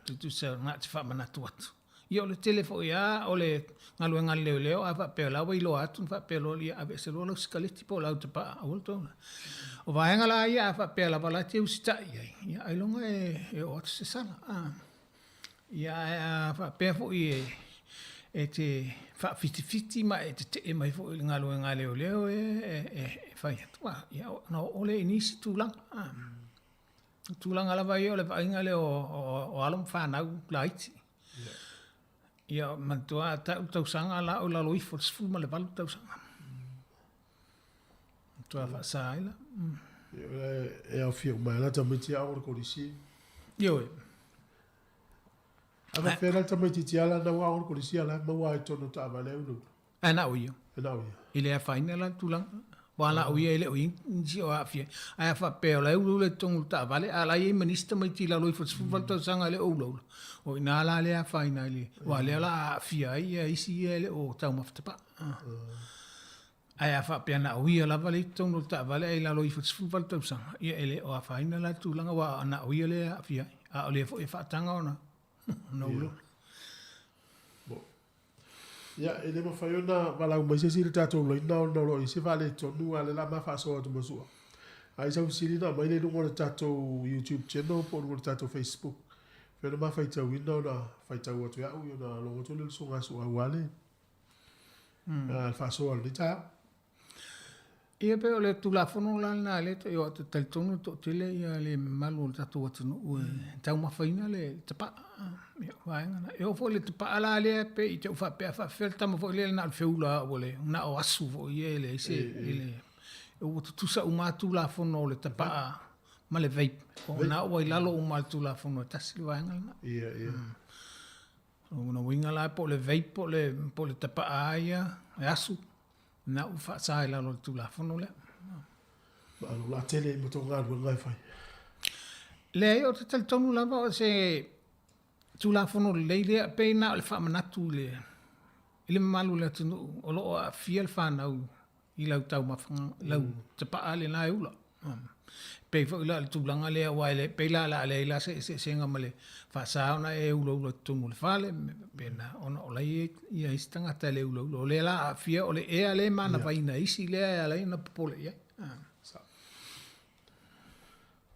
Tutusa na o se faamanatu atu. Ia o le tele foi lava o le galuega a le leoleo, a faapea o la ua iloa atu ona faapea loa lea, aveese loa lau sikaleti po o lau tapaa, aua le toe. O vaega la ia a faapea lava o la e te usitai i ai, ia ailoga e oo atu se sala. Ia ae a faapea foi e te faafitifiti ma e tetee mai foi i le galuega a leoleo e fai atu, ia ona oo lea i nisi tulaga. O tulaga lava ia o le vaaiga lea o alo ma fanau laiti. Ia manatua a tau tausaga la o lalo ifo o le 18 tausaga. Matua faasa ai la. E aofia uma ai la tamaiti aoga o le kolisi. Ioe. A faapefea la le tamaitiiti a la na ua aoga i le kolisi a la e maua ai i totonu o taavale ai ulaula. Ae na o ia. E na o ia. E le afaina la le tulaga. Aua na o ia e le o i ai nisi o aafia ai. Ae a faapea o la e ulaula i totonu o le taavale, a o la e i ai ma nisi tamaiti i lalo ifo o le 18 tausaga e le o ulaula, o i ina la lea e afaina ai le, aua o lea o le a aafia ai ia isi ia e le o taumafa tapaa. Ae a faapea na o ia lava lea i totonu o le taavale ae i lalo ifo o le 18 tausaga, ia e le o afaina la le tulaga aua na o ia lea e aafia ai. A o lea foi e faataga ona ulaula. Ia, e le mafai ona valaau mai se isi i le tatou laina ona o lo o i ai se faaletonu, a o lea o le a ma faasoa atu ma Sua. A i sau fesili ona aumai lea i luga o le tatou YouTube channel po o luga o le tatou Facebook. E mafai ona ma faitauina ona faitau atu e au ona logo atu lea i le susuga a Sua aua le faasoa o lenei taeao. Ia pei o le Tulafono la lena lea e ou te talitonu e toatele ia le mamalu o le tatou atunuu e taumafaina le tapaa. Ia o vaega na. E oo foi i le tapaa la lea pei te ou faapea a faapefea le tama foi lea na o le feula ua le na o asu foi ia e leai se e le ua tutusa uma lava Tulafono o le tapaa ma le vape. O na ua i lalo uma o le Tulafono e tasi le vaega lena. Ia, ia. O lona uiga la po o le vape po o le po o le tapaa ia e asu Na ua faasa i lalo o le Tulafono lea. Malo la tele i ma tō galuega e fai. Leai, ou te talitonu lava o se Tulafono lelei lea, pei na o le faamanatu i le, i le mamalu o le atunuu o lo o aafia le fanau i lau taumafaga, lau tapaa lena e ula. Pei foi la o le tulaga lea aua e le, pei la o le a leai la se eseesega ma le faasa ona e ulaula i totonu o le fale ma mea faapena ona o la e i ai isi tagata e le ulaula. O lea la a aafia o le ea lea e manavaina e isi lea e ala ai ona popole i ai.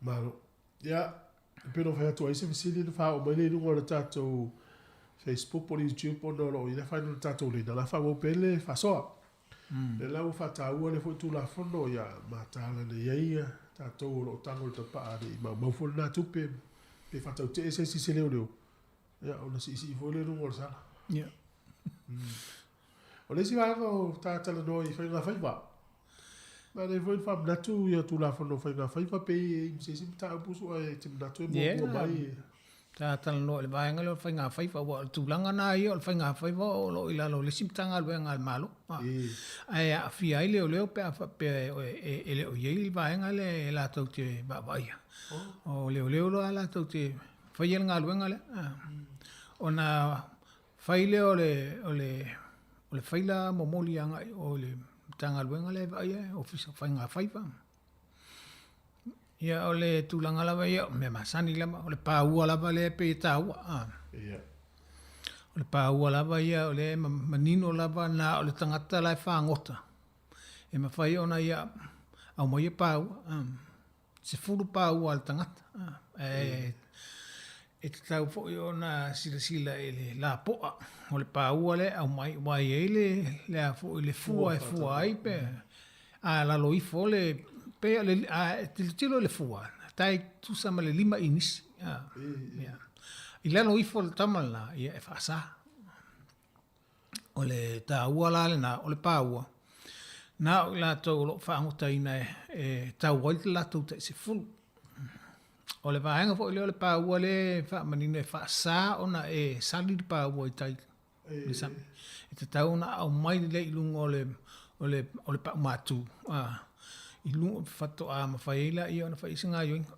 Malo. Ia, e pei ona fai atu ai se fesili na faaoo mai lea i luga o le tatou Facebook po o le YouTube ona o lo o i ai le afaina o le tatou laina, o le a faaauau pea le faasoa. Lea la ua faataua lea foi Tulafono, ia mataala nei ai ia tatou o lo o tago i le tapaa ne i maumau foi lena tupe pe faatautee se isi se leoleo, ia ona siisii foi lea i luga o le sala. Ia. O le isi vaega o ta talanoa i faiga faiva, manaia foi le faamanatu ia Tulafono o faiga faiva pe i ai ma se isi mataupu sua e te manatu e muamua mai. Sa talanoa i le vaega lea o le faigafaiva, aua o le tulaga lena ia o le faigafaiva o lo o i lalo o le isi Matagaluega a le Malo, ae aafia ai leoleo pe a faapea e le o i ai le vaega lea e latou te vaavaaia. O leoleo la latou te faia le galuega lea. Ona fai lea o le, o le, o le faila momoli agai i o i le Matagaluega lea e vaaia le Ofisa o Faigafaiva. Ia o le tulaga lava ia, o mea masani lava, o le paua lava lea e pei e taua. A. Ia. O le paua lava ia o lea e manino lava na o le tagata la e fagota e mafai ona ia aumaia paua. A. 10 paua a le tagata. A. Ae e tatau foi ona silasila i le lapoa o le paua lea e aumai, aua e i ai le, le a foi, le fua e fua ai pe a lalo ifo le, pe o le, a e tilotilo i le fua, tai tusa ma le 5 inisi. A, ia. I lalo ifo o le tama lena, ia e faasa. O le taua la lena, o le paua, na o i latou o lo o faagotaina e tau ai le latou tai 10. O le vaega foi lea o le paua lea e faamanino e faasa ona e sali le paua i tai i le sami. E tatau ona aumai lelei i luga o le, o le, o le paumatu, a, i luga faatoa mafai ai laia ona fai se gaoioiga.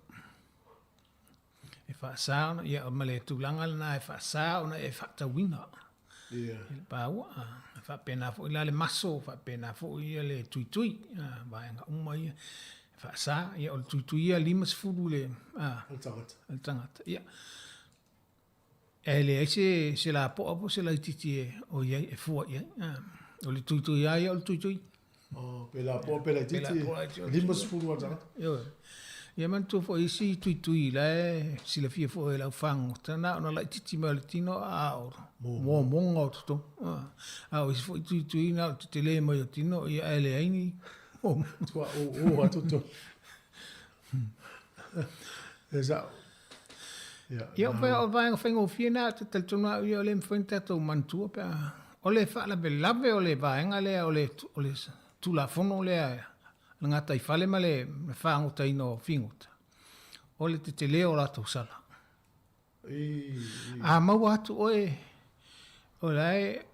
E faasa ona, ia ma le tulaga lena e faasa ona e faatauina. Ia. I le paua. E faapena foi la le maso, faapena foi ia le tuitui, a, vaega uma ia. E faasa, ia o le tuitui ia 50 le, a, le tagata. Le tagata, ia. E leai se, se lapoa po o se laitiiti e, o i ai, e fua i ai. A, o le tuitui lava ia o le tuitui. Oh, pe lapoa pe laitiiti, 50 lava le tagata. Ioe. Ia manatua foi isi tuitui la e silafia foi e le au fagogota, na ona laitiiti mai o le tino a o momoga o totonu. A o isi foi tuitui na o le tetele mai o tino, ia ae leai ni momoga. Tua o o a totonu. E sao. Ia, ia o vaega faigofie na, te talitonu au ia o le mafai ona tatou manatua pe a o le faalavelave o le vaega lea o le, o le Tulafono lea le gataifale ma le fagotaina o figota, o le tetele o latou sala. A maua atu oe o la e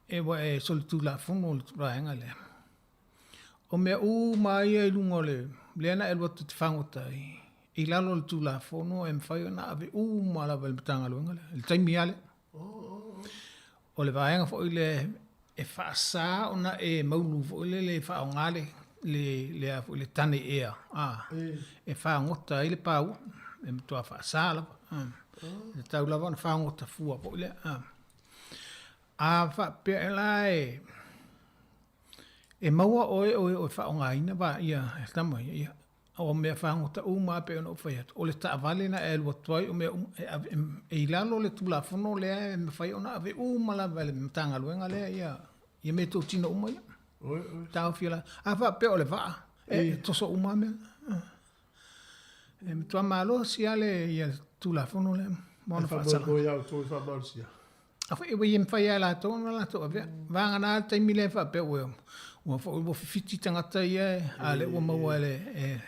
e ua e solitulafono i le vaega lea, o mea uma lava ia i luga o le lea na e alu atu e te fagota ai, i lalo o le Tulafono e mafai ona ave uma lava i le Matagaluega lea, i le taimi lava lea. O le vaega foi lea e faasa ona e maulu foi lele e faaaoga le, le, le, a foi, le tane ea, a, e fagota ai le paua, e matua faasa lava. E tatau lava ona fagota fua foi lea. A, a faapea la e, e maua oe o e faaaogaina va, ia, tama ia, ia, O mea fagota uma lava pei ona ou fai atu, o le taavale na e alu atu ai, o mea uma, e ave, e i lalo o le Tulafono lea e mafai ona ave uma lava e le Matagaluega lea ia, ia meatotino uma ia. Oi, oi. Taofia la. A faapea o le vaa, e toso uma lava mea. E matua malosi lava le, ia le Tulafono lea ma ona faasalaga. E faamoemoe ia outou e faamalosia. Afai ua ia mafai lava e latou ona latou avea. Vagana le taimi lea e faapea ua ua foi ua fifiti tagata ia a o lea ua maua e le e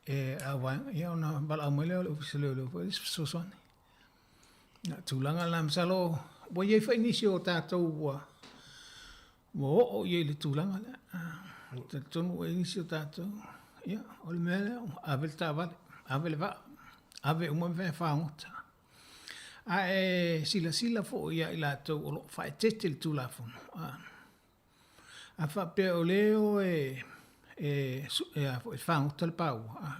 e au vaega ia ona valaau mai lea o le Ofisa o Leoleo foi lea e fesoasoani. Ia tulaga la masalo ua i ai foi nisi o tatou ua ua oo i ai i le tulaga lea. Talitonu ua i ai nisi o tatou ia o le mea lea ave le taavale, ave le vaa, ave uma mea e fagota. Ae silasila foi ia i latou o lo o faaeteete i le Tulafono, a faapea o lea e o e, e, e, a foi, e fagota le paua,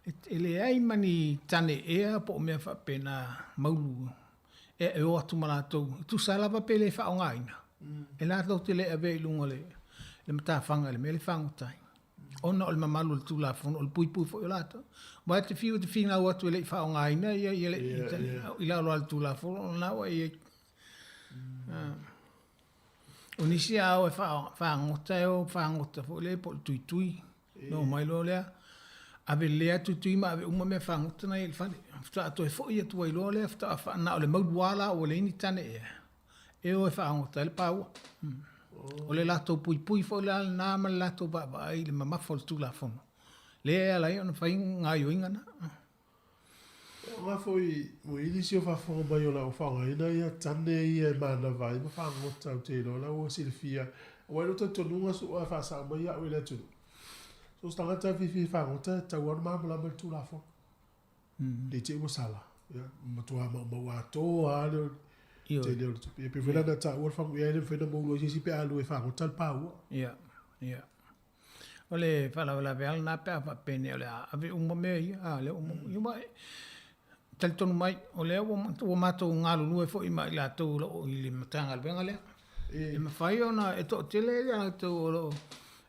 e leai ma ni tane ea po o mea faapena maulu e, e o atu ma latou, e tusa lava pe le faaaogaina, e latou te le avea i luga o le, le matafaga i le mea lea e fagota ai. ona o le mamalu o le Tulafono, o le puipui foi o latou. Aua e te fiu e te finau atu e le i faaaogaina ia, ia le yeah, yeah. i lalo o le Tulafono, o lena ua e i ai. Mm. O nisi a o e fagota e o fagota foi lea po o le tuitui. Yeah. No mai loa lea, ave lea tuitui ma ave uma mea fagota na i le fale. Faatoa toe foi atu ai loa lea, faatoa faana o le mauluā la ua leai ni tane ea. E o e faaagota ai le paua. O le latou puipui foi la lena ma le latou vaavaai i le mamafa o le Tulafono, lea e ala ai ona fai gaoioiga na. Aua foi ua i ai nisi o faafofoga mai o la ua faaaogaina ia tane ia e manava ai ma fagota ou te iloa la ua silafia aua i lou talitonuga soo a faasao mai au e le atunuu so o se tagata e fiafia e fagota e tatau lava ona malamalama i le Tulafono. Ne i te i ua sala, ia matua maumau atoa lava le tele o le tupe. Ia pei foi la ona taua le fagu ia e le mafai ona moulu ai se isi pe a alu e fagota le paua. Ia, ia. O le faalavelave lava lena pe a faapea nei o le a ave uma mea ia, a lea ua maua. Ia aua e talitonu mai, o lea ua matou galulue foi ma i latou o lo o i le Matagaluega lea. E mafai ona e toatele i latou o lo o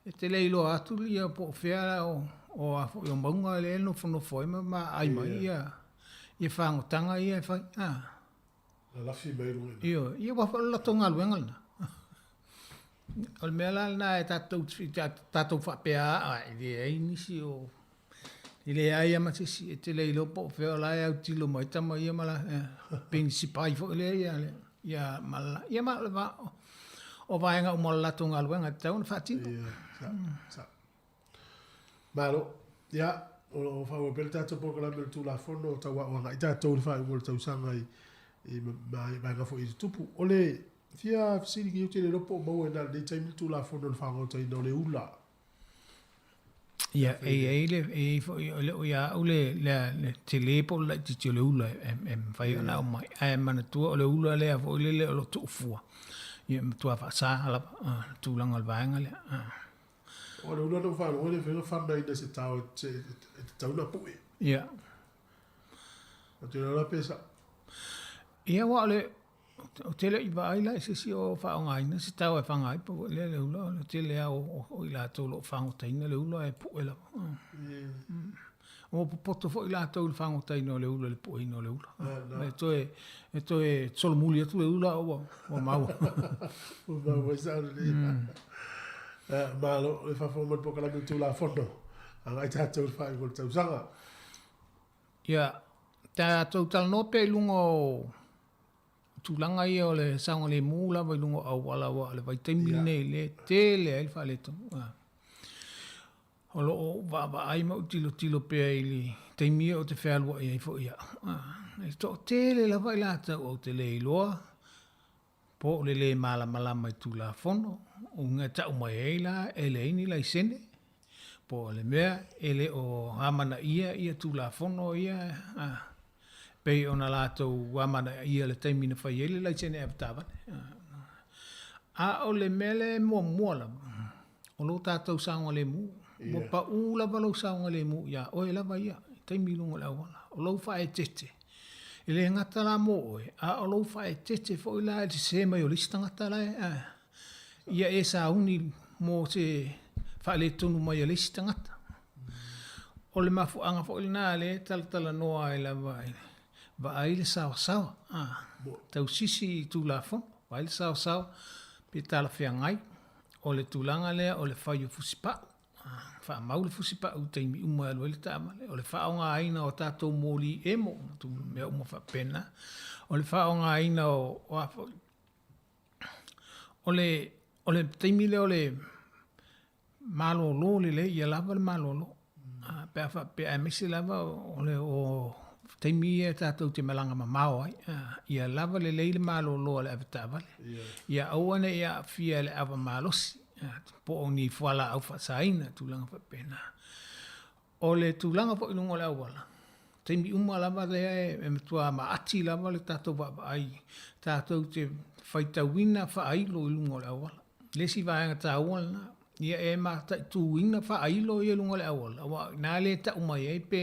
e te le iloa atu ia po o fea o a foi o mauga lea e nofonofo ai ma aai mai ia fagotaga ia e fai. A. Lalafi mai luga i ina. Ioe, ia aua foi o le latou galuega lena. O le mea la lena e tatou tatou faapea a e leai nisi o e leai lava ma se isi e te le iloa po o fea o la e autilo mai tama ia ma la penisipai foi lea ia ia ma la ia ma o le va o vaega uma o le latou galuega e tatau ona faatino. Ia, sa, sa. Malo. Ia, o lo o faaauau pea le tatou polokalame o le Tulafono o tauaoga agai tatou i le faaiuga o le tausaga i i vaega foi i tutupu. O le fia fesili ki ou te le iloa po o maua i ina i lenei taimi le Tulafono i le faagotaina o le ula. Ia, e i ai le, e i ai foi, e le o ia au le, le, le tele po o le laitiiti o le ula e, e mafai ona aumai. Ae manatua o le ula lea foi lele o lo o tuufua. Ia, e matua faasa lava le tulaga o le vaega lea. O le ula na ou faalogo ai le mafai ona fana ina se tao e tatau ona pue. Ia. Ou te iloa la pe sao. Ia, aua o le, ou te le i vaai la i se isi o faaaogaina se tao e faga ai po o lea le ula, o le tele lava o i latou o lo o fagotaina le ula e pue lava. Ua popoto foi latou i le fagotaina o le ula i le pueina o le ula. E toe, e toe solomuli atu le ula ua, ua maua. Ua maua i sao lelei. Malo, le faafofoga mai le polokalame o le Tulafono, agai tatou i le faaiuga o le tausaga. Ia, tatou talanoa pea i luga o tulaga ia o le saogalemu lava i luga o auala aua o le vaitaimi lenei lea e tele ai le faaletonu. O lo o ou vaavaai ma ou tilotilo pea i le taimi ia ou te fealuai ai foi au. E toatele lava i latou ou te le iloa po o le lē malamalama i Tulafono, uiga e tau mai ai la e leai ni laisene, po o le mea e le o amanaia ia Tulafono ia e pei ona latou amanaia i le taimi na fai ai le laisene avetaavale. A o le mea lea e muamua lava, o lo tatou saogalemu. Ua pau lava lou saogalemu iā oe lava ia i taimi i luga o le auala. O lou faaeteete, e le gata la mo oe, a o lou faaeteete foi la i le sese mai o le isi tagata la e, ia e sauni mo se faaletonu mai a le isi tagata. O le mafuaaga foi lena lea e talatalanoa ai lava i vaai le saoasaoa, tausisi i Tulafono, vaai le saoasaoa pe talafeagai. O le tulaga lea o le fai o fusipau, faamau le fusipau i taimi uma e alu ai le taavale. O le faaaogaina o tatou moli emo ma mea uma faapena. O le faaaogaina o a foi, o le, o le taimi lea o le malolo lelei, ia lava le malolo. Pe a faapea, aemaise lava o le o taimi ia tatou te malaga mamao ai, ia lava lelei le malolo a le avetaavale. Ia aua ne i aafia e le ava malosi po o ni fualaau faasaina, tulaga faapena. O le tulaga foi i luga o le auala, taimi uma lava lea e matua maati lava le tatou vaavaai tatou te faitauina faailo i luga o le auala. Le isi vaega taua lena, ia e mataituina faailo ia i luga o le auala, aua o i ina lea e tau mai ai pe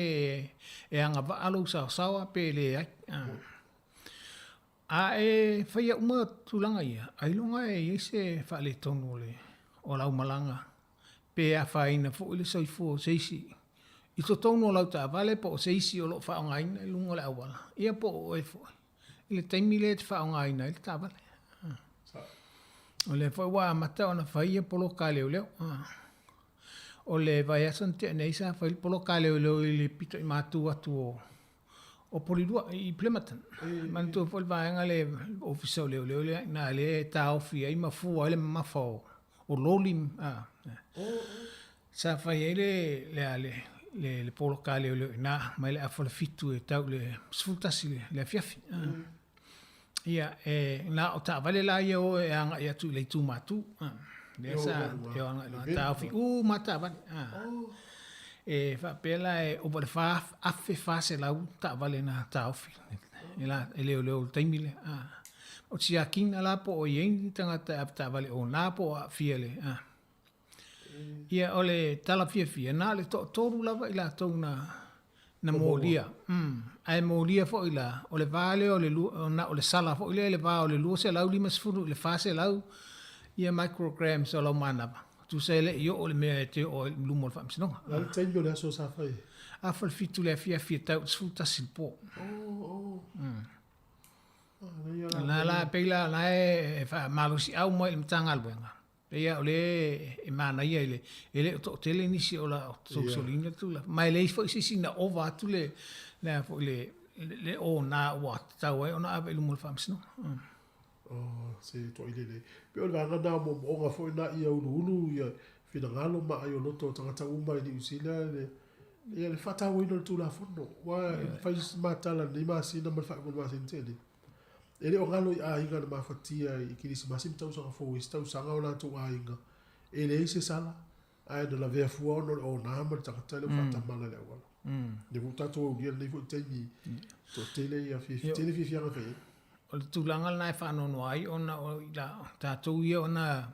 e agavaa lou saosaoa pe leai. A e faia uma tulaga ia, ailoga e i ai se faaletonu o le o lau malaga pe afaina foi le soifua o se isi i totonu o lau taavale po o se isi o lo o faaaogaina i luga o le auala, ia po o oe foi i le taimi lea e te faaaogaina ai le taavale. O lea foi ua amata ona fai ia poloka a leoleo. O le vaiaso na tea nei sa fai le poloka a leoleo i le pito i matu atu o o Polilua i Plimmerton. Manatua foi le vaega lea le Ofisa o Leoleo lea i ina lea e taofi ai ma fua ai le mamafa o loli. Sa fai ai le, le, le le, le poloka a leoleo i ina, mai le afa o le 7 e tau i le 11 le, le afiafi. Ia, e, na o taavale la ia o e agai atu i le itu Matu. Lea sa, e o agai i luga, taofi uma lava taavale. E faapea la e ova i le 4,400 taavale na taofi e la, e leoleo i le taimi lea. O siakina la po o i ai ni tagata e avetaavale ona po o aafia i le, Ia, o le tala fiafia, na o le toatolu lava i latou na, na molia. Mm. Ae molia foi la, o le va lea o le, na o le sala foi lea i le va o le 250 i le 400 ia micrograms o lau manava. Tusa e le i oo i le mea e te oo ai i luma o le faamasinoga. O le a le taimi o le aso sa fai ai? Afa le 7 i le afiafi e tau i le 11 i le po. Oh, oh. Mm. La la, pei la, la e faamalosiau mai i le Matagaluega. Pei o lea e manaia i le, e le o toatele nisi o la solisoliina le tulaga. Ma e leai foi se isi na ova atu le, le a foi le, le ona ua tatau ai ona ave i luma o le faamasinoga. Mm. Oh, se toai lelei. Pei o le vaega na o moomooga foi na ia uluulu ia finagalo ma aai o loto o tagata uma i Niu Sila le, ia le faatauaina o le Tulafono. Ua e fai matala i lenei masina ma le faaiuga o le masina tea nei. E le o galo i aiga na mafatia i Kirisimasi ma tausaga fou i isi tausaga o latou aiga, e leai se sala, ae na lavea fua ona o le ona ma le tagata lea ua faatamala i le auala. Lea foi ua tatou aulia lenei foi taimi toatele ia fiafia, tele fiafiaga e fai ai. O le tulaga lena e faanoanoa ai ona o i tatou ia ona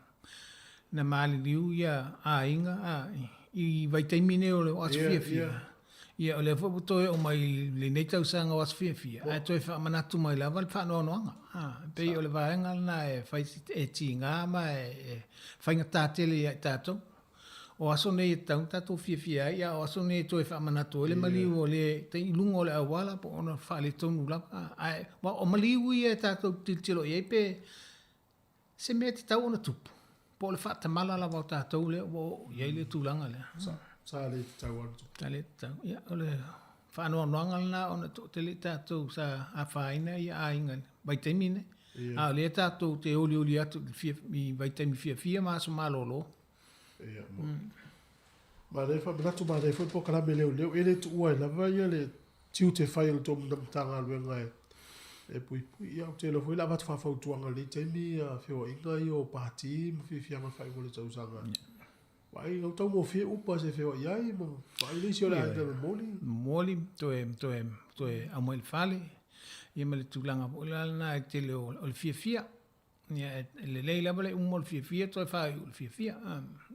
na maliliu ia aiga i vaitaimi nei o le aso fiafia. Ia o lea foi ua toe oo mai i lenei tausaga o aso fiafia, ae toe faamanatu mai lava le faanoanoaga. E pei o le vaega lena e fai e tiga ma e faigata tele ia i tatou. O aso nei e tatau ona tatou fiafia ai, a o aso nei e toe faamanatu ai le maliu o le i luga o le auala po o ona faaletonu lava. Ae o maliu ia e tatou te tilotilo i ai pe Se mea e tatau ona tupu, po o le faatamala lava o tatou lea ua oo i ai le tulaga lea. Sa, sa le tatau lava ona tupu. Sa le tatau. Ia, o le faanoanoaga lena ona e toatele i tatou sa afaina ia aiga i le vaitaimi lenei. Ia. A o lea tatou te olioli atu i le fia, i vaitaimi fiafia ma aso malolo. Ia, mo. Manaia faamanatu, manaia foi polokalame leoleo, e le tuua ai lava ia le tiute fai o le tou Matagaluega e e puipui. Ia, ou te iloa foi o le a avatu faafautuaga i lenei taimi ia feoaiga ia o pati ma fiafiaga faaiuga o le tausaga. Vaai, ua taugofie upa se feoai ai ma vaai le isi o le aiga momoli. Momoli, toe, toe, toe aumai i le fale, ia ma le tulaga foi la lena e tele o le fiafia. Ia, e lelei lava le uma o le fiafia toe faaiu i le fiafia.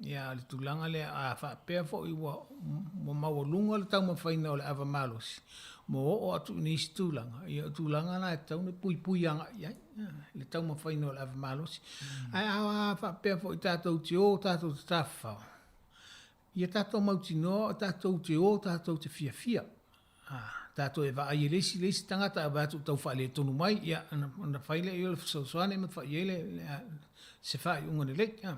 Ia, a o le tulaga lea, a faapea foi ua, ua maualuga le taumafaiga o le ava malosi, ma oo atu i nisi tulaga, ia o tulaga na e tatau ona puipui agai i ai, le taumafaiga o le ava malosi. Ae a faapea foi tatou te o tatou te tafafao, ia tatou mautinoa o tatou te o tatou te fiafia. A, tatou e vaai e le isi, le isi tagata a vaai atu ua tau faaletonu mai, ia, ona, ona fai lea i ai o le fesoasoani ma fai i ai le, le, se faaiuga lelei. A.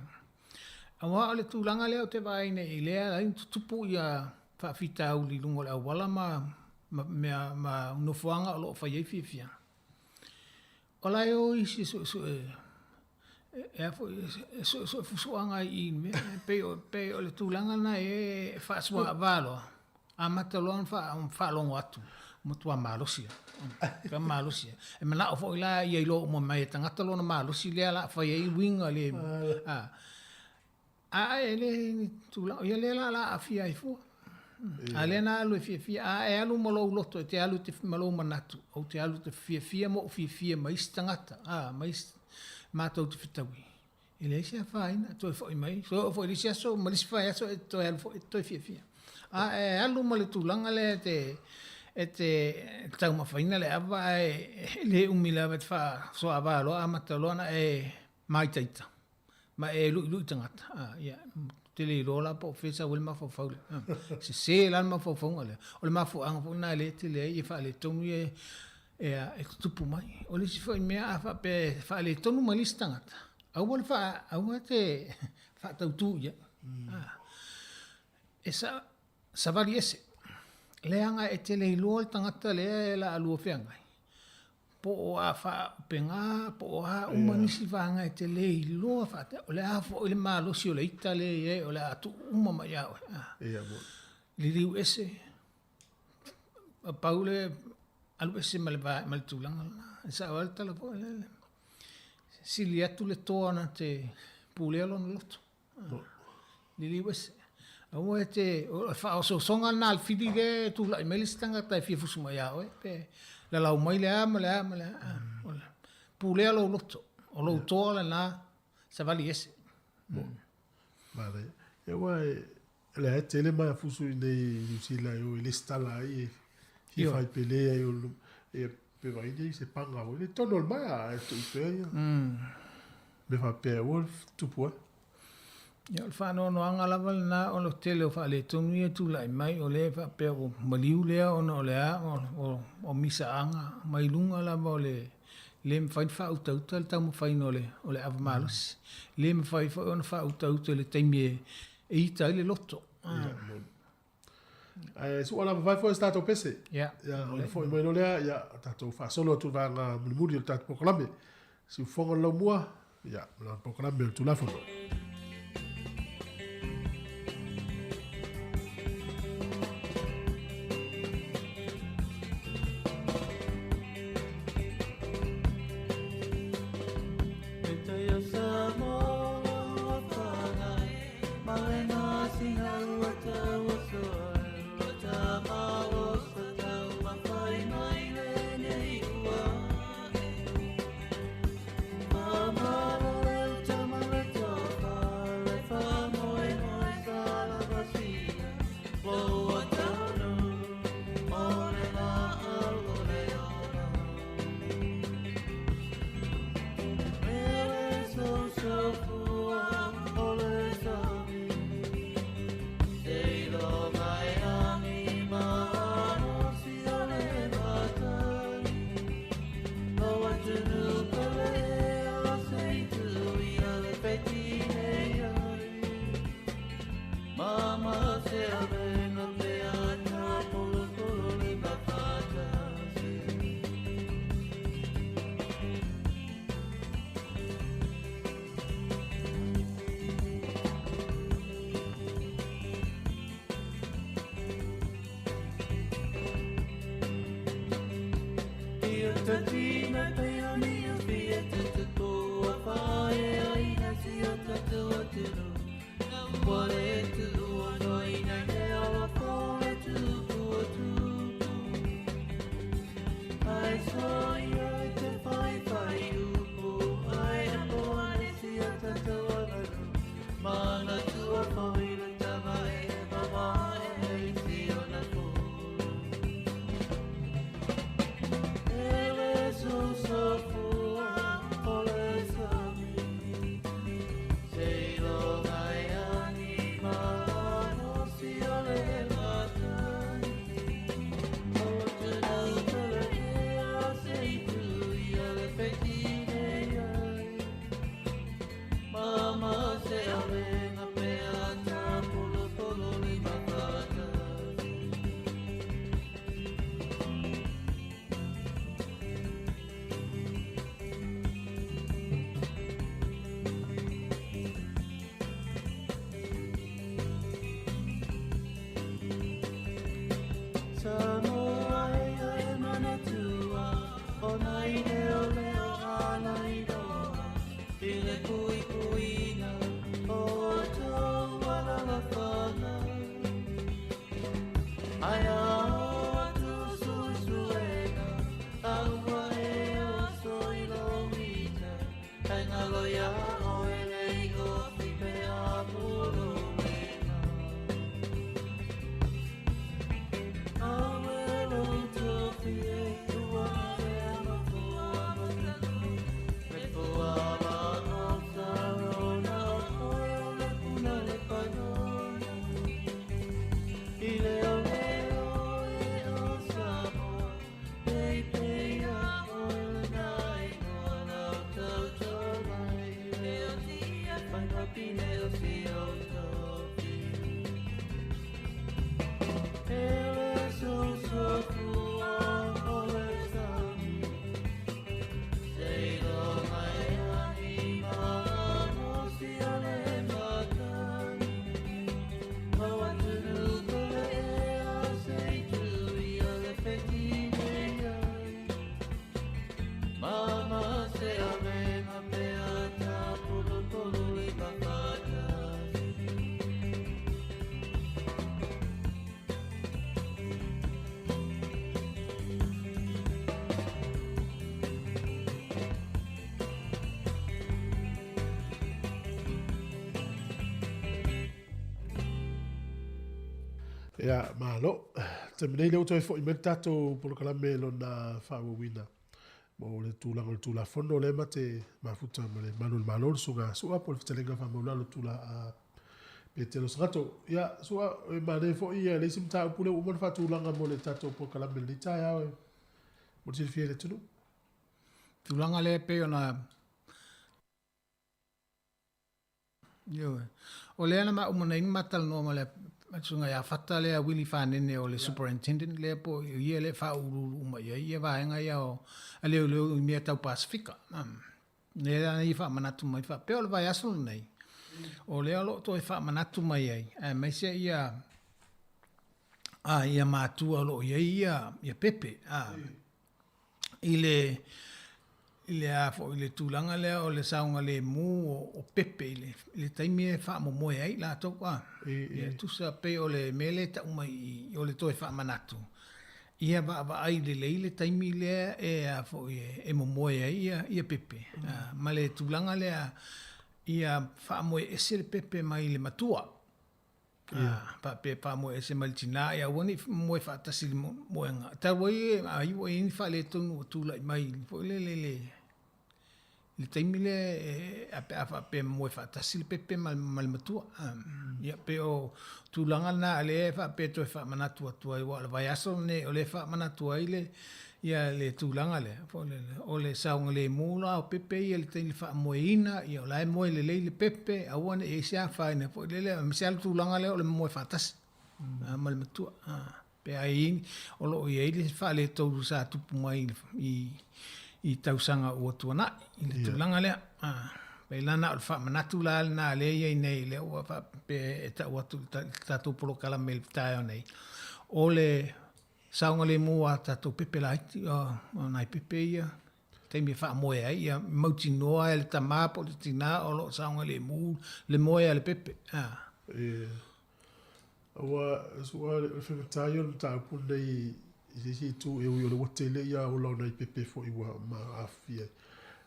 Aua o le tulaga lea ou te vaai nei i lea ala ai ona tutupu ia faafitauli i luga o le auala ma, ma mea, ma nofoaga o lo o fai ai fiafiaga. O la e o isi e suesue, e a foi, e suesue fusuaga i i mea, e pei o, pei o le tulaga lena e faasuaava loa, amata loa ona faalogo atu, matua malosi lava, matua malosi lava. E manao foi la ia iloa uma mai e tagata lona malosi lea o le a fai ai uiga le, a, A e le ni tulaga, ia lea la o le a aafia ai fua. A lea na alu e fiafia, a e alu ma lou loto, e te alu te, ma lou manatu, ou te alu te fiafia ma ou fiafia ma isi tagata, a, ma isi, matou te fetaui. E leai se afaina, toe foi mai, toe oo foi i le isi aso ma le isi vaiaso e toe alu foi e toe fiafia. A e alu ma le tulaga lea e te, e te taumafaina le ava ae le umi lava e te faasoaava loa amata loa ona e māitaita. Ma e luilui tagata, a, ia, ou te le iloa la po o fea e sau ai le mafaufau lea. A, sese la le mafaufauga lea. O le mafuaaga foi lena lea e tele ai faaletonu ia e, e tutupu mai. O le isi foi mea a faapea e faaletonu mai le isi tagata, aua le faa, aua te faatautu i ai. A, e sa, savali ese. Leaga e te le iloa le tagata lea e laalua feagai. Po o a faaupega, po o a uma nisi vaega e te le iloa faate, o le a foi le malosi o le ita lea e i ai, o le a tuu uma mai ia oe. Liliu ese, pau le alu ese ma le ma le tulaga lena. E sao ai le tala foi lele. Sili atu le toa na te pulea lona loto. Liliu ese. Aua e te, o le faaosoosoga lena a le fili lea e tulai mai le isi tagata e fia fusu mai ia oe, pe lalau mai le a ma le a ma le a. O le pulea lou loto, o lou toa lena, savali ese. Manaia. Ia aua e, o lea e tele maea fusu i inei i Niu Sila e o e lesitala ai e fia fai pele ai o ia pe vai nei se panga foi le tonu o le maea ae tuu pea ia. Mea faapea ua tupu ai. Ia o le faanoanoaga lava lena o le tele o faaletonu ia e tulai mai o lea e faapea ua maliu lea ona o le a o misaaga mai luga lava o le le mafai ona faautauta le taumafaiga o le o le ava malosi. Le mafai foi ona faautauta i le taimi e ita ai le loto. Ia, moni. Ae sua lava vai foi se tatou pese. Ia. Ia, ona foi mai loa lea, ia, tatou faasolo atu i le vaega mulimuli o le tatou polokalame. Siufofoga o le Laumua, ia, ma lana polokalame o le Tulafono. Ia, malo. Taimi nei lea ua toe foi mai le tatou polokalame lona faaauauina mo le tulaga o le Tulafono lea ma te mafuta ma le Malu o le Malo, le Susuga Su'a po o le Fetalaiga Faamaulalo Tula a Petelo Sagato. Ia, Su'a, e manaia foi ia le isi mataupu lea ua uma ona faatulaga mo le tatou polokalame i lenei taeao e mo le silafia e le atunuu. Tulaga lea e pei ona Ioe. O lea na mauma nei na ma talanoa ma le susuga ia Fata lea Willie Fanene o le superintendent lea po o ia lea e faauluulu uma i ai ia vaega ia o a leoleo i mea tau Pasefika. Lea na ia faamanatu mai faapea o le vaiaso lenei, o lea o lo o toe faamanatu mai ai, aemaise ia ia matua o lo o i ai ia, ia pepe. I le i le a foi le tulaga lea o le saogalemu o, o pepe i le, i le taimi e faamomoe ai latou a. Ia tusa pei o le mea lea e tau mai i i o le toe faamanatu, ia vaavaai lelei le taimi lea e a foi e, e momoe ai ia, ia pepe. A, ma le tulaga lea ia faamoe ese le pepe mai le matua. Faapea faamoe ese mai le tina, ia aua ne i moe faatasi i le moega. Talu ai ai ua i ai ni faaletonu ua tulai mai foi lele i le le taimi lea pe a faapea e moe faatasi le pepe ma le matua. Ia pei o tulaga na lea e faapea e toe faamanatu atu ai aua o le vaiaso lenei o lea e faamanatu ai le ia le tulaga lea foi lele, o le saogalemu la o pepe ia i le taimi faamoeina, ia o la e moe lelei le pepe, aua ne i i ai se afaina foi lele, aemaise lava le tulaga lea o le moe faatasi ma le matua. Pe a i ai, o lo o i ai le faaletonu sa tupu mai i tausaga ua tuanai i le tulaga lea. Pei la na o le faamanatu la lena lea e i ai nei, lea ua faapea e tau atu i le tatou polokalame i le taeao nei, o le Saogalemu a tatou pepe laiti, o nai pepe ia, taimi e faamoe ai, ia mautinoa e le tama po o le tina o lo o saogalemu le moe a le pepe. Ia. Aua, o le faigata ia o le mataupu lenei i se isi itu e ui o lea ua tele ia ola o nai pepe foi ua aafia ai.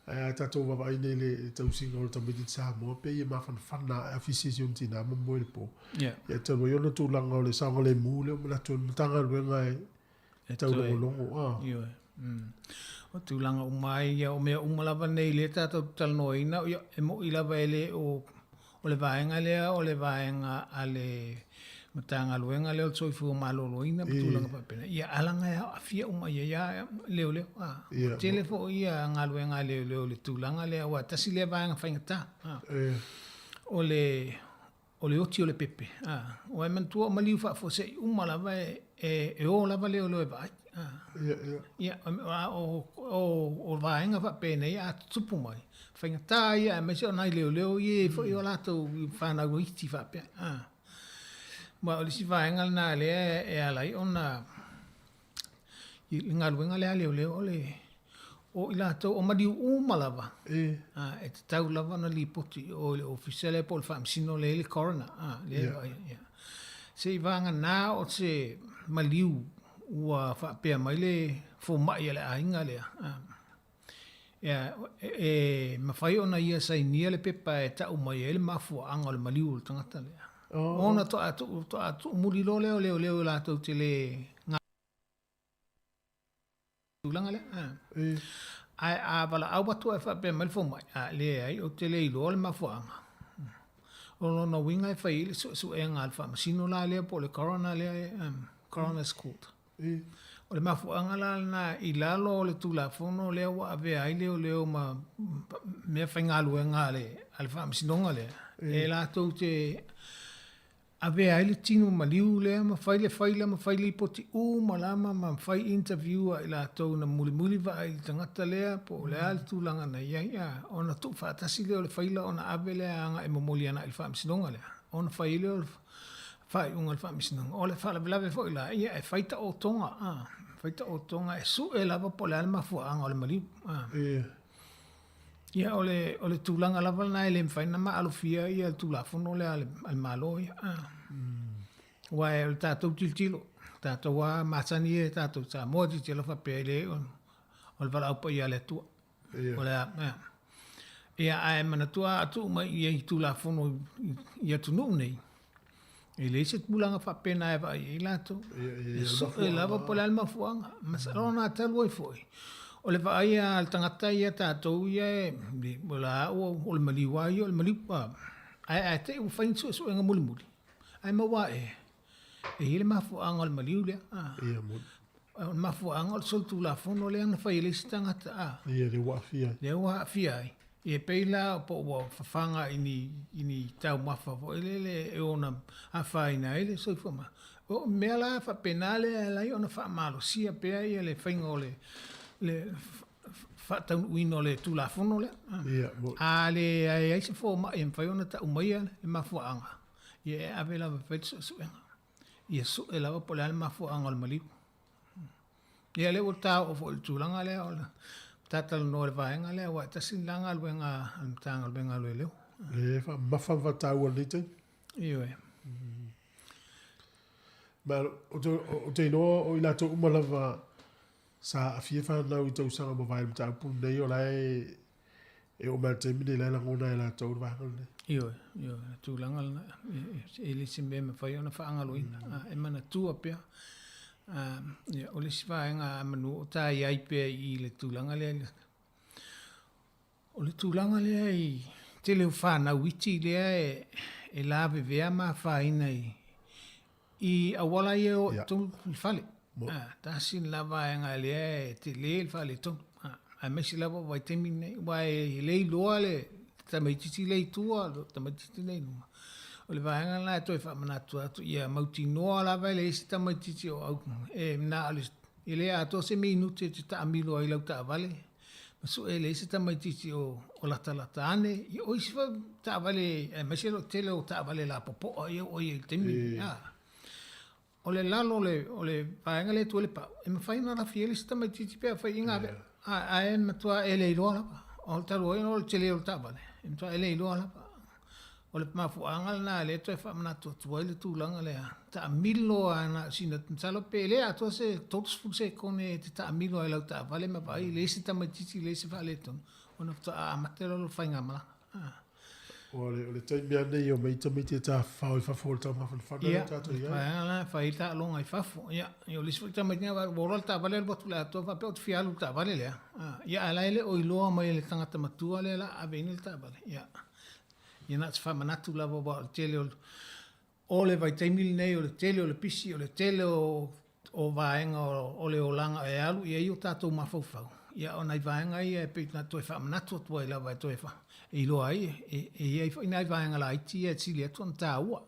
Ae a tatou vaavaai nei i le tausiga o le tamaitiiti Samoa, pei e mafanafana lava e afisi e si ona tina ma moe i le po. Ia talu ai ona tulaga o le saogalemu lea ua manatu ai le Matagaluega e taulogologo. Ioe. O tulaga uma ai ia, o mea uma lava nei lea tatou te talanoaina, ia, e moni lava e le o O le vaega lea o le vaega a le Matagaluega lea o le Soifua Maloloina ma tulaga faapena, ia alaga e aafia uma i ai lava leoleo. Ua tele foi ia galuega a leoleo i le tulaga lea aua tasi lea vaega faigata. O le o le oti o le pepe, aua e manatua o maliu faafuasei uma lava e o lava leoleo e vaai. Ia, a o vaega faapenei a tutupu mai, faigata ia aemaise o nai leoleo ia e i ai foi o latou fanau iti faapea. Ma o le isi vaega lena lea e ala ai ona i le galuega lea a leoleo o le o i latou o maliu uma lava e tatau lava ona lipoti i o i le ofisa lea po o le faamasino lea e i ai le coroner lea e vaaia. Ia. Seiavagana o se maliu ua faapea mai le fomai a le aiga lea, e mafai ona ia sainia le pepa e tau mai ai le mafuaaga o le maliu o le tagata lea. Ona toa tuumuli loa lea o leoleo latou te le tulaga lea. Ae a valaau atu ae faapea mai le fomai, a leai ou te le iloa le mafuaaga. O lona uiga e fai ai le suesuega a le faamasino la lea po o le coroner lea, coroner's court. O le mafuaaga la lena i lalo o le Tulafono lea ua avea ai leoleo ma mea faigaluega a le faamasinoga lea, e latou te avea ai le tino maliu lea ma fai le faila ma fai lipoti uma lava ma fai interview a i latou na mulimuli vaai i le tagata lea po o le a le tulaga na i ai, a, ona tuufaatasi lea o le faila ona ave lea agai momoli agai i le faamasinoga lea, ona fai ai lea o le faaiuga a le faamasinoga. O le faalavelave foi la, ia e fai taotoga, a, fai taotoga e sue lava po o le a le mafuaaga o le maliu, a. Ia, o le, o le tulaga lava lena e le mafai ona maalofia ia le Tulafono lea a le, a le Malo ia. Aua o le tatou tilotilo, tatou lava masani ia tatou Samoa tilotilo faapea e leai o, o le valaau paia a le Atua. O le a, ia. Ia, ae manatua a tuu mai i ai Tulafono i, i atunuu nei, E leai se tulaga faapena e vaai ai latou. E sue lava po o le a le mafuaaga. Masalo na talu ai foi, o le vaai a le tagata ia tatou ia e, o la ua, o le maliu lava ia o le maliu. Ae a te i ua fai ni suesuega mulimuli, ae maua ae, e i ai le mafuaaga o le maliu lea. O le mafuaaga o le solitulafono lea na fai e le isi tagata a. Ia, lea ua aafia ai. Lea ua aafia ai. Ia pei la po ua fafaga i ni, i ni taumafa foi lele e ona afaina ai le soifua ma. O mea la faapena lea e ala ai ona faamalosia pea ia le faiga o le, le faataunuuina o le Tulafono lea. Ia, mo. A leai ai se fomai e mafai ona tau maia le mafuaaga, ia e ave lava e fai le suesuega. Ia sue lava po o le a le mafuaaga o le maliu. Ia lea ua ta oo foi i le tulaga lea o le talatalanoa i le vaega lea aua e tasi lena galuega a le Matagaluega a Leoleo. E faamamafa ma faataua i lenei taimi. Ioe. Ma ou te iloa o i latou uma lava sa aafia fanau i tausaga ua mavae i le mataupu lenei o la e e oo mai le taimi lenei la e lagona e latou le vaega lenei. Ioe, ioe, le tulaga lena, e le o se mea e mafai ona faagaloina, e manatua pea. Ia, o le isi vaega manu o ta i ai pea i le tulaga lea, o le tulaga lea i tele o fanau iti lea e lavevea ma afaina i auala ia e o i totonu i le fale. Tasi lena vaega lea e tele le faaletonu, aemaise lava o vaitaimi nei, aua e le iloa le tamaitiiti lea i tua, le tamaitiiti lea i luma. O le vaega lena e toe faamanatu atu, ia mautinoa lava e leai se tamaitiiti o au, e na o le, e le atoa se minute e te taamilo ai i lau taavale, ma sue e leai se tamaitiiti o latalata ane. Ia, o isi foi taavale, aemaise le tele o taavale lapopoa ia ua i ai i le taimi lenei. O le lalo o le, o le vaega lea e tu ai le pau, e mafai ona lafi ai le isi tamaitiiti pe afai i gavea, ae matua e le iloa lava. O le talu ai ona o le tele o le taavale, e matua e le iloa lava. O le mafuaaga lena lea e toe faamanatu atu ai le tulaga lea, taamilo lava na o sina, masalo pe le atoa se 30 sekone e te taamilo ai i lau taavale ma vaai, leai se tamaitiiti, leai se faaletonu, ona faatoa amata lea o le faigamalaga. O le, o le taimi lava lenei e omai tamaiti e tafafao i fafo o le taumafanafana lea tatou i ai. Ia, la e fai ai taaloga i fafo. Ia, o le isi foi tamaiti na ua ola le taavale alu atu i le atoa faapea ou te fia alu i le taavale lea. Ia, ae la e le o iloa mai e le tagata matua lea la aveina le taavale. Ia, ia na o se faamanatu lava aua o le tele o le, o le vaitaimi lenei o le tele o le pisi, o le tele o, o vaega o, o le olaga e alu i ai o tatou mafaufau. Ia o nai vaega ia e pei ona toe faamanatu atu ai lava e toe fa, e iloa ai e, e i ai foi nai vaega laiti ia e sili atu ona taua.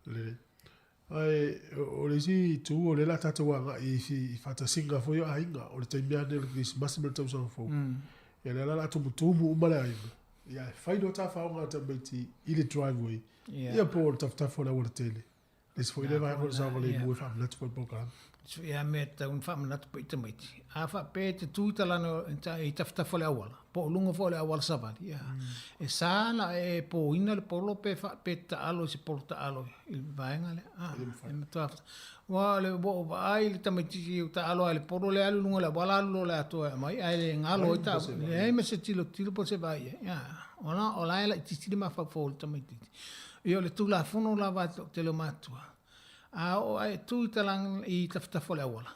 Lelei. Ae o le isi itu o lea o le a tatou agai i faatasiga foi o aiga, o le taimi lava lenei o le Kerisimasi ma le tausaga fou. Ia lea la o le a tumutumu uma le aiga, ia ae fai loa tafaoga a tamaiti i le driveway, ia po o le tafatafa o le aualatele. Le isi foi lea vaega o le saogalemu e faamanatu foi i le polokalame. Ia mea e tatau ona faamanatu pea i tamaiti. A faapea e te tu i talana i tafatafa o le auala, po o luga foi o le auala savali, ia, e sa ona e pōina le polo pe pe taalo i se polo taalo i le vaega lea. A, e matua aua o le ua ou vaai i le tamaitiiti ua taalo lava i le polo lea alu i luga o le auala alu loa i le atoa e aumai ae le galo ai taavale, leai ma se tilotilo po o se vaai i ai. A, o la e laitiiti le mafaufau o le tamaitiiti. Ia o le Tulafono lava a le toatele o matua, a oo ae tu i talaga i tafatafa o le auala,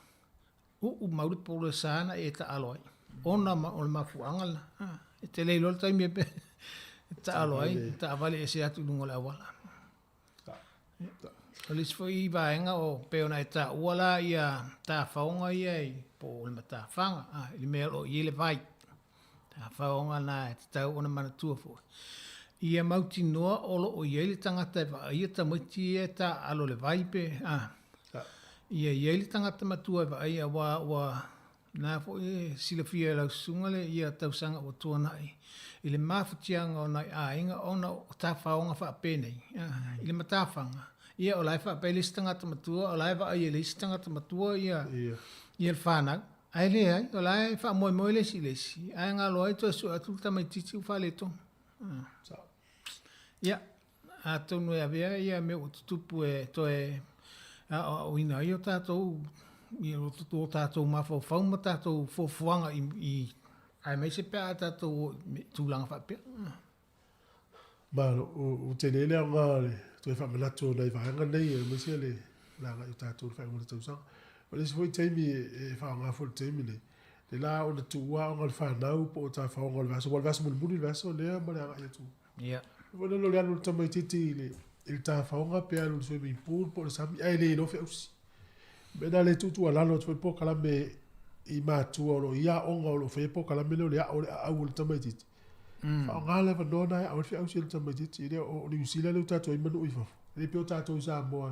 uu mau le polo e sa ona e taalo ai, ona o le mafuaaga lena. E te le iloa le taimi e taalo ai, taavale ese atu i luga o le auala. O le isi foi vaega o pei ona e taua la ia tafaoga ia i po o le matafaga, i le mea o lo o i ai le vai. Tafaoga na e tatau ona manatua foi. Ia mautinoa o lo o i ai le tagata e vaaia tamaiti ia e taaalo i le vai pe, a. Ia i ai le tagata matua e vaaia aua ua na foi e silafia e lau susuga le ia tausaga ua tuanai i le mafatiaga o nai aiga ona o tafaoga faapenei, a, i le matafaga. Ia o la e faapea i le isi tagata matua, o la e vaaia e le isi tagata matua ia, ia le fanau. Ae leai, o la e faamoemoe le isi i le isi, ae galo ai toe sue atu le tamaitiiti ua faaletonu. Ia, atonu e avea ia mea ua tutupu e toe aoaoina ai o tatou, ia o tatou mafaufau ma tatou fuafuaga i, aemaise pe a tatou o i tulaga faapea. Malo, ua tele le aoga o le. Toe faamanatu o nai vaega nei aemaise le agai o tatou i le faaiuga o le tausaga. O le isi foi taimi e faaaoga foi le taimi lenei, le la ona tuua aoga a le fanau po o tafaoga o le vaiaso, aua o le vaiaso mulimuli le vaiaso lea ma le agai atu. Ia. Foi lele o le alu o le tamaitiiti i le, i le tafaoga pe alu i le swimming pool po o le sami ae le iloa feausi. O le mea lena lea e tuutuualalo atu foi polokalame i matua o lo o i ai aoga o lo o faia polokalame lea o le ao o le aau o le tamaitiiti. Faaaoga le avanoa lena e ao ai le feausi a le tamaitiiti. E le o Niu Sila lea ua tatou i ai ma nuu i fafo. E le pei o tatou i Samoa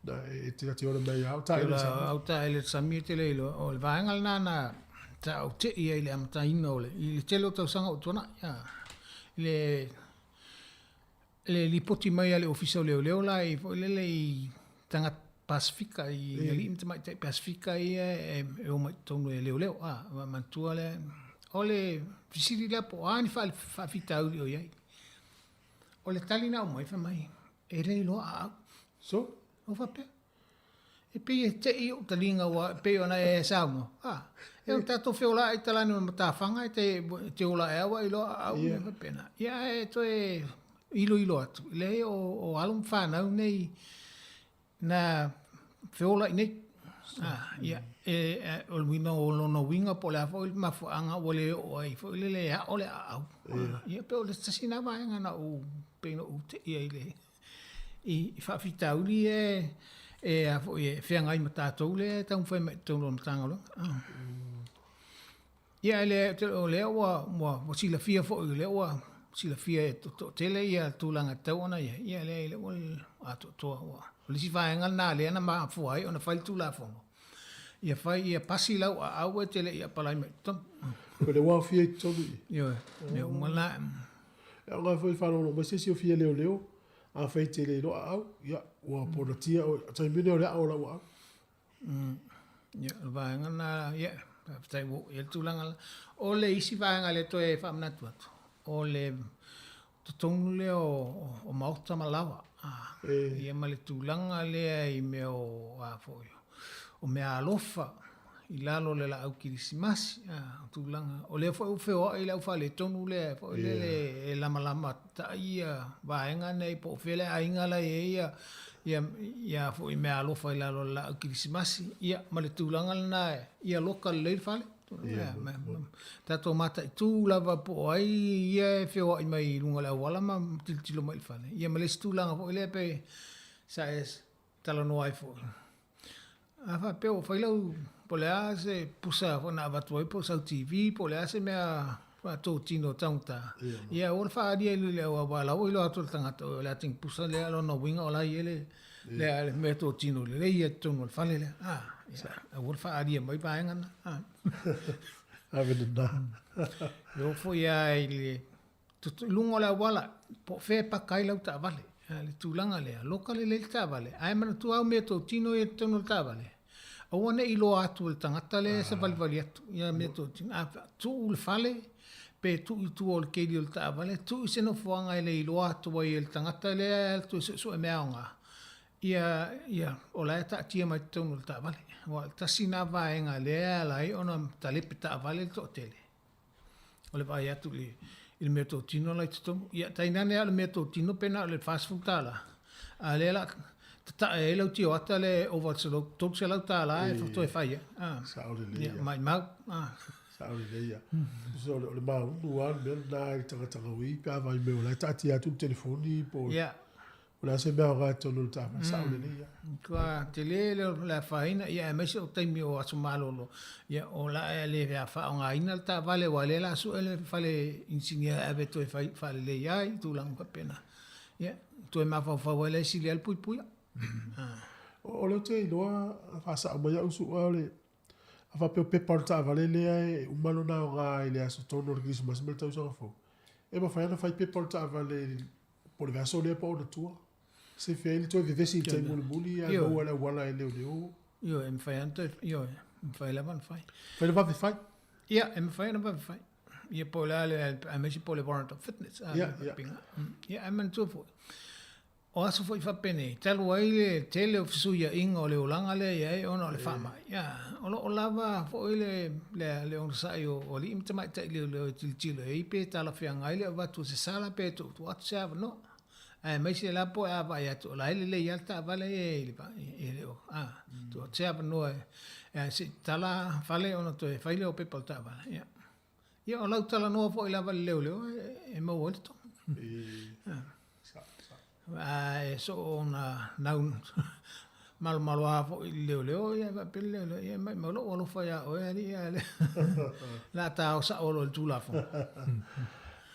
na e te te ola mai lava o taele i le sami. Au taele i le sami e te le iloa. O le vaega lena na sa ou tei ai i le amataina o le, i le tele o tausaga ua tuanai. I le, le lipoti mai a le Ofisa o Leoleo la i foi lele i tagata Pasefika, i alii ma tamaitai Pasefika ia e omai i totonu e leoleo. A, manatua lea, o le fesili lea po o a ni faafitauli o i ai. O le tali na aumai, fai mai, e le iloa aau. So? Ou faapea, E pei e te i ou taliga ua pei ona e saunoa, a, e o tatou feolaai i talani o le matafaga e te, te ola ae au ai loa aau yeah. faapena. Ia ae toe iloilo atu, leai o, o alo ma fanau nei na feola'i nei. Ah, ia, e, e, o le uiga o lona uiga po o le a foi le mafuaaga ua le oo ai foi lele e ao le aau. Yeah. Ia, pe o le tasi na vaega na ou, pei na ou te'i ai le, i faafitauli ia e a foi e feagai ma tatou lea e taumafai mai i totonu o le Matagaluega. Ia le, o lea ua, ua, ua silafia foi, o lea ua silafia e toatele ia tulaga e tatau ona i ai, ia leai, lea ua atoatoa. Ua, o le isi vaega lena lea na mafua ai ona fai le Tulafono, ia fai, ia pasi lau aau e te le i apalai mai i totonu. O le ua aofia i totonu i i. Ioe, mea uma na. E aoga foi e faalogologo mai se isi o fia leoleo, afai e te le iloa aau, ia, ua ponatia oe, taimi lenei o le ao o lau aau. Ia, o le vaega lena, ia, faafetai ua oo i ai le tulaga lena. O le isi vaega lea toe faamanatu atu, o le totonu lea o, o maota ma laoa. Ia ma le tulaga lea i mea o, a foi, o meaalofa i lalo o le laau kerisimasi, a, o tulaga, o lea foi ua feoai le au faaletonu lea foi lele e lamalama tai ia vaega nei po o fea le aiga la e i ai ia, ia, ia foi meaalofa i lalo o le laau kerisimasi, ia ma le tulaga lena ia loka lelei le fale. Ia, tatou mataitu lava po o ai ia e feoai mai i luga o le auala ma tilotilo mai i le fale. Ia ma le isi tulaga foi lea pe sa e talanoa ai foi. A faapea ua fai lau, po o le a se pusa foi na avatu ai po o sau TV po o le a se mea faatotino taugata, ia aua le faaalia i le aua o la ua iloa atu e le tagata o le atigi pusa lea, lona uiga o la e i ai le le le meatotino lelei ia i totonu o le fale lea. A, ia, aua le faaalia mai vaega na. A. Ave lena. E oo foi lava i le i luga o le auala, po o fea e paka ai lau taavale. A, le tulaga lea, loka lelei le taavale, ae manatua au meatotino ia i totonu o le taavale, aua ne i iloa atu e le tagata lea e savalivali atu ia meatotino. A tuu i le fale, pe tuu i tua o le keli o le taavale, tuu i se nofoaga e le iloa atu ai e le tagata lea e alu atu e suesue mea aoga, ia, ia, o la e taatia mai totonu o le taavale. Aua o le tasi lena vaega lea e ala ai ona talepe taavale le toatele, o le vaai atu i le, i le meatotino la i totonu. Ia, tainane lava o le meatotino pe na o le $40, a o lea o le a tatae ai lau tioata lea e ova i le $300 e toe fai ai. Ah, Sao lelei. Ia, maimau. Ah. Sao lelei ia. So, o le maunu lava le mea lena i le tagata gaui pe a vaai mai o la e taatia atu le telefoni po o Yeah. o le a se mea aoga i totonu o le taavale. Sao lelei ia. Matua tele le o le afaina, ia aemaise o taimi o aso malolo, ia o la e le faaaogaina le taavale aua o lea o le a sue le fale inisinia e ave e toe fai faalelei ai tulaga faapena. Ia, toe mafaufau ai la e sili ai le puipuia. O lea ou te iloa, faasao mai au Su'a, o le, a faapea o pepa o le taavale lea e uma lona aoga i le aso 3 o le Kerisimasi ma le tausaga fou, e mafai ona fai pepa o le taavale po o le vaiaso lea po o ona tua. Se fia ai le toe vevesi i le taimi mulimuli ae maua le auala e leoleo. Ioe, e mafai ona toe, ioe, e mafai lava ona fai. Fai le vave fai. Ia, e mafai ona vave fai. Ia po o le a le, aemaise po o le warrant of fitness. Ia, ia. Ia, ae manatua foi, o aso foi faapenei, talu ai le tele o fesuiaiga o le olaga lea e i ai ona o le faamai, ia, o lo o lava foi le, le, le onosai o, o alii ma tamaitai leoleo e tilotilo i ai pe talafeagai le avatu o se sala pe tuutuu atu se avanoa. Aemaise la po o e vaai atu o la e lelei lava le taavale ia i le e le o, a, tuu atu se avanoa e se i tatala fale ona toe fai lea o pepa o le taavale. Ia, ia o lau talanoa foi lava i le leoleo e maua ai le toga. A e soo ona nau malomaloa foi i le leoleo, ia faapea le leoleo, ia maimau lou alofa iā oe alii a o lea o le a ta ao sao loa i le Tulafono.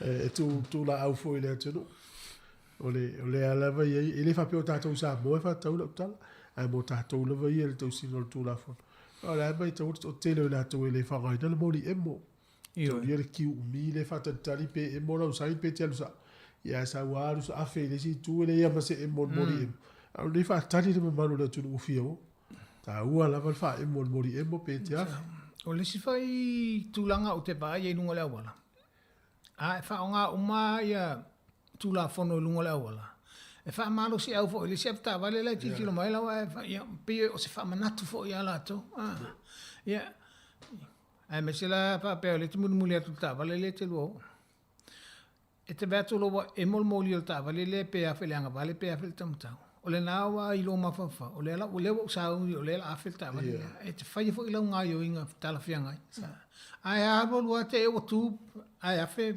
E tulaau foi i le atunuu. O le, o lea lava ia, e le faapea o tatou i Samoa e faatatau lau tala, ae mo tatou lava ia i le tausiga o le Tulafono. O la e matau atu, o le tele o i latou e le faaaogaina le moli emo. Taulia le kiu umi lea e faatalitali pe emo lau sign pe te alu sao. Ia ae sau lava alu afe i le isi itu e leai lava ma se emo o le moli emo. A o lenei faatali le mamalu o le atunuu ua fia o. Taua lava le faaemo o le moli emo pe te afe. O le isi foi tulaga ou te vaai ai i luga o le auala, a e faaaoga uma ia Tulafono i luga o le auala, e faamalosiau foi i le isi avetaavale la e tilotilo mai la ua e, ia, pei o se faamanatu foi ia latou. Ia, Aemaise la faapea o lea e te mulimuli atu i le taavale lea e te lua o. E te vaai atu loa ua emo le moli o le taavale lea pe afe i le agavale pe afe i le taumatau. O lena ua i lou mafaufau, o lea la o lea ua ou sauni o lea o le a afe le taavale lea. E te faia foi lau gaoioiga talafeagai. Ae a alualu lava te i ua tu ae afe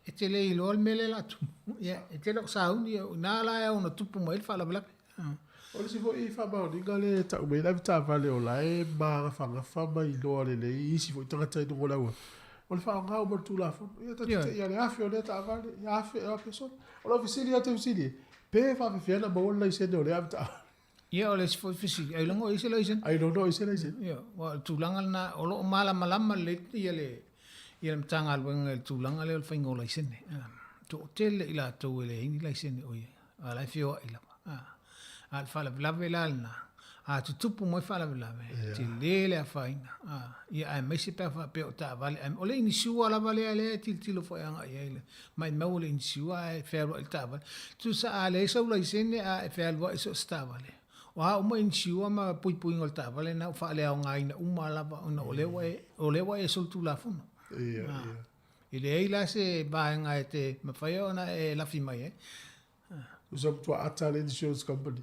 E te le iloa le mea lea o le a tupu. Ia, e te le o sauni, o i ina la e ao ona tupu mai ai le faalavelave. O le isi foi faamaoniga lea e tau mai ai le avetaavale o la e magafagafa ma iloa lelei isi foi tagata i luga o le auala, o le faaaoga uma o le Tulafono. Ia ta te te i a le afe o lea taavale, ia afe, afe solo. O lau fesili lava ou te fesili ai, pe faapefea ona maua le laisene o lea avetaavale? Ia, o le isi foi fesili, ailoga o i ai se laisene? Ailoga o i ai se laisene. Ia, aua o le tulaga lena, o lo o malamalama lelei ia le ia le Matagaluega i le tulaga lea o le faiga o laisene. Toatele i latou e leai ni laisene o i ai, a o la e feoai lava. A o le faalavelave la lena, a tutupu mai faalavelave, tele le afaina. Ia aemaise pe a faapea o taavale, o le inisiua lava lea lea e tilotilo foi agai i ai le maimau o le inisiua ae fealuai i le taavale. Tusa a leai sou laisene a e fealuai i so o se taavale, o a uma inisiua ma puipuiga o le taavale lena ua faaleaogaina uma lava ona o lea ua e, o lea ua e solitulafono. Ia, ia. E leai la se vaega e te mafai ona e lafi mai ai. Tusa matua ata le insurance company.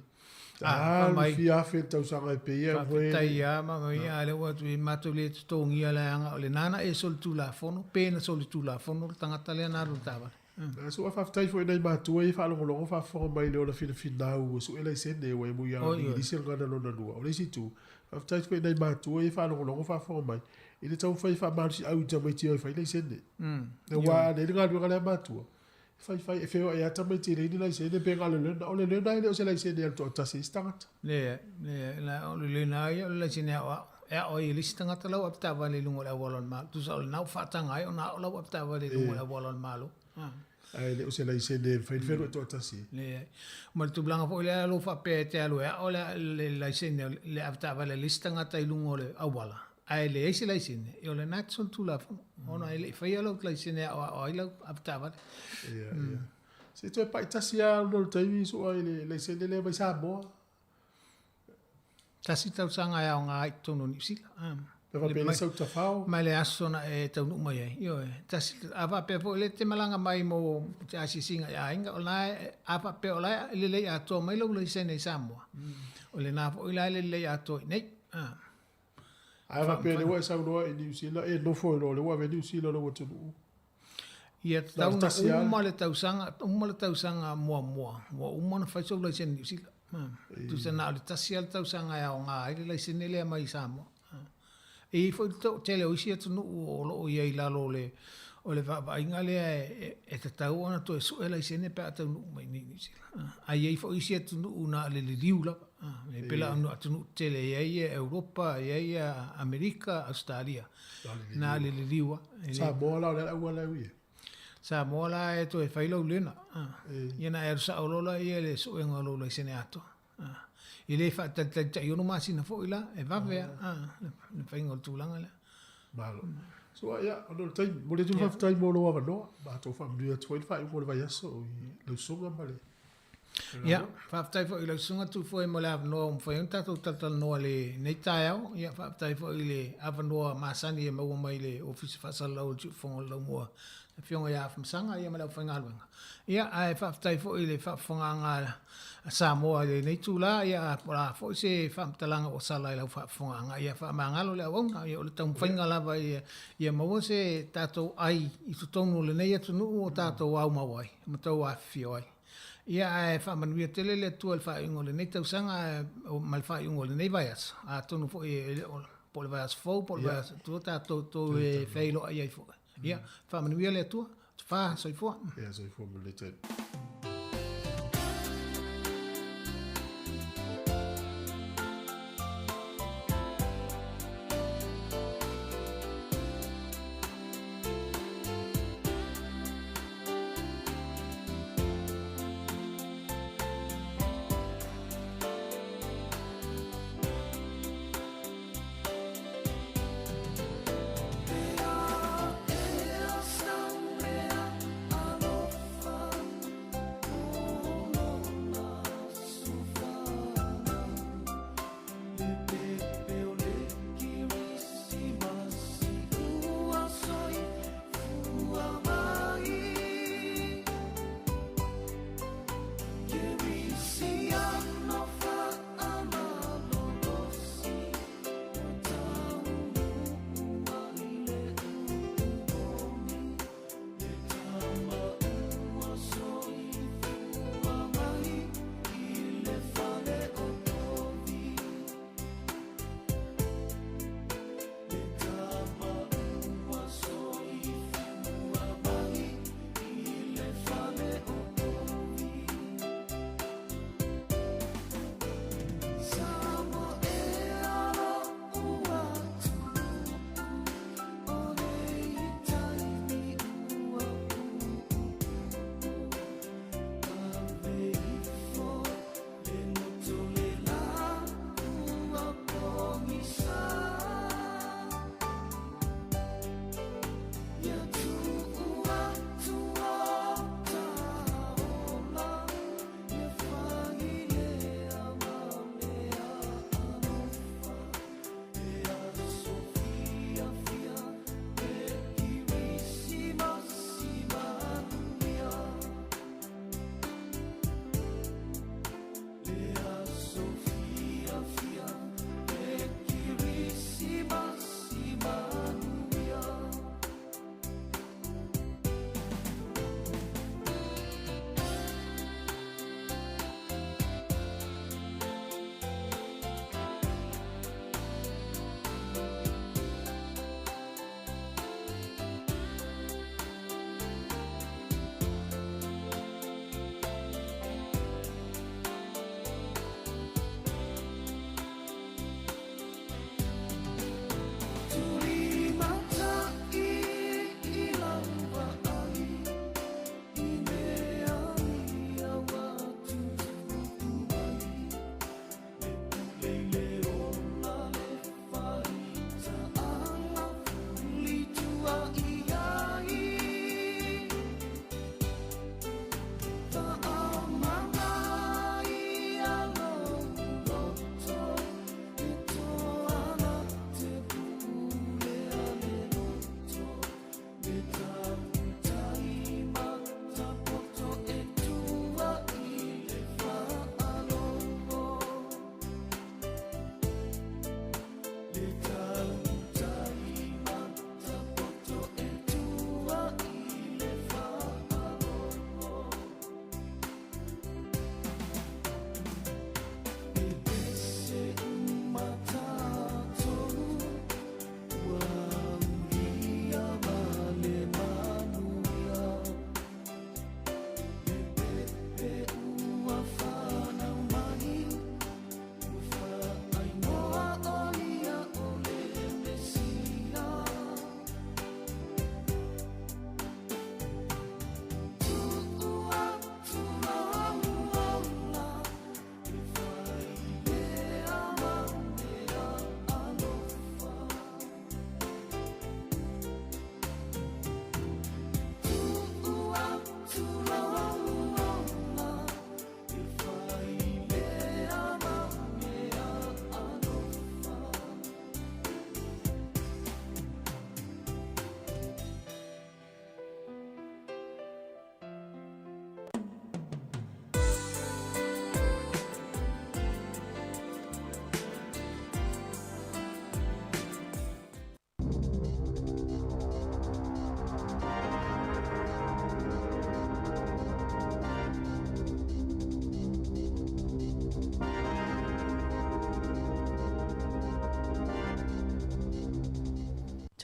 Ah, mai fia afe le tausaga e pay ai voe. Faafetai lava ma mai a lea ua atu i matou le totogia leaga o lena na e solitulafono pe na solitulafono le tagata lea na alu i le taavale. Mm. So faafetai foi nai matua ia faalogologo faafofoga mai le ola finafinau ua sue laisene ua e mui a Igilisi le gagana lona lua. O le isi itu, faafetai foi nai matua ia faalogologo faafofoga mai i le taumafai faamalosiau i tamaiti e o e fai laisene. Aua a leai le galuega lea a matua, Faifai e feoai lava tamaiti e leai ni laisene pe na o le learner. O le learner e le o se laisene e alu toatasi ai se tagata. Leai, leai, la, o le learner ia o le laisene aoao, e ao ai e le isi tagata lau avetaavale i luga o le auala o le Malo. Tusa o lena ua faataga ai ona ao lau avetaavale i luga o le auala o le Malo. Ae le o se laisene e mafai ona feoai toatasi ai. Leai. Ma le tulaga foi lea o lo o faapea e te alu e ao le, le laisene o le avetaavale a le isi tagata i luga o le auala, Ae leai se laisene, e o lena e te solitulafono, ona e le i faia lau laisene e aoao ai lau avetaavale. Ia, ia. Se i toe pai tasi lava ona o le taimi sua i le laisene lea mai Samoa. Tasi tausaga e aoga ai i totonu o Niu Sila. Pe faapea e le sau tafao. Mai le aso na e taunuu mai ai. Ioe, tasi, a faapea foi o lea e te malaga mai mo te asiasiga i aiga, o lena e, a faapea o la e lelei atoa mai lou laisene i Samoa, o lena foi la e lelei atoa i inei. Ae faapea lea ua e saunoa i Niu Sila, e nofo ai loa, lea ua ave Niu Sila lou atunuu. Ia tatau ona uma le tausaga, uma le tausaga muamua, ua uma ona fai sou laisene Niu Sila. Tusa na o le tasi lava le tausaga e aoga ai le laisene lea mai Samoa. E i ai foi le toatele o isi atunuu o lo o i ai i lalo o le o le vaavaaiga lea e tatau ona toe sue laisene pe a taunuu mai i Niu Sila. Ae i ai foi isi atunuu na o le liliu lava. E pei la o atunuu tetele e i ai Europa, e i ai Amerika, Ausetalia, na o le liliu lava. Samoa la o le a le auala e ui ai? Samoa la e toe fai lau lena. Ia ona e alu sao loa lea i le suega o lou laisene atoa. E le faatalitali tai ono masina foi la, e vave lava le faiga o le tulaga lea. Malo. So ia, ona o le taimi, momoli atu le faafetai mo lou avanoa, matou faamanuia atu foi le faaiuga o le vaiaso i lau susuga ma le. Ia, faafetai foi i lau Susuga Tufoe mo le avanoa ua mafai ai ona tatou talatalanoa i lenei taeao. Ia, faafetai foi i le avanoa masani e maua mai le Ofisa Faasalalau o le Siufofoga o le Laumua, le Afioga ia Afamasaga ia ma le aufaigaluega. Ia, ae faafetai foi i le faafofogaaga a Samoa i lenei itula. Ia, po o le a foi se faamatalaga ua sala i lau faafofogaaga, ia faamagalo le auauna. Ia, o le taumafaiga lava ia maua se tatou ai i totonu o lenei atunuu o tatou aumau ai ma tau afifio ai. Ia, ae faamanuia tele le Atua i le faaiuga o lenei tausaga ma le faaiuga o lenei vaiaso. Atonu foi e le o po o le vaiaso fou po o le vaiaso tua tatou tou e feiloai ai foi. Ia, faamanuia le Atua. Fa, soifua. Ia, soifua ma le taimi.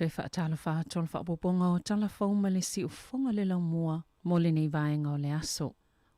Toe faatalofa atu o le faaopoopoga o Tala Fou ma le Siufofoga le Laumua mo lenei vaega o le aso.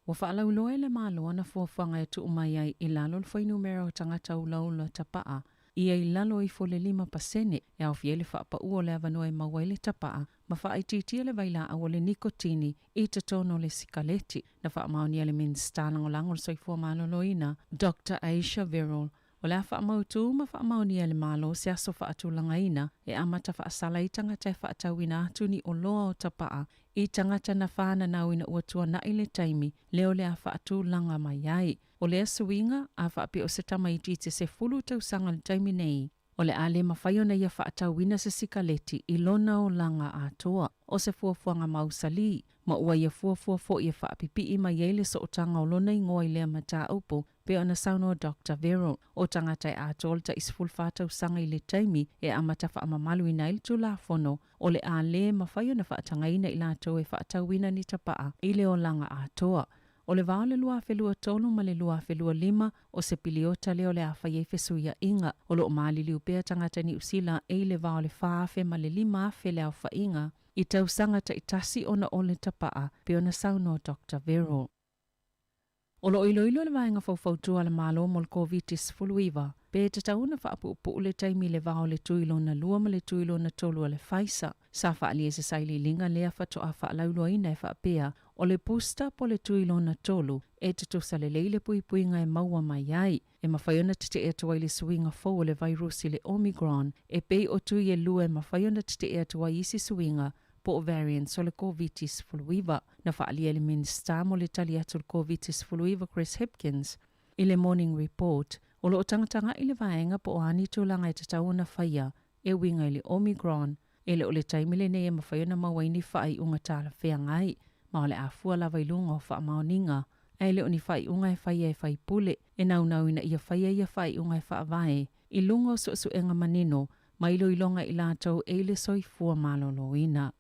Ua faalauiloa e le Malo ana fuafuaga e tuu mai ai i lalo le fuainumera o tagata ulaula tapaa ia i lalo ifo o le 5% e aofia ai le faapau o le avanoa e maua ai le tapaa ma faaitiitia le vailaau o le nikotini i totonu o le sikaleti. Na faamaonia e le Minisita Lagolago o le Soifua Maloloina, Doctor Ayesha Verrall, O le a faamautu ma faamaonia e le Malo se aso faatulagaina e amata faasala ai tagata e faatauina atu ni oloa o tapaa i tagata na fananau ina ua tuanai le taimi lea o le a faatulaga mai ai. O lea suiga, a faapea o se tamaitiiti 10 tausaga i le taimi nei, o le a le mafai ona ia faatauina se sikaleti i lona olaga atoa. O se fuafuaga mausali, ma ua ia fuafua foi e faapipii mai ai le sootaga o lona igoa i lea mataupu, pei ona saunoa Doctor Verrall, o tagata e atoa le tai 14 tausaga i le taimi e amata faamamaluina ai le Tulafono, o le a le mafai ona faatagaina i latou e faatauina ni tapaa i le olaga atoa. O le va o le 2023 ma le 2025, o se piliota lea o le a fai ai fesuia'iga. O lo o maliliu pea tagata Niu Sila e i le va o le 4,000 ma le 5,000 le aofa'iga i tausaga ta'itasi ona o le tapa'a, pei ona saunoa Doctor Verrall. O lo o iloilo le Vaega Faufautua a le Malo mo le Koviti-19 pe tatau ona faapuupuu le taimi i le va o le tui lona lua ma le tui lona tolu a le Pfizer. Sa faaalia i se sailiiliga lea faatoa faalauiloaina e faapea, o le booster po o le tui lona tolu e tutusa lelei le puipuiga e maua mai ai. E mafai ona tetee atu ai le suiga fou o le vairusi le Omicron e pei o tui e lua e mafai ona tetee atu ai isi suiga po o variants o le Koviti-19. Na faaalia e le Minisita mo le tali atu i le Koviti-19 Chris Hipkins i le Morning Report, o lo o tagataga'i le vaega po o a ni tulaga e tatau ona faia e uiga i le Omicron. E le o le taimi lenei e mafai ona maua ai ni faaiuga talafeagai, ma o le a fua lava i luga o faamaoniga, ae le o ni faaiuga e faia e faipule e naunau ina ia faia ia faaiuga e faavae i luga o suesuega manino ma iloiloga i latou e i le soifua maloloina.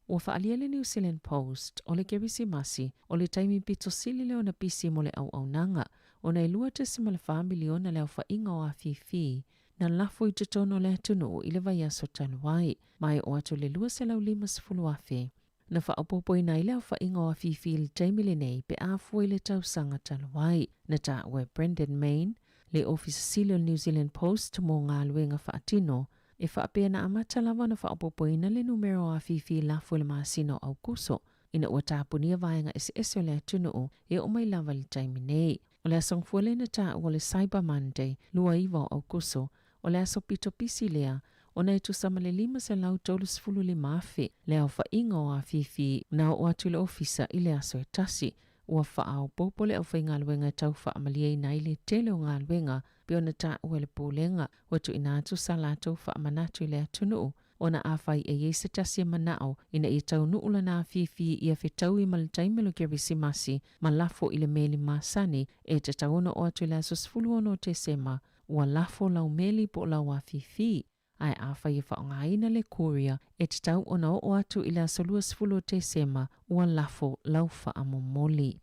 Ua faaalia le New Zealand Post o le Kerisimasi o le taimi pito sili lea ona pisi mo le auaunaga, ona e 2.4 miliona le aofaiga o afifi na lafo i totonu o le atunuu i le vaiaso talu ai, ma e oo atu i le 250,000. Na faaopoopoina ai le aofaiga o afifi i le taimi lenei pe a fua i le tausaga talu ai. Na taua e Brendan Main, le Ofisa Sili o le New Zealand Post mo galuega faatino, e faapea na amata lava ona faaopoopoina le numera o afifi lafo i le masina o Aokuso ina ua tapunia vaega eseese o le atunuu e oo mai lava i le taimi nei. O le aso gafua lea na taua o le Cyber Monday, 29 o Aokuso, o le aso pito pisi lea ona e tusa ma le 535,000 le aofaiga o afifi na oo atu i le ofisa i le aso e tasi. Ua faaopoopo le aufaigaluega e tau faamalieina ai le tele o galuega pei ona taua e le Pulega, ua tuuina atu sa latou faamanatu i le atunuu ona afai e i ai se tasi e manao ina ia taunuu lana afifi ia fetaui ma le taimi o le Kerisimasi ma lafo i le meli masani e tatau ona oo atu i le aso 16 o Tesema, ua lafo lau meli po o lau afifi. Ae afai e faaaogaina le courier e tatau ona oo atu i le aso 20 o Tesema, ua lafo lau faamomoli.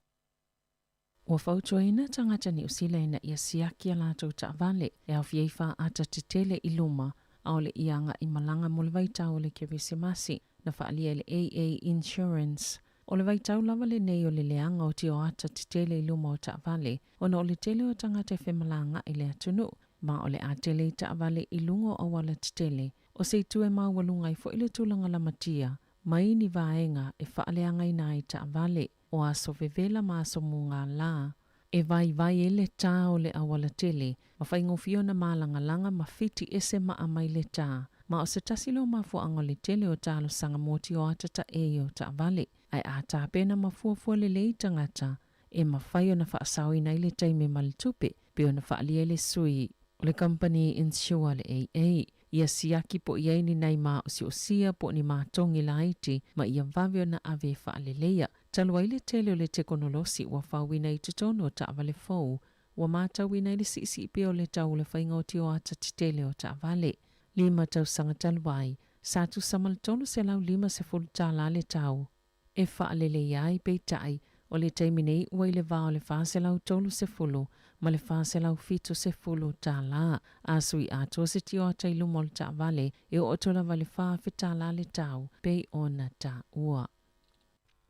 Ua fautuaina tagata Niu Sila ina ia siaki a latou taavale e aofia ai faata tetele i luma ʻaʻole i agai malaga mo le vaitau o le Kerisimasi, na faaalia e le AA Insurance. O le vaitau lava lenei o le leaga o tioata tetele i luma o taavale ona o le tele o tagata e femalagaai i le atunuu, ma o le a tele i taavale i luga o auala tetele, o se itu e maualuga ai foi le tulaga lamatia mai ni vaega e faaleagaina ai taavale. O aso vevela ma aso mugālā, e vaivai ai le tā o le auala tele, ma faigofie ona mālagalaga ma fiti ese maa mai le tā. Ma o se tasi lea o mafuaaga o le tele o talosaga mo tioata taei o taavale. Ae a tapena ma fuafua lelei tagata, e mafai ona faasaoina ai le taimi ma le tupe, pei ona faaalia e le sui o le kamupani insure le AA. Ia siaki po o i ai ni nai maosiosia po o ni matogi laiti ma ia vave ona ave e faaleleia. Talu ai le tele o le tekonolosi ua fauina i totonu o taavale fou, ua matauina ai le siisii pea o le tau o le faiga o tioata tetele o taavale. Lima tausaga talu ai, sa tusa ma le $350 le tau e faaleleia ai, peitai, O le taimi nei ua i le va o le $430 ma le $470. A sui atoa se tioata i luma o le taavale, e oo atu lava i le $4,000 le tau, pei ona taua.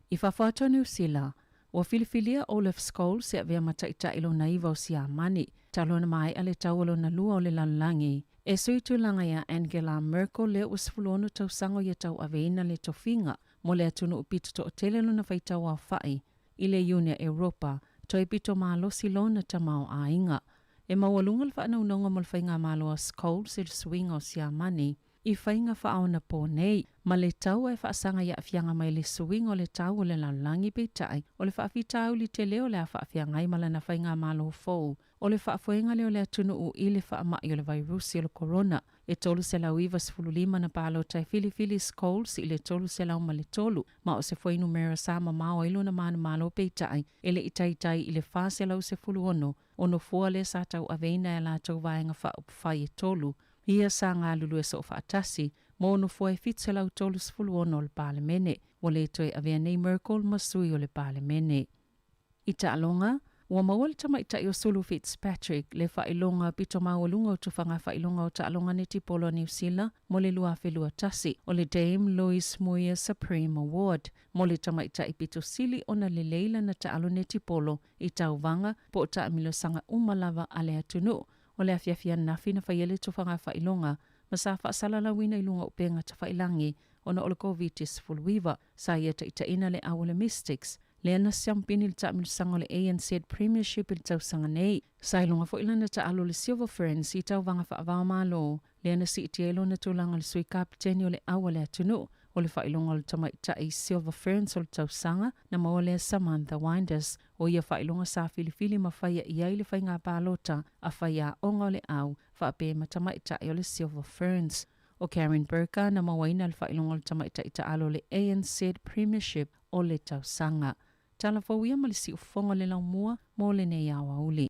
I fafo atu o Niu Sila, ua filifilia Olaf Scholz e avea ma Taitai lona iva o Siamani, talu ona maea le taua lona lua o le lalolagi, e sui tulaga iā Angela Merkel lea ua 16 tausaga o ia tauaveina le tofiga mo le atunuu pito toatele lona faitau aofai i le Iuni a Europa, toe pito malosi lona tamaoaiga. E maualuga le faanaunaunga mo le faigamalo a Scholz i le suiga o Siamani i faiga faaonapō nei, ma le taua e faasaga i aafiaga mai le suiga o le tau o le lalolagi peitai o le faafitauli tele o le a faafeagai ma lana faigamalo fou o le faafoega lea o le atunuu i le faamai o le vairusi o le korona. E 395 na palota e filifili Scholz i le 303, ma o se fuainumera sa mamao ai lona manumalo peitai e le i taitai i le 416 o nofoa lea sa tauaveina e a latou vaega faaupufai e tolu ia sa galulue soofaatasi mo nofoa e 736 o le Palemene. Ua le toe avea nei Merkel ma sui o le Palemene. I taaloga, ua maua le tamaitai o Sulu Fitzpatrick le faailoga pito maualuga o tufaga faailoga o taaloga netipolo a Niu Sila mo le 2021, o le Dame Louise Muir Supreme Award mo le tamaitai pito sili ona lelei lana taalo netipolo i tauvaga po o taamilosaga uma lava a le atunuu. O le afiafi ananafi na faia le tufaga faailoga ma sa faasalalauina i luga o upega tafailagi ona o le Koviti-19. Sa ia taitaiina le au o le Mystics, lea na siampini i le taamilosaga o le ANZ Premiership i le tausaga nei. Sa iloga foi lana taalo le Silver Ferns i tauvaga faava-o-Malo, lea na siitia ai lona tulaga o le sui kapeteni o le au a le atunuu. O le faailoga o le tamaitai Silver Ferns o le tausaga, na maua lea Samantha Winders. O ia faailoga sa filifili ma faia i ai le faiga palota a faiaoga o le au faapea ma tamaitai o le Silver Ferns. ʻO Karen Burka na mauaina le faailoga o le tamaitai taalo o le ANZ Premiership o le tausaga. Tala fou ia ma le siufofoga o le laumua mo lenei aoauli.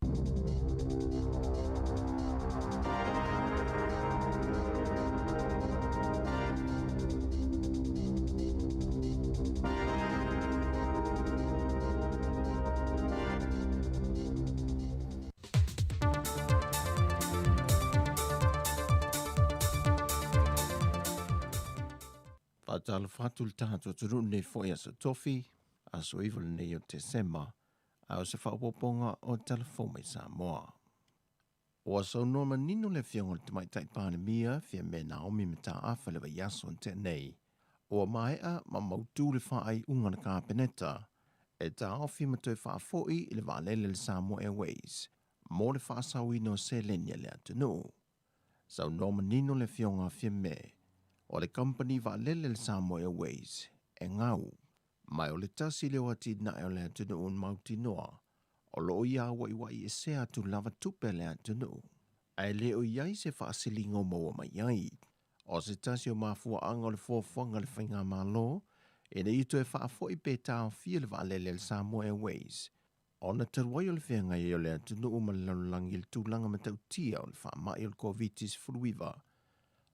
Faatalofa atu le tatou atunuu nei foi aso Tofi, aso 9 lenei o Tesema, a o se faaopoopoga o Tala Fou mai Samoa. Ua saunoa manino le Afioga i le Tamaitai Palemia, Fiame Naomi Mataafa i le vaiaso na tea nei, ua maea ma mautu le faaiuga a le Kapeneta e taofi ma toe faafoi i le vaalele a le Samoa Airways mo le faasaoina o seleni a le atunuu. Saunoa manino le Afioga a Fiame, o le kamupani vaalele a le Samoa Airways e gau, ma o le tasi lea o atinae o le atunuu mautinoa o lo o ia auaiuai esea atu lava tupe a le atunuu, ae le o i ai se faasiliga o maua mai ai. O se tasi o mafuaaga o le fuafuaga a le Faigamalo ina ia toe faafoi pe taofia le vaalele a le Samoa Airways, ona talu ai o le feagai ai o le atunuu ma le lalolagi i le tulaga matautia o le faamai o le Koviti-19,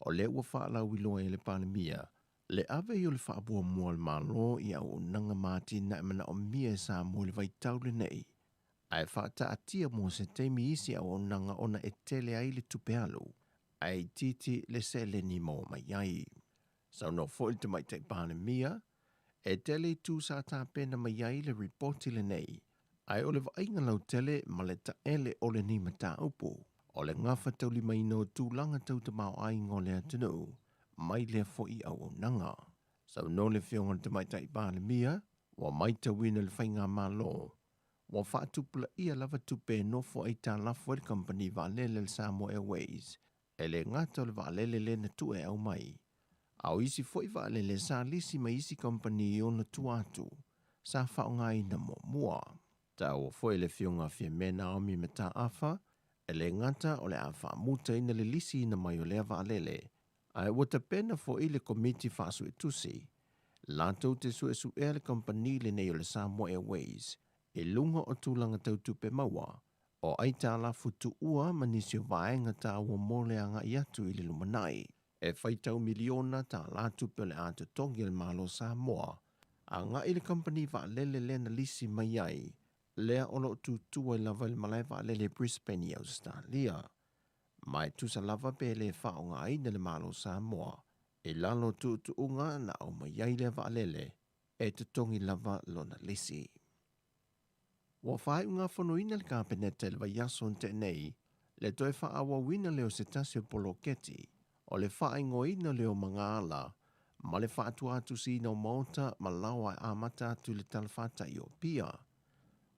o lea ua faalauiloa e le Palemia le ave ai o le faamuamua a le Malo i auaunaga ma atinae manaomia e Samoa i le vaitau lenei, ae faataatia mo se taimi isi auaunaga ona e tele ai le tupe alu, ae itiiti le seleni maua mai ai. Saunoa foi le Tamaitai Palemia, e tele itu sa tapena mai ai le ripoti lenei, ae o le vaaiga lautele ma le taele o lenei mataupu, o le gafataulimaina o tulaga tau tamaoaiga o le atunuu mai lea foi auaunaga. Saunoa le Afioga i le Tamaitai Palemia, ua matauina le Faigamalo ua faatupulaia lava tupe e nofo aitalafu ai le kamupani vaalele a le Samoa Airways, e le gata o le vaalele lea na tuu e aumai, a o isi foi vaalele sa lisi mai isi kamupani i ona tua atu sa faaaogaina muamua. Taua foi le Afioga a Fiame Naomi Mataafa, e le gata o le a faamutaina le lisiina mai o lea vaalele, ae ua tapena foi le Komiti Faasuetusi latou te suesuea le kamupani lenei o le Samoa Airways i luga o tulaga tau tupe maua, o aitalafu tuua ma nisi o vaega taua mo le agai atu i le lumanai. E faitau miliona tālā tupe o le a totogi a le Malo o Samoa Agai i le kamupani vaalele lea na lisi mai ai, lea o lo o tutu ai lava i le malae vaalele i Brisbane i Ausetalia. Ma e tusa lava pe le faaaogaina le Malo o Samoa i lalo o tuutuuga na aumai ai lea vaalele, e totogi lava lona lisi. Ua faaiugafonoina le Kapeneta i le vaiaso na tea nei le toe faaauauina lea o se tasi o poloketi o le faaigoaina lea o magaala ma le faatuatusiina o maota ma laoa e amata atu i le talafatai o Apia.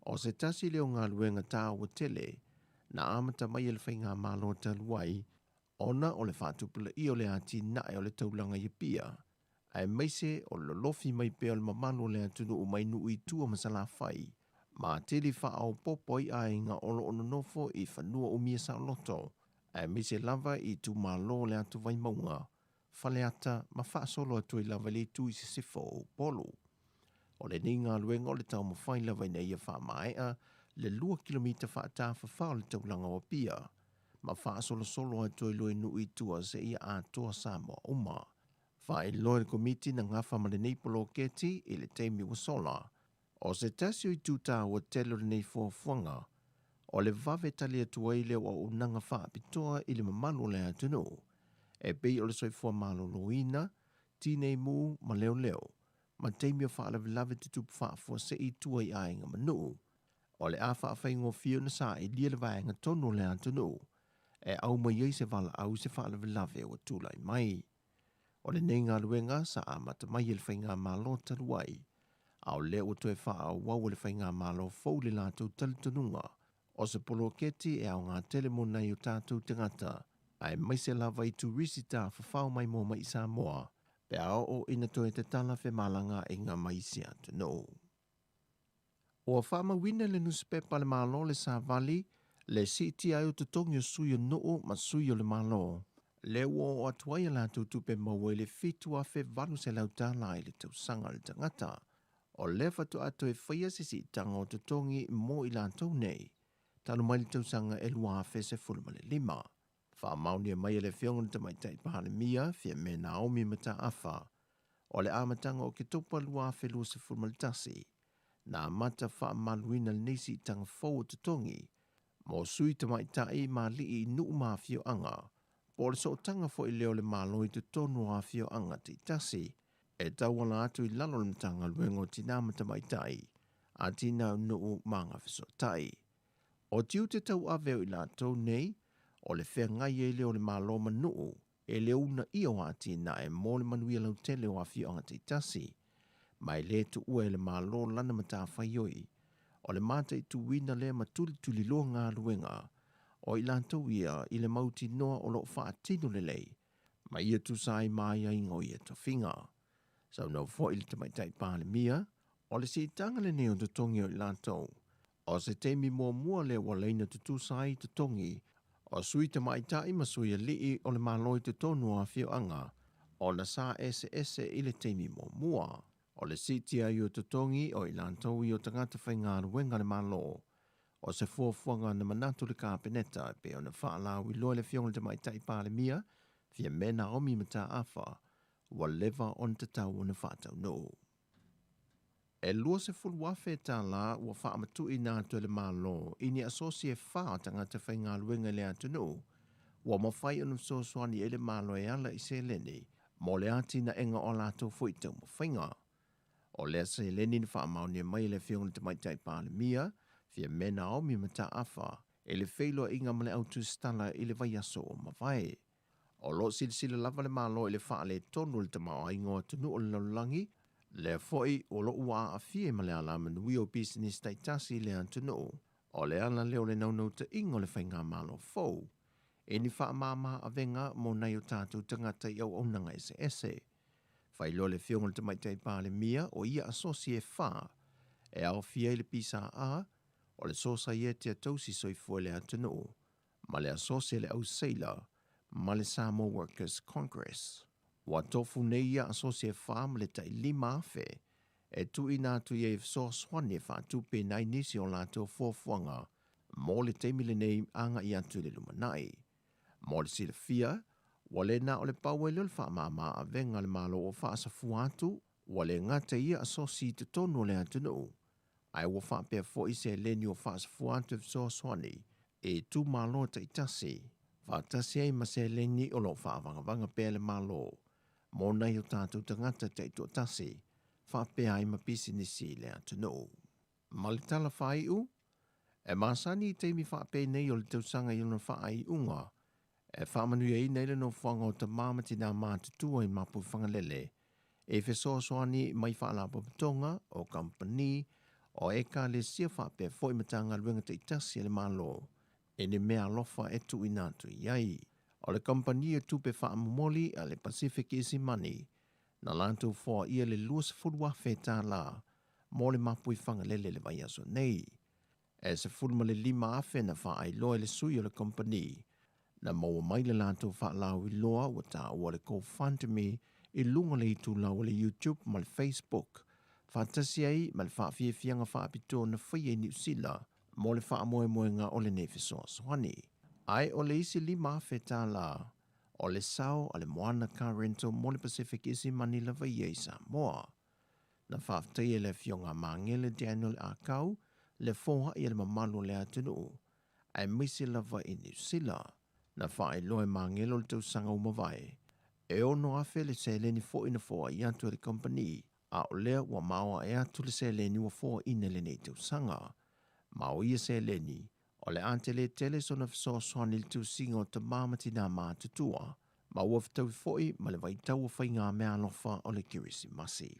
O se tasi lea o galuega taua tele na amata mai e le Faigamalo talu ai ona o le faatupulaia o le atinae o le taulaga i Apia, aemaise o le lolofi mai pea o le mamalu o le atunuu mai nuu i tua ma Salafai, ma atili faaopoopo ai aiga o lo o nonofo i fanua umia saoloto, aemaise lava i itumalo o le Atu Vaimauga, Faleata ma faasolo atu ai lava i le itu i sisifo o Upolu. O lenei galuega o le taumafai lava ina ia faamaea le 2 kilomita faatafafao o le taulaga o Apia ma faasolosolo atu ai loa i nuu i tua seia atoa Samoa uma. Faailoa e le Komiti na gafa ma lenei poloketi i le taimi ua sola, o se tasi o itu taua tele o lenei fuafuaga, o le vave tali atu ai lea o auaunaga faapitoa i le mamalu o le atunuu, e pei o le soifua maloloina, tinei mu ma leoleo, ma taimi o faalavelave tutupu faafuasei i tua i aiga ma nuu. O le a faafaigofie ona sailia le vaega tonu o le atunuu e aumai ai se valaau i se faalavelave ua tulai mai. O lenei galuega sa amata mai e le Faigamalo talu ai, a o lea ua toe faaauau e le Faigamalo fou le latou talitonuga o se poloketi e aoga tele mo nai o tatou tagata, aemaise lava i turisi tafafao maimoa mai i Samoa pe a oo ina toe tatala femalagaaiga ma isi atunuu. Ua faamauina i le nusipepa a le Malo le Savali le siitia ai o totogi o sui o nuu ma sui o le Malo, lea ua oo atu ai a latou tupe maua i le $7,800 i le tausaga a le tagata. O lea faatoa toe faia se siitaga o totogi mo i latou nei, talu mai le tausaga e 2015. Faamaonia mai e le Afioga i le Tamaitai Palemia, Fiame Naomi Mataafa, o le amataga o Oketopa 2021, na amata faamamaluina lenei siitaga fou o totogi mo sui tamaitai ma alii i nuu ma afioaga, po o le sootaga foi lea o le Malo i totonu o afioaga taitasi, e tauala atu i lalo o le Matagaluega o Tinā ma Tamaitai, Atinae o Nuu ma Agafesootai. O tiute tauave o i latou nei, o le feagai ai lea o le Malo ma nuu e le uunaia o atinae mo le manuia lautele o afioaga taitasi, ma e le tuua e le Malo lana matafaioi o le mataituina lea ma tulituliloa galuega o i latou ia i le mautinoa o lo o faatino lelei ma ia tusa ai ma aiaiga o ia tofiga. Saunoa foi le Tamaitai Palemia, o le siitaga lenei o totogi o i latou, o se taimi muamua lea ua laina tutusa ai totogi o sui tamaitai ma sui alii o le Malo i totonu o afioaga ona sa eseese i le taimi muamua. O le siitia ai o totogi o i latou ia o tagata faigaluega a le Malo, o se fuafuaga na manatu le Kapeneta e pei ona faalauiloa e le Afioga i le Tamaitai Palemia, Fiame Naomi Mataafa, ua leva ona tatau ona faataunuu. E $20,000 ua faamatuuina atu e le Malo i ni asosi e fa o tagata faigaluega i le atunuu ua mafai ona fesoasoani ai le Malo e ala i seleni mo le atinaega o a latou foi taumafaiga. O lea seleni na faamaonia mai e le Afioga i le Tamaitai Palemia, Fiame Naomi Mataafa, i le feiloaiga ma le au tusitala i le vaiaso ua mavae. O lo o silasila lava le Malo i le faaletonu o le tamaoaiga o atunuu o le lalolagi, lea foi o lo o ua aafia ai ma le alamanuia o pisinisi taitasi i le atunuu. O le ala lea o le naunautaiga o le Faigamalo fou i ni faamama avega mo nai o tatou tagata i auaunaga eseese. Faailoa le Afioga i le Tamaitai Palemia o ia asosi e fa e aofia ai le PSA, o le Sosaiete a Tausi Soifua i le Atunuu, ma le Asosi a le Au Seila ma le Samoa Workers Congress. Ua tofu nei ia asosi e fa ma le tai 5,000 e tuuina atu i ai e fesoasoani e faatupe nai nisi o latou fuafuaga mo le taimi lenei agai atu i le lumanai. Mo le silafia, ua le na o le pau ai lea o le faamama avega a le Malo ua faasafua atu, Ua le gata i ia asosi i totonu o le atunuu, ae ua faapea foi seleni ua faasafua atu e fesoasoani i itumalo taitasi, faatasi ai ma seleni o lo o faavagavaga pea e le Malo mo nai o tatou tagata taitoatasi faapea ai ma pisinisi i le atunuu. Ma le tala faaiu, e masani i taimi faapenei o le tausaga i lona faaiuga, e faamanuiaina ai le nofoaga o tamā ma tinā matutua i Mapuifagalele e fesoasoani mai faalapotopotoga o kamupani o ekalesia faapea foi Matagaluega taitasi a le Malo i ni meaalofa e tuuina atu i ai. O le kamupani o tupe faamomoli a le Pacific Easy Money na latou foaia le $20,000 mo le Mapuifagalele i le vaiaso nei. E $15,000 na faailoa e le sui o le kamupani na maua mai le latou faalauiloa ua taua le GoFundMe i luga o le itulau o le YouTube ma le Facebook, faatasi ai ma le faafiafiaga faapitoa na faia i Niu Sila mo le faamoemoega o lenei fesoasoani. Ae o le isi $5,000 o le sao a le Moana Car Rental mo le Pacific Easy Money lava ia i Samoa. Na faafetaia e le Afioga a Magele Daniel Akau le foai a le mamalu o le atunuu, aemaise lava i Niu Sila. Na faailoa e Magele o le tausaga ua mavae, e 6,000 le seleni foi na foai atu e le kamupani, a o lea ua maoae atu le seleni ua foaina i lenei tausaga. Ma o ia seleni, o le a tele tele sona fesoasoani i le tusiga o tamā ma tinā matutua, ma ua fetaui foi ma le vaitau o faigameaalofa o le Kerisimasi.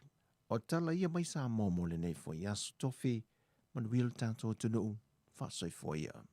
O tala ia mai Samoa mo lenei foi aso tofi, manuia lo tatou atunuu, faasoifua ia.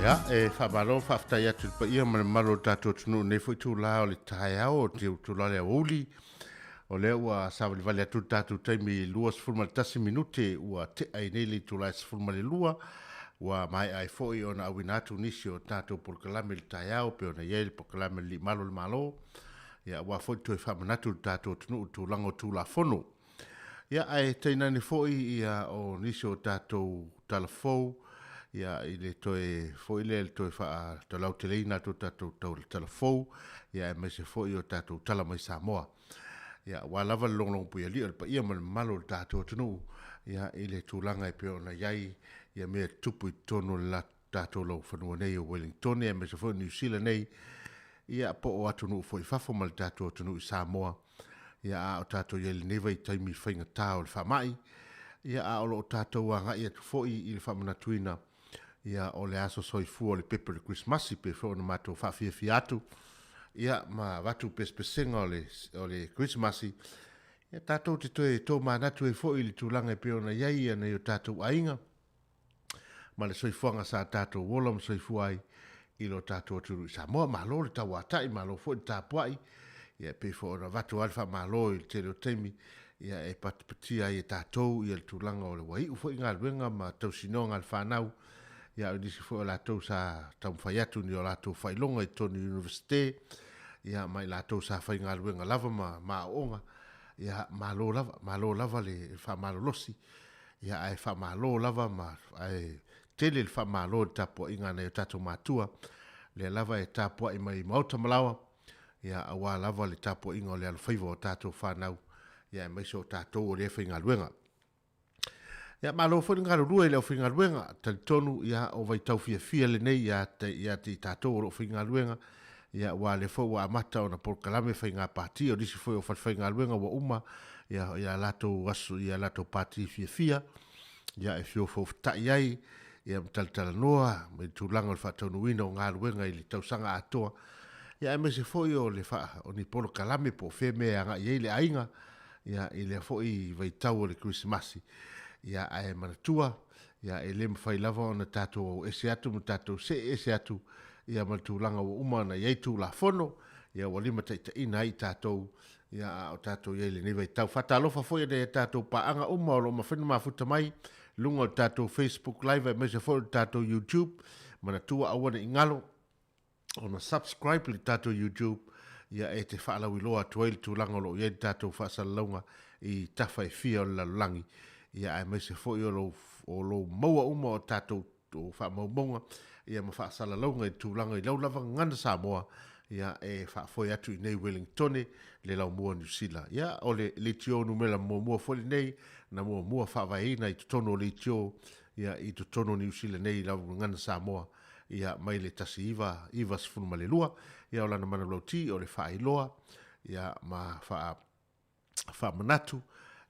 Ia, e faamalo ma faafetai atu i le paia ma le mamalu o le tatou atunuu i lenei foi itula o le taeao, o le itula o le aoauli. O lea ua savalivali atu le tatou taimi i 21 minute ua tea ai nei le itula e 12, ua maea ai foi ona auina atu nisi o tatou polokalame i le taeao pei ona i ai le polokalame a le Alii Malu o le Malo, ia aua foi le toe faamanatu i le tatou atunuu i le tulaga o Tulafono. Ia ae tainane foi ia o nisi o tatou tala fou ia i le toe foi lea i le toe faatalauteleina atu o tatou tala fou ia aemaise foi o tatou tala mai Samoa. Ia aua lava le logologo puialii o le paia ma le mamalu o le tatou atunuu ia i le tulaga e pei ona i ai ia mea tutupu i totonu o le tatou laufanua nei o Wellingtone aemaise foi o Niu Sila nei ia po o atunuu foi i fafo ma le tatou atunuu i Samoa. Ia a o tatou i ai i lenei vaitaimi faigata o le faamai, ia a o lo o tatou agai atu foi i le faamanatuina ia o le aso soifua o le pepe o le Kerisimasi pei foi ona matou faafiafia atu ia ma avatu pesepesega o le, o le Kerisimasi, ia tatou te toe tomanatu ai foi i le tulaga e pei ona i ai ia nai o tatou aiga ma le soifuaga sa tatou ola ma soifua ai i lo tatou atunuu i Samoa. Malo le tauatai, malo foi le tapuai, ia e pei foi ona avatu lava le faamalo i le tele o taimi, ia e patipatia ai e tatou ia le tulaga o le ua iu foi galuega ma tausinoga a le fanau, ia a o nisi foi o latou sa taumafai atu ni o latou faailoga i totonu o Iunivesite, ia ma i latou sa faigaluega lava ma aooga, ia malo lava, malo lava le faamalolosi. Ia ae faamalo lava ma ae tele le faamalo i le tapuaiga a nai o tatou matua, lea lava e tapuai mai i maota ma laoa, ia aua lava le tapuaiga o le alofaiva o tatou fanau, ia aemaise o tatou o lea e faigaluega. Ia malo foi le galulue i le aufaigaluega, talitonu ia o vaitau fiafia lenei ia te ia te i tatou o lo o faigaluega, ia aua o lea foi ua amata ona polokalame faiga pati, o nisi foi o falefaigaluega ua uma ia ia latou aso ia latou pati fiafia, ia e feofoofotai ai ia ma talatalanoa i le tulaga o le faataunuuina o galuega i le tausaga atoa, ia aemaise foi o le faa, o ni polokalame po o fea mea e agai ai le aiga ia i lea foi vaitau o le Kerisimasi. Ia ae manatua, ia e le mafai lava ona tatou ese atu ma tatou see ese atu ia ma le tulaga ua uma ona i ai Tulafono, ia ua limataitaiina ai i tatou, ia a o tatou i ai i lenei vaitau. Faatalofa foi i nai a tatou paaga uma o lo o mafai ona mafuta mai i luga o le tatou Facebook Live aemaise foi o le tatou YouTube. Manatua aua ne i galo ona subscribe i le tatou YouTube, ia e te faalauiloa atu ai le tulaga o lo o i ai le tatou faasalalauga i tafa e fia o le lalolagi, ia aemaise foi o lou, o lou maua uma o tatou o faamaumauga ia ma faasalalauga i le tulaga i lau lava gagana Samoa ia e faafoe atu i nei Wellingtone le laumua o Niu Sila. Ia o le leitio numera muamua foi lenei na muamua faavaeina i totonu o leitio ia i totonu o Niu Sila nei i lau gagana Samoa ia mai le 1992 ia o lana manulauti o le faailoa ia ma faa faamanatu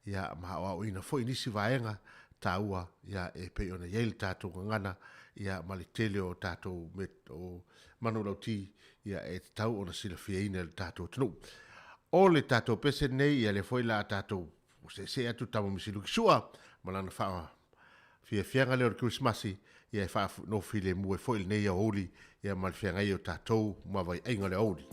ia ma aoaoina foi nisi vaega taua ia e pei ona i ai le tatou gagana ia ma le tele o tatou o manulauti ia e tatau ona silafiaina e le tatou atunuu. O le tatou pese lenei ia lea foi la tatou seesee atu Tama Misiluki Sua ma lana faa fiafiaga lea o le Kerisimasi ia e faanofilemu ai foi lenei aoauli ia ma le feagai o tatou ma vaiaiga o le aoauli.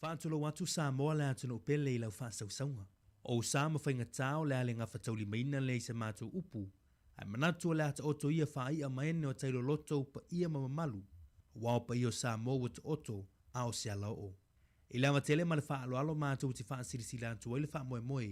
Faatulou atu Samoa le atunuu pele i lau faasausauga. O ou sa ma faigatā o le a le gafataulimaina lea i sa matou upu, ae manatu o le a taoto ia faai'a ma ene o tai loloto ou paia ma mamalu, aua o paia o Samoa ua taoto a o se alaoo. I le ava tele ma le faaaloalo matou te faasilasila atu ai le faamoemoe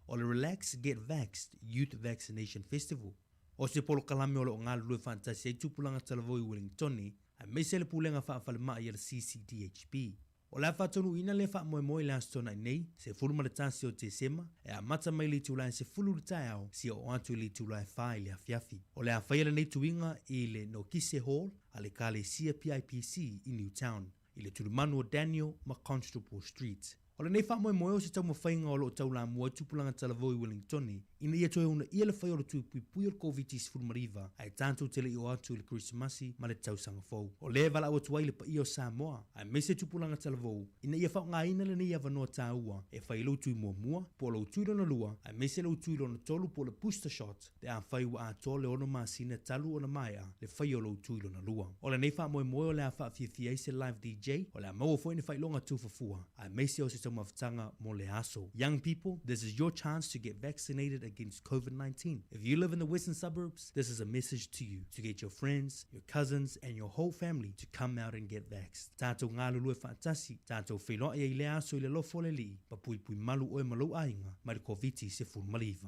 o le Relax Get Vaxxed Youth Vaccination Festival. O se polokalame o lo o galulue faatasi ai tupulaga talavou i Wellingtone aemaise le Pulega Faafalemai a le CCDHB. O le a faataunuuina lea faamoemoe i le Aso Toonai nei, 11 o Tesema, e amata mai i le itula e 10 i le taeao seia oo atu i le itula e 4 i le afiafi. O le a faia lenei tuiga i le Nokise Hall a le Ekalesia PIPC i Newtown, i le tulimanu o Daniel ma Constable Street. O lenei faamoemoe o se taumafaiga o lo o taulamua ai tupulaga talavou i Wellingtone ina ia toe uunaia le fai o le tui puipui o le Koviti-19 ae tatou te le i oo atu i le Kerisimasi ma le Tausaga Fou. O lea e valaau atu ai i le paia o Samoa, aemaise tupulaga talavou, ina ia faaaogaina lenei avanoa taua e fai ai lou tui muamua, po o lou tui lona lua, aemaise lou tui lona tolu po o le booster shot, pe afai ua atoa le ono masina talu ona maea le faia o lou tui lona lua. O lenei faamoemoe o le a faafiafia ai se live DJ, o le a maua foi ni faailoga tufafua, aemaise o se taumafataga mo le aso. Young people, this is your chance to get vaccinated against COVID-19. If you live in the western suburbs, this is a message to you to get your friends, your cousins and your whole family to come out and get vaxxed. Tatou galulue faatasi, tatou feiloai ai i lea aso i le alofa o le Alii, ma puipui malu oe ma lou aiga mai le Koviti-19.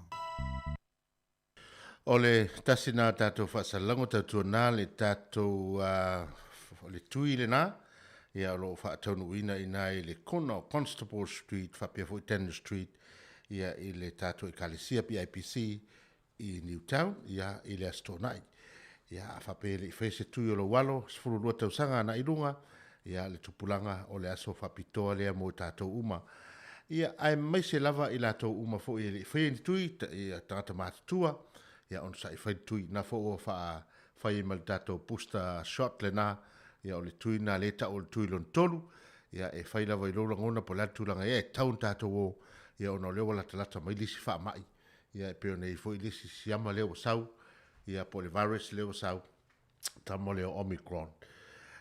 O le tasi na tatou faasalaga tautuana le tatou le tui lena ia o lo o faataunuuina i ina i le kona o Constable Street faapea foi Tanner Street ia i le tatou ekalesia PIPC i Newtown ia i le Aso Toonai. Ia a faapea e le i faia se tui o lou alo 12 tausaga agai i luga ia le tupulaga o le aso faapitoa lea mo i tatou uma. Ia aemaise lava i latou uma foi e le i faia ni tui, ia tagata matutua, ia onosai fai le tui. Na foi ua faa fai ai ma le tatou booster shot lena, ia o le tui lena lea e tau o le tui lona tolu, ia e fai lava i lou lagona po o le a le tulaga e i ai, e tatau ona tatou o, ia ona o lea ua latalata mai le isi faamai, ia e pei ona i ai foi le isi siama lea ua sau, ia po o le virus lea ua sau, tama lea o Omicron.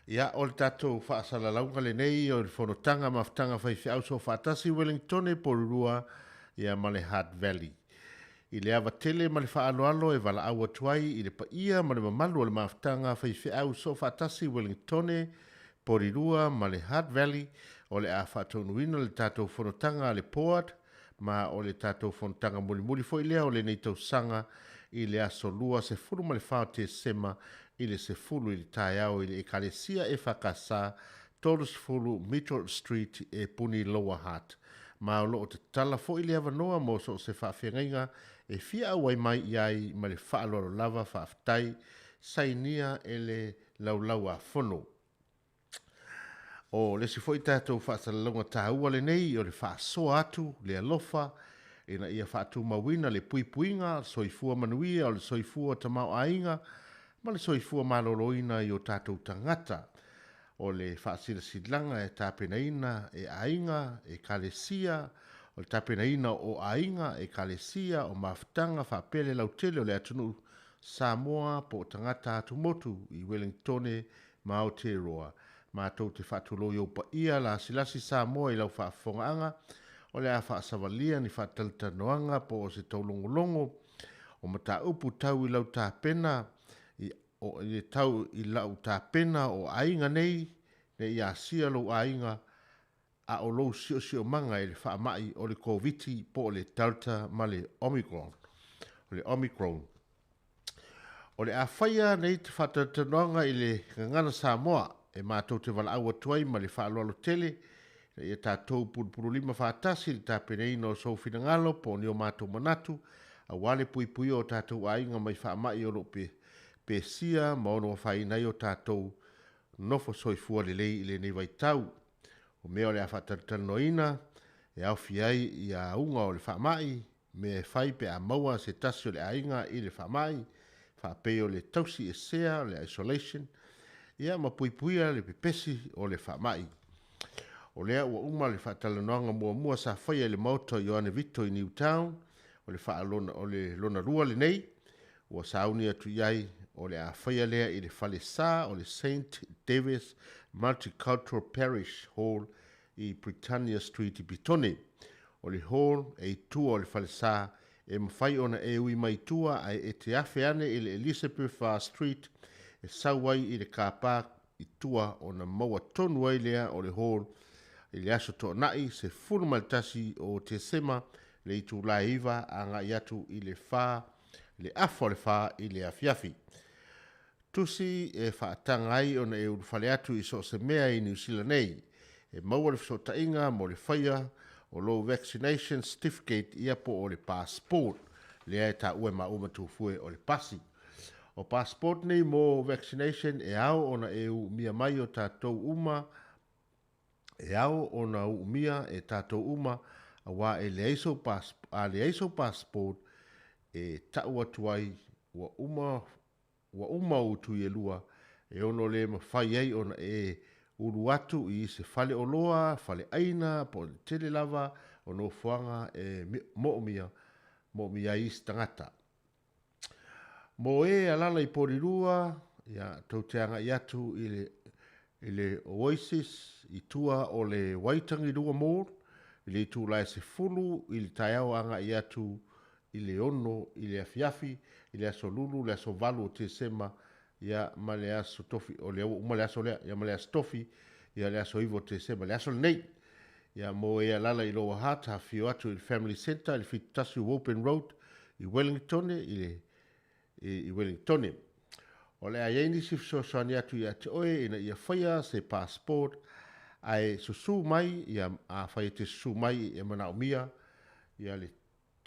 Ia, o le tatou faasalalauga lenei o le fonotaga mafutaga faifeau soofaatasi Wellingtone Porirua ia ma le Hutt Valley. I le ava tele ma le faaaloalo e valaau atu ai i le paia ma le mamalu o le mafutaga faifeau soofaatasi Wellingtone Porirua ma le Hutt Valley o le a faataunuuina le tatou fonotaga a le Poad ma o le tatou fonotaga mulimuli foi lea o lenei tausaga i le aso Lua 14 o Tesema i le 10 i le taeao i le Ekalesia EFKS 30 Mitchell Street e Puni Lower Hutt. Ma o lo o tatala foi le avanoa mo so o se faafeagaiga e fia auai mai i ai ma le faaaloalo lava faafetai sainia e le Laulau-a-Fono. O le isi foi tatou faasalalauga taua lenei o le faasoa atu le alofa ina ia faatumauina le puipuiga, soifua manuia o le soifua tamaoaiga ma le soifua maloloina i o tatou tagata. O le faasilasilaga e tapenaina e aiga, ekalesia, o le tapenaina o aiga, ekalesia, o mafutaga faapea le lautele o le atunuu Samoa po o tagata atumotu i Wellingtone ma Aotearoa. Matou te faatulou i ou paia lasilasi Samoa i lau faafofogaaga, o le a faasavalia ni faatalatalanoaga po o se taulogologo o mataupu tau i lau tapena i o i tau i lau tapena o aiga nei, ne i asia lou aiga a o lou siosiomaga i le faamai o le Koviti po o le Delta ma le Omicron. O le Omicron. O le a faia nei te faatalatalanoaga i le Gagana Samoa e matou te valaau atu ai ma le faaaloalo tele ina ia tatou pulupululima faatasi i le tapenaina o sou finagalo po o ni o matou manatu aua le puipuia o tatou aiga mai faamai o lo o pesia ma ono afaina ai o tatou nofo soifua lelei i lenei vaitau. O mea o le a faatalatalanoaina e aofia ai i auga o le faamai, mea e fai pe a maua se tasi o le aiga i le faamai, faapei o le tausi esea, le isolation, ia ma puipuia le pepesi o le faamai. O lea ua uma le faatalanoaga muamua sa faia i le Maota o Ioane Vito i Newtown, o le faalona, o le lona lua lenei, ua sauni atu i ai, o le a faia lea i le falesa o le Saint David's Multicultural Parish Hall i Britannia Street i Petone. O le hall e i tua o le falesa e mafai ona e ui mai tua ae e te afe ane i le Elizabeth Street e sau ai i le car park i tua ona maua tonu ai lea o le hall i le Aso Toonai 11 o Tesema le itula e 9 agai atu i le 4 le afa o le 4 i le afiafi. Tusi e faataga ai ona e ulufale atu i so o se mea i Niu Sila nei. E maua le fesootaiga mo le faia o lou vaccination certificate ia po o le passport lea e taua e maua ma Tufue o le pasi. O passport nei mo vaccination e ao ona e uumia mai o tatou uma e ao ona uumia e tatou uma auā e leai sou a leai sou passport e tau atu ai ua uma Ua uma ou tui e lua, e ono le mafai ai ona e ulu atu i se fale oloa, fale aina, po o le tele lava o nofoaga e moomia, moomia ai isi tagata. Mo e alala i Porirua, ia, tou te agai atu i le, i le Oasis i tua o le Waitangi Lua Mall, i le itula e 10 i le taeao agai atu i le 6 i le afiafi, i le aso Lulu, le aso 8 o Tesema, ia, ma le aso Tofi, o lea ua uma le aso lea, ia, ma le aso Tofi, ia, le aso 9 o Tesema, le aso lenei. Ia, mo e alala i Lower Hutt, afifio atu i le Family Centre i le 71 Woburn Road i Wellingtone, i le, i, i Wellingtone. O le a i ai nisi fesoasoani atu ia te oe ina ia faia se passport, ae susū mai, ia, afai e te susū mai e manaomia, ia, le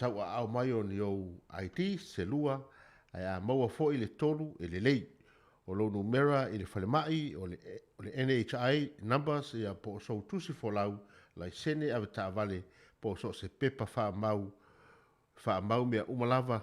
tauaao mai o ni ou ID se lua, ae a maua foi le tolu e lelei. O lou numera i le falemai, o le, o le NHI numbers, ia, po o sou tusi folau, laisene avetaavale, po o so o se pepa faamau, faamau mea uma lava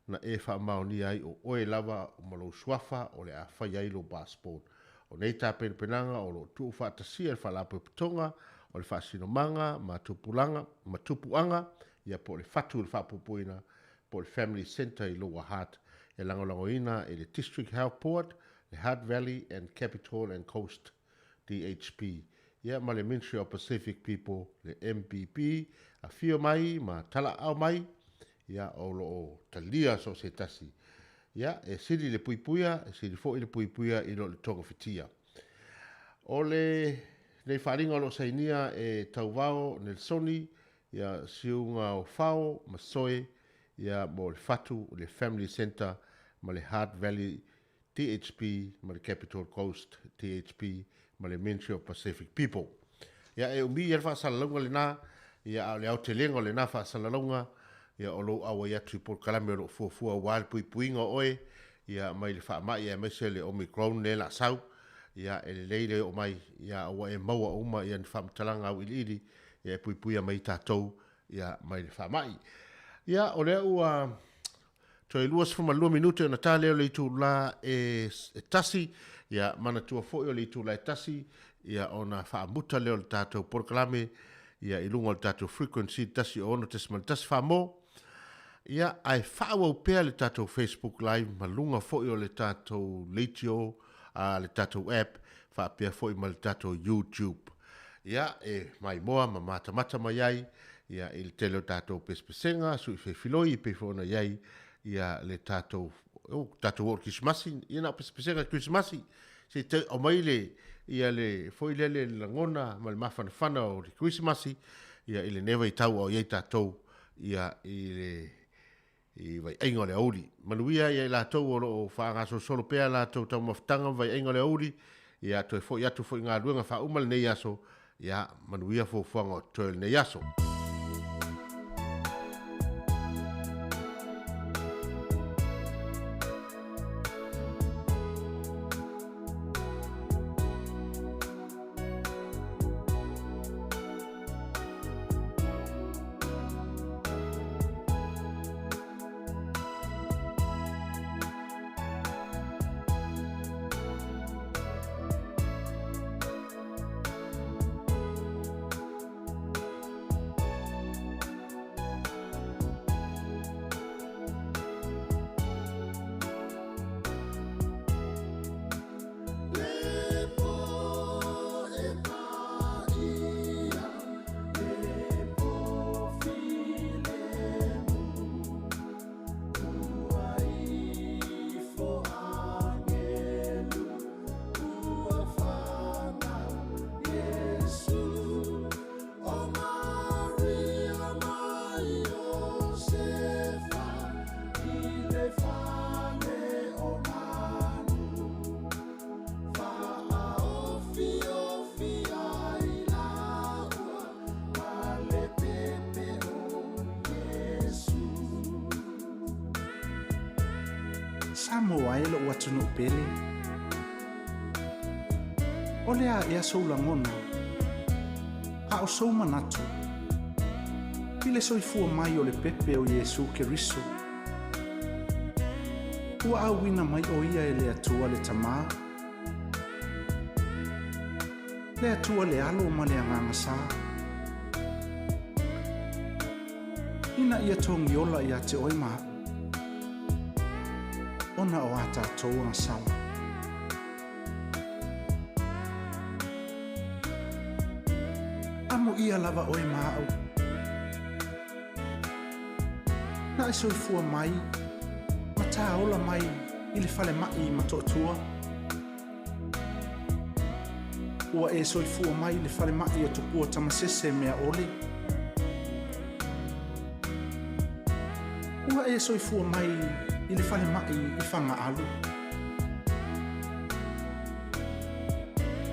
na e faamaonia ai o oe lava ma lou suafa o le a fai ai lou passport. O nei tapenapenaga o lo o tuufaatasia e le Faalapotopotoga o le Faasinomaga ma Tupulaga ma Tupuaga ia po o le Fatu o le Faapupuina po o le Family Centre i Lower Hutt e lagolagoina e le District Health Board, le Hutt Valley and Capital and Coast DHB ia ma le Ministry of Pacific People, le MPP, afio mai ma talaaao mai ia o lo o talia so o se tasi. Ia, e sili le puipuia, e sili foi le puipuia i lo le togafitia. O le nei faaaliga o lo o sainia e Tauvao Nelsoni, ia Siuga o Fao ma Soe, ia mo le Fatu, le Family Centre ma le Hutt Valley DHB ma le Capital Coast DHB ma le Ministry of Pacific People. Ia, e umi ia le faasalalauga lena, ia, a o le aotelega o lena faasalalauga, ia, o lou auai atu i polokalame o lo o fuafua aua le puipuiga o oe, ia, mai le faamai aemaise le Omicron lea la sau, ia, e lelei le oo mai, ia, ua e maua uma ia ni faamatalaga auiliili, ia, e puipuia mai tatou, ia, mai le faamai. Ia, o lea ua toe 22 minute ona ta lea o le itula e, e tasi, ia, manatua foi o le itula e tasi, ia, ona faamuta lea o le tatou polokalame, ia, i luga o le tatou frequency 106.1 Samoa. Ia, ae faaauau pea le tatou Facebook Live ma luga foi o le tatou leitio, a le tatou app, faapea foi ma le tatou YouTube. Ia, e maimoa ma matamata mai ai, ia, i le tele o tatou pesepesega, sui feifiloi, e pei foi ona i ai, ia, le tatou, oh, tatou oo i le Kerisimasi, ia na o pesepesega Kerisimasi, se i aumai le, ia le, foi lele le lagona ma le mafanafana o le Kerisimasi, ia, i lenei vaitau a o i ai tatou, ia, i le, i vaiaiga o le aoauli. Manuia ia i latou o lo o faagasolosolo pea a latou taumafataga ma vaiaiga o le aoauli, ia toe foi atu foi i galuega faauma lenei aso, ia manuia fuafuaga o totoe o lenei aso. Samoa e lo'u atunuu pele. O le a ea sou lagona, a o sou manatu, i le soifua mai o le pepe o Iesu Keriso? Ua auina mai o ia e le Atua le Tamā, le Atua le Alo ma le Agaga Sa, ina ia togiola iā te oe ma a'u, ona o a tatou agasala. Amoia lava oe ma a'u, na e soifua mai ma tāola mai i le falema'i i Motootua. Ua e soifua mai i le falema'i o Tupua Tamasese Meaole. Ua e soifua mai i le falema'i i Fagaalu.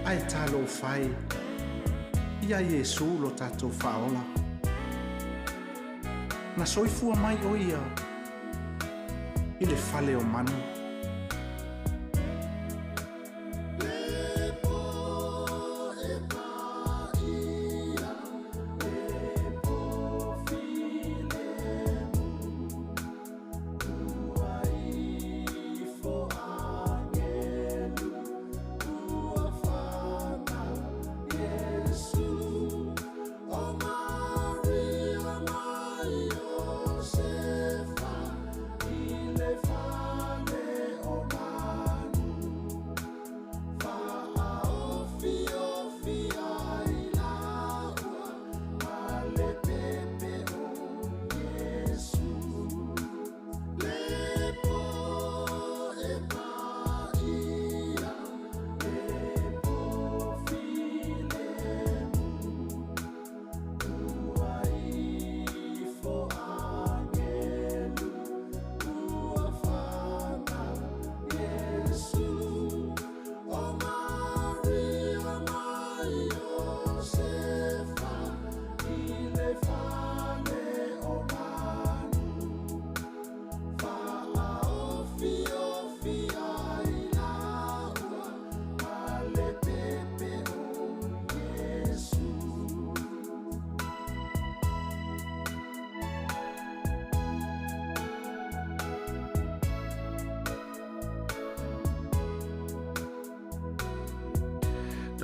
Ae talofa e iā Iesu lo tatou Faaola. Na soifua mai o ia i le fale o manu.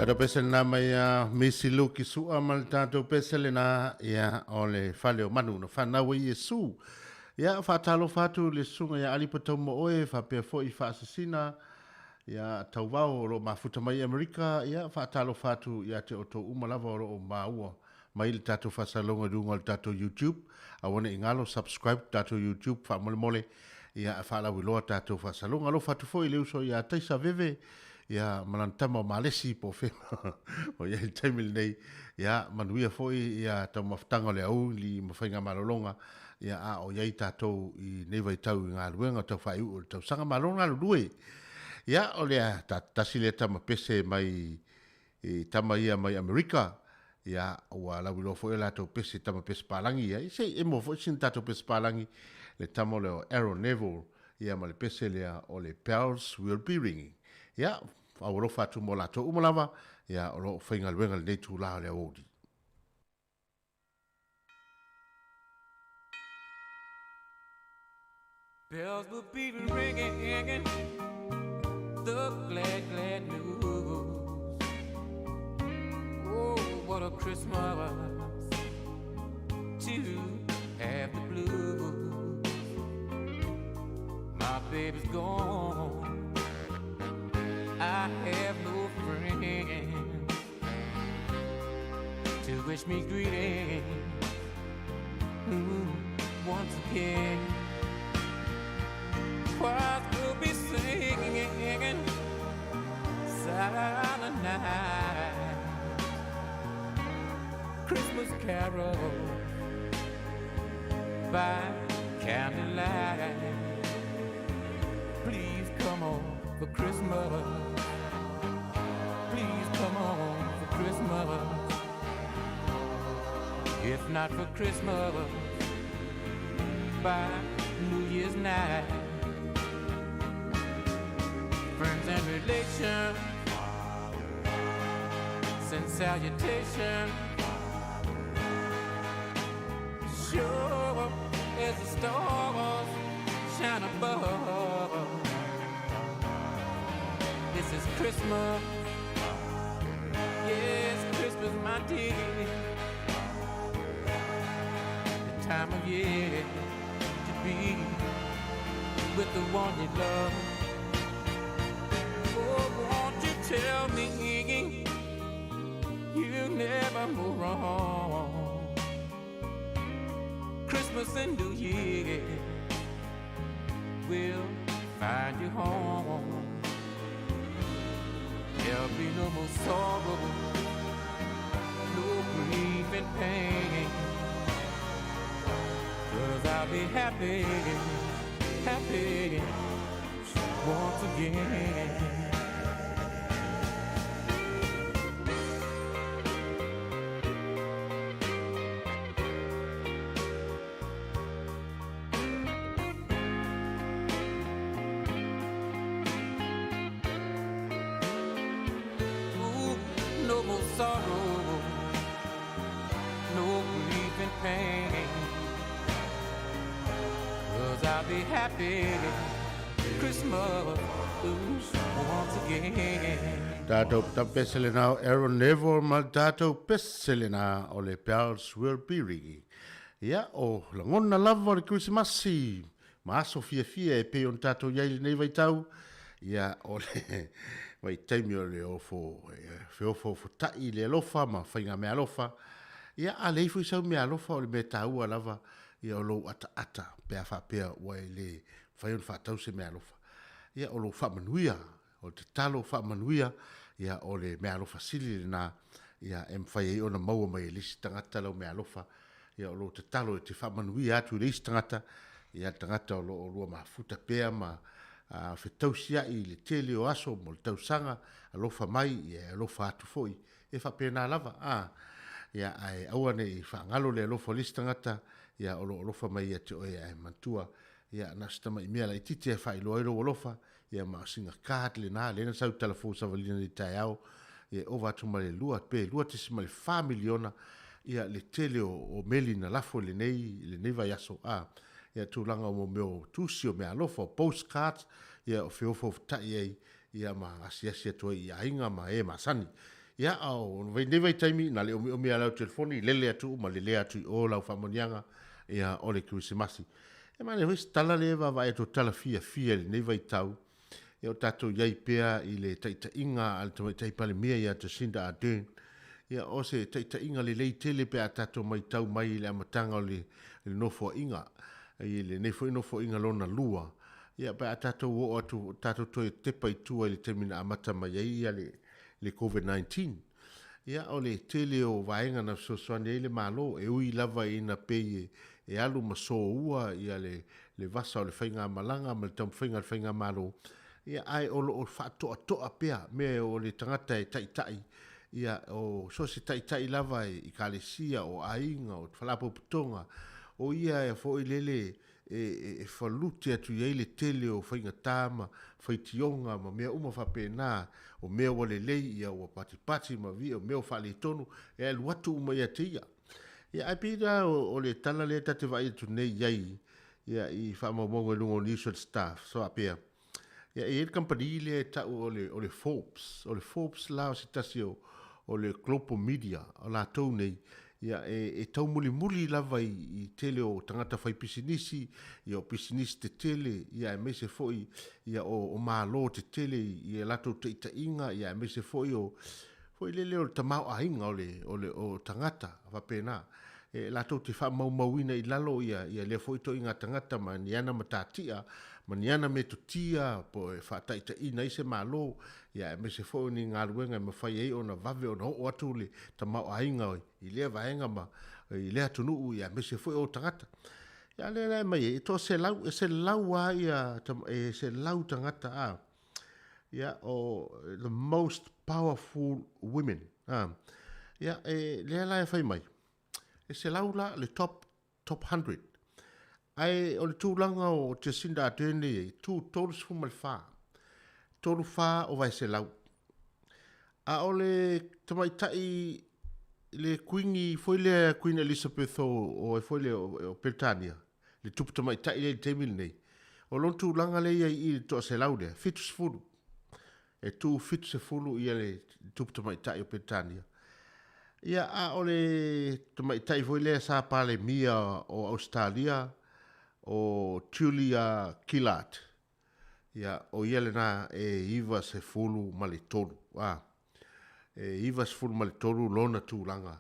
Tatou pese lena mai a Misi Luki Sua ma le tatou pese lena ia o le fale o manu na whanau ai Iesu. Ia whaatalofa atu le susuga ia Ali Patauma oe faapea foi Faasasina ia Tauvao o lo o mafuta mai i Amerika ia faatalofa atu ia te outou uma lava o lo o maua mai le tatou faasalalauga i luga o le tatou YouTube. Aua ne i galo subscribe le tatou YouTube faamolemole ia e faalauiloa tatou faasalalauga. Alofa atu foi i le uso ia Taisa Veve ia ma lana tama o Malesi po o fea o i ai i le taimi lenei. Ia manuia foi ia taumafataga o le auli ma faigamalologa ia a o i ai tatou i nei vaitau i galuega tau faaiuiu o le tausaga. Malo galulue. Ia o lea tasi lea tama pese mai i tama ia mai Amerika, ia, ua lauiloa foi a latou pese, tama pese palagi ia. Se i emo foi sina tatou pese palagi, le tama lea o Aaron Neville, ia ma le pese lea o le Bells Will Be Ringing. Ia, aualofa atu mo latou uma lava, ia, o lo o faigaluega i lenei itula o le aoauli. Bells will be ringing, the glad, glad news. Oh, what a Christmas to have the blues. My baby's gone. I have no friend to wish me greetings once again. Choirs will be singing silent night. Christmas carol by candlelight. Please come on for Christmas. Please come on for Christmas. If not for Christmas, by New Year's night. relation. Send salutation. Sure as the stars shine above. This is Christmas. Yes, Christmas, my dear. The time of year to be with the one you love. Oh, won't you tell me you never move wrong? Christmas and New Year will find you home. There'll be no more sorrow, no grief and pain. 'Cause I'll be happy, happy once again. Ooh, no more sorrow, no grief and pain. 'Cause I'll be happy Christmas ooh, once again. Tatou pese lena o Aaron Neville ma le tatou pese lena o le Bells Will Be Ringing. Ia, o lagona lava o le Kerisimasi ma aso fiafia e pei ona tatou i ai i lenei vaitau, ia, o le vaitaimi o le ofo, feofoofotai i le alofa ma faigameaalofa. Ia, a leai foi sau meaalofa, o le mea taua lava, ia o lou ataata pe a faapea ua e le mafai ona faatau se meaalofa. Ia, o lou faamanuia, o le tatalo faamanuia, ia, o le meaalofa sili lena, ia, e mafai ai ona maua mai e le isi tagata lau meaalofa. Ia, o lou tatalo e te faamanuia atu i le isi tagata, ia, le tagata o lo o lua mafuta pea ma fetausiai i le tele o aso mo le tausaga, alofa mai, ia, e alofa atu foi. E faapena lava, a, ia, ae aua ne i faagalo le alofa o le isi tagata, ia, o lo o alofa mai ia te oe, ae manatua, ia, na o se tamai mea laitiiti e faailoa ai lou alofa, ia, ma o sina card lena, lea na sau i talafou savalina nei i le taeao, ia, e ova atu ma le 2, pe 2.4 miliona, ia, le tele o, o meli na lafo i lenei, i lenei vaiaso, a, ia, tulaga o mo mea o tusi, o meaalofa, o postcards, ia, o feofoofotai ai, ia, ma asiasi atu ai i aiga ma e masani. Ia, a o nei vaitaimi, na le omiomi lava lau telefoni, lele atu ma lelea atu i o lau faamanuiaga, ia, o le Kerisimasi. E manaia foi se tala lea e vaavaai atu o tala fiafia i lenei vaitau, ia o tatou i ai pea i le taitaiga a le Tamaitai Palemia ia Jacinda Ardern. Ia, o se taitaiga lelei tele pe a tatou matau mai i le amataga o le Nofoaiga, i lenei foi Nofoaiga lona lua, ia pe a tatou oo atu, tatou toe tepa i tua i le taimi na amata mai ai ia le, le Covid-19. Ia, o le tele o vaega na fesoasoani ai le Malo, e ui lava ina pei e, e alu ma soua ia le, le vasa o le faigamalaga ma le taumafaiga a le faigamalo, ia, ae o lo o faatoatoa pea mea o le tagata e taitai, ia, o so o se taitai lava i ekalesia, o aiga, o faalapotopotoga, o ia foi lele e falute atu i ai le tele o faigata ma faitioga ma mea uma faapena, o mea ua lelei, ia ua patipati ma vii, o mea ua faaletonu, e alu atu uma ia te ia. Ia, ae pei la o le tala lea ta te vaai atu nei i ai, ia, i faamaumauga i luga o News and Staff, so faapea, ia, e i ai le kamupani lea e tau o le, o le Forbes. O le Forbes la o se tasi o, o le global media, o latou nei, ia, e, e taumulimuli lava i, i tele o tagata faipisinisi, ia, o pisinisi tetele, ia, aemaise foi, ia, o, o Malo tetele i, i a latou taitaiga, ia, aemaise foi o, foi lele o le tamaoaiga o le, o le, o tagata, faapena. E latou te faamaumauina i lalo ia, ia lea foi itoaiga tagata ma ni ana matatia, ma ni ana metotia po e faataitaiina ai se Malo, ia aemaise foi o ni galuega e mafai ai ona vave ona oo atu le tamaoaiga i lea vaega ma i lea atunuu, ia aemaise foi o tagata. Ia a lea la e aumai ai, e toaselau, e selau lava ia, e selau tagata a, ia, o the most powerful women, a, ia, e, lea la e fai mai, e selau la le top, top 100. Ae o le tulaga o Jacinda Ardern lea e i ai, tu 34. 34 o vae selau. A o le tamaitai le kuini foi lea Queen Elizabeth o, o ai foi lea o, o Peretania, le tupu tamaitai lea i le taimi lenei, o lona tulaga lea i ai i le toaselau lea, 70. E tu 70 ia le tupu tamaitai o Peretania. Ia, a o le tamaitai foi lea sa Palemia o Ausetalia, o Julia Gillard, Ia, o ia lena e 93, a, e 93 lona tulaga,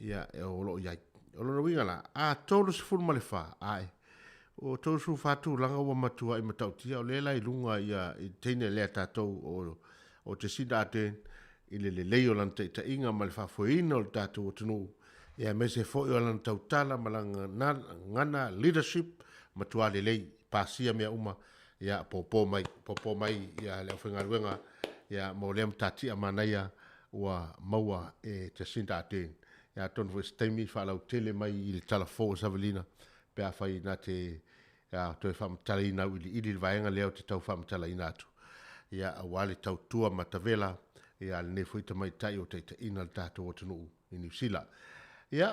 ia, e o lo o i ai. O lona uiga la, a 34, ae, o 34 tulaga ua matuai matautia, o lea la i luga ia, i le teine lea tatou o, o Jacinda Ardern, i le lelei o lana taitaiga ma le faafoeina o le tatou atunuu, ia aemaise foi o lana tautala ma lana gana leadership matua lelei, pasia mea uma, ia pōpō mai, pōpō mai ia le aufaigaluega, ia mo lea matatia manaia ua maua e Jacinda Ardern. Ia atonu foi se taimi faalautele mai i le tala fou a Savelina pe afai na te ia, toe faamatalaina auiliili le vaega lea ou te tau faamatalaina atu, ia, aua le tautua matavela ia a lenei foi tamaitai o taitaiina le tatou atunuu i Niu Sila. Ia,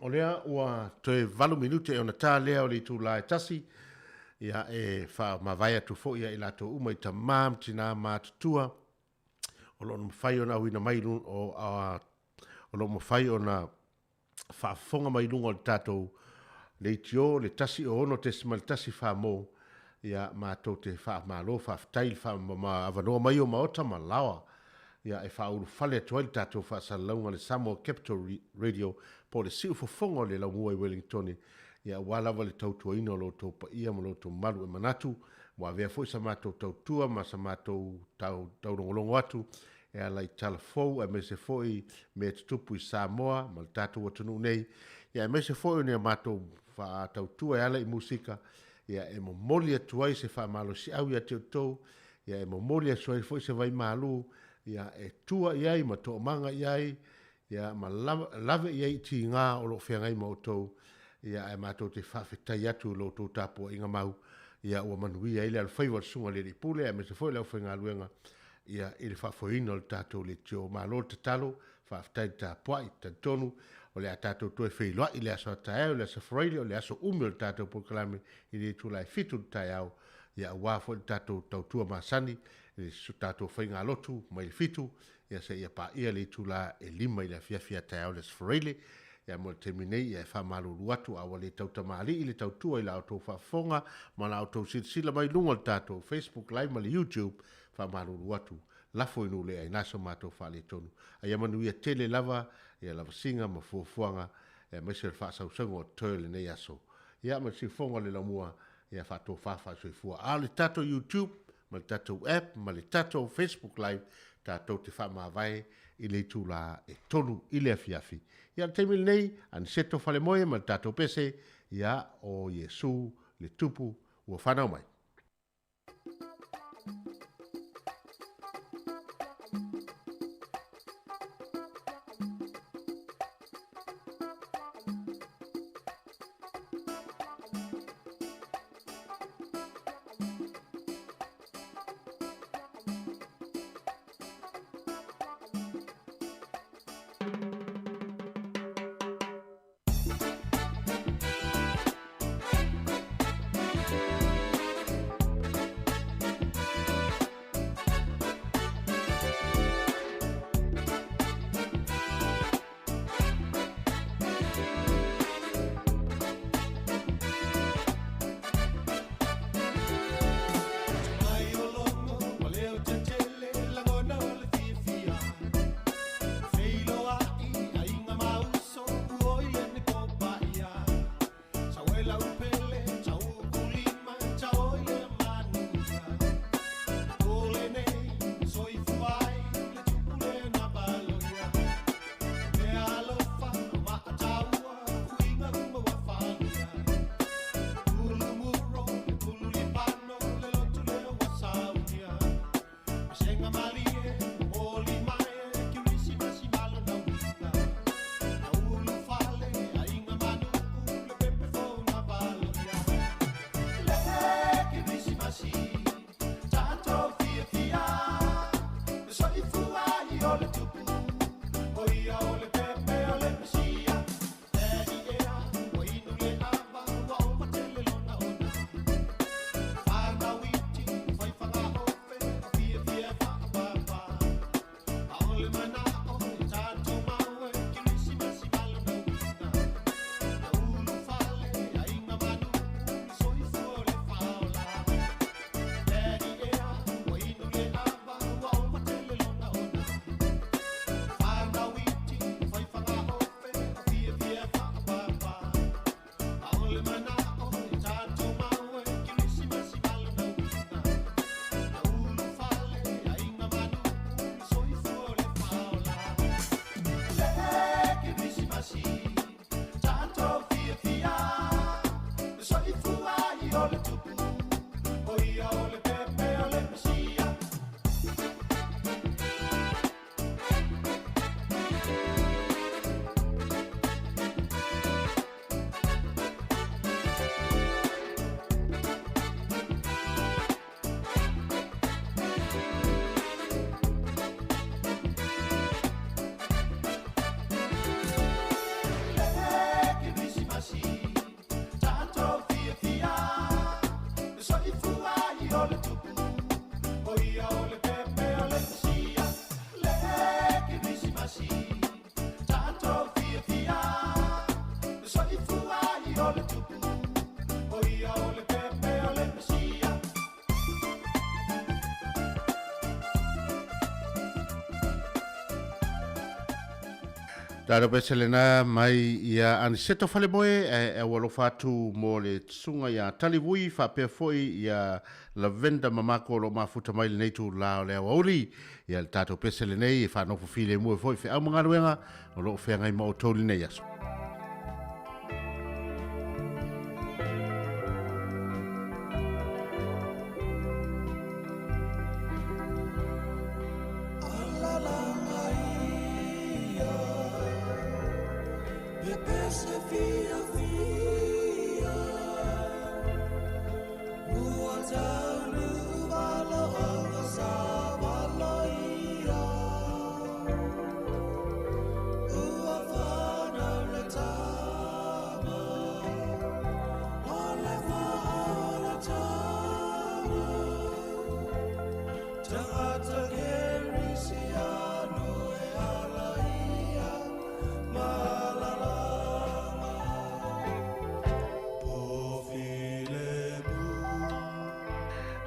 o lea ua toe 8 minute e ona ta lea o le itula e tasi, ia, e faamavae atu foi ia i latou uma i tamā ma tinā matutua o lo o mafai ona auina mai o, o lo o mafai ona faafofoga mai luga o le tatou leitio le 106.14 mo ia matou te faamalo faafetai le faamama mai o maota ma laoa ia e faaulufale atu ai le tatou faasalalauga le Samoa Capital Radio po o le siufofoga o le laumua i Wellingtone ia aua lava le tautuaina o lo outou paia ma lo outou mamalu e manatu ua avea foi sa matou tautua ma sa matou taulogologo atu e ala i tala fou aemaise foi mea tutupu i Samoa ma le tatou atunuu nei, ia aemaise foi o ni a matou faatautua e ala i musika, ia e momoli atu ai se faamalosiau ia te outou, ia e momoli atu ai foi se vaimalu, ia e tua i ai ma toomaga i ai, ia ma lave i ai i tiga o lo o feagai ma outou, ia ae matou te faafetai atu i lo outou tapuaiga mau, ia ua manuia ai le alofaiva o le Susuga i le Alii Pule aemaise foi le aufaigaluega, ia i le faafoeina o le tatou leitio. Malo le tatalo, faafetai le tapuai, talitonu o le a tatou toe feiloai i le aso a taeao, i le aso Faraile, o le aso umi o le tatou polokalame i le itula e 7 i le taeao, ia aua foi le tatou tautua masani i le tatou faigalotu mai le 7, ia seia paia le itula e 5 i le afiafi a taeao i le aso Faraile. Ia mo le taimi nei, ia e faamalulu atu a ua le tautamalii le tautua i la outou faafofoga ma la outou silasila mai luga o le tatou Facebook Live ma le YouTube, faamalulu atu, lafo i nuu le aina so matou faaletonu. A ia manuia tele lava ia lavasiga ma fuafuaga aemaise o le faasausauga o totoe o lenei aso. Ia ma le siufofoga o le laumua, ia faatofa faasoifua. A o le tatou YouTube ma le tatou app ma le tatou Facebook Live, tatou te faamavae i le itula e 3 i le afiafi. Ia o le taimi lenei, Aniseto Falemoe ma le tatou pese, ia o Iesu le Tupu ua fanau mai. o le tupu, o ia o le pepe o le Mesia. Daddy ea, ua inu le ava, ua ova tele lona ona. Whānau iti, whai whangaofe, a fia fia whaapapa. A ole mana'o, e tātou mau e, Kirisimasi malo na uina. Na ulu fale, aiga manu, soifua o le whaola. Daddy ea, ua inu le ava, ua ova tele lona ona. Whānau iti, whai whangaofe, a fia fia whaapapa. A ole mana'o, e tātou mau e, Kirisimasi malo na uina. Na ulu fale, aiga manu, soifua o le whaola. Le Kirisimasi, tātou fia fia, le soifua i o le tupu, o ia o le pepe o le Mesia. Le Kirisimasi, tātou fia fia, le soifua i o le tupu, o ia o le pepe o le Mesia. Le Kirisimasi, tātou fia fia, le soifua i o le tupu, o ia o le pepe o le Mesia. Talo pese lena mai ia Aniseto Falemoe e e ua alofa atu mo le susuga ia Talivui faapea foi ia Lavenda Mamako o lo o mafuta mai lenei itula o le aoauli. Ia le tatou pese lenei e faanofo filemu ai foi feau ma galuega o lo o feagai ma outou lenei aso.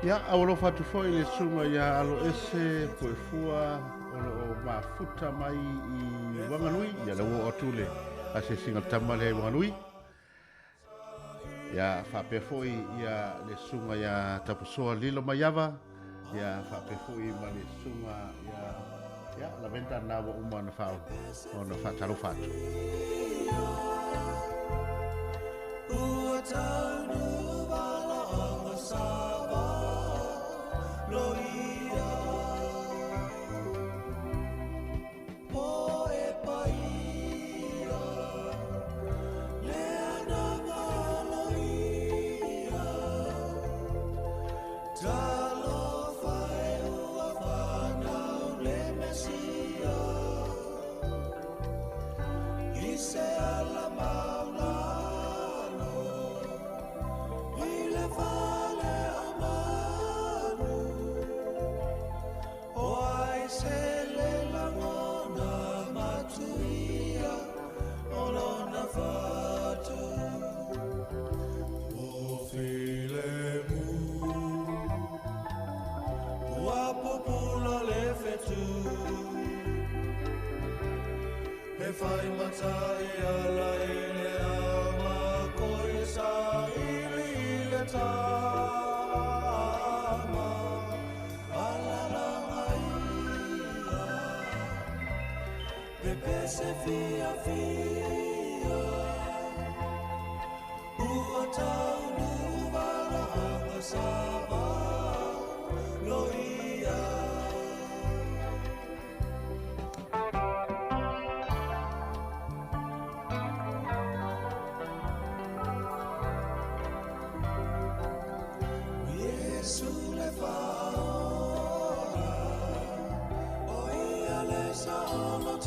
Ia, aualofa atu foi le susuga ia Aloese Puefua o lo o mafuta mai i Wanganui. Ia le ua oo atu le asiasiga tama lea i Wanganui. Ia, faapea foi ia le susuga ia Tapusoa Lilo Maiava. Ia, faapea foi ma le susuga ia, ia, Lavenda na ua uma ona faa, ona faatalofa atu.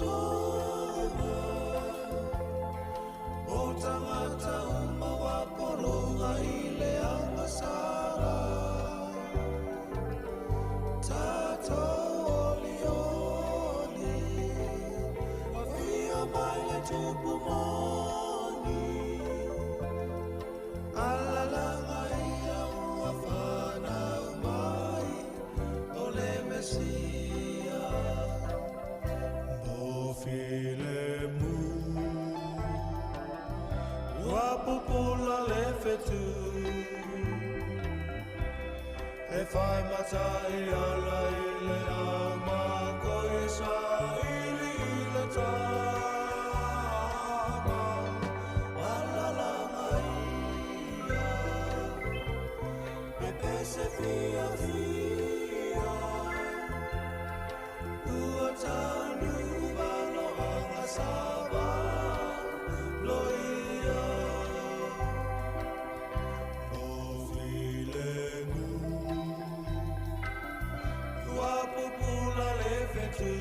Atua O tagata uma ua pologa i le agasala Tatou olioli Afio mai le Tupu moni Alalaga ia ua fanau mai O le Mesia Mo filemu Ua pupula le fetu E fai matai ala i le au makoi saili i le tama Alalaga ia Pepese fiafia Ua taunuu maloaga sa loia Mo filemu Ua pupula le fetu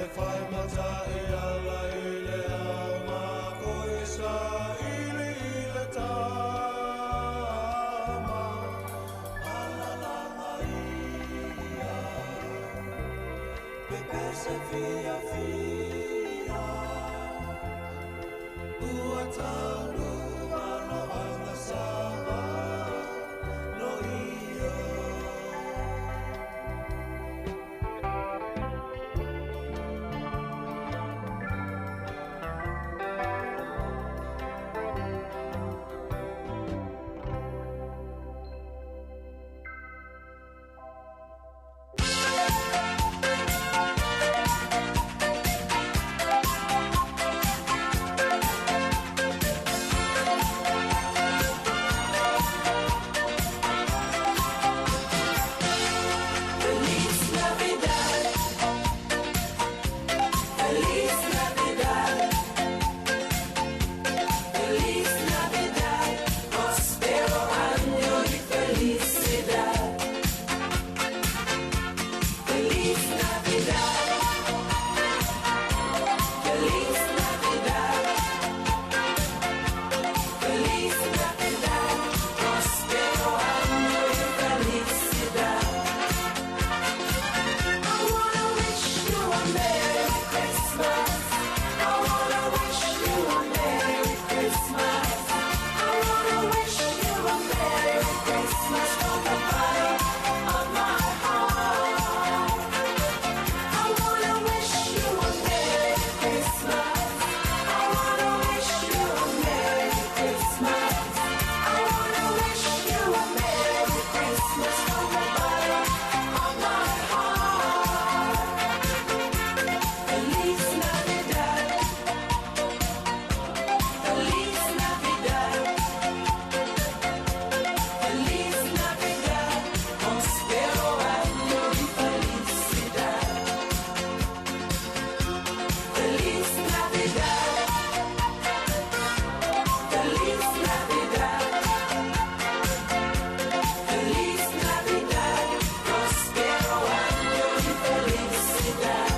E fai matai ala i le au makoi saili i le tama Alalaga ia Pepese fiafia Ua taunuu maloaga sa loia Feliz Navidad. Feliz Navidad. Feliz Navidad. Prospero año y felicidad. Feliz Navidad. Feliz Navidad. Feliz Navidad. Prospero año y felicidad. I wanna wish you a Merry Christmas. I wanna wish you a Merry Christmas. I wanna wish you a Merry Christmas from the bottom of my heart. I wanna wish you a Merry Christmas. I wanna wish you a Merry Christmas. I wanna wish you a Merry Christmas from the bottom of my heart. Feliz Navidad. Feliz Navidad. Feliz Navidad. Prospero año y felicidad. Feliz Navidad. Feliz Navidad. Feliz Navidad. Prospero año y felicidad.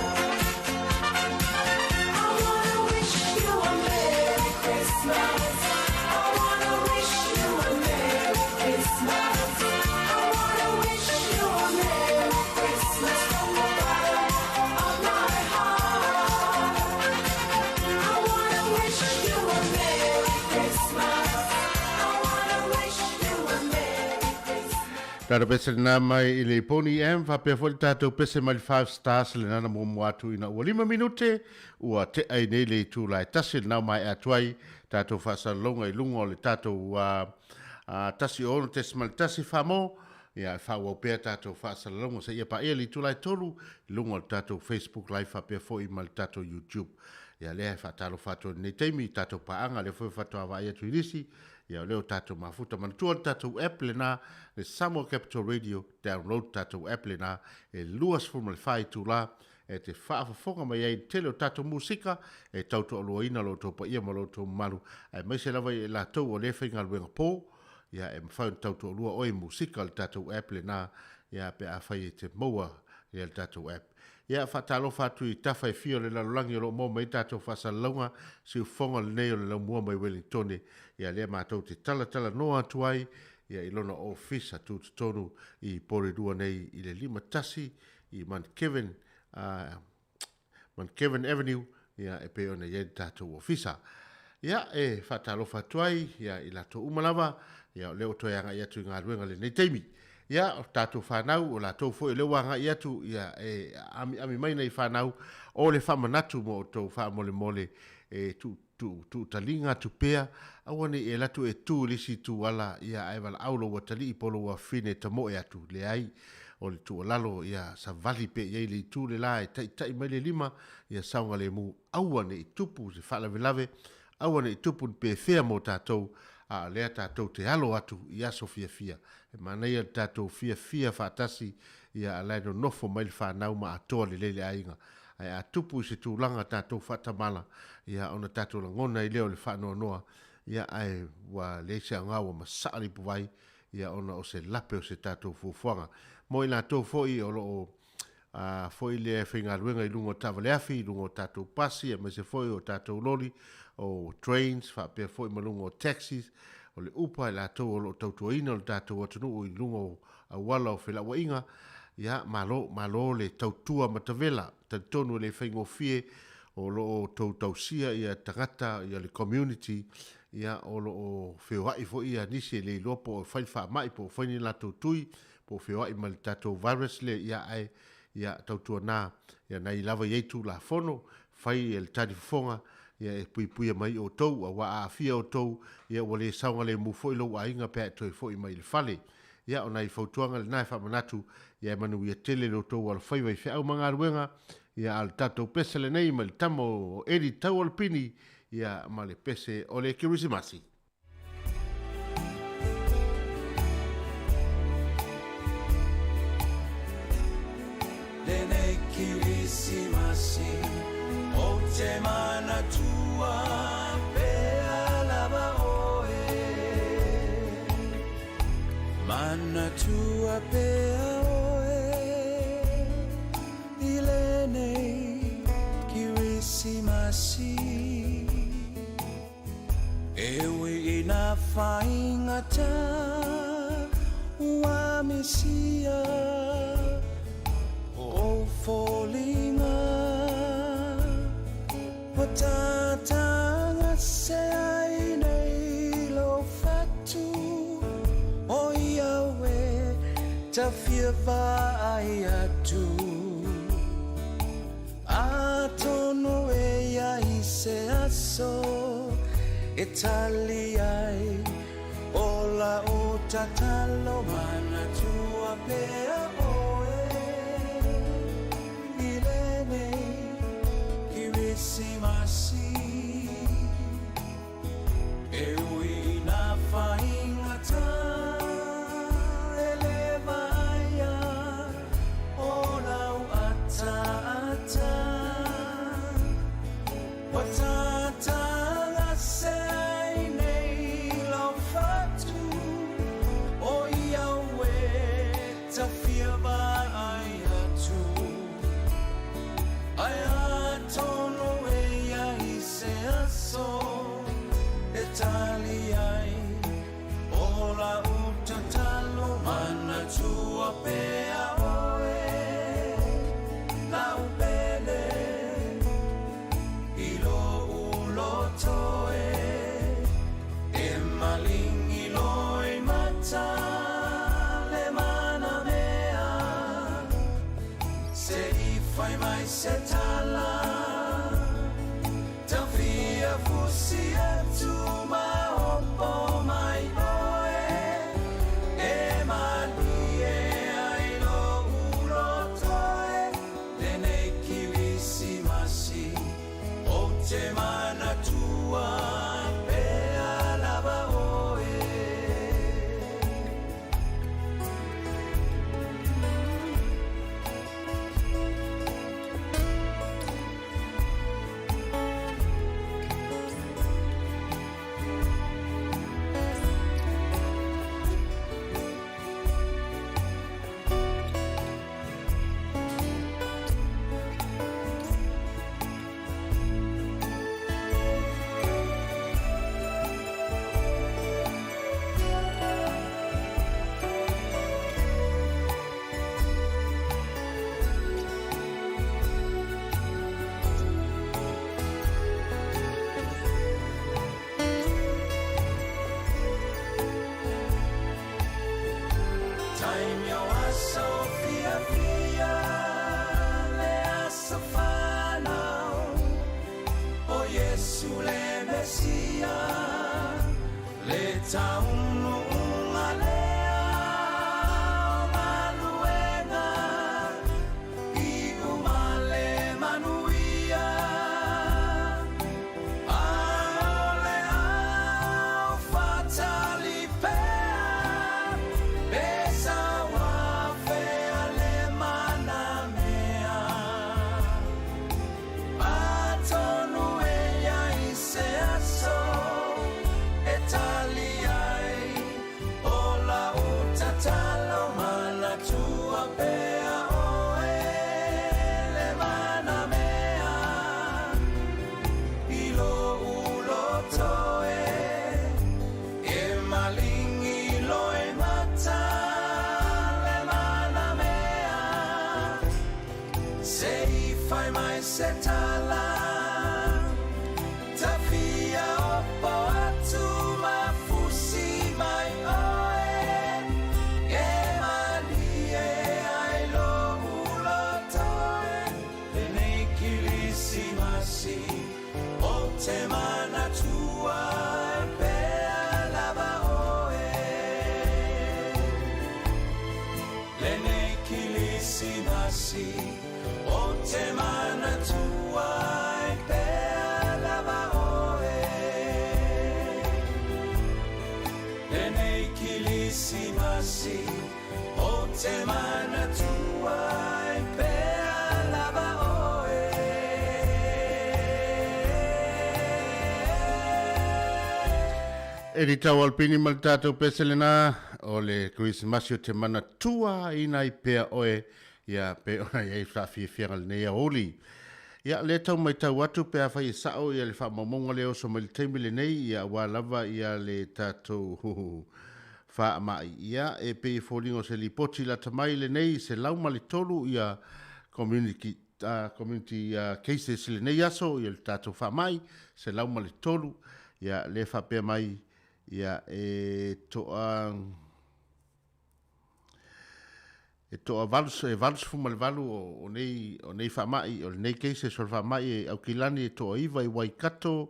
I wanna wish you a Merry Christmas. I wanna wish you a Merry Christmas. I wanna wish you a Merry Christmas from the bottom of my heart. I wanna wish you a Merry Christmas. I wanna wish you a Merry Christmas. Tatou pese lena mai i le Pony M, faapea foi le tatou pese mai le Five Stars lena na muamua atu ina ua 5 minute ua tea i nei le itu la e tasi lena ua maea atu ai tatou faasalalauga i luga o le tatou 16.1 Famo ia e faaauau pea tatou faasalalauga seia paia le itu la e tolu i luga o le tatou Facebook Live faapea foi ma le tatou YouTube. Ia lea e faatalofa atu ai i lenei taimi i tatou paaga lea foi faatoa vaai atu i nisi ia o lea ua tatou mafuta. Manatua le tatou app lena le Samoa Capital Radio, download tatou app lena e 24 itula e te faafofoga mai ai i le tele o tatou musika e tautoaluaina lo outou paia ma lo outou mamalu aemaise lava i latou o lea e faigaluega po ia e mafai ona tautoalua oe i musika o le tatou app lena ia pe afai e te maua ia le tatou app. Ia, faatalofa atu i tafa e fia o le lalolagi o lo o maua mai ai tatou faasalalauga, siufofoga lenei o le laumua mai Wellingtone, ia lea matou te talatalanoa atu ai ia i lona ofisa tutotonu i Porirua nei i le 51 i Mount Kevin, Mount Kevin Avenue, ia e pei ona i ai le tatou ofisa. Ia, e faatalofa atu ai ia i latou uma lava, ia o lea ua toe agai atu i galuega i lenei taimi. Ia, o tatou fanau, o latou foi o lea ua agai atu, ia e amiami mai nai fanau, o le faamanatu mo outou faamolemole e tuu tuu tuutaliga atu pea, aua ne i e alu atu e tu i le isi itu ala, ia ae valaau lou atalii po o lou afafine e tamoe atu. Leai, o le tuualalo, ia savali pea i ai le itu le la e taitai mai le lima, ia saogalemu, aua ne i tupu se faalavelave, aua ne i tupu ni pefea mo tatou, a o lea tatou te alo atu i aso fiafia. E manaia le tatou fiafia faatasi, ia a o la e nonofo mai le fanau ma atoa lelei le aiga. Ae a tupu i se tulaga tatou faatamala, ia ona tatou lagona ai lea o le faanoanoa, ia ae ua leai se aoga ua masaa le ipuvai, ia ona o se lape o se tatou fuafuaga. Mo i latou foi o lo o a foi lea e faigaluega i luga o taavaleafi, i luga o tatou pasi, aemaise foi o tatou loli, o trains, faapea foi ma luga o taxis, o le upa i latou o lo o tautuaina lo tatou atunuu i luga o auala o felauaiga, ia, malo, malo le tautua matavela. Talitonu e le faigofie o lo o outou tausia ia tagata, ia le community, ia, o lo o feoai foi ia nisi e le iloa po o fai le faamai, po o fai ni latou tui, po o feoai ma le tatou virus lea, ia, ae, ia, tautuana, ia, nai lava i ai Tulafono, fai e le talifofoga, ia, e puipuia mai outou, aua a aafia outou, ia, ua le saogalemu foi lou aiga pe a e toe foi mai i le fale. Ia, o nai fautuaga lena e faamanatu, ia e manuia tele lo outou alofaiva i feau ma galuega, ia, a o le tatou pese lenei mai le tama o Eddie Taualopini, ia, ma le pese o le Kerisimasi. Lenei Kirisimasi ou te manatua pea lava oe. Manatua pea oe i lenei Kirisimasi. E ui i nā faigata ua misia ou foliga, ua tātāgase ai nei lou fatu, o ia au e ta fia vaai atu. Atonu e i ai se aso e tali ai o lau tatalo manatua pea oe i lenei Kirisimasi e ui i nā faigata e le vaaia o lau ataata Ua tātāgase ai nei lau fatu O i au e tawhia vaai atu Ai atonu e ia i se aso e tali ai O lau tatalo manatua pea oe lau pele I lou loto e e malingi loimata le manamea Se i fai mai se tala Tawhia fusi atu ma opo mai oe E malie ai lou loto e Lenei Kirisimasi ou te manatua pea lava oe. taunuuga lea o galuega, iu ma le manuia. A o le au faatali pea, pe sau afea le manamea. Atonu e i ai se aso e tali ai o lau tatalo manatua pea oe le manamea i lou loto e e maligi loimata le manamea Se i fai mai se tala, Tafia opo atu ma fusi mai oe, E malie ai lou loto e, Lenei Kilisimasi ou te manatua pea lava oe. Lenei Kilisimasi ou te manatua ai pea lava oe. Lenei Kilisimasi ou te manatua ai pea lava oe. E Litau Alpini ma le tatou pese lena o le Kerisimasi o te manatua ina ai pea oe ia pe ona i ai faafiafiaga lenei aoauli. Ia lea tau matau atu pe afai e sao ia le faamaumauga lea oso mai le taimi lenei ia aua lava ia le tatou faamai. Ia e pei e foliga o se lipoti lata mai lenei 103 ia community community cases i lenei aso ia le tatou faamai 103 ia lea faapea mai ia e toa e toa valu e 88 o nei o nei faamai o lenei cases o le faamai e Aukilani e toa 9 i Waikato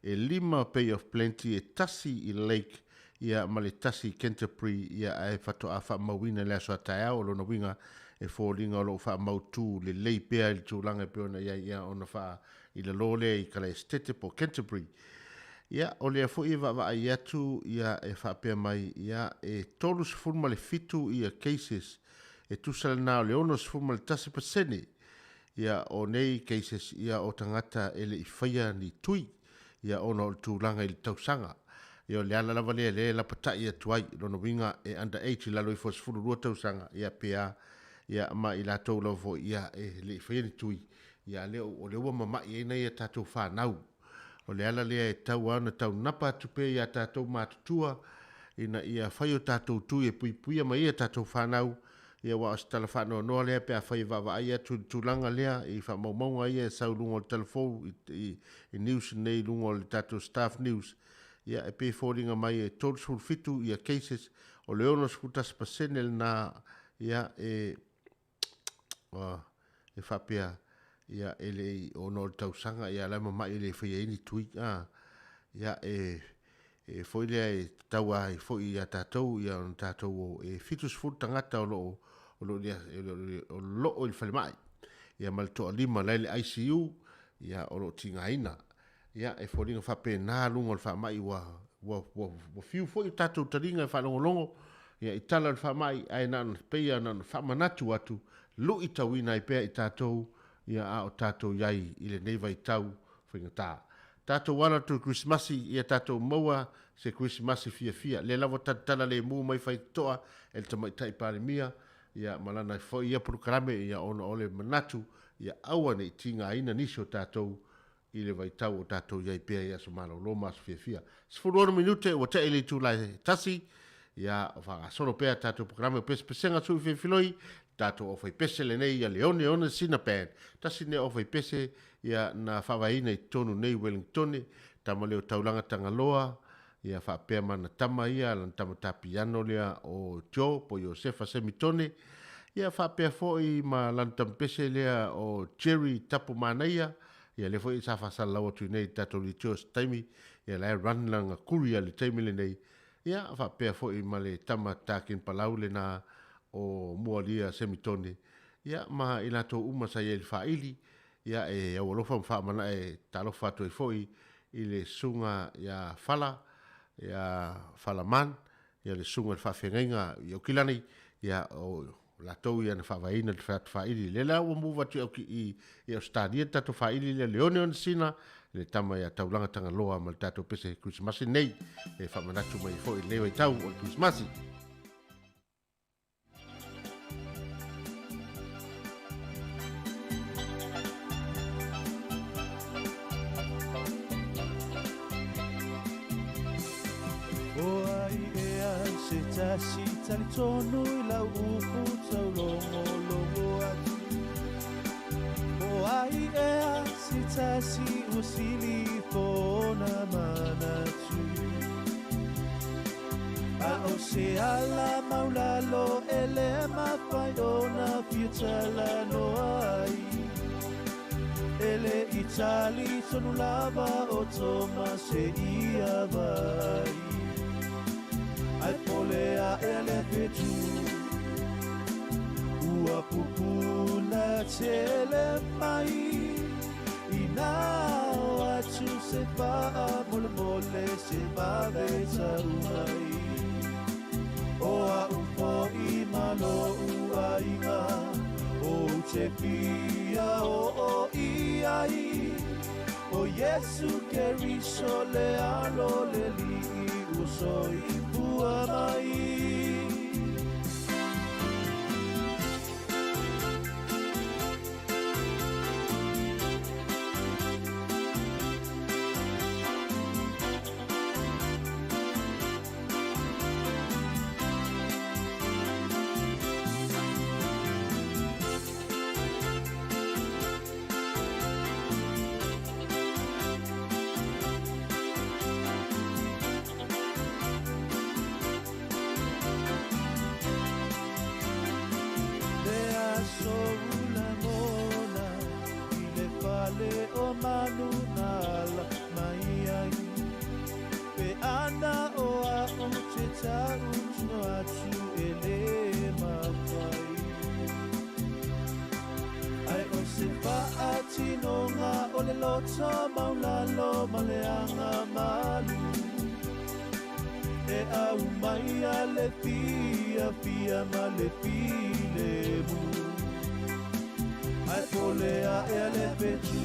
e 5 Bay of Plenty e 1 i Lake ia ma le 1 i Canterbury ia ae faatoa faamauina i le aso a taeao o lona uiga e foliga o lo o faamautu lelei pea i le tulaga e pei ona i ai ia ona faa i lalo lea i Kalaesetete po o Canterbury. Ia, o lea foi e vaavaai atu ia e faapea mai ia e 37 ia cases e tusa lena o le 61% ia o nei cases ia o tagata e le i faia ni tui ia ona o le tulaga i le tausaga. Ia o le ala lava lea lea e lapatai atu ai, lona uiga e under age i lalo ifo o le 12 tausaga ia pe a ia ma i latou lava foi ia e le i faia ni tui ia lea o lea ua mamai ai nai a tatou fanau. O le ala lea e tatau lava ona taunapa atu pea i a tatou matutua ina ia fai o tatou tui e puipuia mai ai a tatou fanau, ia aua o se tala faanoanoa lea pe afai e vaavaai atu i le tulaga lea i faamaumauga ia e sau i luga o le talafou i, i, i news nei i luga o le tatou staff news, ia e pei e foliga mai e 37 ia cases, o le 61% lena ia e e faapea ia e le i ona o le tausaga ia la e mamai e le faia ai ni tui a ia e e foi lea e tatau ai foi ia tatou ia ona tatou o e 70 tagata o lo o o lo o lo o i le falemai ia ma le toalima la i le ICU ia o lo o tigaina ia e foliga faapena luga o le faamai ua ua ua ua fiu foi o tatou taliga e faalogologo ia i tala o le faamai ae na ona pei lava na ona faamanatu atu luitauina ai pea i tatou ia a o tatou i ai i lenei vaitau faigata. Tatou ala atu i le Kerisimasi ia tatou maua se Kerisimasi fiafia. Lea lava ua talatala lemu mai faitotoa e le Tamaitai Palemia ia ma lana foi ia polokalame ia ona o le manatu ia aua ne i tigaina nisi o tatou i le vaitau o tatou i ai pea i aso malolo ma aso fiafia. 16 minute ua te'i le itula e tasi, ia o faagasolo pea tatou polokalame o Pesepesega Sui Feifiloi, tatou aufaipese lenei ia Leone One Sina Band. Tasi lenei aufaipese ia na faavaeina i totonu nei Wellingtone, tama lea o Taulaga Tagaloa, ia faapea ma ana tama ia, lana tama tā piano lea o Joe po o Iosefa Semitone, ia faapea foi ma lana tamapese lea o Jerry Tapu Manaia, ia lea foi sa faasalalau atu i nei i le tatou leitio se taimi, ia la e run lana courier i le taimi lenei. Ia, faapea foi ma le tama Takin Palau lena o Mualia Semitone, ia, ma i latou uma sa i ai i le faaili, ia, e aualofa ma faamanae talofa atu ai foi i le susuga ia Fala, ia Falaman, ia le susuga i le faafeagaiga i Aukilani, ia, o latou ia na faavaeina le tatou faaili. Lea la ua move atu i, i Ausetalia le tatou faaili lea, Leone Onesina, le tama ia Taulaga Tagaloa ma le tatou pese Kerisimasi nei, e faamanatu mai foi i lenei vaitau o le Kerisimasi. O ai ea se tasi talitonu i lau upu taulogologo atu. O ai ea se tasi ua sili ifo ona manatu. A o se ala maulalo e le mafai ona fia talanoa ai. E le i talitonu lava o Toma seia vaai. Ae pole aʻe le fetu ua pupula tele mai. Inā o atu se faamolemole se vave tau mai. O a'u fo'i ma lo'u aiga ou te fia oo i ai. O Iesu Keriso le alo le alii ua soifua mai. Le aso ulagona i le fale o manu na ala mai ai. Pe ana o a'u te ta'utino atu e le mafai. Ae o se fa'atinoga o le loto maulalo ma le aga malu. E aumaia le fiafia ma le filemu. Ae pole aʻe le fetu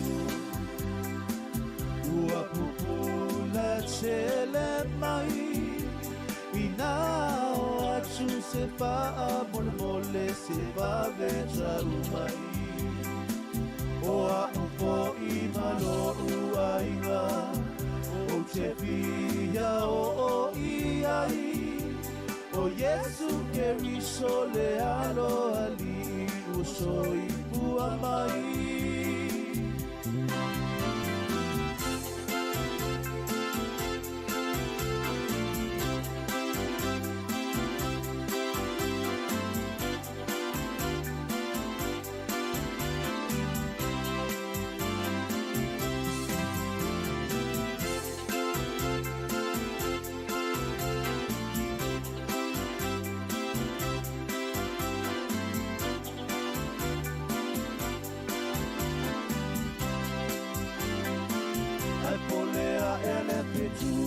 ua pupula tele mai. Inā o atu se faamolemole se vave tau mai. O a'u fo'i ma lo'u aiga ou te fia oo i ai. O Iesu Keriso le alo alii ua soifua mai. Ae pole aʻe le fetu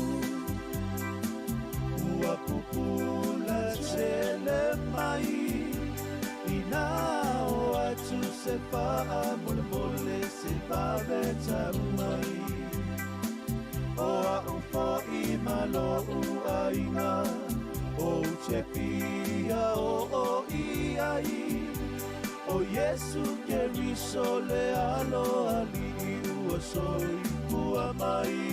ua pupula tele mai. Inā o atu se faamolemole se vave tau mai. O a'u fo'i ma lo'u aiga ou te fia oo i ai. O Iesu Keriso le alo alii ua soifua mai.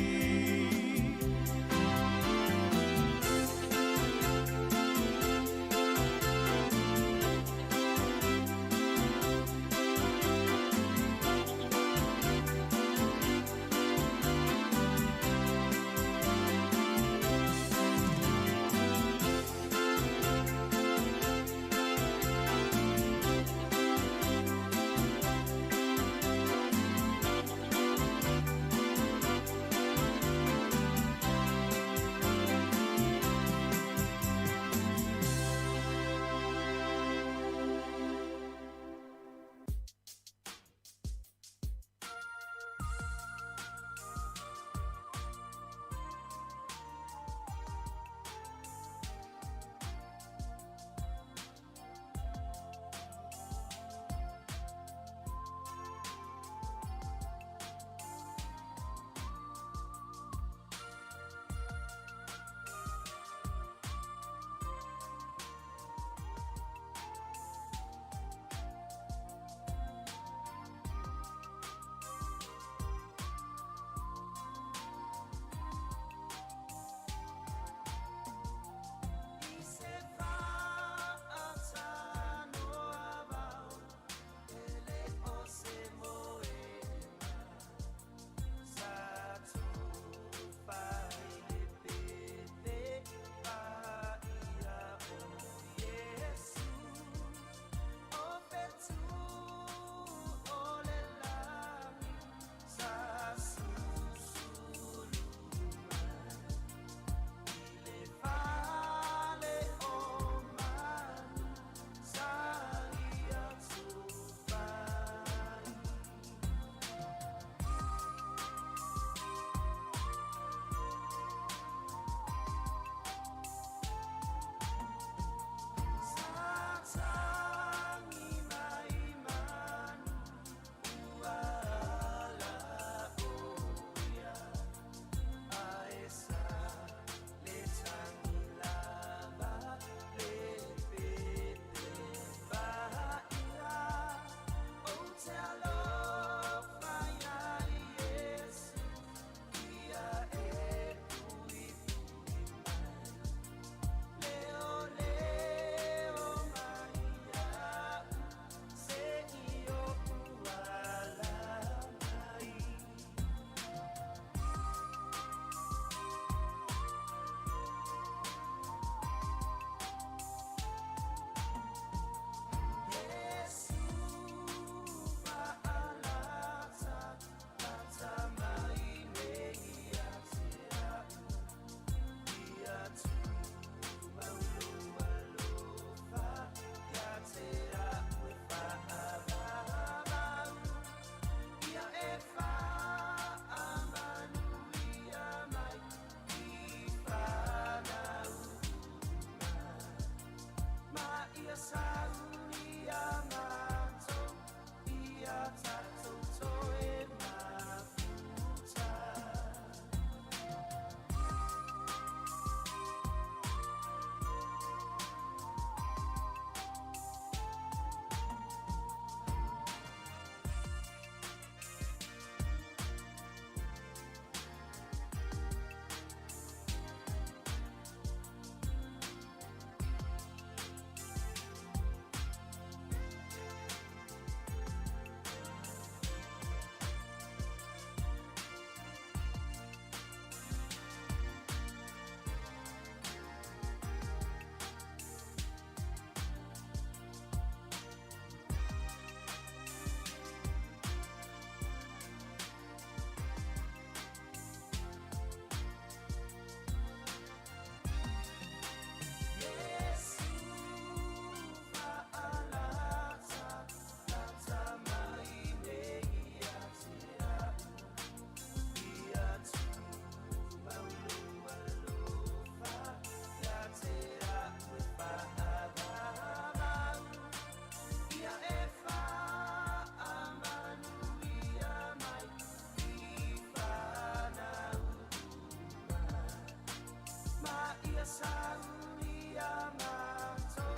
iā matou,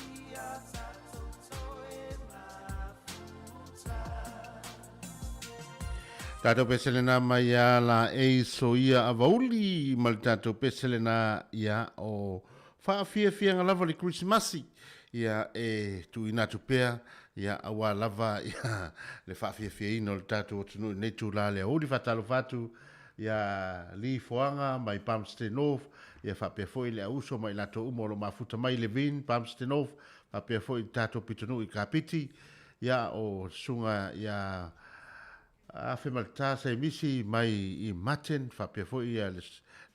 ia tatou toe mafuta. Tatou pese lena mai ia la e soia avauli ma le tatou pese lena ia o faafiafiaga lava le Krisimasi ia e tuuina atu pea ia aua lava ia le faafiafiaina o le tatou atunuu i lenei itula le aoauli. Faatalofa atu ia Lee Foaga mai Palmerston North ia faapea foi le auuso ma i latou uma o lo o mafuta mai Levin, Palmerston North, faapea foi i le tatou pitonuu i Kapiti ia o susuga ia Afemaleta Semisi mai i Martin faapea foi ia le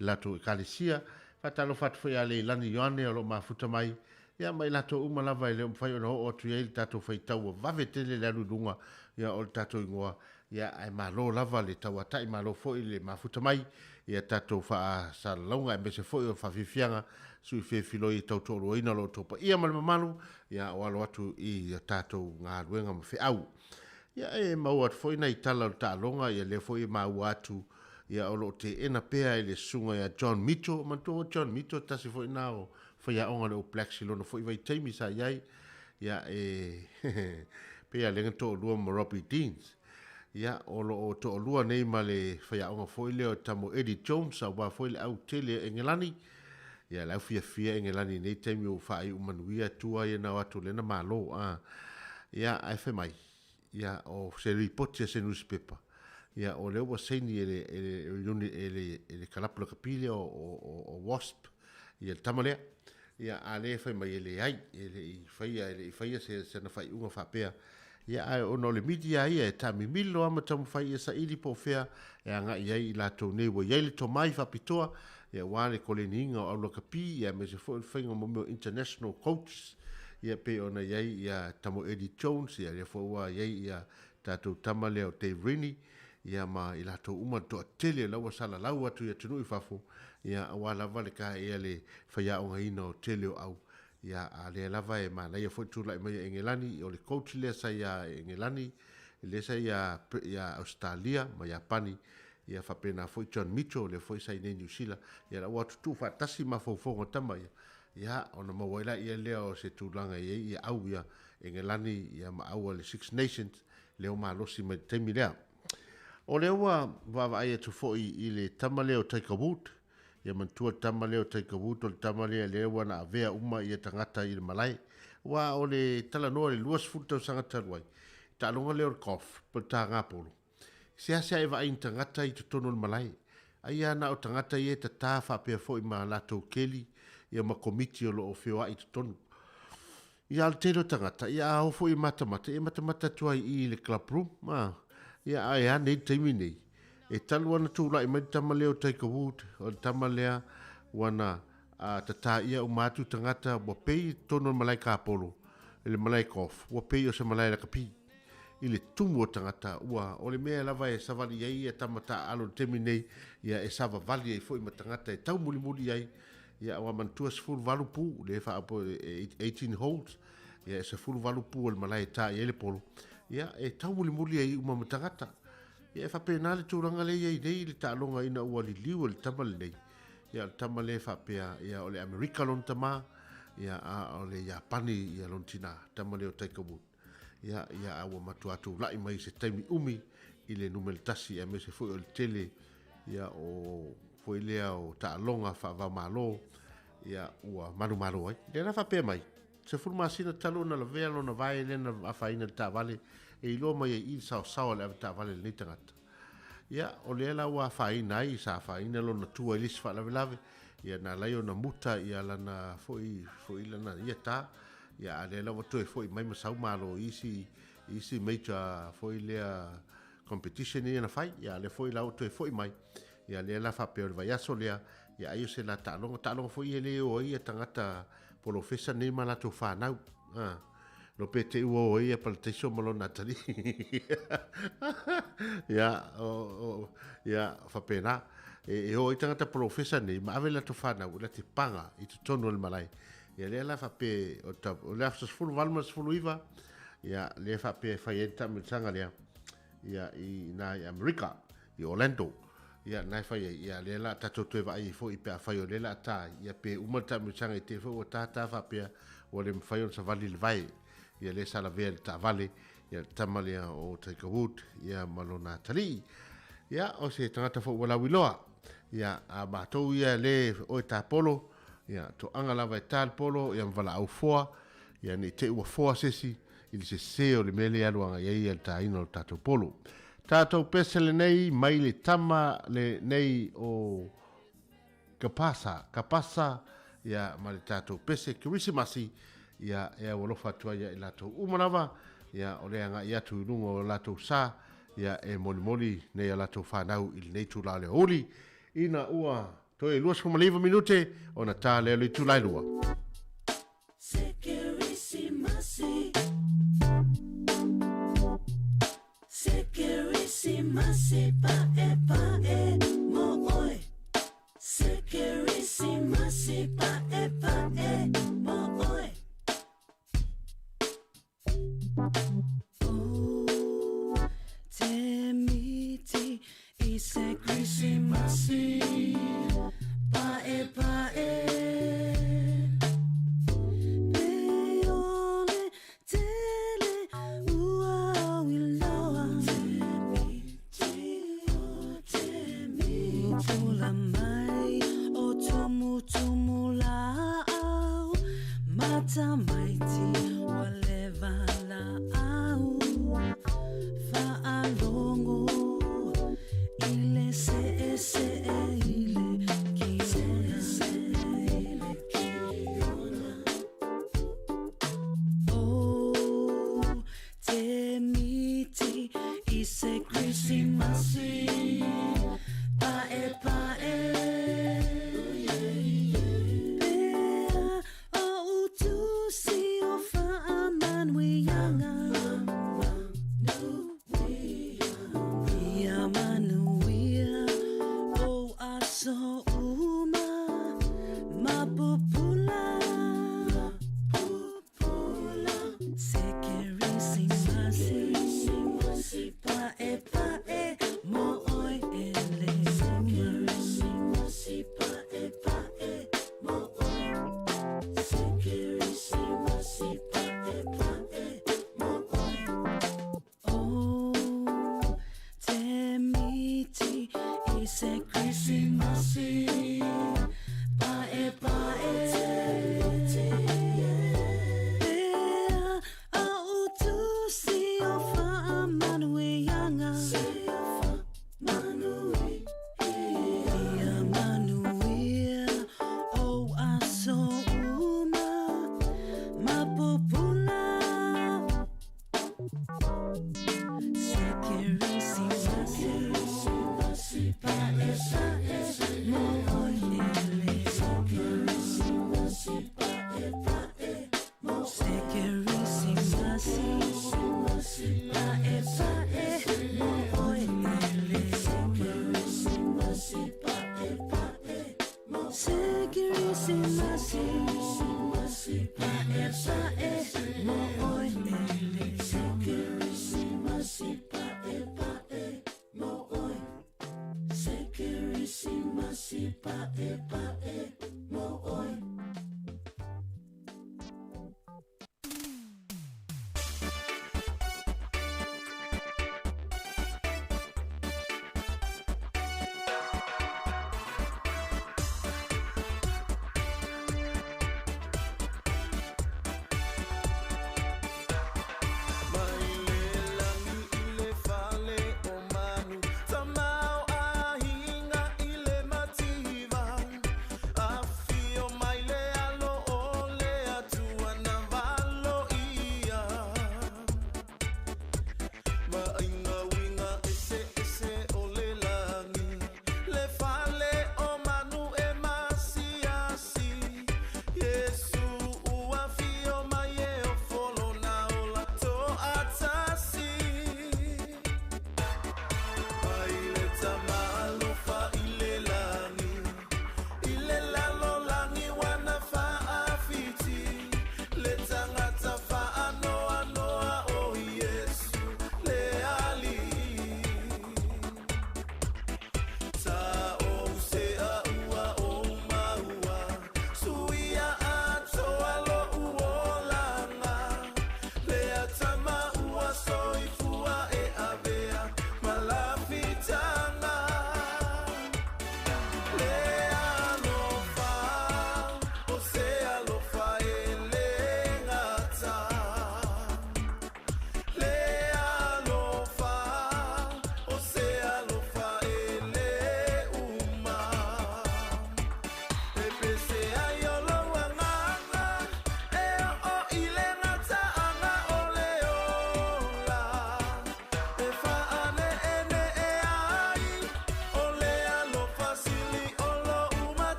latou ekalesia. Faatalofa atu foi ia Leilani Ioane o lo o mafuta mai ia ma i latou uma lava e le o mafai ona oo atu i ai le tatou faitau ua vave tele le alu i luga ia o le tatou igoa ia ae malo lava le tauatai malo foi le mafuta mai ia tatou faasalalauga aemaise foi o faafiafiaga sui fefiloi e tautoaluaina lo outou paia ma le mamalu ia o alo atu i a tatou galuega ma feau. Ia e maua atu foi nai tala o le taaloga, ia lea foi e maua atu ia o lo o teena pea e le susuga ia John Mitchell. Manatua o John Mitchell tasi foi na o faiaoga o le All Blacks i lona foi vaitaimi sa i ai. Ia e pei lava lea na toalua ma Robbie Deans. Ia o lo o toalua nei ma le faiaoga foi lea o tamo Eddie Jones aua foi le au tele Engelani. Ia le au fiafia Engelani i nei taimi ua faaiu manuia tua ia na o atu lena malo a. Ia ae fai mai ia o se ripoti a se nusipepa ia o lea ua saini e le e le e le e le kalapu lakapi lea o o o Wasp ia le tama lea. Ia a lea fai mai e leai e le i faia e le i faia se sana faaiuga faapea. Ia ae ona o le media ia e taamimilo lava ma taumafai ia saili po o fea e agai ai i latou nei ua i ai le tomai faapitoa ia aua le koleniina o au lakapi ia aemaise foi o le faiga o mea o international coaches ia pei ona i ai ia Tamo Eddie Jones ia lea foi ua i ai ia tatou tama lea o Dave Rennie ia ma i latou uma le toatele la ua salalau atu i atunuu i fafo ia aua lava le ia le faiaogaina o tele o au Ia, a lea lava e manaia foi le tulai mai o Engelani, o le coach lea sa ia Engelani, lea sa ia, ia Ausetalia ma Iapani, ia faapena foi John Mitchell, lea foi sa i inei i Niu Sila, ia la ua tutuu faatasi mafaufauga o tama ia, ia ona maua ai laia lea o se tulaga e i ai ia au ia Engelani ia ma au a le Six Nations, lea ua malosi mai i le taimi lea. O lea ua vaavaai atu foi i le tama lea o Tiger Wood, Ia manatua le tama lea o Tiger Woods o le tama lea lea ua na avea uma ia tagata i le malae. Aua o le talanoa i le 20 tausaga talu ai, taaloga lea o le golf po o le taga polo, seasea e vaai ni tagata i totonu o le malae. Ai lava na o tagata ia e tata faapea foi ma latou keli ia ma komiti o lo o feoai i totonu. Ia a o le tele o tagata, ia a o foi e matamata, ia e matamata atu ai i i le club room, a. Ia ae a nei le taimi nei? E talu ana tulai mai le tama lea o Tiger Wood, o le tama lea ua na tatā ʻia uma atu tagata ua pei i totonu o le malae kāpolo, i le malae golf, ua pei o se malae lakapi. I le tumu o tagata, ua, o le mea lava e savali ai ia tama taaalo i le taimi nei, ia e savavali ai foi ma tagata e taumulimuli ai, ia ua manatua 18 pu, le faaopo 18 holes, ia e 18 pu o le malae e tā i ai le polo, ia e taumulimuli ai uma ma tagata. Ia e faapena le tulaga lea e i ai nei i le taaloga ina ua liliu e le tama lenei. Ia o le tama lea e faapea, ia o le Amerika lona tama, ia a o le Iapani ia lona tina, tama lea o Tiger Wood. Ia, ia a ua matua tulai mai i se taimi umi i le numera tasi aemaise foi o le tele ia o foi lea o taaloga faava-o-Malo, ia ua manumalo ai. Lea la faapea mai, 10 masina talu ona lavea lona vae lea na afaina i le taavale e iloa mai ai i i le saosaoa o le avetaavale a lenei tagata. Ia, o lea la ua afaina ai, sa afaina lona tua i le isi faalavelave, ia na ala ai ona muta ia lana foi, foi lana ia ta, ia a lea la ua toe foi mai ma sau malo i isi, isi major foi lea competition ia na fai, ia a lea foi la ua toe foi mai, ia lea la faapea o le vaiaso lea, ia ai o se la taaloga, taaloga foi ia e le o ai ia tagata polofesa nei ma latou fanau. A, no pe te ua o ai ia Palataiso ma lona atalii. Ia, o, o, ia, faapena. E, e o ai tagata polofesa nei ma ave latou fanau i la te paga i totonu o le malae. Ia lea la faapea, o, ta, o le aso 18 ma le 19, ia, lea faapea e fai ai le taamilosaga lea, ia, i, ina i Amerika, i Orlando. Ia, lena e fai ai. Ia, lea la tatou toe vaai ai foi pe afai o lea la ta ai, ia pe uma le taamilosaga i te foi ua ta ta faapea ua le mafai ona savali le vae. Ia lea sa lavea i le taavale, ia le tama lea o Tiger Wood, ia ma lona atalii. Ia, o se tagata foi ua lauiloa. Ia, a matou ia le oe ta polo, ia, toaga lava e ta le polo, ia ma valaau foa, ia ne i te i ua foa se isi i le sese o le mea lea e alu agai ai le taina o le tatou polo. Tatou pese lenei mai le tama lenei o Kapasa, Kapasa, ia, ma le tatou pese Kerisimasi, ia, e aualofa atu ai ia i latou uma lava, ia, o le agai atu i luga o latou sa, ia, e molimoli nei a latou fanau i lenei itula o le aoauli, ina ua toe 29 minute ona ta lea o le itula e 2. Se Kerisimasi, Se Kerisimasi pa'e pa'e mo oe. Se Kerisimasi pa'e pa'e mo oe. Oh, te miti i se Kerisimasi pa'e pa'e. Pe ole tele ua au i loa. Te miti, oh, te miti. Pupula mai o tumutumu la'au. Matamaiti ua leva la'au. Fa'alogo i le se'ese'e i le kiona. Oh, te miti i se Kerisimasi pa'e pa'e. Pea o utusi o fa'amanuiaga. Ia manuia o aso uma mapupula. Se Kerisimasi pa'e pa'e mo oe e le uma. Pa'e pa'e mo oe. Se Kerisimasi pa'e pa'e mo oe. Oh, te miti i se Kerisimasi pa'e pa'e. Pea a utusi o fa'amanuiaga. Ia manuia o aso uma mapupula. Se Kerisimasi pa'e pa'e mo oe e le uma. Se Kerisimasi pa'e pa'e mo oe e le uma. Se Kerisimasi pa'e pa'e mo oe e le Kerisimasi pa'e pa'e mo oe. Se Kerisimasi pa'e pa'e mo oe. Mai le lagi i le fale o manu, tamao ahinga i le mativa.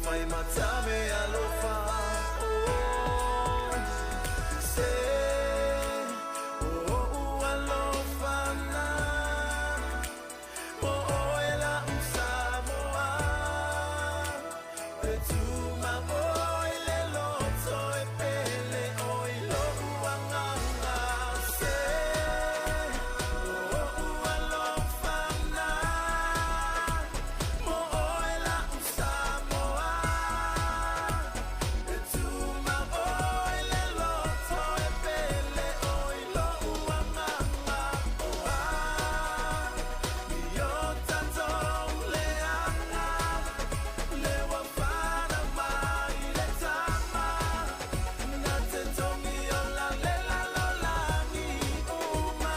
mai matame alofa. Oh, se o alofa na mo oe la usamoa. E tuma oi le loto e pele oi lo uanganga. Se o alofa na mo oe la usamoa. E tuma oi le loto e pele oi lo uanganga. Oa i o tatou leaga le ua fana mai le tama na te tongi o la le la lo lagi uma.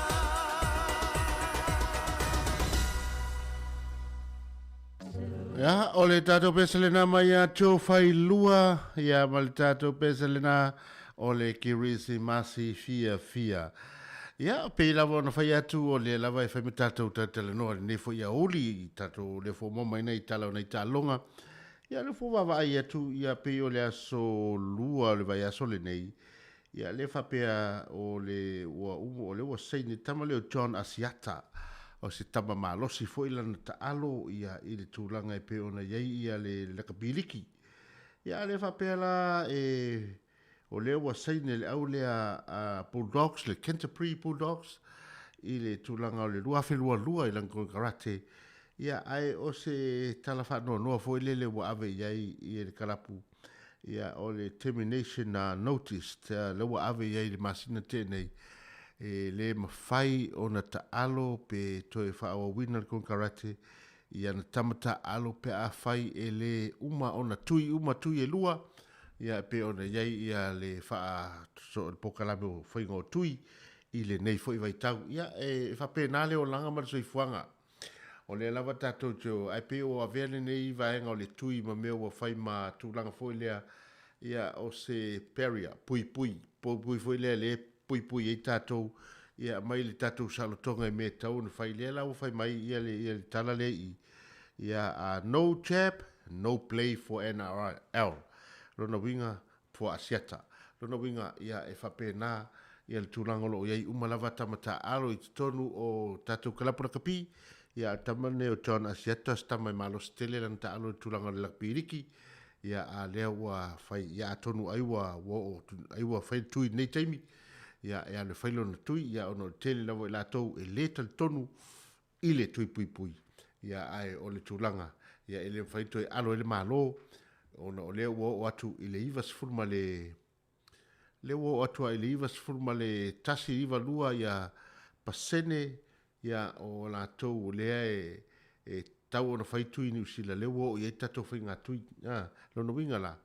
Ia, o le tatou pese lena mai ia Joe Failua, ia ma le tatou pese lena o le Kirisimasi fiafia. Ia, pei lava ona fai atu o lea lava e fai ma tatou talatalanoa i lenei foi aoauli i tatou le fua maua mai nei tala o nei taaloga. Ia, le fua vaavaai atu, ia pei o le aso lua o le vaiaso lenei, ia lea faapea o le ua umu o le ua saini tama lea o John Asiata o se tama malosi foi lana taalo ia i le tulaga e pei ona i ai ia le lakapi liki. Ia a lea faapea la e o lea ua saini le au lea a Bulldogs, le Canterbury Bulldogs i le tulaga o le 2022 i lana konekarate. Ia ae o se tala faanoanoa foi lele ua ave i ai i le kalapu Ia, o le termination notice lea ua ave i ai i le masina tea nei, e le mafai ona taalo pe toe faaauauina le konekarate i ana tama taaalo pe afai e le uma ona tui uma tui e lua, ia, e pei ona i ai ia le faa, le polokalame o faiga o tui i lenei foi vaitau. Ia, e faapena le olaga ma le soifuaga. O lea lava tatou te o, ae pei ua avea lenei vaega o le tui ma mea ua fai ma tulaga foi lea, ia, o se barrier, puipui, puipui foi lea lea e puipui ai tatou, ia, mai le tatou saolotoga i mea e tatau ona fai. Lea la ua fai mai ia le, ia le tala lea i i, ia, no jab, no play for NRL. Lona uiga, for Asiata. Lona uiga, ia, e faapena ia le tulaga o lo o i ai uma lava tama taaalo i totonu o tatou kalapu lakapi. Ia, a o le tama lenei o John Asiata, o se tama e malosi tele lana taaalo i le tulaga o le lakapi liki. Ia, a lea ua fai, ia, atonu ai ua, ua oo atu, ai ua fai le tui i lenei taimi, ia, e alu e fai lona tui, ia, ona o le tele lava o i latou e le talitonu i le tui puipui. Ia, ae o le tulaga, ia, e le mafai ona toe alo ai le Malo, ona o lea ua oo atu i le 90 ma le, lea ua oo atu lava i le 91, 92 ia pasene, ia, o latou o lea e, e tatau ona fai tui i Niu Sila, lea ua oo i ai tatou faiga tui. A, lona uiga la,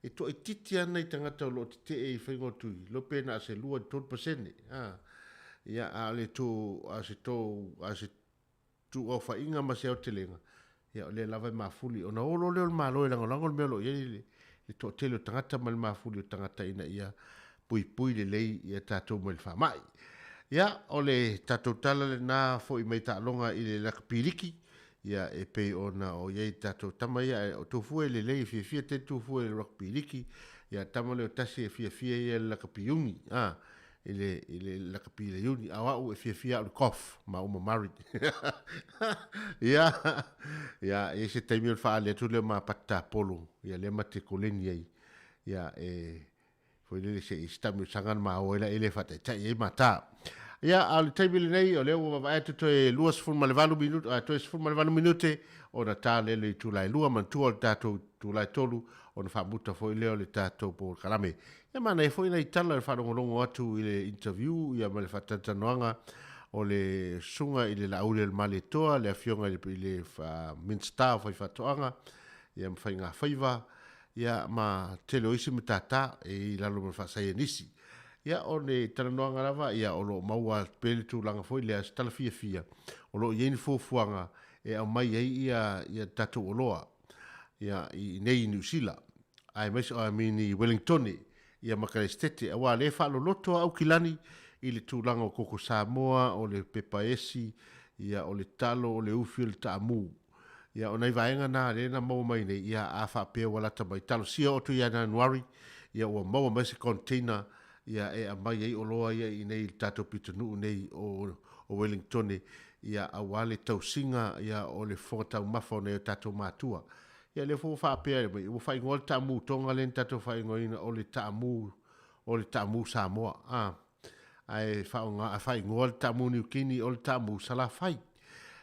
e toaitiiti lava nai tagata o lo o tetee i faiga o tui, iloa pe na o se 2 i le 3%. A, ia, a o le tō, a o se tō, a o se tuuaofaiga ma se aotelega, ia, o lea lava e mafuli. Ona o loa lea o le Malo e lagolago le mea o lo o i ai le, le toatele o tagata ma le mafuli o tagata ina ia puipui lelei ia tatou mai le faamai. Ia, o le tatou tala lena foi mai taaloga i le lakapi liki, ia, e pei ona o i ai tatou tama ia, ae o Tufue e lelei e fiafia tele Tufue i le rugby liki, ia, tama lea o tasi e fiafia ia i le lakapi uni, a, i le, i le lakapi le uni, a o au e fiafia au i le golf ma uma Murray. Ia, ia, e i ai se taimi o le faaali atu lea o ma pati tapolo, ia, lea ma te koleni ai, ia, e, foi lele se i sitami o saga na ma o ai la ele e faataitai ai mata. Ia, a o le taimi lenei, o lea ua vaavaai atu toe 28 minute, a toe 18 minute, ona ta lea le itula e lua, manatua o le tatou itula e tolu, ona faamuta foi lea o le tatou polokalame. Ia, manaia foi nai tala i le faalogologo atu i le interview, ia ma le faatalatalanoaga o le susuga i le Laauli o le Malietoa, le afioga i le, i le Minisita o Faifaatoaga, ia ma Faigafaiva, ia ma tele o isi matata e i lalo ma le faasaienisi. Ia o le talanoaga lava, ia o lo o maua pea le tulaga foi lea, se tala fiafia, o lo o i ai ni fuafuaga e aumai ai ia ia tatou oloa ia i inei i Niu Sila, aemaise I mean i Wellingtone ia ma Kalesetete, aua lea e faaloloto a Aukilani i le tulaga o koko Samoa, o le pepa esi, ia o le talo, o le ufi, o le taamu. Ia, o nai vaega na lea na maua mai nei, ia, a faapea ua lata mai, talosia oto ia January, ia ua maua mai se container, ia, e aumai ai oloa ia i inei i le tatou pitonuu nei o, o Wellingtone, ia, aua le tausiga, ia, o le fofoga taumafa o nai o tatou matua. Ia, lea foi ua faapea mai, ua faaigoa le taamu Toga lea na tatou faaigoaina o le taamu, o le taamu Samoa, a. Ae faaaoga, faaigoa le taamu Niu Kini o le taamu Salafai.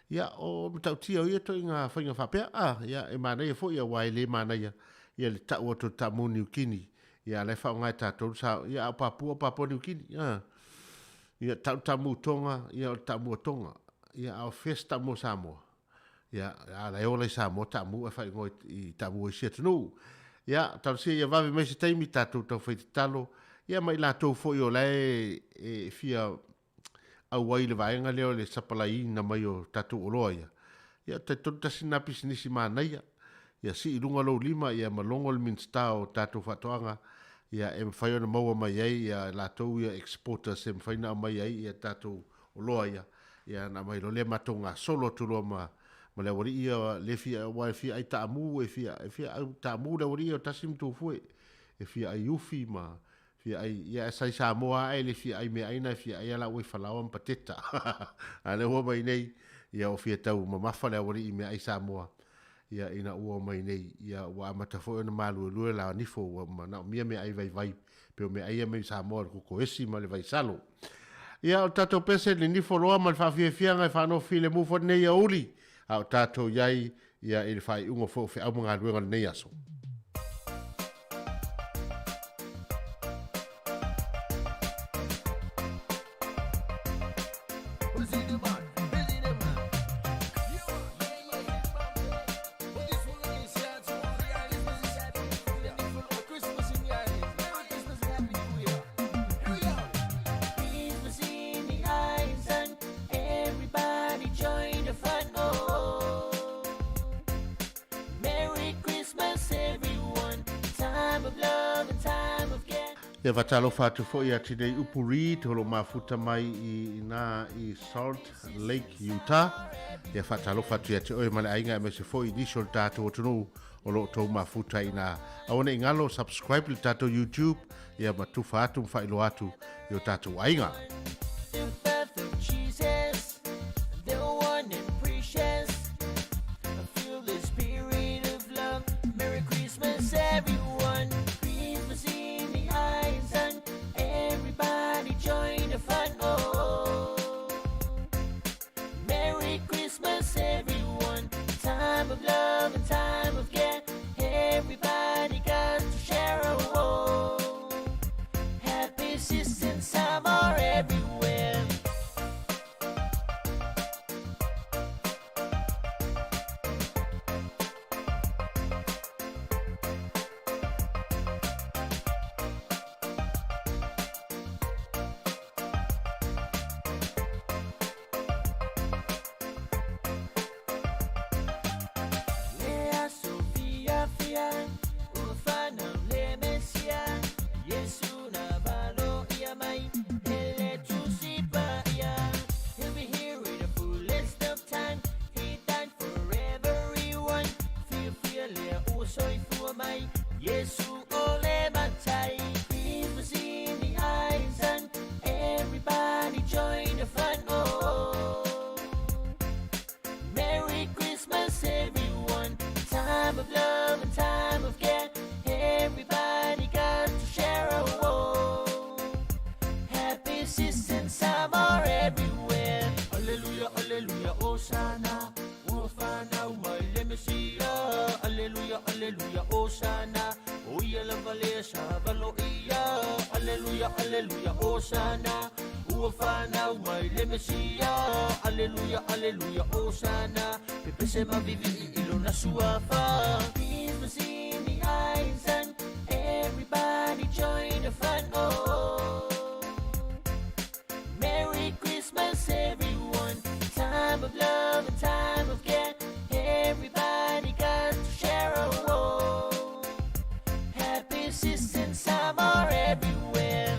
Ia, o matautia o ia ituaiga faiga faapea, a, ia, e manaia foi aua e le manaia ia le tau atu o le taamu Niu Kini, ia, a o la e faaaoga e tatou le sa, ia, a o Papua, o Papua Niu Kini, a. Ia, tau le taamu Toga, ia, o le taamu a Toga. Ia, a o fea se taamu a Samoa? Ia, a la e ola i Samoa taamu ae faaigoa i taamu o isi atunuu. Ia, talosia ia vave mai se taimi tatou taufai tatalo, ia ma i latou foi o la e, e fia auai i le vaega lea o le sapalaiina mai o tatou oloa ia. Ia, talitonu tasi lena pisinisi manaia. Ia sii i luga lou lima ia ma logo le Minisita o tatou Faatoaga, ia e mafai ona maua mai ai ia latou ia exporters e mafai ona aumai ai ia tatou oloa ia. Ia ona aumai loa lea matou gasolo atu loa ma ma le aualii ia le fia aua e fia ai taamu e fia e fia au taamu le aualii ia o tasi ma tufue e fia ai ufi ma fia ai ia ae sa i Samoa ae le fia ai meaai na e fia ai a la ua i falaoa ma pateta a lea ua omai nei ia o fia tau mamafa le aualii i meaai Samoa ia ina ua omai nei ia ua amata foi ona maluelue la nifo ua manaomia meaai vaivai pei o meaai ia mai Samoa o le kokoesi ma le vaisalo. Ia o le tatou pese le nifo loa ma le faafiafiaga e faanofo filemu foi lenei aoauli a o tatou i ai ia i le faaiuga foi o feau ma galuega o lenei aso. Ia faatalofa atu foi ia Tinei Upu Reid o lo o mafuta mai i ina i Salt Lake, Utah. Ia faatalofa atu ia te oe ma le aiga aemaise foi i nisi o le tatou atunuu o lo o tou mafuta i ina. Aua ne i galo, subscribe i le tatou YouTube ia ma tufa atu ma faailoa atu i o tatou aiga. The birth of Jesus, the one and precious. I feel the spirit of love. Merry Christmas, everyone. Christmas in the eyes and everybody join the fun. Oh, Merry Christmas, everyone. Time of love and time of care. Everybody got to share. Oh, happy season, summer everywhere. Lea Sofia Fia, Ufana le Mesia, Yesu na valo ia mai, hele tusipa ia. He'll be here in the fullest of time. He died for everyone. Fia fia lea ua soifua mai, Yesu o le matai. Christmas in the eyes and everybody join the fun. Oh, Merry Christmas, everyone. Time of love and time of care. Everybody got to share. Oh, happy season, summer everywhere. Hallelujah, hallelujah, Hosanna. Ua whanau mai le Mesia. Hallelujah, hallelujah, Hosanna. O ia lava lea sa valo ia. Hallelujah, hallelujah, Hosanna. Ua whanau mai le Mesia. Hallelujah, hallelujah, Hosanna. Pepese mavivi i lona suafa. Christmas in the eyes and everybody join the fun. Oh, Merry Christmas, everyone. Time of love and time of care. Everybody got to share. Oh, happy season, summer everywhere.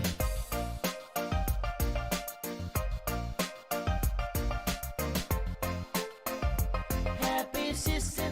Happy season,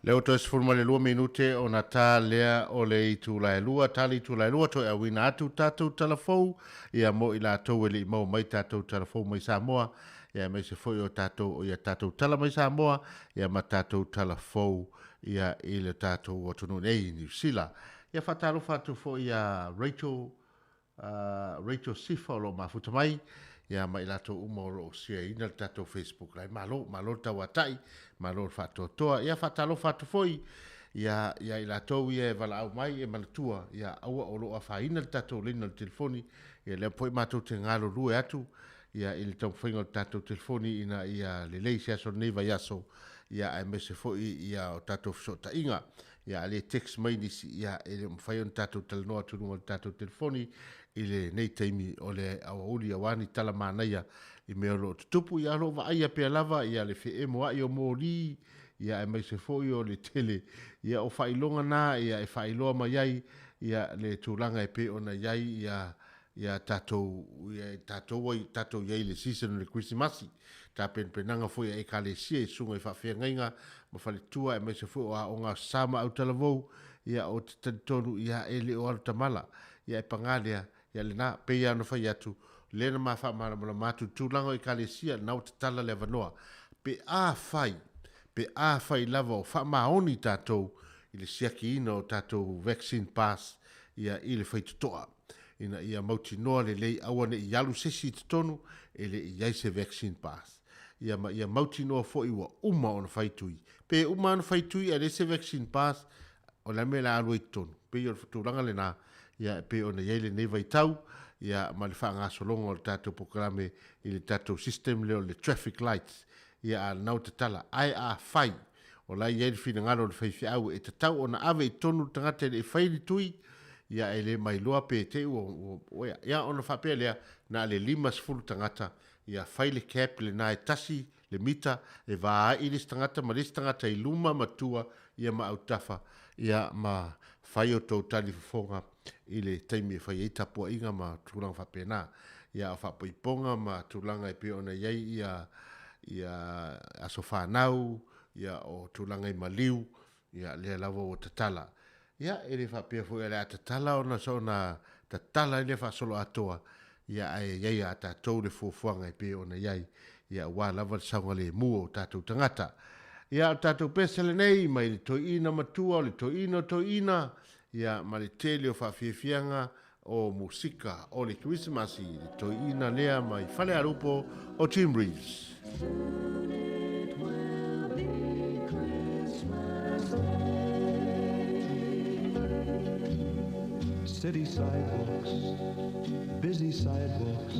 Lea ua toe 12 minute ona ta lea o le itula e 2, ta le itula e 2 toe auina atu tatou tala fou, ia mo i latou e le i maua mai tatou tala fou mai Samoa, ia aemaise foi o tatou, ia tatou tala mai Samoa, ia ma tatou tala fou ia i le tatou atunuu nei i Niu Sila. Ia faatalofa atu foi ia Rachel Rachel Sifa o lo o mafuta mai, ia ma i latou uma o lo o siaina le tatou Facebook Live. Malo, malo le tauatai, malo le faatoatoa. Ia faatalofa atu foi ia ia i latou ia e valaau mai e manatua, ia aua o lo o afaina le tatou laina o le telefoni, ia lea foi matou te galulue atu ia i le taumafaiga o le tatou telefoni ina ia lelei se aso o lenei vaiaso, ia aemaise foi ia o tatou fesootaiga. Ia a le text mai nisi, ia e le o mafai ona tatou talanoa atu i luga o le tatou telefoni i lenei taimi o le aoauli aua ni tala manaia i mea o lo o tutupu. Ia o lo o vaaia pea lava ia le feemoa'i o moli, ia aemaise foi o le tele ia o faailoga na ia e faailoa mai ai ia le tulaga e pei ona i ai ia ia tatou ia tatou ai tatou i ai i le season o le Kerisimasi. Tapenapenaga foi a Ekalesia i susuga i faafeagaiga ma faletua aemaise foi o aoga sa ma autalavou, ia ou te talitonu ia e le o alu tamala. Ia e paga lea, ia lena, pei lava ona fai atu, lea na ma faamalamalama atu i le tulaga o Ekalesia, lena ua tatala le avanoa. Pe afai, pe afai lava o faamaoni tatou i le siakiina o tatou vaccine pass ia i le faitotoa, ina ia mautinoa lelei aua ne i alu se isi i totonu e le i i ai se vaccine pass. Ia ma ia mautinoa foi ua uma ona fai tui. Pe uma ona fai tui ae leai se vaccine pass, o le a le mea o le a alu ai i totonu? Pei o le tulaga lena, ia e pei ona i ai lenei vaitau, ia ma le faagasologa o le tatou polokalame i le tatou system lea o le traffic lights, ia a o lena ua tatala. Ae afai o la e i ai le finagalo o le faifeau e tatau ona ave i totonu le tagata e le i fai ni tui, ia e le mailoa pe te i ua, ua, ia, ia ona faapea lea, na o le 50 tagata, ia fai le cap lena e tasi le mita e va ai le isi tagata ma le isi tagata i luma ma tua, ia ma autafa, ia ma fai o tou talifofoga i le taimi e fai ai tapuaiga ma tulaga faapena. Ia o faapoipoga ma tulaga e pei ona i ai ia, ia aso fanau, ia o tulaga i maliu, ia lea lava ua tatala. Ia e le faapea foi o le a tatala ona soona tatala ai lea faasoloatoa, ia ae i ai a tatou le fuafuaga e pei ona i ai, ia aua lava le saogalemu o tatou tagata. Ia o le tatou pese lenei mai le toeaina matua o le toeaina o toeaina, ia ma le tele o faafiafiaga o musika o le Kerisimasi, le toeaina lea mai Falealupo o Jim Reeves. Soon it will be Christmas Day. City sidewalks, busy sidewalks,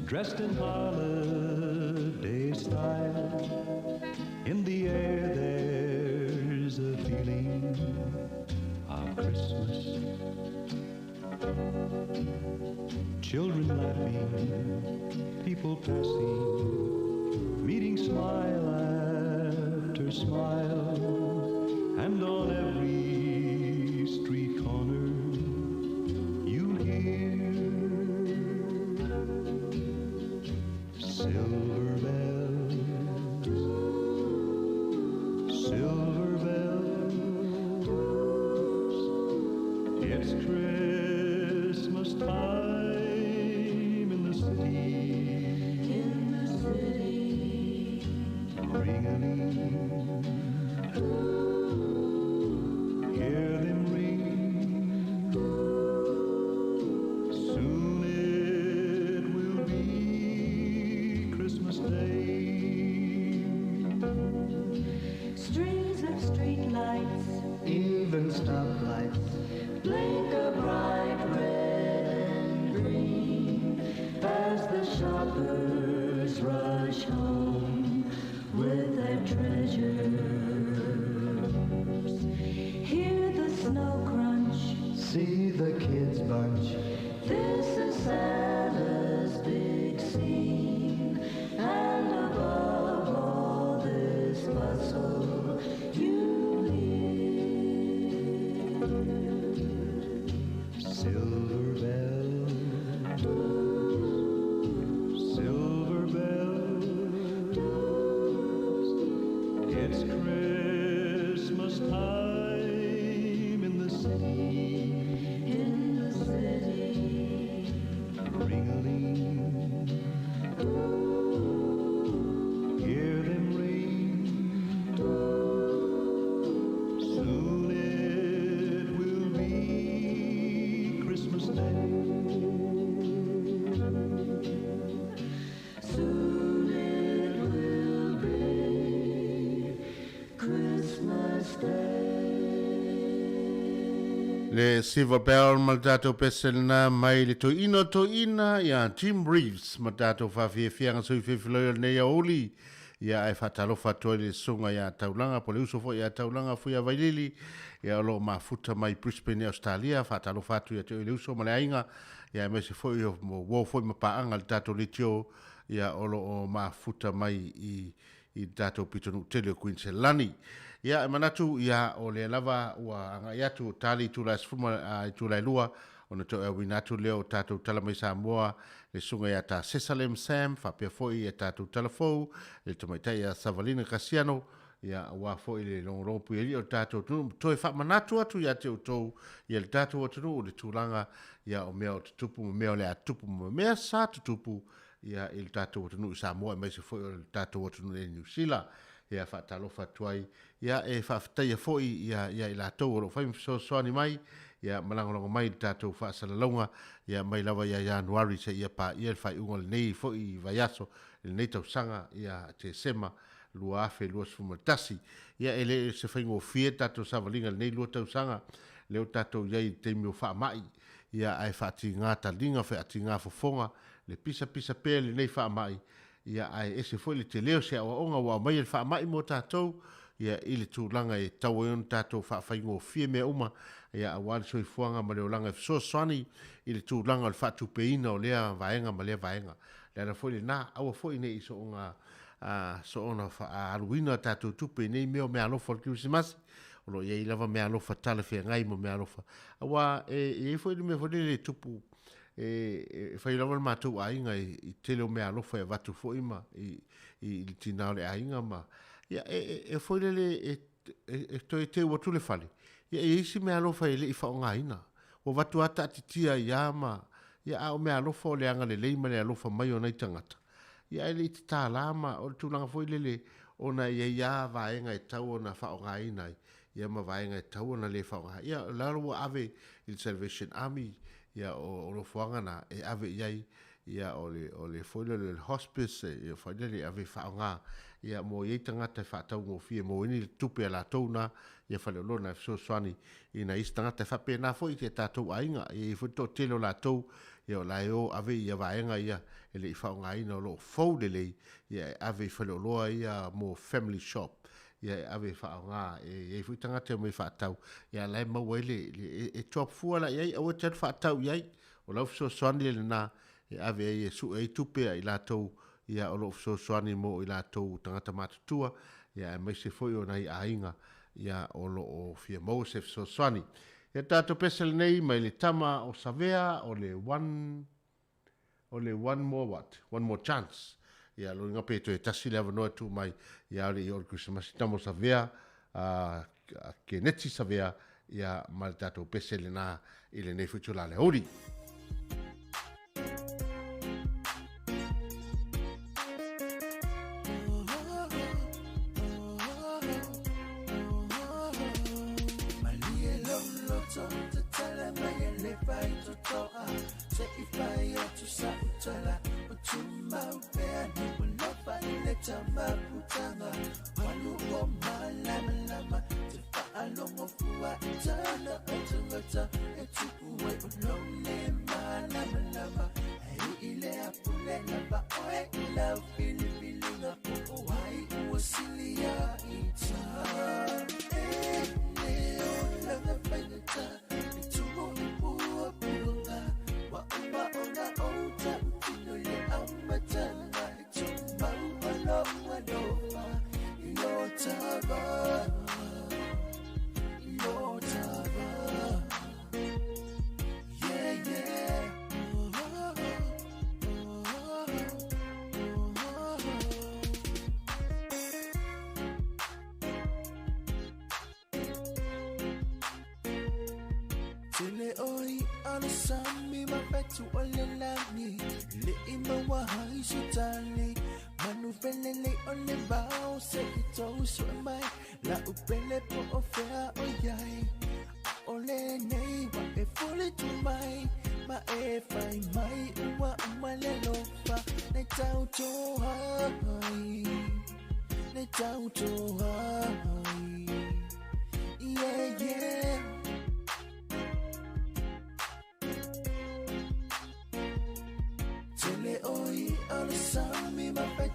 dressed in holiday style. In the air there's a feeling of Christmas. Children laughing, people passing, meeting smile after smile, and on every street corner you hear silver bells, silver bells. It's Christmas time in the city. In the city. Ring-a-ling. Hear them ring. Soon it will be Christmas Day. Strings of street lights, even stoplights, blink a bright red and green as the shoppers rush home with their treasures. Hear the snow crunch, see the kids bunch. This is Santa's big scene, and above all this bustle, you hear silver bells, silver bells. It's Christmas. Le Silver Bell ma le tatou pese lena mai le toeaina o toeaina ia Jim Reeves ma tatou faafiafiaga soifefiloi o lenei aoauli ia ae faatalofa atu ai le susuga ia Taulaga po o le uso foi ia Taulaga Fuiavailili ia o lo o mafuta mai Brisbane i Ausetalia. Faatalofa atu ia te oe le uso ma le aiga ia aemaise foi o uo foi ma paaga i le tatou leitio ia o lo o mafuta mai i i le tatou pitonuu tele o Kuiniselani. Ia, e manatu, ia, o lea lava ua agai atu o tali itula e 10 itula e 2, ona toe auina atu lea o tatou tala mai Samoa, le susuga ia Ta Sesalem Sam, faapea foi ia tatou tala fou, le tamaitai ia Savalina Kasiano, ia, aua foi le logologo puialii o le tatou atunuu, ma toe faamanatu atu ia te outou, ia le tatou atunuu, le tulaga, ia, o mea o tutupu ma mea o le a tutupu ma mea sa tutupu, ia i le tatou atunuu i Samoa aemaise foi o le tatou atunuu i Niu Sila. Ia faatalofa atu ai, ia e faafetaia foi ia ia i latou o lo o fai ma fesoasoani mai, ia ma lagolago mai i le tatou faasalalauga, ia mai lava ia Ianuari seia paia le faaiuga o lenei foi vaiaso i lenei tausaga ia Tesema 2021. Ia e le o se faigofie le tatou savaliga i lenei 2 tausaga, lea ua tatou i ai i le taimi o faamai, ia ae faatiga taliga, faatiga fofoga, le pisapisa pea lenei faamai, ia ae ese foi le tele o se aoaoga ua aumaia le faamai mo tatou, ia i le tulaga e tatau ai ona tatou faafaigofie mea uma, ia aua le soifuaga ma le olaga e fesoasoani i le tulaga o le faatupeina o lea vaega ma lea vaega. Le ala foi lena, aua foi ne i soona soona aluina a tatou tupe i nei mea o meaalofa o le Kerisimasi, o lo o i ai lava meaalofa talafeagai ma meaalofa, aua e i ai foi le mea foi lele e tupu e fai lava le matou aiga i tele o meaalofa e avatu foi ma i le tina o le aiga ma ia e foi lele e toe teu atu le fale ia e i ai isi meaalofa e le i faaaogaina ua avatu lava taatitia ai lava ma ia a o meaalofa o le agalelei ma le alofa mai o nai tagata ia ae le i tatala ma o le tulaga foi lele ona e i ai lava vaega e tatau ona faaaogaina ai ia ma vaega e tatau ona le faaaoga. Ia, o la ua ave i le Salvation Army, ia, o nofoaga na e ave i ai, ia, o le, o le foi lele o le hospice, ia, foi lele e ave e faaaoga, ia, mo i ai tagata e faataugofie mo ai ni tupe a latou na, ia, faleoloa na e fesoasoani i nai isi tagata. E faapena foi i tatou aiga, e i ai foi le toatele o latou, ia, o la e o ave ia vaega ia e le i faaaogaina o lo o fou lelei, ia, e ave i faleoloa ia mo family shop, ia e ave e faaaoga e i ai foi tagata e omai e faatau ia la e maua ai le, le e, e drop fua la i ai aua e te alu faatau i ai o lau fesoasoani lena e ave ai e sue ai tupe a i latou ia o lo o fesoasoani mo i latou tagata matutua ia aemaise foi o nai aiga ia o lo o fia maua se fesoasoani. Ia tatou pese lenei mai le tama o Savea o le one O le one more what? One more chance. Ia, lona uiga pe toe tasi le avanoa e tuu mai ia le i oo i le Kerisimasi. Tama o Savea, a Keneti Savea, ia, ma le tatou pese lena i lenei foi itula le aoauli.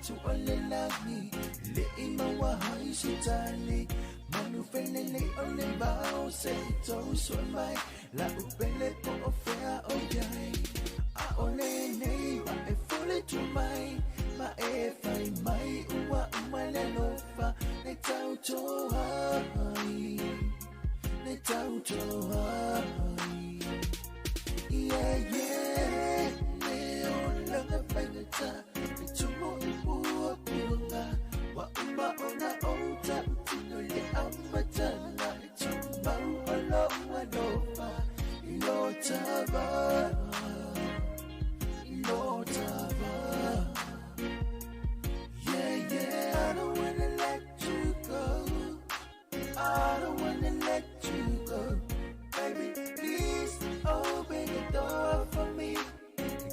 atu o le lagi Le i maua hai si tali Manu felele o le vao Se i tau sue mai La upele po o fea o iai A o le nei wa e fole tu mai Ma e fai mai ua uma le alofa Nei tautoa ai Nei tautoa ai Yeah, yeah Le olaga faigata E tumu i puapuaga Ua uma ona ou tautino i le amataga E tumau o lou alofa I lo ta va I lo ta va Yeah, yeah I don't wanna let you go I don't wanna let you go Baby, please open the door for me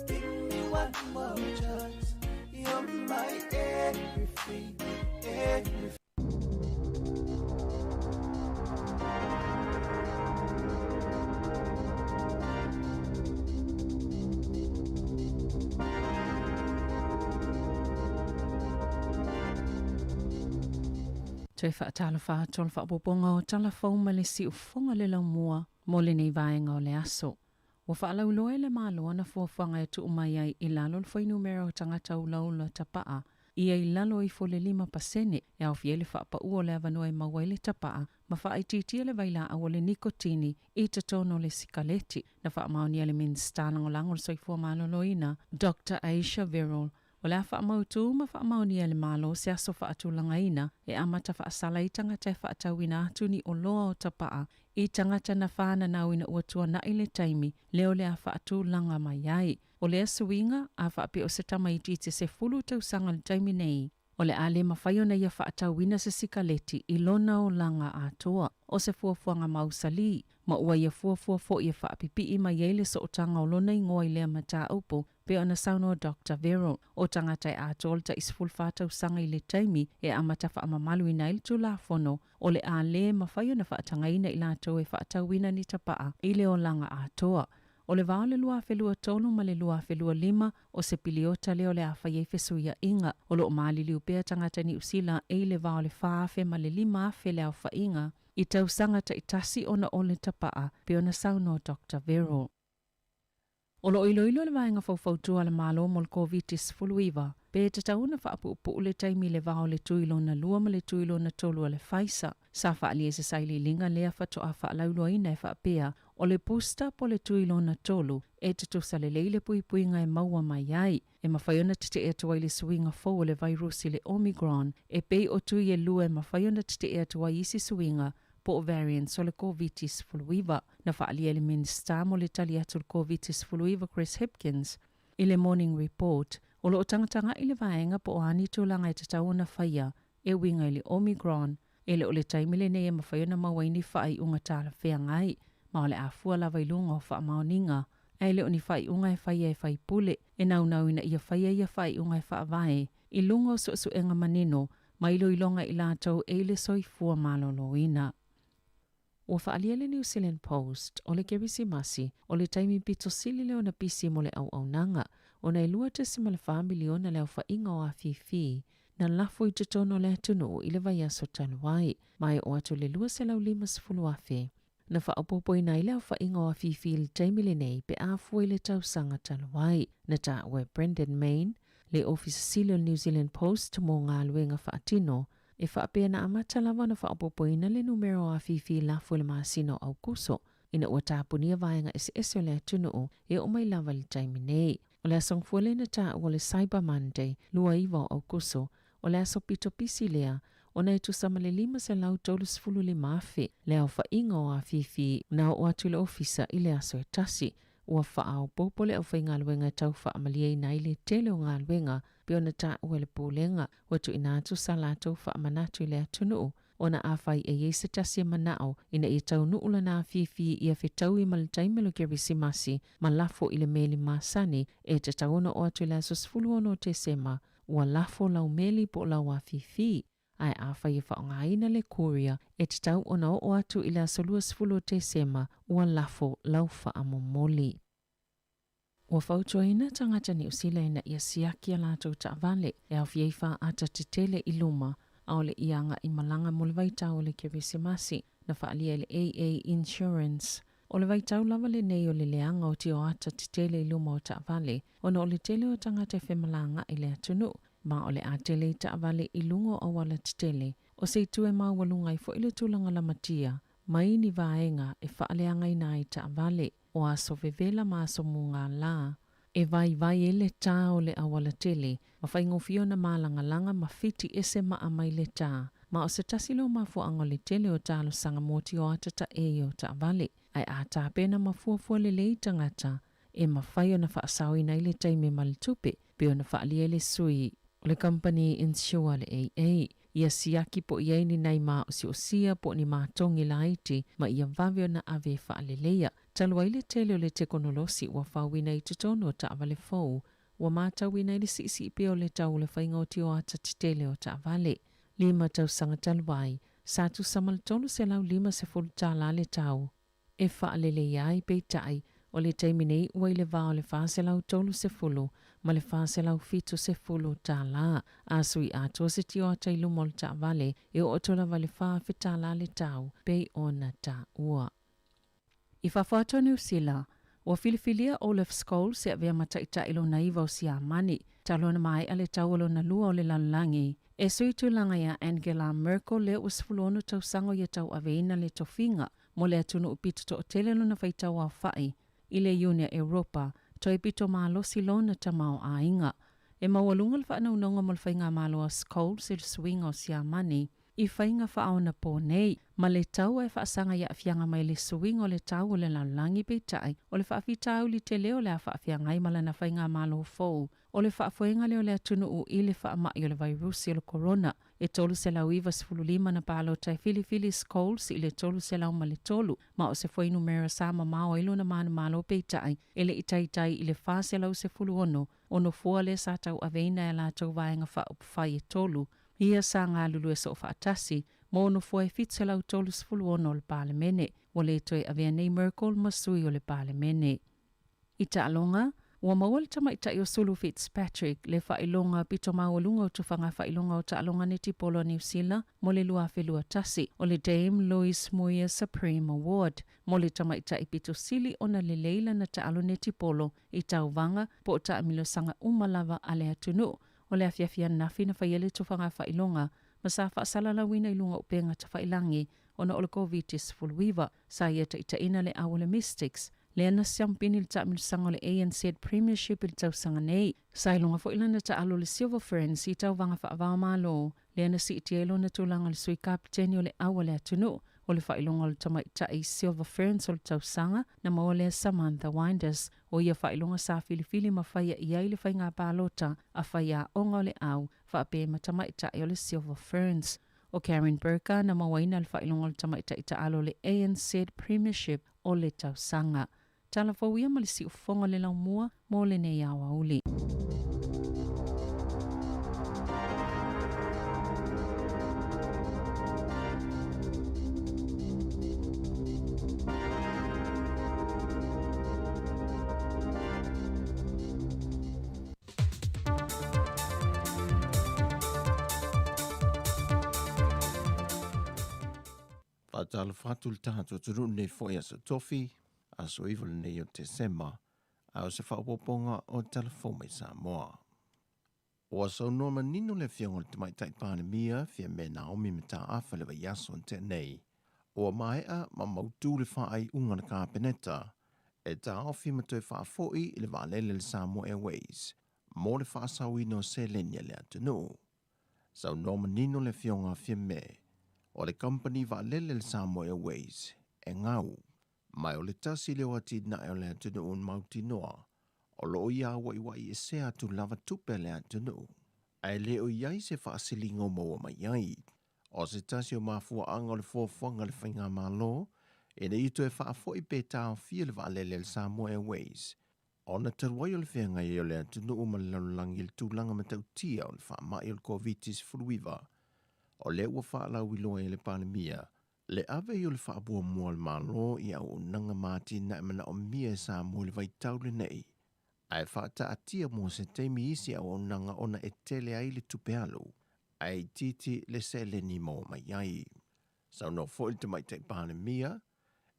Give me one more chance You're my everything, everything Toe faatalofa atu o le faaopoopoga o Tala Fou ma le Siufofoga le Laumua mo lenei vaega o le aso. Ua faalauiloa e le Malo ana fuafuaga e tuu mai ai i lalo le fuainumera o tagata ulaula tapaa ia i lalo ifo le 5% e aofia ai le faapau o le avanoa e maua ai le tapaa ma faaitiitia le vailaau o le nikotini i totonu o le sikaleti. Na faamaonia e le Minisita Lagolago o le Soifua Maloloina, Doctor Ayesha Verrall, O le a faamautu ma faamaonia e le Malo se aso faatulagaina e amata faasala ai tagata e faatauina atu ni oloa o tapaa i tagata na fananau ina ua tuanai le taimi lea o le a faatulaga mai ai. O lea suiga, a faapea o se tamaitiiti 10 tausaga i le taimi nei, o le a le mafai ona ia faatauina se sikaleti i lona olaga atoa. O se fuafuaga mausali, ma ua ia fuafua foi e faapipii mai ai le sootaga o lona igoa i lea mataupu, pei ona saunoa Doctor Verrall, o tagata e atoa le tai 14 tausaga i le taimi e amata faamamaluina ai le Tulafono, o le a le mafai ona faatagaina i latou e faatauina ni tapaa i le olaga atoa. O le va o le 2023 ma le 2025, o se piliota lea o le a fai ai fesuia'iga. O lo o maliliu pea tagata Niu Sila e i le va o le 4,000 ma le 5,000 le aofa'iga i tausaga ta'itasi ona o le tapa'a, pei ona saunoa Doctor Verrall. O lo o iloilo le Vaega Faufautua a le Malo mo le Koviti-19 pe tatau ona faapuupuu le taimi i le va o le tui lona lua ma le tui lona tolu a le Pfizer. Sa faaalia i se sailiiliga lea faatoa faalauiloaina e faapea, o le booster po o le tui lona tolu e tutusa lelei le puipuiga e maua mai ai. E mafai ona tetee atu ai le suiga fou o le vairusi le Omicron e pei o tui e lua e mafai ona tetee atu ai isi suiga po o variants o le Koviti-19. Na faaalia e le Minisita mo le tali atu i le Koviti-19 Chris Hipkins i le Morning Report, o lo o tagataga'i le vaega po o a ni tulaga e tatau ona faia e uiga i le Omicron. E le o le taimi lenei e mafai ona maua ai ni faaiuga talafeagai, ma o le a fua lava i luga o faamaoniga, ae le o ni faaiuga e faia e faipule e naunau ina ia faia ia faaiuga e faavae i luga o suesuega manino ma iloiloga i latou e i le soifua maloloina. Ua faaalia le New Zealand Post o le Kerisimasi o le taimi pito sili lea ona pisi mo le auaunaga, ona e 2.4 miliona le aofaiga o afifi na lafo i totonu o le atunuu i le vaiaso talu ai, ma e oo atu i le 250,000. Na faaopoopoina ai le aofaiga o afifi i le taimi lenei pe a fua i le tausaga talu ai. Na taua e Brendan Main, le Ofisa Sili o le New Zealand Post mo galuega faatino, e faapea na amata lava ona faaopoopoina le numera o afifi lafo i le masina o Aokuso ina ua tapunia vaega eseese o le atunuu e oo mai lava i le taimi nei. O le aso gafua lea na taua o le Cyber Monday, 29 o Aokuso, o le aso pito pisi lea ona e tusa ma le 535,000 le aofaiga o afifi na oo atu i le ofisa i le aso e tasi. Ua faaopoopo le aufaigaluega e tau faamalieina ai le tele o galuega pei ona taua e le Pulega, ua tuuina atu sa latou faamanatu i le atunuu ona afai e i ai se tasi e manao ina ia taunuu lana afifi ia fetaui ma le taimi o le Kerisimasi ma lafo i le meli masani e tatau ona oo atu i le aso 16 o Tesema, ua lafo lau meli po o lau afifi. Ae afai e faaaogaina le courier e tatau ona oo atu i le aso 20 o Tesema, ua lafo lau faamomoli. Ua fautuaina tagata Niu Sila ina ia siaki a latou taavale e aofia ai faaata tetele i luma a o le i agaʻi malaga mo le vaitau o le Kerisimasi, na faaalia e le AA Insurance. O le vaitau lava lenei o le leaga o tioata tetele i luma o taavale ona o le tele o tagata e femalagaʻi i le atunuu, ma o le a tele ai taavale i luga o auala tetele, o se itu e maualuga ai foi le tulaga lamatia mai ni vaega e faaleagaina ai taavale. O aso vevela ma aso mugālā, e vaivai ai le tā o le aualatele ma faigofie ona malagalaga ma fiti ese maa mai le tā, ma o se tasi lea o mafuaaga o le tele o talosaga mo tioata taei o taavale. Ae a tapena ma fuafua lelei tagata, e mafai ona faasaoina ai le taimi ma le tupe, pei ona faaalia e le sui o le kamupani Insure a le AA. Ia siaki po o i ai ni nai maosiosia po o ni matogi laiti ma ia vave ona ave e faaleleia. Talu ai le tele o le tekonolosi ua fauina i totonu o taavale fou, ua matauina ai le siisii pea o le tau o le faiga o tioata tetele o taavale. Lima tausaga talu ai, sa tusa ma le $350 tala le tau e faaleleia ai, peitai, o le taimi nei ua i le va o le $430 ma le $470 tala. A sui atoa se tioata i luma o le taavale, e oo atu lava i le $4,000 tala le tau, pei ona taua. I fafo atu o Niu Sila, ua filifilia Olaf Scholz e avea ma Taitai lona iva o Siamani, talu ona maea le taua lona lua o le lalolagi, e sui tulaga iā Angela Merkel lea ua 16 tausaga o ia tauaveina le tofiga mo le atunuu pito toatele lona faitau aofaʻi i le Iuni a Europa, toe pito malosi lona tamaoaiga. E maualuga le faanaunaunga mo le faigamalo a Scholz i le suiga o Siamani i faiga faaonapō nei, ma le taua e faasaga i aafiaga mai le suiga o le tau o le lalolagi. Peitai, o le faafitauli tele o le a faafeagai ma lana faigamalo fou, o le faafoega lea o le atunuu i le faamai o le vairusi o le korona. E 395 na palota e filifili Scholz i le 303, ma o se fuainumera sa mamao ai lona manumalo, peitai, e le i taitai i le 416 o nofoa lea sa tauaveina e a latou vaega faaupufai e tolu ia sa galulue soofaatasi mo nofoa e 736 o le Palemene. Ua le toe avea nei Merkel ma sui o le Palemene. I taaloga, ua maua le tamaitai o Sulu Fitzpatrick le faailoga pito maualuga o tufaga faailoga o taaloga netipolo a Niu Sila mo le 2021, o le Dame Louise Muir Supreme Award mo le tamaitai pito sili ona lelei lana taalo netipolo i tauvaga po o taamilosaga uma lava a le atunuu. O le afiafi ananafi na faia le tufaga faailoga ma sa faasalalauina i luga o upega tafailagi ona o le Koviti-19. Sa ia taitaiina le au o le Mystics, lea na siamupini i le taamilosaga o le ANZ Premiership i le tausaga nei. Sa iloga foi lana taalo le Silver Ferns i tauvaga faava-o-Malo, lea na siitia ai lona tulaga i le sui kapeteni o le au a le atunuu. O le faailoga o le tamaitai Silver Ferns o le tausaga, na maua lea Samantha Winders. O ia faailoga sa filifili ma faia i ai le faiga palota a faiaoga o le au faapea ma tamaitai o le Silver Ferns. ʻO Karen Burka na mauaina le faailoga o le tamaitai taalo o le ANZ Premiership o le tausaga. Tala fou ia ma le siufofoga o le laumua mo lenei aoauli. Faatalofa atu le tatou atunuu lenei foi aso tofi, aso 9 lenei o Tesema, a o se faaopoopoga o Tala Fou mai Samoa. Ua saunoa manino le Afioga i le Tamaitai Palemia, Fiame Naomi Mataafa i le vaiaso na tea nei, ua maea ma mautu le faaiuga a le Kapeneta e taofi ma toe faafoi le vaalele a le Samoa Airways mo le faasaoina o seleni a le atunuu. Saunoa manino le Afioga a Fiame, o le kamupani vaalele a le Samoa Airways e gau, ma o le tasi lea o atinae o le atunuu mautinoa o lo o ia auaiuai esea atu lava tupe a le atunuu, ae le o i ai se faasiliga o maua mai ai. O se tasi o mafuaaga o le fuafuaga a le Faigamalo ina ia toe faafoi pe taofia le vaalele a le Samoa Airways, ona talu ai o le feagai ai o le atunuu ma le lalolagi i le tulaga matautia o le faamai o le Koviti-19, o lea ua faalauiloa ai e le Palemia le ave ai o le faamuamua a le Malo i auaunaga ma atinae manaomia e Samoa i le vaitau lenei. ae faataatia mo se taimi isi auaunaga ona e tele ai le tupe alu ae itiiti le seleni maua mai ai. Saunoa foi le Tamaitai Palemia,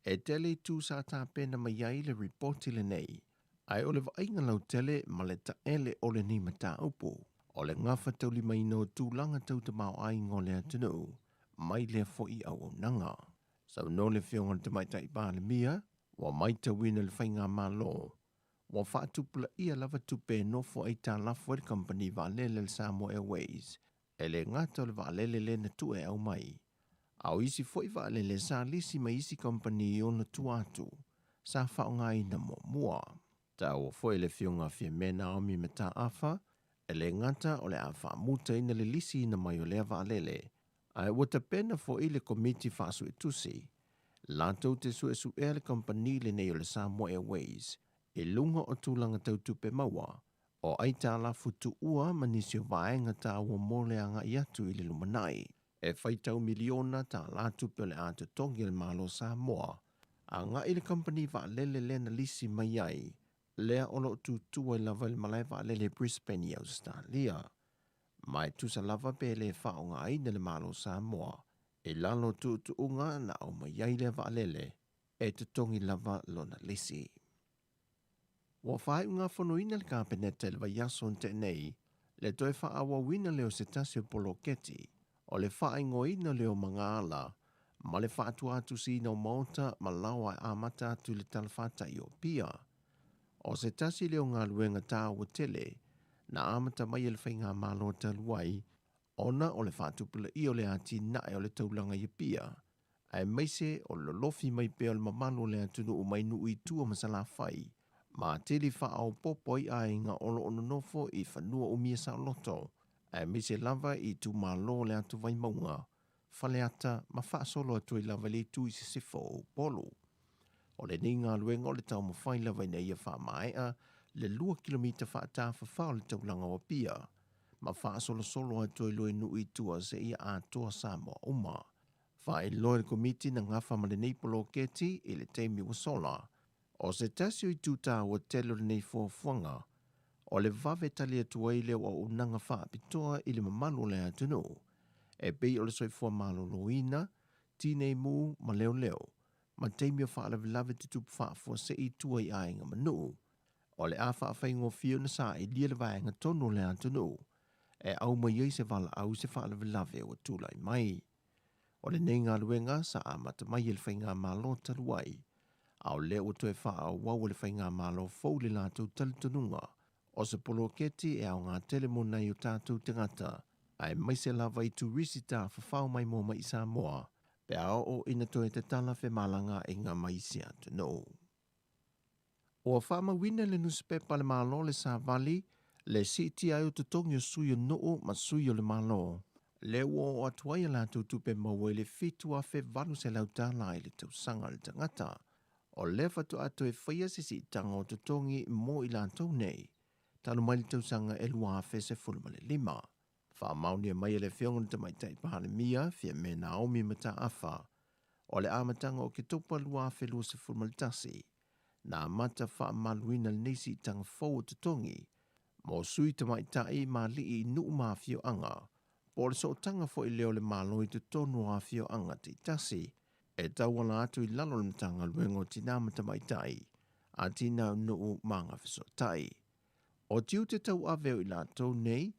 e tele itu sa tapena mai ai le ripoti lenei, ae o le vaaiga lautele ma le taele o lenei mataupu, o le gafataulimaina o tulaga tau tamaoaiga o le atunuu mai lea foi auaunaga. Saunoa le Afioga i le Tamaitai Palemia, ua maitauina le Faigamalo ua faatupulaia lava tupe e nofo aitalafu ai le kamupani vaalele a le Samoa Airways, e le gata o le vaalele lea na tuu e aumai, a o isi foi vaalele sa lisi mai isi kamupani i ona tua atu sa faaaogaina muamua. Taua foi le Afioga a Fiame Naomi Mataafa, e le gata o le a faamutaina le lisiina mai o lea vaalele, ae ua tapena foi le Komiti Faasuetusi latou te suesuea le kamupani lenei o le Samoa Airways i luga o tulaga tau tupe maua, o aitalafu tuua ma nisi o vaega taua mo le agai atu i le lumanai. E faitau miliona tālā tupe o le a totogi a le Malo o Samoa agai i le kamupani vaalele lea na lisi mai ai, lea o lo o tutu ai lava i le malae vaalele i Brisbane i Ausetalia. Ma e tusa lava pe le faaaogaina le Malo o Samoa i lalo o tuutuuga na aumai ai lea vaalele, e totogi lava lona lisi. Ua faaiugafonoina le Kapeneta i le vaiaso na tea nei le toe faaauauina lea o se tasi o poloketi o le faaigoaina lea o magaala ma le faatuatusiina o maota ma laoa e amata atu i le talafatai o Apia. O se tasi lea o galuega taua tele na amata mai e le Faigamalo talu ai ona o le faatupulaia o le atinae o le taulaga i Apia, aemaise o le lolofi mai pea o le mamalu o le atunuu mai nuu i tua ma Salafai, ma atili faaopoopo ai aiga o lo o nonofo i fanua umia saoloto, aemaise lava i itumalo o le Atu Vaimauga, Faleata ma faasolo atu ai lava i le itu i sisifo o Upolu. O lenei galuega o le taumafai lava ina ia faamaea le 2 kilomita faatafafao o le taulaga o Apia, ma faasolosolo atu ai loa i nuu i tua seia atoa Samoa uma. Faailoa e le Komiti na gafa ma lenei poloketi i le taimi ua sola, o se tasi o itu taua tele o lenei fuafuaga, o le vave tali atu ai le auaunaga faapitoa i le mamalu o le atunuu, e pei o le soifua maloloina, tinei mu ma leoleo, ma taimi o faalavelave tutupu faafuasei i tua i aiga ma nuu. O le a faafaigofie ona sailia le vaega tonu o le atunuu e aumai ai se valaau i se faalavelave ua tulai mai. O lenei galuega sa amata mai e le Faigamalo talu ai, a o lea ua toe faaauau e le Faigamalo fou le latou talitonuga o se poloketi e aoga tele mo nai o tatou tagata, aemaise lava i turisi tafafao maimoa mai i Samoa pe a oo ina toe tatala femalagaaiga ma isi atunuu. Ua faamauina i le nusipepa a le Malo le Savali le siitia ai o totogi o sui o nuu ma sui o le Malo, lea ua oo atu ai a latou tupe maua i le $7,800 i le tausaga a le tagata. O lea faatoa toe faia se siitaga o totogi mo i latou nei, talu mai le tausaga e 2015. Faamaonia mai e le Afioga i le Tamaitai Palemia, Fiame Naomi Mataafa, o le amataga o Oketopa 2021, na amata faamamaluina lenei siitaga fou o totogi mo sui tamaitai ma alii i nuu ma afioaga, po o le sootaga foi lea o le Malo i totonu o afioaga taitasi, e tauala atu i lalo o le Matagaluega o Tinā ma Tamaitai, Atinae o Nuu ma Agafesootai. O tiute tauave o i latou nei,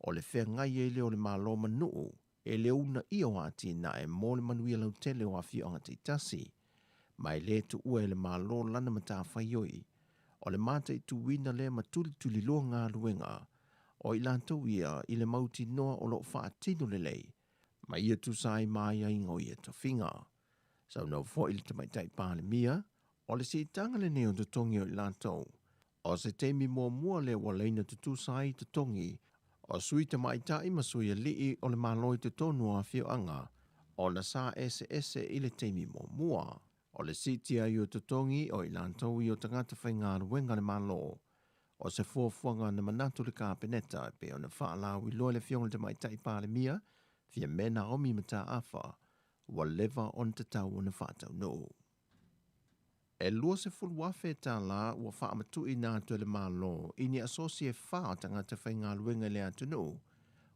o le feagai ai lea o le Malo ma nuu e le uunaia o atinae mo le manuia lautele o afioaga taitasi, ma e le tuua e le Malo lana matafaioi o le mataituina lea ma tulituliloa galuega o i latou ia i le mautinoa o lo o faatino lelei ma ia tusa ai ma aiaiga o ia tofiga. Saunoa foi le Tamaitai Palemia, o le siitaga lenei o totogi o i latou, o se taimi muamua lea ua laina tutusa ai totogi o sui tamaitai ma sui alii o le Malo i totonu o afioaga ona sa eseese i le taimi muamua. O le siitia ai o totogi o i latou ia o tagata faigaluega a le Malo, o se fuafuaga na manatu le Kapeneta e pei ona faalauiloa e le Afioga i le Tamaitai Palemia, Fiame Naomi Mataafa, ua leva ona tatau ona faataunuu. E $20,000 tālā ua faamatuuina atu e le Malo i ni asosi e fā o tagata faigaluega i le atunuu,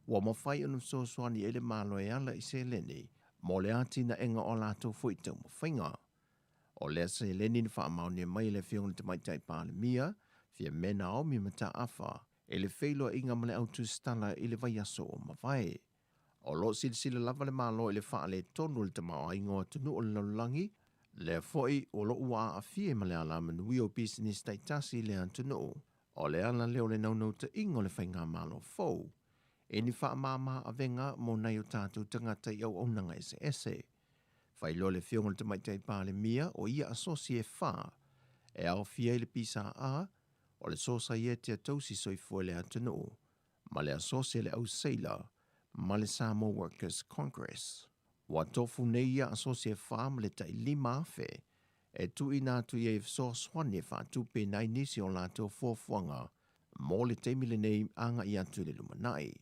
ua mafai ona fesoasoani ai le Malo e ala i seleni mo le atinaega o a latou foi taumafaiga. O lea seleni na faamaonia mai e le Afioga i le Tamaitai Palemia, Fiame Naomi Mataafa, i le feiloaiga ma le au tusitala i le vaiaso ua mavae. O lo o silasila lava le Malo i le faaletonu o le tamaoaiga o atunuu o le lalolagi, lea foi o lo o ua aafia ai ma le alamanuia o pisinisi taitasi i le atunuu. O le ala lea o le naunautaiga o le Faigamalo fou i ni faamama avega mo nai o tatou tagata i auaunaga eseese. Faailoa le Afioga i le Tamaitai Palemia o ia asosi e fā e aofia ai le PSA, o le Sosaiete a Tausi Soifua i le Atunuu, ma le Asosi a le Au Seila ma le Samoa Workers Congress. Ua tofu nei ia asosi e fā ma le tai 5,000 e tuuina atu i ai e fesoasoani e faatupeina ai nisi o latou fuafuaga mo le taimi lenei agai atu i le lumanai.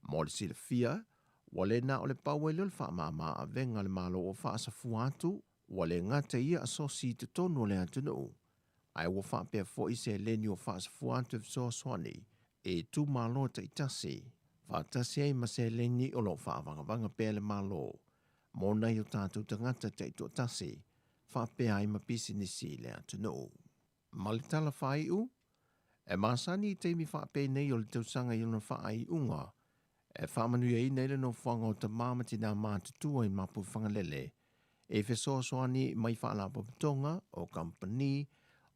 Mo le silafia, ua le na o le pau ai lea o le faamama avega a le Malo ua faasafua atu, ua le gata i ia asosi i totonu o le atunuu, ae ua faapea foi seleni ua faasafua atu e fesoasoani i itumalo taitasi, faatasi ai ma seleni o lo o faavagavaga pea e le Malo mo nai o tatou tagata taitoatasi faapea ai ma pisinisi i le atunuu. Ma le tala faaiu, e masani i taimi faapenei o le tausaga i ona faaiuga e faamanuiaina ai le nofoaga o tamā ma tinā matutua i Mapuifagalele e fesoasoani mai faalapotopotoga o kamupani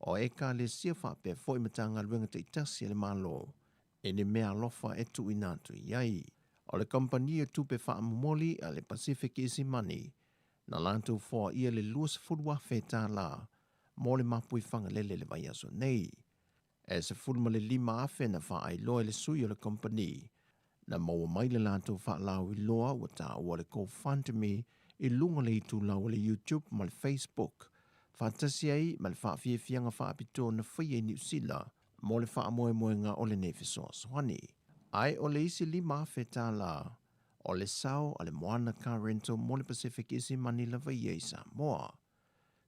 o Ekalesia faapea foi Matagaluega taitasi a le Malo i ni meaalofa e tuuina atu i ai. O le kamupani o tupe faamomoli a le Pacific Easy Money na latou foaia le $20,000 tālā mo le Mapuifagalele i le vaiaso nei. E 15,000 na faailoa e le sui o le kamupani na maua mai le latou faalauiloa ua taua le GoFundMe i luga o le itulau o le YouTube ma le Facebook, faatasi ai ma le faafiafiaga faapitoa na faia i Niu Sila mo le faamoemoega o lenei fesoasoani. Ae o le isi $5,000 tālā o le sao a le Moana Car Rental mo le Pacific Easy Money lava ia i Samoa.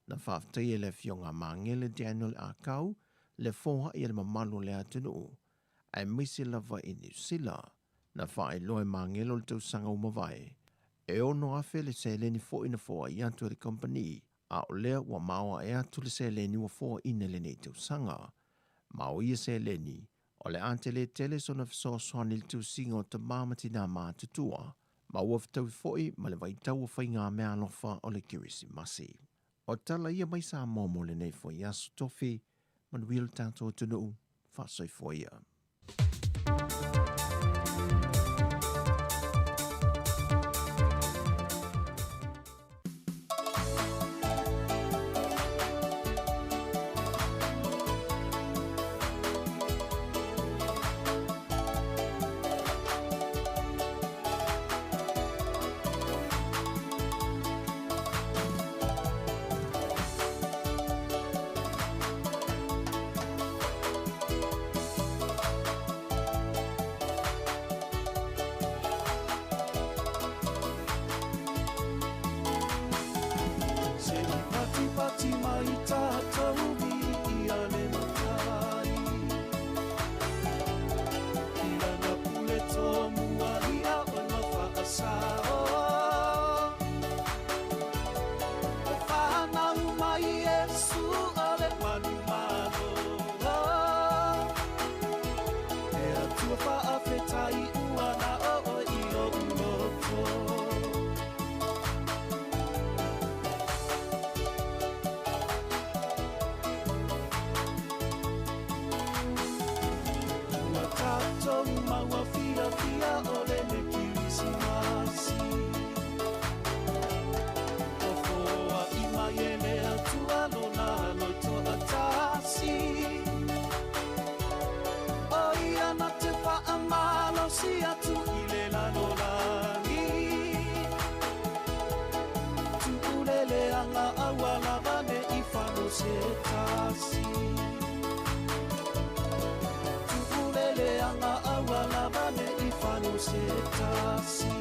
Na faafetaia e le Afioga a Magele Daniel Akau le foai a le mamalu o le atunuu, aemaise lava i Niu Sila. Na faailoa e Magele o le tausaga ua mavae, e 6,000 le seleni foi na foai atu e le kamupani, a o lea ua maoae atu le seleni ua foaina i lenei tausaga. Ma o ia seleni, o le a tele tele sona fesoasoani i le tusiga o tamā ma tinā matutua, ma ua fetaui foi ma le vaitau o faiga meaalofa o le Kerisimasi. O tala ia mai Samoa mo lenei foi aso tofi, manuia lo tatou atunuu, faasoifua ia. Se i patipati mai tātou i ia le matai. I lana pule tōmua i a ona whaasao. O whanau mai Yesu o le manu malo. E atua whaafetai ua na o o i o uloto. Ua tātou maua fia fia o le me Kirisimasi. O foa i mai e le atua lona loito a tasi. O ia na te whaamalo si atu i le lalolagi. Tuulele anga aua lava ne i whano se tasi. Tuulele anga aua lava ne i whano se tasi.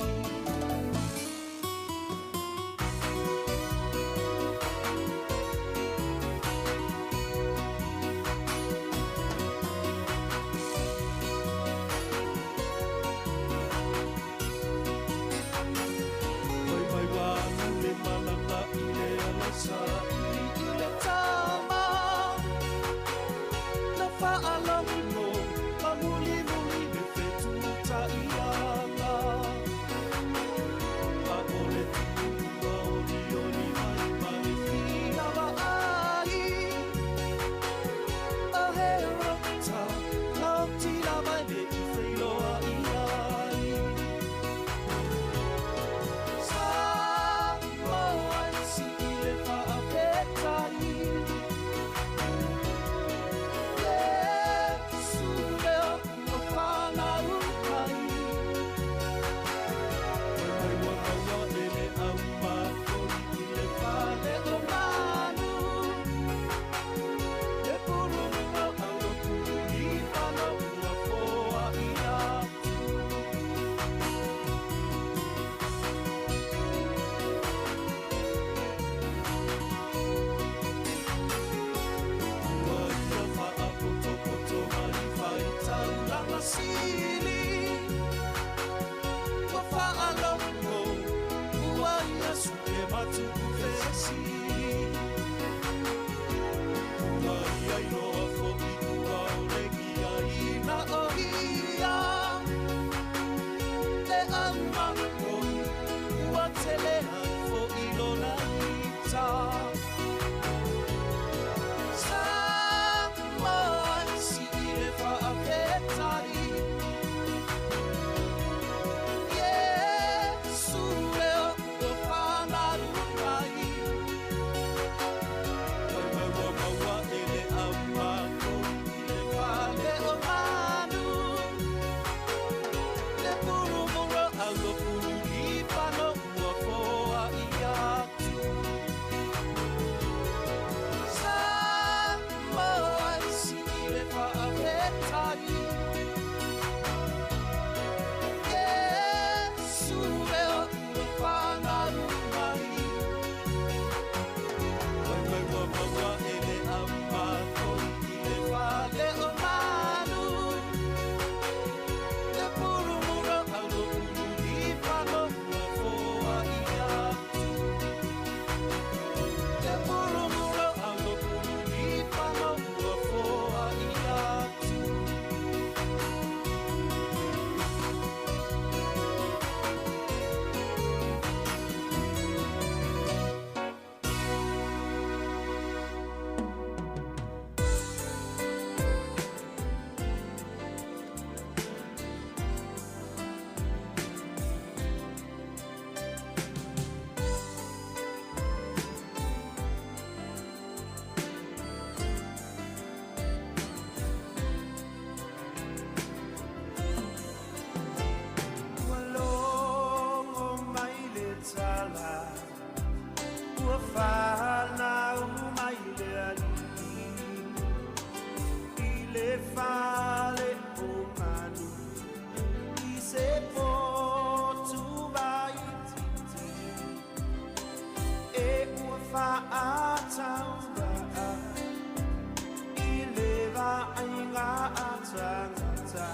tagata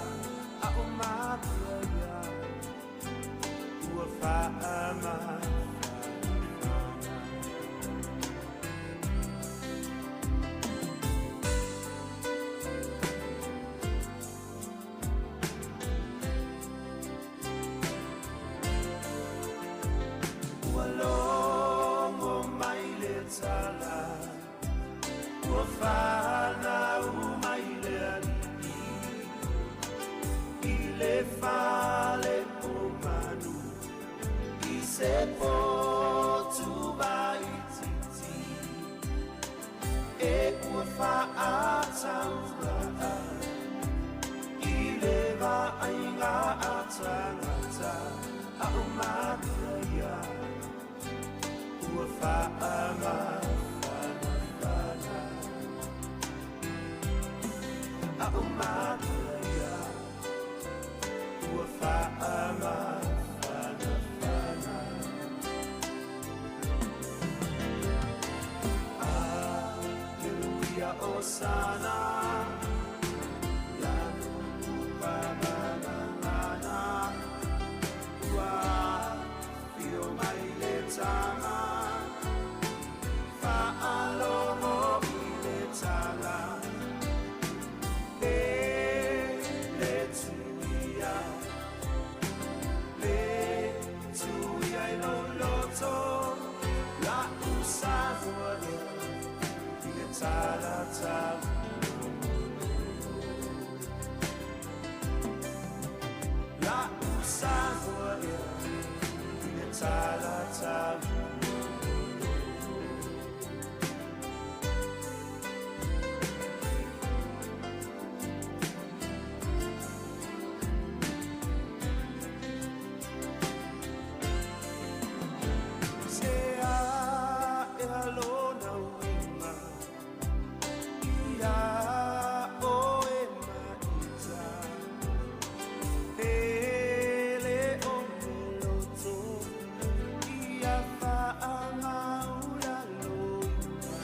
a o matua ia ua faamafanafana. Ua logo mai le tala, ua fanau mai le alii i le fale o manu i se potu vaitiiti e ua faatauvaa i le vaaiga a tagata a o matua ia ua faamafanafana. A o matua ia ua faamafanafana. Aleluia, Osana, Lanu ua afio mai le tama, faalogo i le tala, e le tuia, le tuia i lou loto, la usamoa ea i le talatala. La usamoa ea i le talatala. Se a e alona uiga ia oe maita, pele o le loto ia faamaulaloina.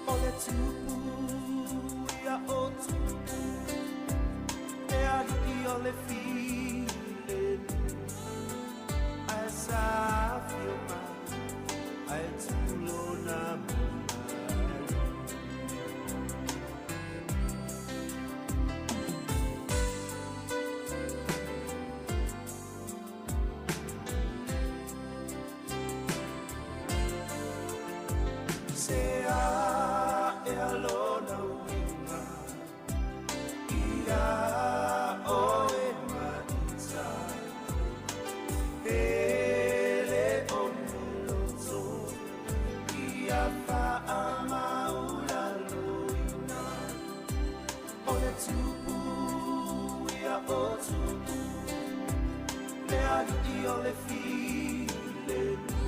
O le tupu ia o tupu, e alii o le filemu, ae sa afio mai ae tulona mamalu. Se a e alona uiga ia oe maita, pele o le loto ia faamaulaloina. O le tupu ia o tupu, le alii o le filemu,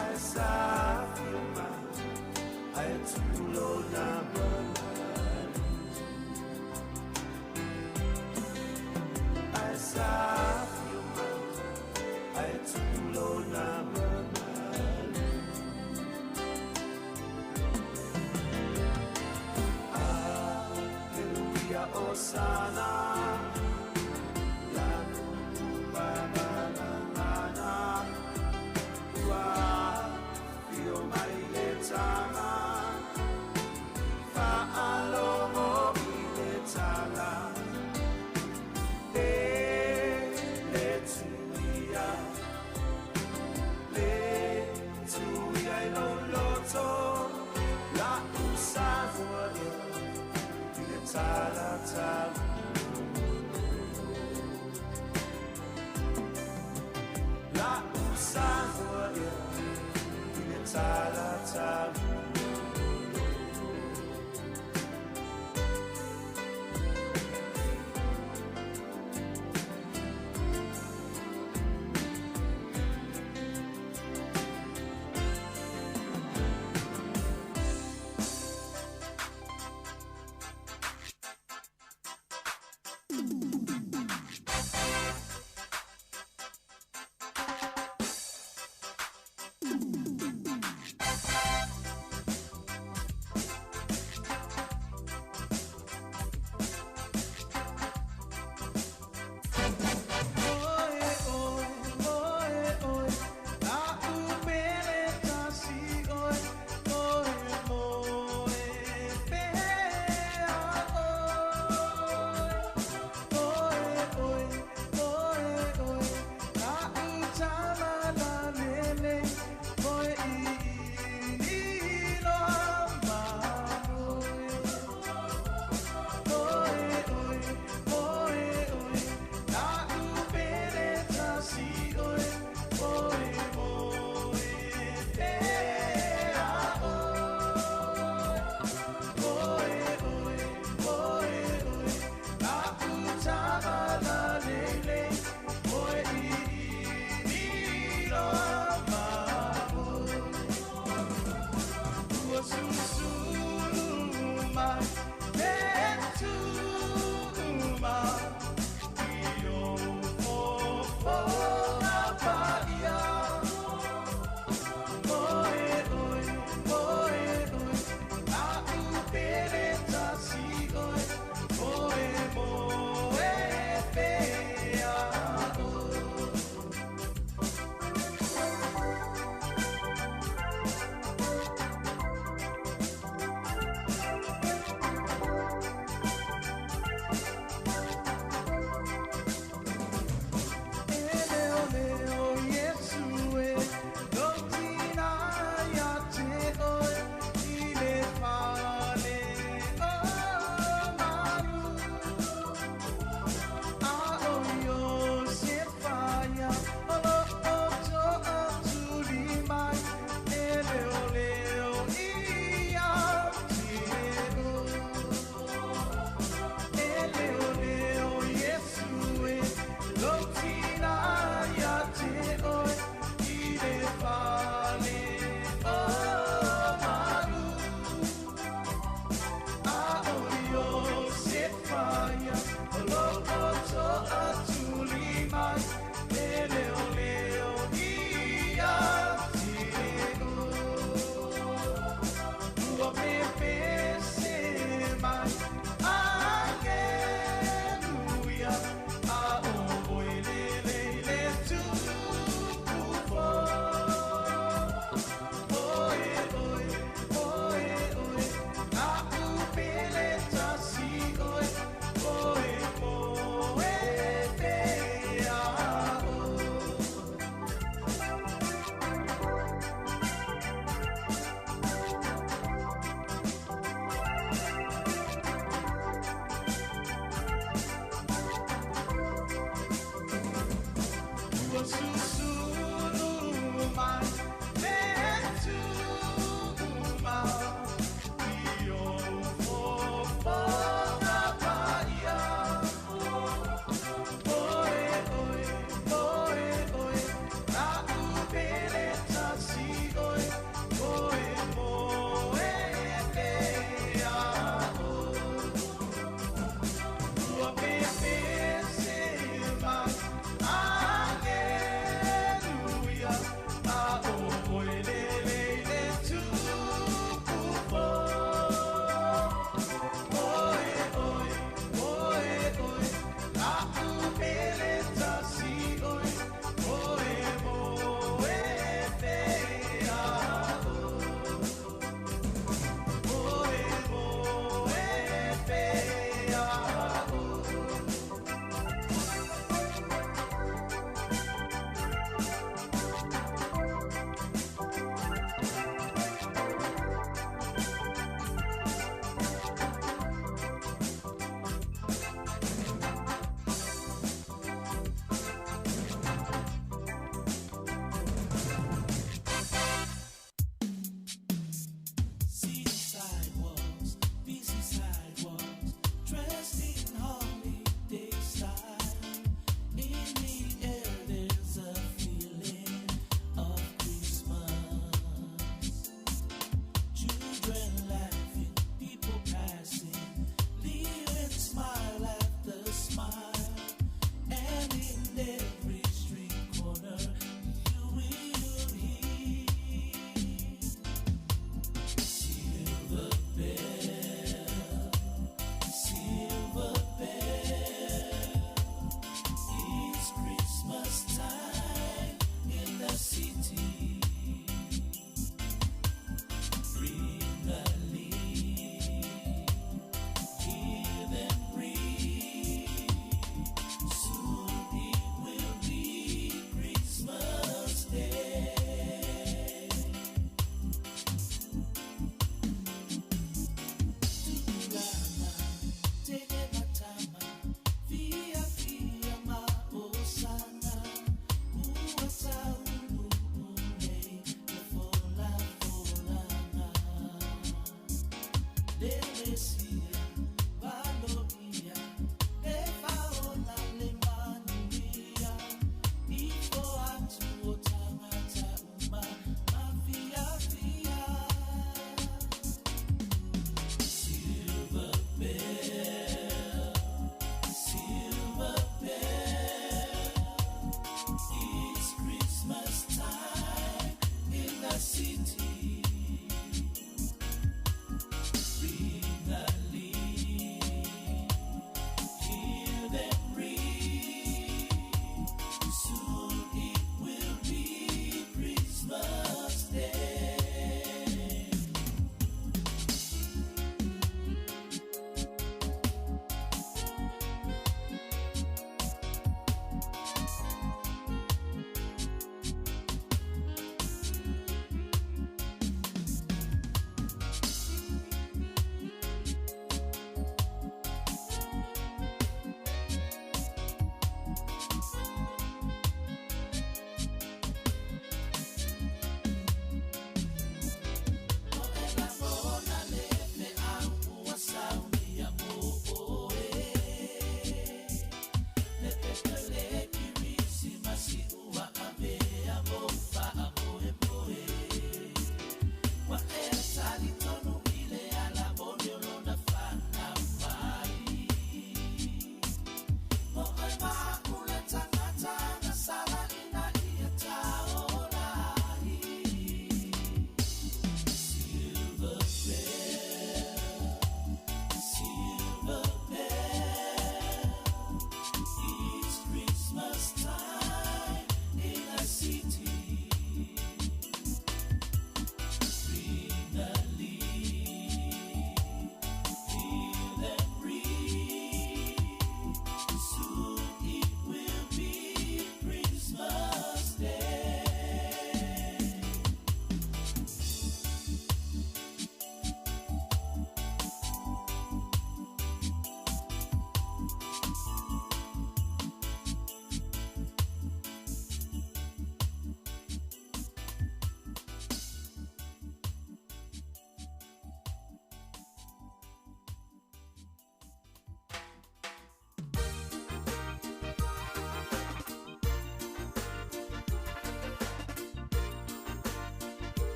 ae sa afio mai ae tulona mamalu. Ae sa afio mai ae tulona mamalu. Aleluia, Osana, Lanu faamalamana, ua afio mai le tama, faalogo i le tala, e le tuia, le tuia i lou loto, la usamoa ea i le talatala. La usamoa ea i le talatala.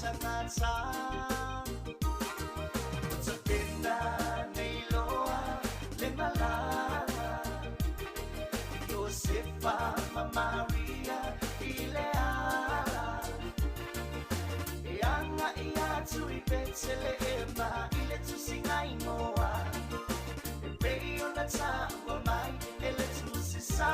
tagata. Ua tapena nei loa le malaga, Iosefa ma Maria i le ala. E aga'i atu i Petelehema i le tusiga igoa, e pei ona ta'ua mai e le Tusi Sā.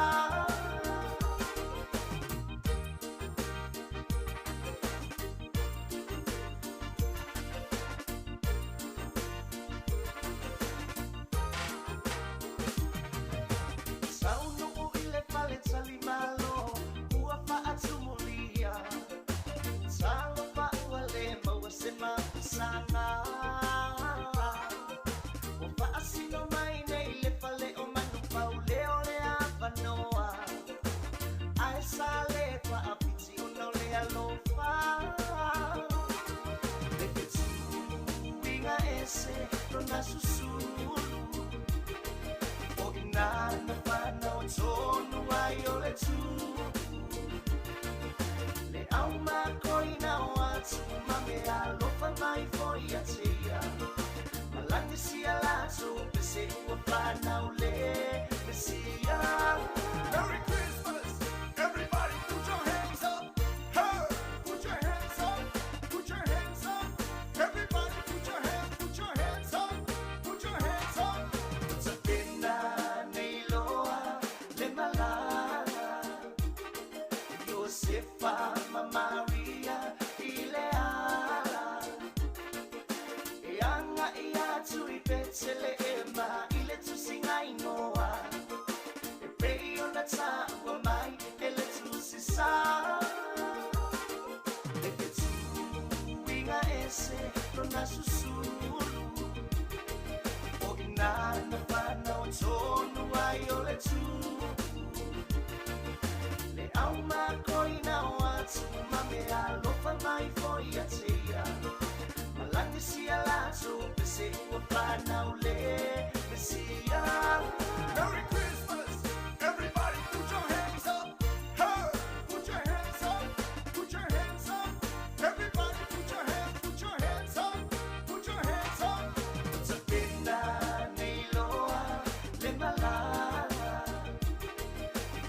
Saunu'u i le fale talimalo ua fa'atumulia, talofa ua lē maua se mapusaga. Ua fa'asino mai nei le fale o manupaule o le avanoa, ae sa lē fa'apiti ona o le alofa. Le fetuiga ese lona susulu, o ina na fanau tonu ai o le tupu. Le aumakoina o atu ma mea alofa mai foi ia te ia, malagi sia latou pese ua fanau le Mesia. Merry Christmas! Everybody put your hands up! Hey! Put your hands up! Put your hands up! Everybody put your hands, put your hands up! Put your hands up! Ua tapena nei loa le malaga, Iosefa ma Maria i le ala. E aga'i atu i Petelehema i le tusiga igoa, e pei ona ta'ua mai e le Tusi Sā. Le fetuiga ese lona susulu, o ina na fanau tonu ai o le tupu. Le aumakoina o atu ma mea alofa mai foi ia te ia, malagi sia latou pese ua fanau le Mesia. Merry Christmas! Everybody put your hands up! Hey! Put your hands up! Put your hands up! Everybody put your hands, put your hands up! Put your hands up! Ua tapena nei loa le malaga,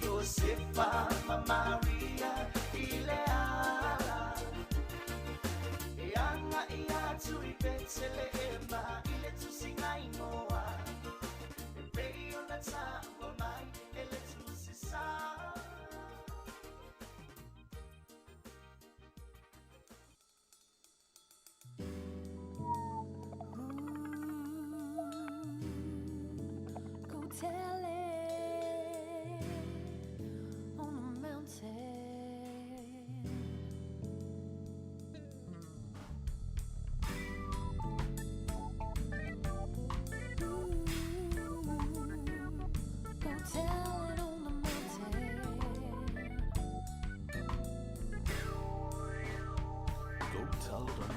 Iosefa ma Maria i le ala. E aga'i atu i Petelehema i le tusiga igoa, e pei ona ta'ua mai e le Tusi Sā. Go tell it on the mountain. Go tell it on the mountain. Go tell it on